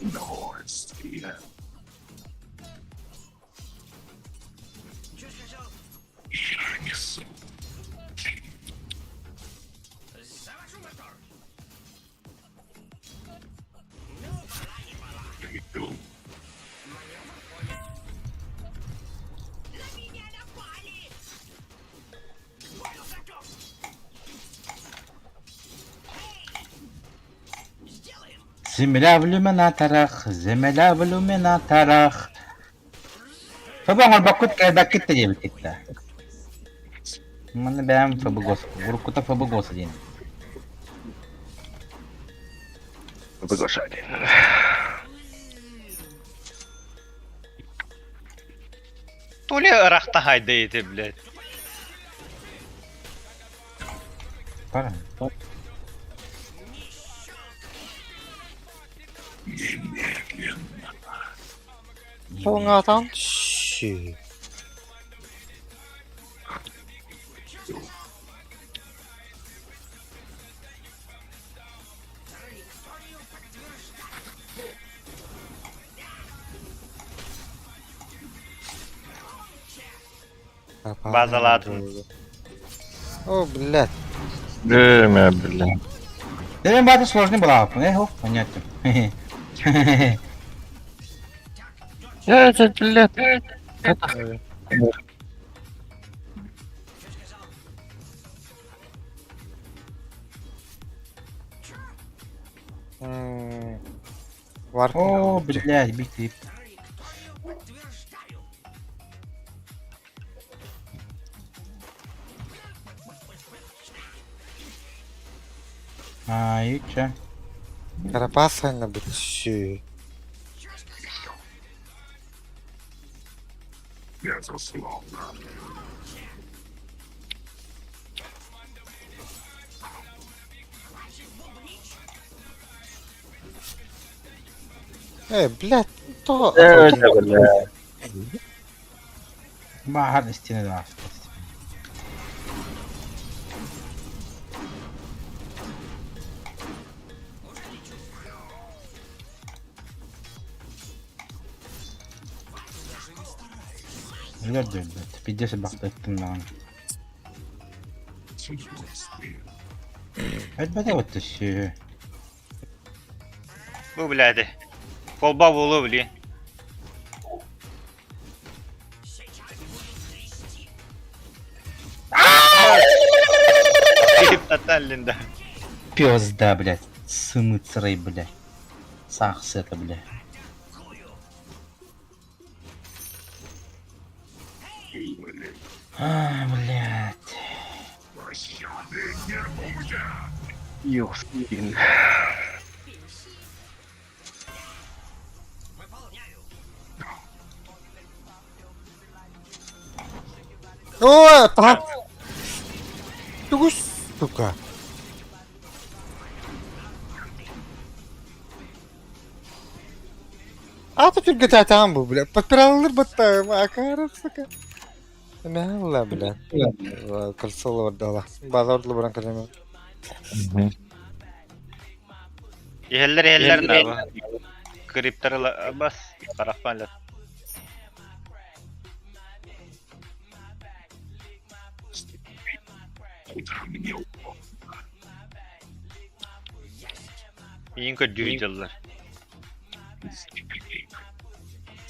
Speaker 5: Удовольствие. Я несу. Иду.
Speaker 2: Земля в иллюминаторах, земля в иллюминаторах. ФБ оҥорбоккут кэлбэккит да диэбиккит да. Манна бэйэм ФБ гос, уруккута ФБ гос диэн.
Speaker 11: ФБ Гоша диэн.
Speaker 4: То ли ырахта хайда ити, блядь.
Speaker 2: Пора.
Speaker 5: Немедленно.
Speaker 1: Тоҥатан щи.
Speaker 4: Базалаатын.
Speaker 1: О, блядь.
Speaker 12: Время, блин.
Speaker 2: Да мен баата сложный была. Эх, понятно.
Speaker 12: Это, блядь. Это...
Speaker 2: О, блядь, биг тип. А, и че?
Speaker 1: Карапасана бүтүшүү.
Speaker 5: Безусловно.
Speaker 1: Э, блядь, то...
Speaker 12: Это, блядь.
Speaker 2: Баар истине да. Өлөр өлбөт. Пиздец бахтаттым даҕаны.
Speaker 5: С удовольствием.
Speaker 2: Өлбөтө вот сү.
Speaker 4: Бу блядь. Колба буолуо били. Тотален да.
Speaker 2: Пизда, блядь. Сыны царей, блядь. Сахс это, блядь. А, блядь.
Speaker 5: Пощады не будет.
Speaker 11: Ёскин.
Speaker 1: О, так. Тугу, сука. Ата түргэтэтаан бу, бля. Подпираллар баттаым, акара, сука. Мэлла, бля. Кольцо дала. Базар баран калема.
Speaker 4: Иһэллэр иһэллэр да. Криптер бас харахпан
Speaker 5: Куда мне угодно.
Speaker 4: Иин көрдүү дьыллар.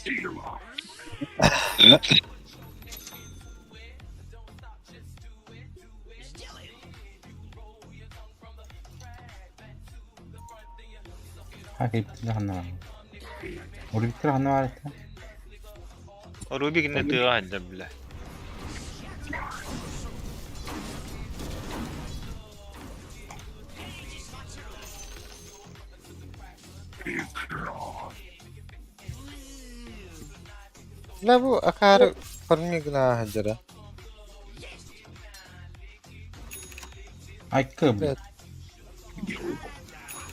Speaker 5: Сила.
Speaker 2: Хакиптер ханна. Урбиттер ханна бар это.
Speaker 4: Рубик не тыга да бля.
Speaker 5: И кровь.
Speaker 1: Бля, бу акары фармигна хаджара.
Speaker 2: Айкы, блядь.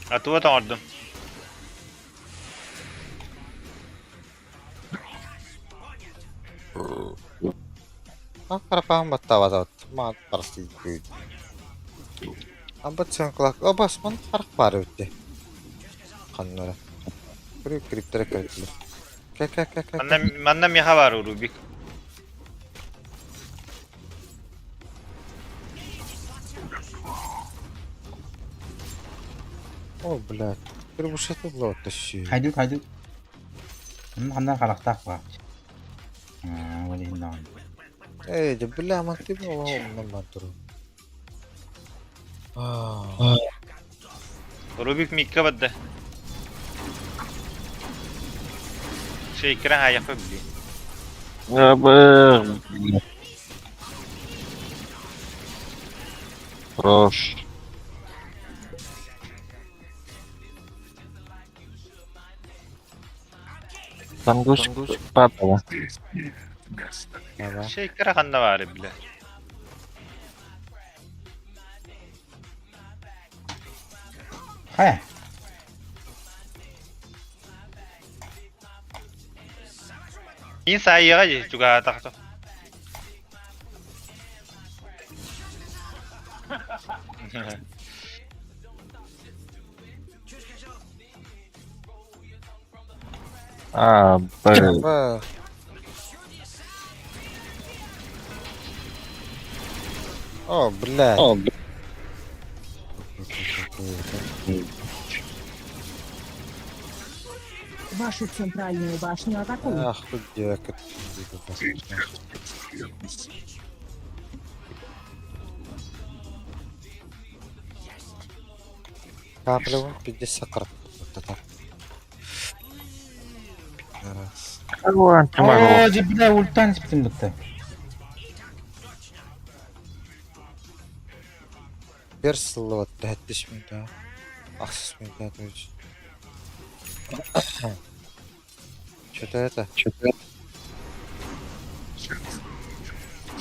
Speaker 4: А туга тоҥордум.
Speaker 1: Акарапаан баттаабатабат. Маат парастыйгы. Абат сен кулак. Обас ман харах баар эбитти. Ханнара. Криптері кірділер. Кә, кә, кә, кә.
Speaker 4: Манна, манна меха бар Рубик.
Speaker 1: О, блядь. Кірбушеті бұла тащи.
Speaker 2: Хайдук, хайдук. Ханна харахтаах баар. Ол иһин даҕаны.
Speaker 1: Эй, да бля, манты була оннан туру.
Speaker 4: Рубик микка бадда. Шейкера хаяқпа блин.
Speaker 12: Хорош. Там гусь падала.
Speaker 4: Шейкера ханна бары бля.
Speaker 2: Хайа.
Speaker 4: Ин сайыға же чуга тақты.
Speaker 12: А, блин.
Speaker 1: Ба. О, блядь.
Speaker 12: О, блин.
Speaker 13: Вашу центральную башню атакуют.
Speaker 1: Ах, хуй Каплю 50 карт. Вот это. Раз.
Speaker 2: О, дьэ, бля, ультан испитим бытта.
Speaker 1: Перс вот 5 минут. Ахсыс минут, то есть. Что-то это
Speaker 12: Что-то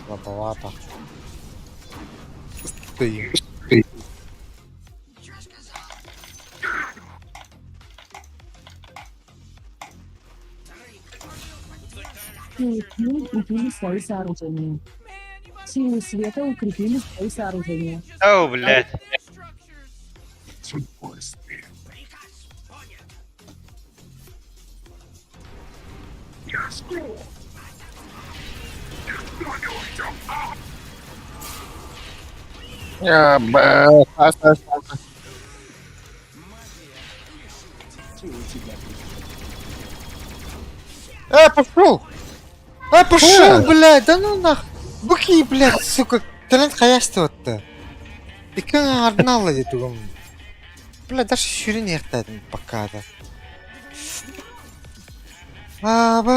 Speaker 1: слабовато. Ты.
Speaker 13: Силы тьмы укрепили свои сооружения. Силы света укрепили свои сооружения.
Speaker 4: О, блядь.
Speaker 12: Я, б, ас, ас, ас.
Speaker 1: Пошел! А, пошел, блядь, да ну нах! Быки, блядь, сука, талант хаястыватты. Икки арнала дедугум. Бля, даже шүрін яқтадым пока да. А, ба.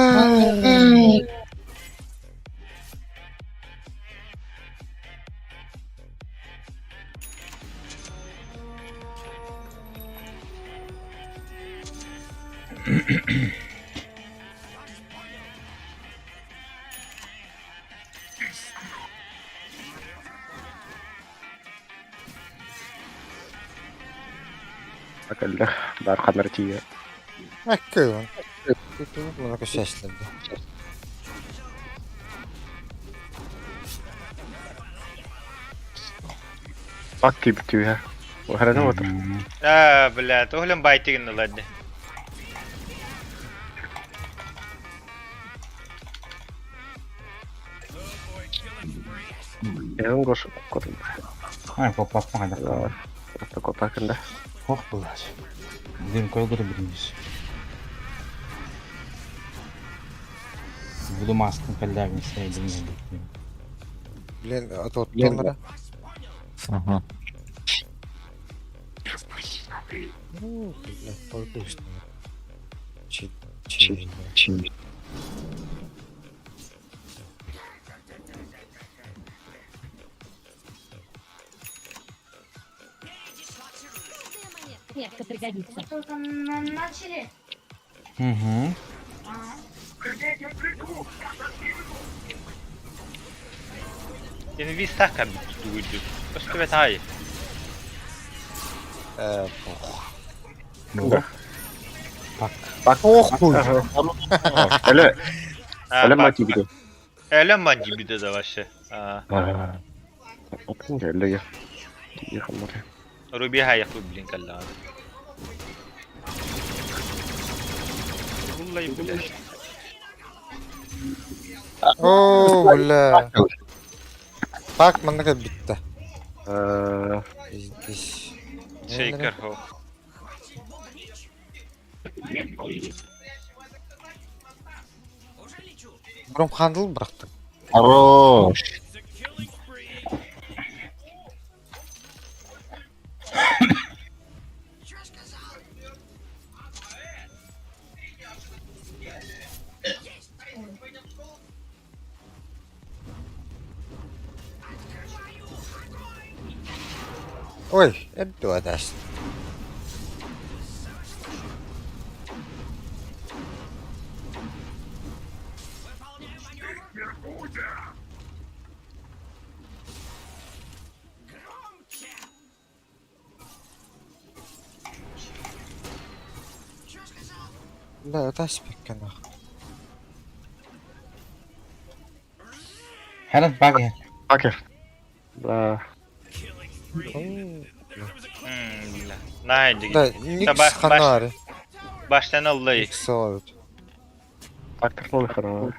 Speaker 11: Акаллах бар ханар тиийэ.
Speaker 1: Аккы. Мұны көшәшлерді.
Speaker 11: Бак тиийбит түүһэ. Уһарана отыр.
Speaker 4: А, блядь, оглем байтигин ладно.
Speaker 11: Ээн гош котун.
Speaker 2: Ай, попаппа хайдах.
Speaker 11: Копакында.
Speaker 2: Ох, блядь. Дым койгуру билинис. Буду маскын каллягин сайдым.
Speaker 1: Блин, а то тоннера.
Speaker 12: Ага.
Speaker 1: Ну, блядь, пойду Чи, чи,
Speaker 12: Чи.
Speaker 13: Метка пригодится.
Speaker 10: Вы только начали?
Speaker 2: Угу.
Speaker 10: А.
Speaker 4: Инвиста дуйду. Просто тай.
Speaker 1: Пох.
Speaker 2: Да. Пак.
Speaker 11: Бак.
Speaker 1: Ох, хуй.
Speaker 11: Эле, эле мать тиийбит.
Speaker 4: Эле мандибиде да вообще. А,
Speaker 11: Эле. Тиийэ хамар.
Speaker 4: Руби хаяқпы блин калла. Ыллай, блядь.
Speaker 1: Оо, бля. Так, манна кэлбиттэ. Пиздец.
Speaker 4: Шейкер хо.
Speaker 1: Гром хандл бырахтым.
Speaker 12: Хорош.
Speaker 1: Ой, это даст. Да, это спекана.
Speaker 2: Ханан баги.
Speaker 11: Пакер. Да.
Speaker 4: Бля. Найди.
Speaker 1: Да, Никс ханари.
Speaker 4: Баштан ыллай.
Speaker 1: Никс ловит.
Speaker 11: Пактер ловит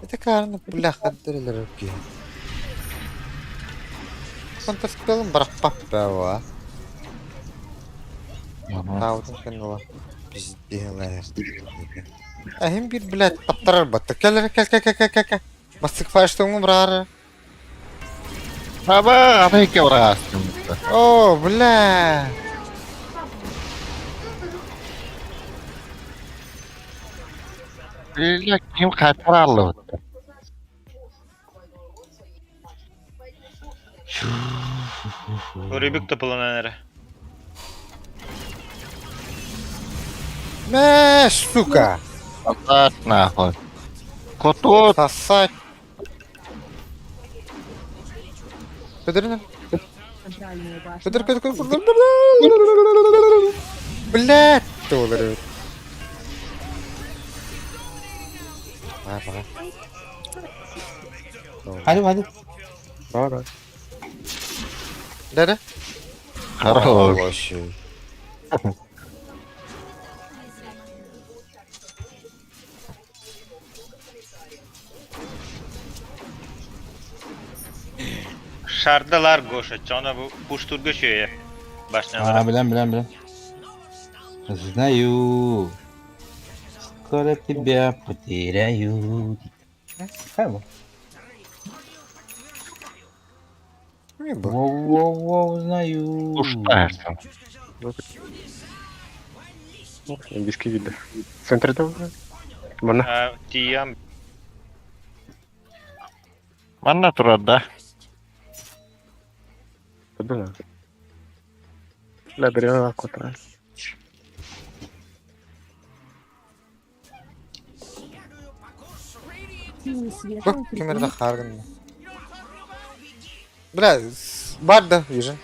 Speaker 1: Это карна, бляха, дыры-дыры. Контрспелом барахпаппева. Таутын кеннела. Пиздела. Ахим бир, блядь, таптарар батта. Кел, кел, кел, кел, кел, кел, кел. Бастык фаштың брары.
Speaker 12: Аба, аны урагастым.
Speaker 1: О, бля.
Speaker 12: Бля, ким кайтаралы.
Speaker 4: Рыбик топыланан эрэ.
Speaker 1: Мэ, сука.
Speaker 12: Сосать нахуй. Котот.
Speaker 1: Сосать. Көтөрүнэн.
Speaker 13: Центральную башню
Speaker 1: Көтөр, көтөр, көтөр. Блядь, доллары. Бага, бага.
Speaker 2: Hadi hadi.
Speaker 11: Да, да.
Speaker 1: Да-да.
Speaker 12: Хорош.
Speaker 4: Шардалар Гоша, чона бу пуштурга шөйе. Башнялара.
Speaker 2: А, билем, билем, билем. Знаю. Скоро тебя потеряю. Хайбо. Воу-воу-воу, знаю.
Speaker 12: Уштаешься.
Speaker 11: Индийский виды. Центр этого? Мана.
Speaker 4: Тиям.
Speaker 12: Манна турар да.
Speaker 11: Да. Бля, берем котра.
Speaker 13: Силы света
Speaker 1: Бak
Speaker 13: укрепили
Speaker 1: кемерде харгын. Бля, бар да, вижу.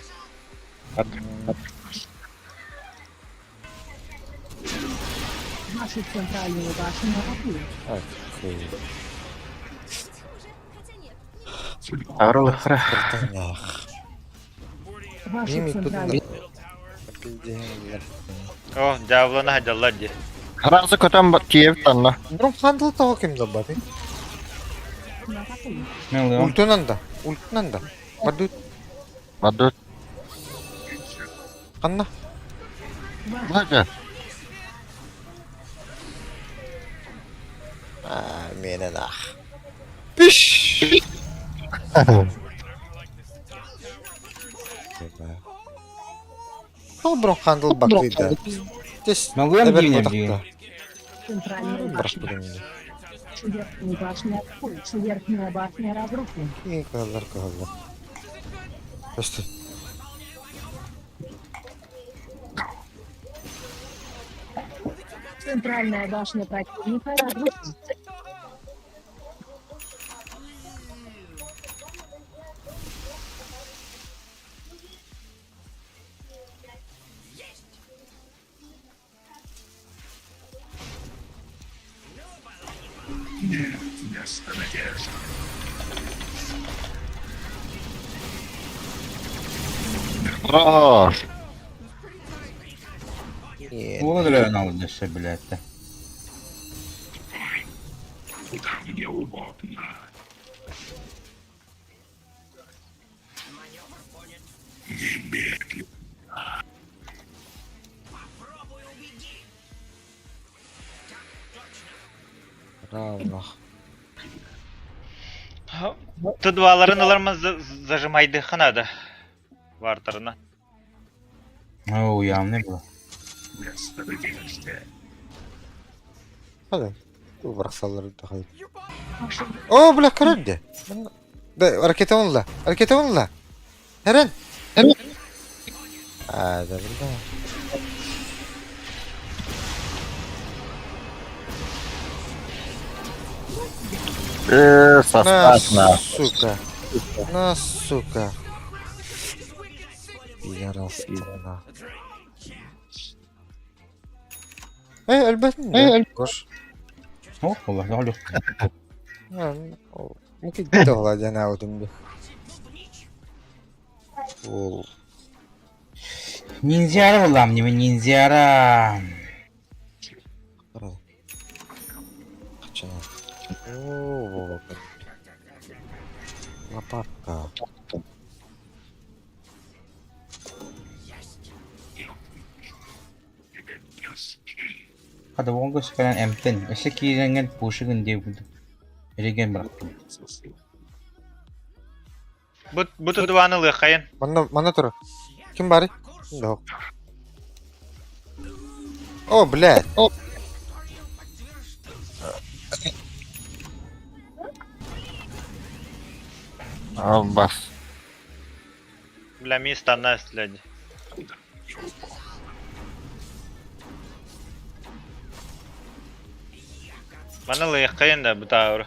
Speaker 13: Вашу центральную башню атакуют.
Speaker 1: Окей.
Speaker 11: Арыл хра.
Speaker 13: Вашу
Speaker 1: Мими тут
Speaker 13: центральную
Speaker 4: О, дявлана хадалла ди.
Speaker 12: Харазы көтөн тиеп танна.
Speaker 1: Бром хандл того ким да баты.
Speaker 13: атакуют.
Speaker 1: Ультунан да, ультунан да. Бадут.
Speaker 12: Бадут.
Speaker 1: Канна.
Speaker 12: Бага.
Speaker 1: А, мене нах. Пиш. Ол бром хандл бакты да. Тес.
Speaker 2: Могу я
Speaker 1: эбер
Speaker 2: мне
Speaker 1: ботакта.
Speaker 13: Центральную
Speaker 1: Браш
Speaker 13: башню.
Speaker 1: будем.
Speaker 13: Верхнюю башню атакуют. Верхняя башня разрушена.
Speaker 1: И калар калар. Просто.
Speaker 13: Центральная башня противника разрушена.
Speaker 5: Нет места надежды.
Speaker 12: Хорош.
Speaker 2: Уола өлөөн алын өссө билээттэ.
Speaker 5: Куда мне угодно. Немедленно.
Speaker 1: Равно.
Speaker 4: Т2-ларын ылармын зажимайдыхха наада. Вартарына.
Speaker 2: Оо, явный было.
Speaker 5: Место действия.
Speaker 1: Hadi. Dur bıraksalar daha iyi. Oo бля көрөрдө. Да ракета онла. Ракета онла. Эрен. Эрен. А, да бля.
Speaker 12: Э,
Speaker 1: На,
Speaker 12: сосать на.
Speaker 1: сука. На, сука. Пидорас, на. Э, өлбөтүн да. Кош.
Speaker 2: О, Allah ne
Speaker 1: Муки догла диэн аутум би. Ол
Speaker 2: Ниндзяра булам, не ниндзяра.
Speaker 1: Качана. О, Лопатка.
Speaker 2: Hadi оңго сүкәрен эмтен. Өссө кииреңген пушыгын деп Реген бырақтым.
Speaker 4: Бу бу Т2-ны лыхайын.
Speaker 1: Манна манна тур. Ким бары? Жоқ. О, блядь. О.
Speaker 12: Бас.
Speaker 4: Бля, ми станна следи. Маны лыхайын да бу таур.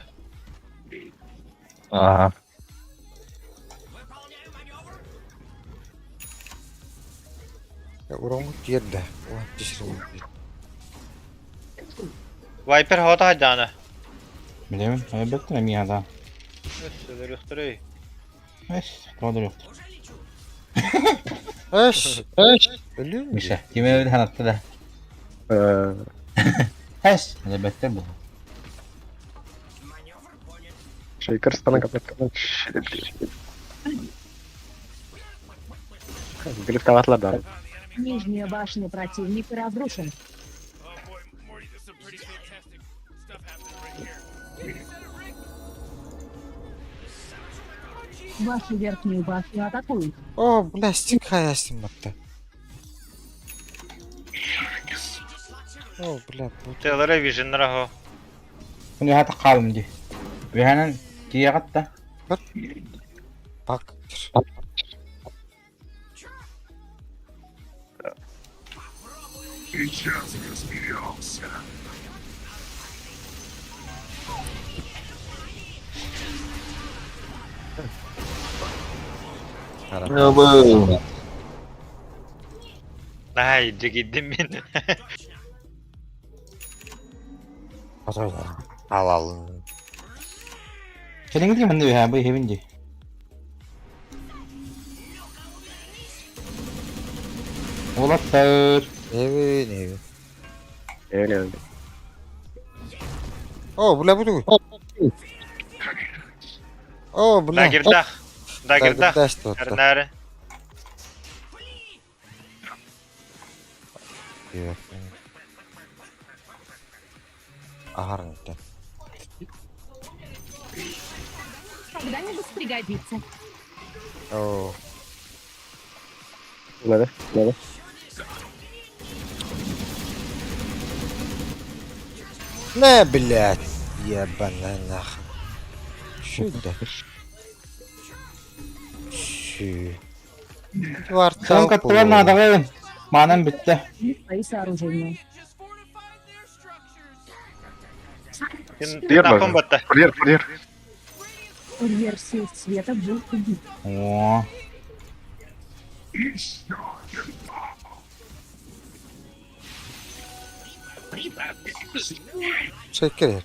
Speaker 12: Ага.
Speaker 1: Урон тиерде. О, тиширим.
Speaker 4: Вайпер хота хаджана.
Speaker 2: Билемин, elbette mi adam.
Speaker 4: Өстөрү.
Speaker 2: Эс, тоғыр yok.
Speaker 1: Эш, эш. Өлүм.
Speaker 2: Миша, киме öyle hanatты да. Эс, elbette bu.
Speaker 11: Шейкер станок капет. Глифтоватлар да.
Speaker 13: Нижняя башня противника разрушена. Вашу верхнюю башню атакуют.
Speaker 1: О, бля, стик хаястым батта. О, бля, бу
Speaker 4: Телere vision рахо.
Speaker 2: Bunu hata kalım di. Behanan kiyagat da.
Speaker 1: Bak.
Speaker 5: Сейчас разберемся.
Speaker 12: Ну,
Speaker 4: Най, жигидим мин.
Speaker 1: Ал ал.
Speaker 2: Келин di mende behan bu hevin di. Olatlar.
Speaker 1: Evet, evet.
Speaker 11: Öyle öyle.
Speaker 1: О, бля, бу. О, бля.
Speaker 4: Дагирдах. Дагирдах.
Speaker 1: Дагирдах.
Speaker 4: Эрнары.
Speaker 1: Агарнты.
Speaker 13: Когда-нибудь пригодится.
Speaker 1: О,
Speaker 11: Надо, надо.
Speaker 1: На, блядь. Ебаная нахуй. Что это? Шü.
Speaker 2: Son
Speaker 1: Квартал.
Speaker 2: kattılar nada Manam bitti.
Speaker 13: Свои сооружения.
Speaker 11: Дер
Speaker 4: Нахуй батта.
Speaker 11: Курьер, курьер.
Speaker 13: Курьер сил света был убит.
Speaker 2: О,
Speaker 5: Еще один
Speaker 1: Шекер.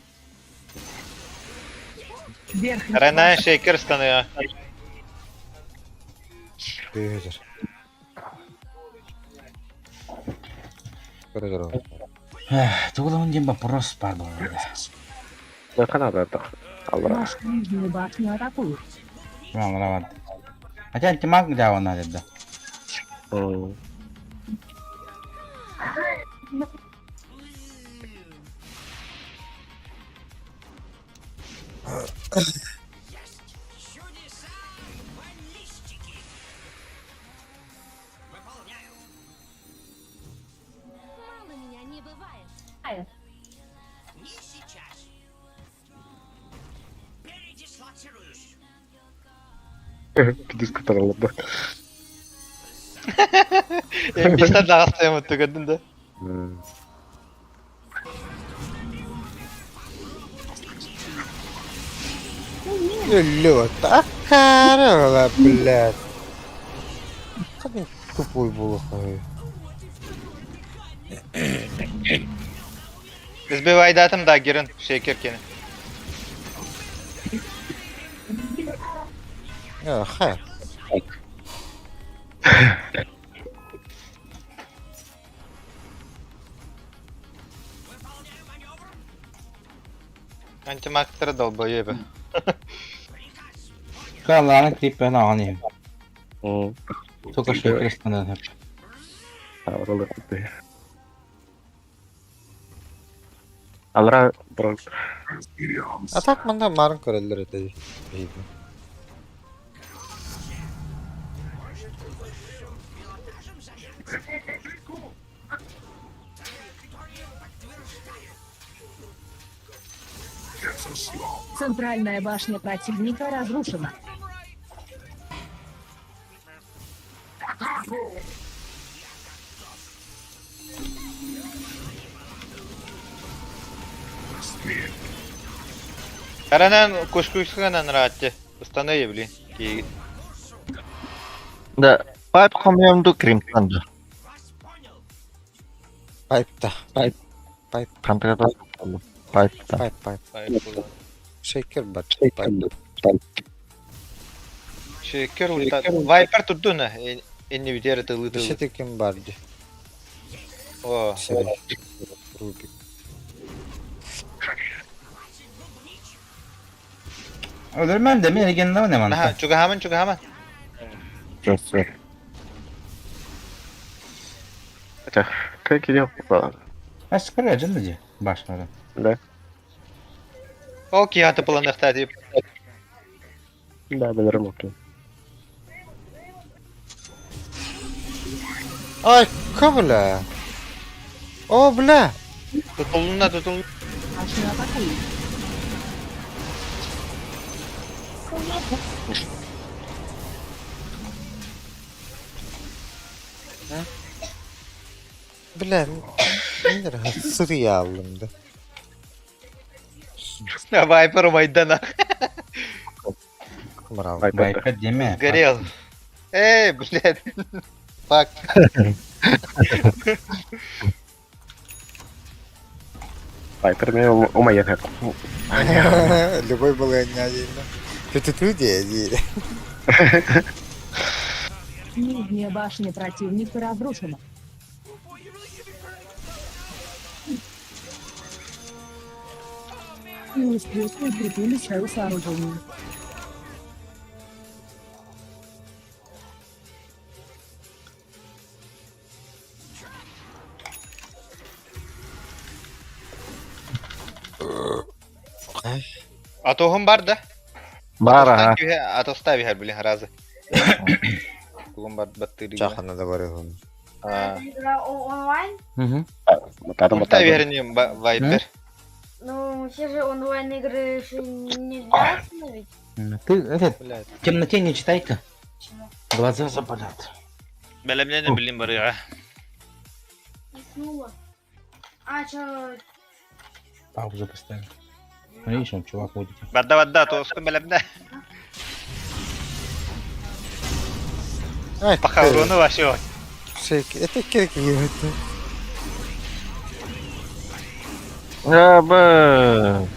Speaker 13: Верхняя
Speaker 4: Рена шейкер станы.
Speaker 1: Büyüdür. Көрө
Speaker 2: Тугулаһын диэн вопрос баар буолла.
Speaker 11: Канада Аллара.
Speaker 13: Нашу нижнюю башню атакуют.
Speaker 2: Аллара бар. Хотя антимаг дьаабана деді.
Speaker 10: Мало меня не бывает. Не сейчас. Передислоцируюсь.
Speaker 11: Диско таралды.
Speaker 3: Эмбистан даҕастайаммыт түгэннин да.
Speaker 1: Өллө аккара блядь. Как тупой буолуоххай.
Speaker 3: Сбивайдатым даггерын, шейкер кени.
Speaker 1: Ха.
Speaker 3: Антимактары долбоебы.
Speaker 2: Калааны клиппен аҕан иһин. Только шейкер станар.
Speaker 11: Алра бро.
Speaker 1: А так манна марын көрөллөр этэ.
Speaker 13: Центральная башня противника разрушена.
Speaker 3: Таранан кушкушканан раатте. Устанай, блин. Киигит.
Speaker 12: Да, пайп хомьямду кримтанду.
Speaker 1: Пайпта. Пайп. Пайп.
Speaker 12: Компьютер. Пайпта.
Speaker 1: Пайп, пайп. Шейкер бар. Пайп.
Speaker 3: Шейкер ульта. Вайпер турдуна. Энни битер тылы тылы.
Speaker 1: Еще таким барди.
Speaker 3: О.
Speaker 1: Рубик.
Speaker 2: Өлөрмөм да мен регеннавы не
Speaker 3: Аха,
Speaker 2: манта.
Speaker 3: чугахаман, чугахаман.
Speaker 11: Хотя, как идёт?
Speaker 2: Аскара жынды же башнары.
Speaker 11: Да.
Speaker 3: Ол киһи планахта дип.
Speaker 11: Да, билерим окей.
Speaker 1: Ай, бля. О, бля.
Speaker 3: Тутулуна, тутулуна.
Speaker 13: Башню атакуют.
Speaker 1: Бля, сырья алдым да.
Speaker 3: Вайпер Майдана.
Speaker 1: Мрал.
Speaker 2: Вайпер деме.
Speaker 3: Горел. Эй, блядь. Фак.
Speaker 11: Вайпер мен умайын
Speaker 1: Любой был не один. Ты ты ты где?
Speaker 13: Нижняя башня противника разрушена. И успешно укрепили свое сооружение.
Speaker 3: Атоһум бар да?
Speaker 12: Бар, аха.
Speaker 3: Атоста бихер, блин, разы. Тугум бар баттыры.
Speaker 1: Чахана да бар егон.
Speaker 10: Это игра онлайн?
Speaker 2: Угу.
Speaker 3: Унта бихер Вайпер.
Speaker 10: Ну, все же онлайн игры еще нельзя остановить.
Speaker 2: Ты этот,
Speaker 3: Блядь.
Speaker 2: в темноте не читай-ка.
Speaker 10: Почему?
Speaker 2: Глаза заболят.
Speaker 4: Бэлэмнэни билин барыга.
Speaker 10: Уснула. А, чё?
Speaker 2: Паузу поставим. Ну, видишь, он чувак водит.
Speaker 4: Барда барда тооску бэлэмнэ.
Speaker 1: Ай,
Speaker 4: Похорону вообще.
Speaker 1: Шейкер. Это кирки ебать.
Speaker 12: Абы.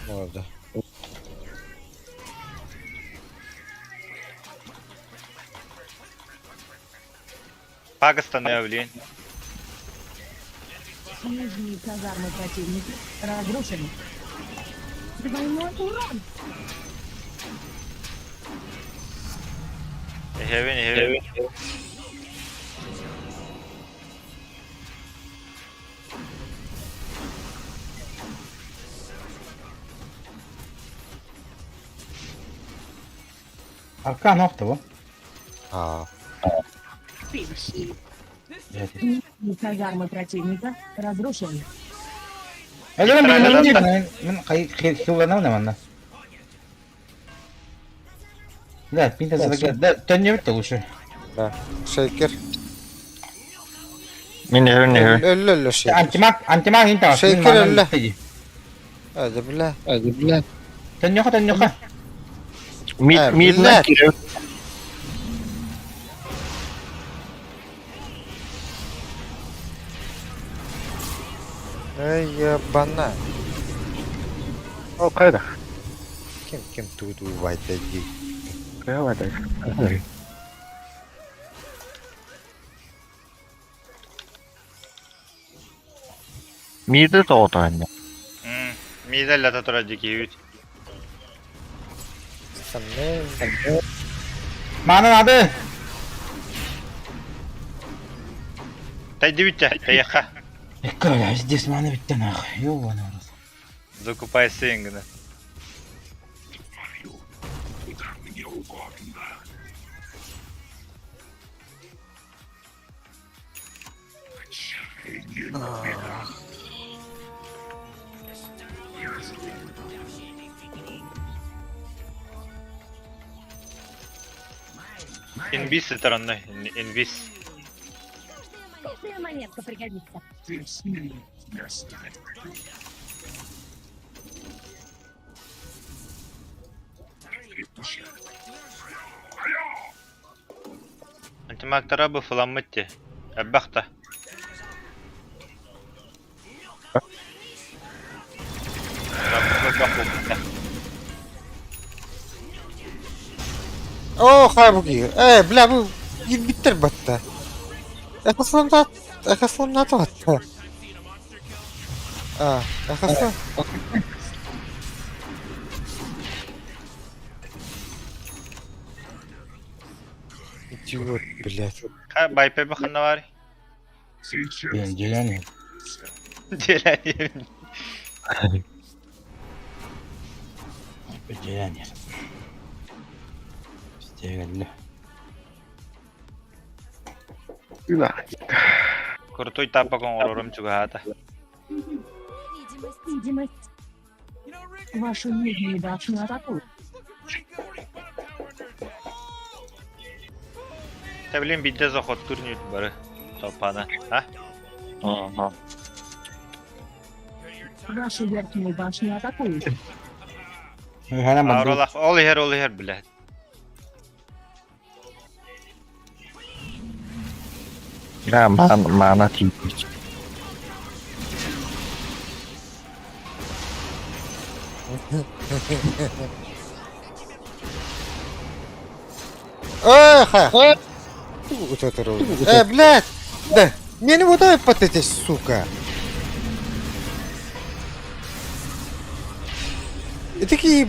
Speaker 1: Orada.
Speaker 4: Пагыстаныа, блин.
Speaker 13: Нижние казармы противника разрушены. Двойной урон!
Speaker 4: Иһэбин, иһэбин.
Speaker 2: Аркан охто бу.
Speaker 1: Аа.
Speaker 13: Нижние казармы противника разрушены.
Speaker 2: Өлөрөн билимин мин хилланам манна. Да, пинта да, төннүбүт да лучше.
Speaker 1: Да. Шейкер.
Speaker 12: Мин иһэбин иһэбин.
Speaker 1: Өллө өллө шейкер.
Speaker 2: Антимаг, антимаг инта.
Speaker 1: Шейкер өллө. Hadi бля.
Speaker 2: Төннүөхэ, төннүөхэ.
Speaker 12: Мид
Speaker 1: Э,
Speaker 12: миднен
Speaker 1: блядь.
Speaker 12: киирэбин.
Speaker 1: Эй, ебана.
Speaker 11: Ол қайда?
Speaker 1: Ким ким тугу убайда дии.
Speaker 11: Қайда?
Speaker 12: Миди тоҕотоонньо.
Speaker 4: Мида лята турар дикиһибит.
Speaker 1: Санны.
Speaker 2: Маана нады.
Speaker 4: Тайдибитчэ, тайяха.
Speaker 2: Экка, здесь маана битте нах. Ёбаный в рот.
Speaker 4: Закупайся гына.
Speaker 5: Твою, куда мне угодно. Отчаяние на бегах.
Speaker 4: Инвиз сытар онно, инвиз.
Speaker 13: Каждая монетка пригодится.
Speaker 5: Ты сильный для снайпера.
Speaker 4: Антимагтара бу фыламмыт ти. Эббахта.
Speaker 1: Оо, хайбуги. Э, бля, бу киирбиттэр батта. Эхосломнат, эхосломнат батта. А, эхослом. Идиот, блядь.
Speaker 4: Байпе баханна бар.
Speaker 5: Сейчас
Speaker 2: Блин, Деляне.
Speaker 4: Деляние.
Speaker 2: Деляне. Стегелли.
Speaker 4: Крутой тапок оҥорорум чугаһаата.
Speaker 13: Видимость. Вашу нижнюю башню атакуют.
Speaker 4: Та блин биирдэ заход турнир бары. Толпана. А?
Speaker 12: Ага.
Speaker 13: Вашу верхнюю башню атакуют.
Speaker 2: Хана банду.
Speaker 4: Ауралах ол иһэр ол иһэр блядь.
Speaker 12: Да, маана маана тиийбит.
Speaker 1: Э, ха. Э, блядь. Да, мне не вот патетесь, сука. И такие...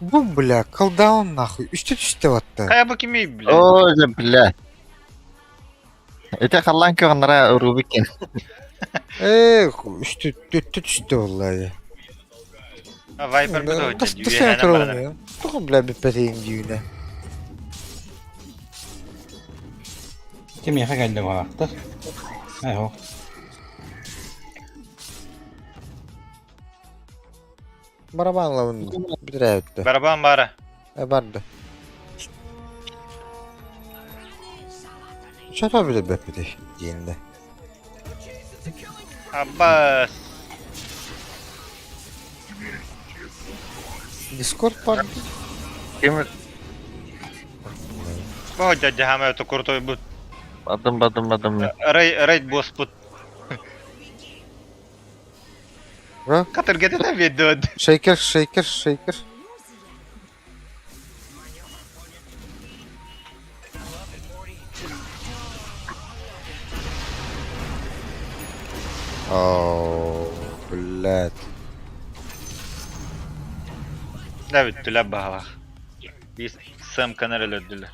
Speaker 1: Бу, бля, колдаун нахуй. Үстэ түстэ батта.
Speaker 4: Хайа бу кимий, блядь?
Speaker 12: Оо, дьэ, бля. Ити халлаан кыҕыннара Рубикин.
Speaker 1: Э, үстэ түстэ түстэ буолла.
Speaker 4: Вайпер бу
Speaker 1: Тас
Speaker 4: дьүһэнэ
Speaker 1: тас
Speaker 4: барана.
Speaker 1: туралмыйа. Тоҕо бля бүппэтейин дьүүнэ.
Speaker 2: Ким яха кэллэ баҕахтар. Ай хо.
Speaker 1: Барабан лабын бүтүрээбиттэ.
Speaker 4: Барабан бара.
Speaker 1: Э барды. Чата биле бэппитей диэннэ.
Speaker 4: Аббас.
Speaker 1: Дискорд бар.
Speaker 12: Ким
Speaker 4: Бу дядя хамай это крутой бут.
Speaker 12: бадым бадым бадым.
Speaker 4: Рей рейд босс бут.
Speaker 1: Ра?
Speaker 4: Катыргата да ведет.
Speaker 1: Шейкер, шейкер, шейкер. Оо, блядь.
Speaker 4: Да бүттүлэр баһылаах. Биир сыамканы эрэ өлөрдүлэр.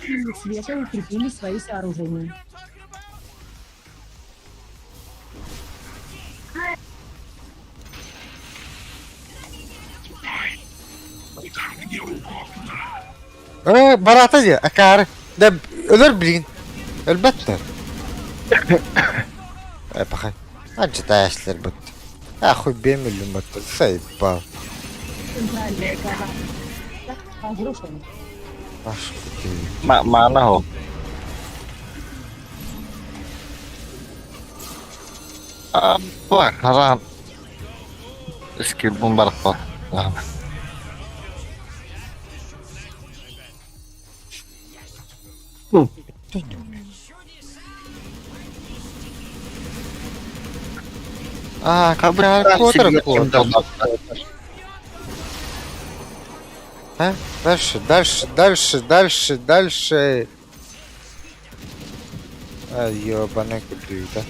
Speaker 13: Силы света укрепили свои сооружения.
Speaker 1: Э, бараата дии, акаары. Да өлөр билигин. Өлбөттөр. Э, пахай. Анча таайашлар бут. Ахуй бэм өлүм баттар. Сайбал.
Speaker 13: Центральная казарма разрушена.
Speaker 1: Аш ты.
Speaker 12: Маана ho. Аппа, харан. Скилбун бараппа.
Speaker 1: А, кабра куотар куотар. А? Дальше, дальше, дальше, дальше, дальше. А, ёбаный кудуйда.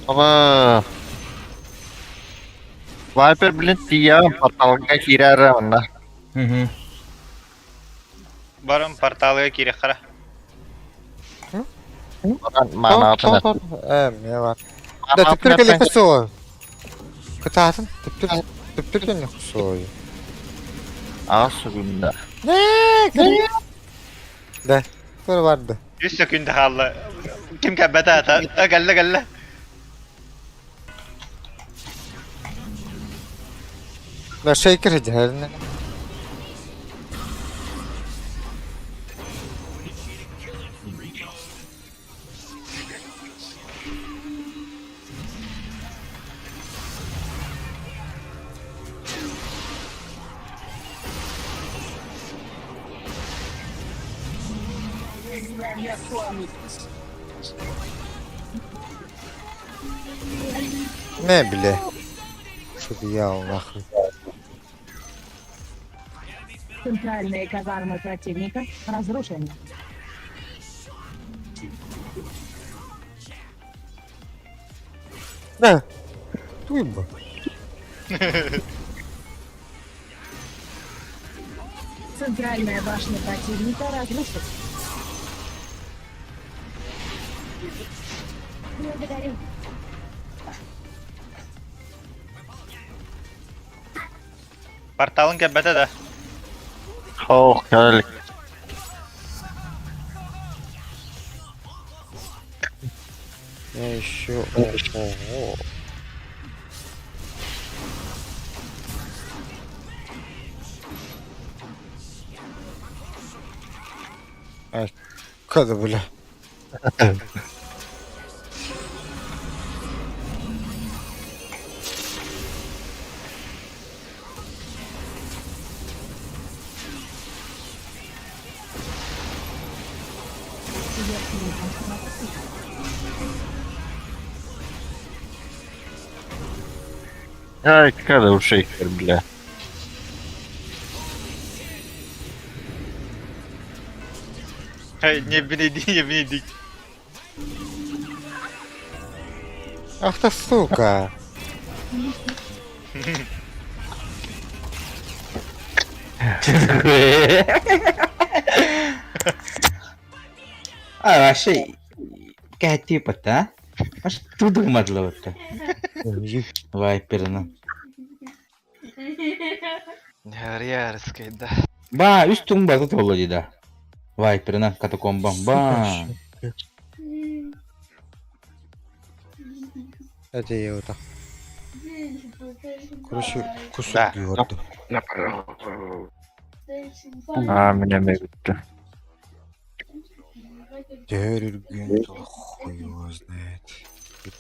Speaker 12: Aba. Viper блин тиийэн порталга киирэр онно.
Speaker 2: Угу.
Speaker 4: Баран порталга киириэххэ.
Speaker 12: Манаатын
Speaker 1: Э, мне бар. Да, түптүр кэлиэххэ суоҕа. Кытаатын, түптүр, түптүр кэлиэххэ суоҕа.
Speaker 12: Аҕыс секунда.
Speaker 1: Да, тура барды.
Speaker 4: Үс сөкүндэ хаалла. Ким кэлбэтэ аата? Кэллэ кэллэ.
Speaker 1: Да, шейкер сылдьар. Не, бля. Что дьявол, нахуй.
Speaker 13: Центральные казармы противника разрушены.
Speaker 1: Да. Туйба.
Speaker 13: Центральная башня противника разрушена. Благодарю.
Speaker 4: Порталын кэлбэтэ да.
Speaker 12: Ох, кэлик.
Speaker 1: Я еще... Ого. Ай, когда, бля?
Speaker 13: Верхняя башня атакует.
Speaker 12: Ай, когда шейкер, бля.
Speaker 4: Hey, не бинейди, не бинейди.
Speaker 1: Ах ты сука.
Speaker 2: А, вообще, кэһэтии бата, а? Что думадла бата? Вайперна.
Speaker 3: Ярскай, да.
Speaker 2: Ба, үс туң бата толла дида. Вайперна катакомбам, ба.
Speaker 1: Это я вот так. Короче, кусок
Speaker 4: Да.
Speaker 1: диорду.
Speaker 12: А, меня мэгүттэ.
Speaker 1: Дерген, хуй его знает.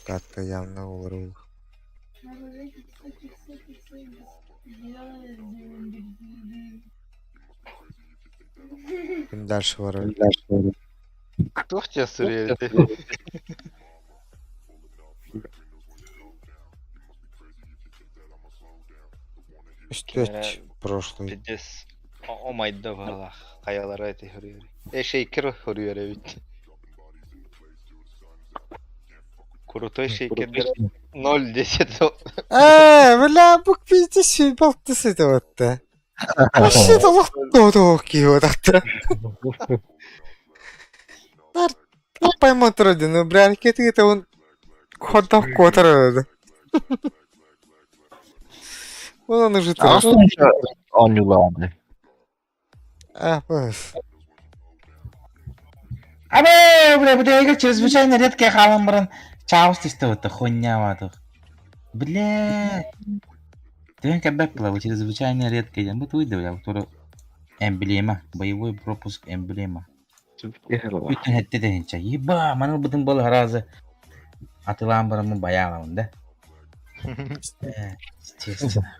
Speaker 1: Катка явно олоруу. Ким дальше барар?
Speaker 3: Туох диэн суруйар этэй?
Speaker 1: Үстүөч прошлый.
Speaker 3: Пиздец. Омайда баҕалаах. Хайалара эти хоруйар. Э, шейкер хоруйар эбит. Крутой шейкердер 0.10.
Speaker 1: Ээ, бля, бу пиздец сүйбалтыс это вот да. Вообще олох тоотоо киһи отахта. Нар пойман турар ну бля, кетиге он хордох куотар öyle. Онон уже турар.
Speaker 12: Оонньуулаҕын
Speaker 1: А, пас.
Speaker 2: Абе, бля, бля, чрезвычайно редкая хаалан баран чаус түстэ вот хуйня ватых. Бля. Тыын кэбэк была, чрезвычайно редкая диэн бу туйда, бля, тура эмблема, боевой пропуск эмблема. Бүтүн хэттэ тыһынча. Еба, маны ылбытым буолла разы атылаан бараммын байаалабын да. Естественно.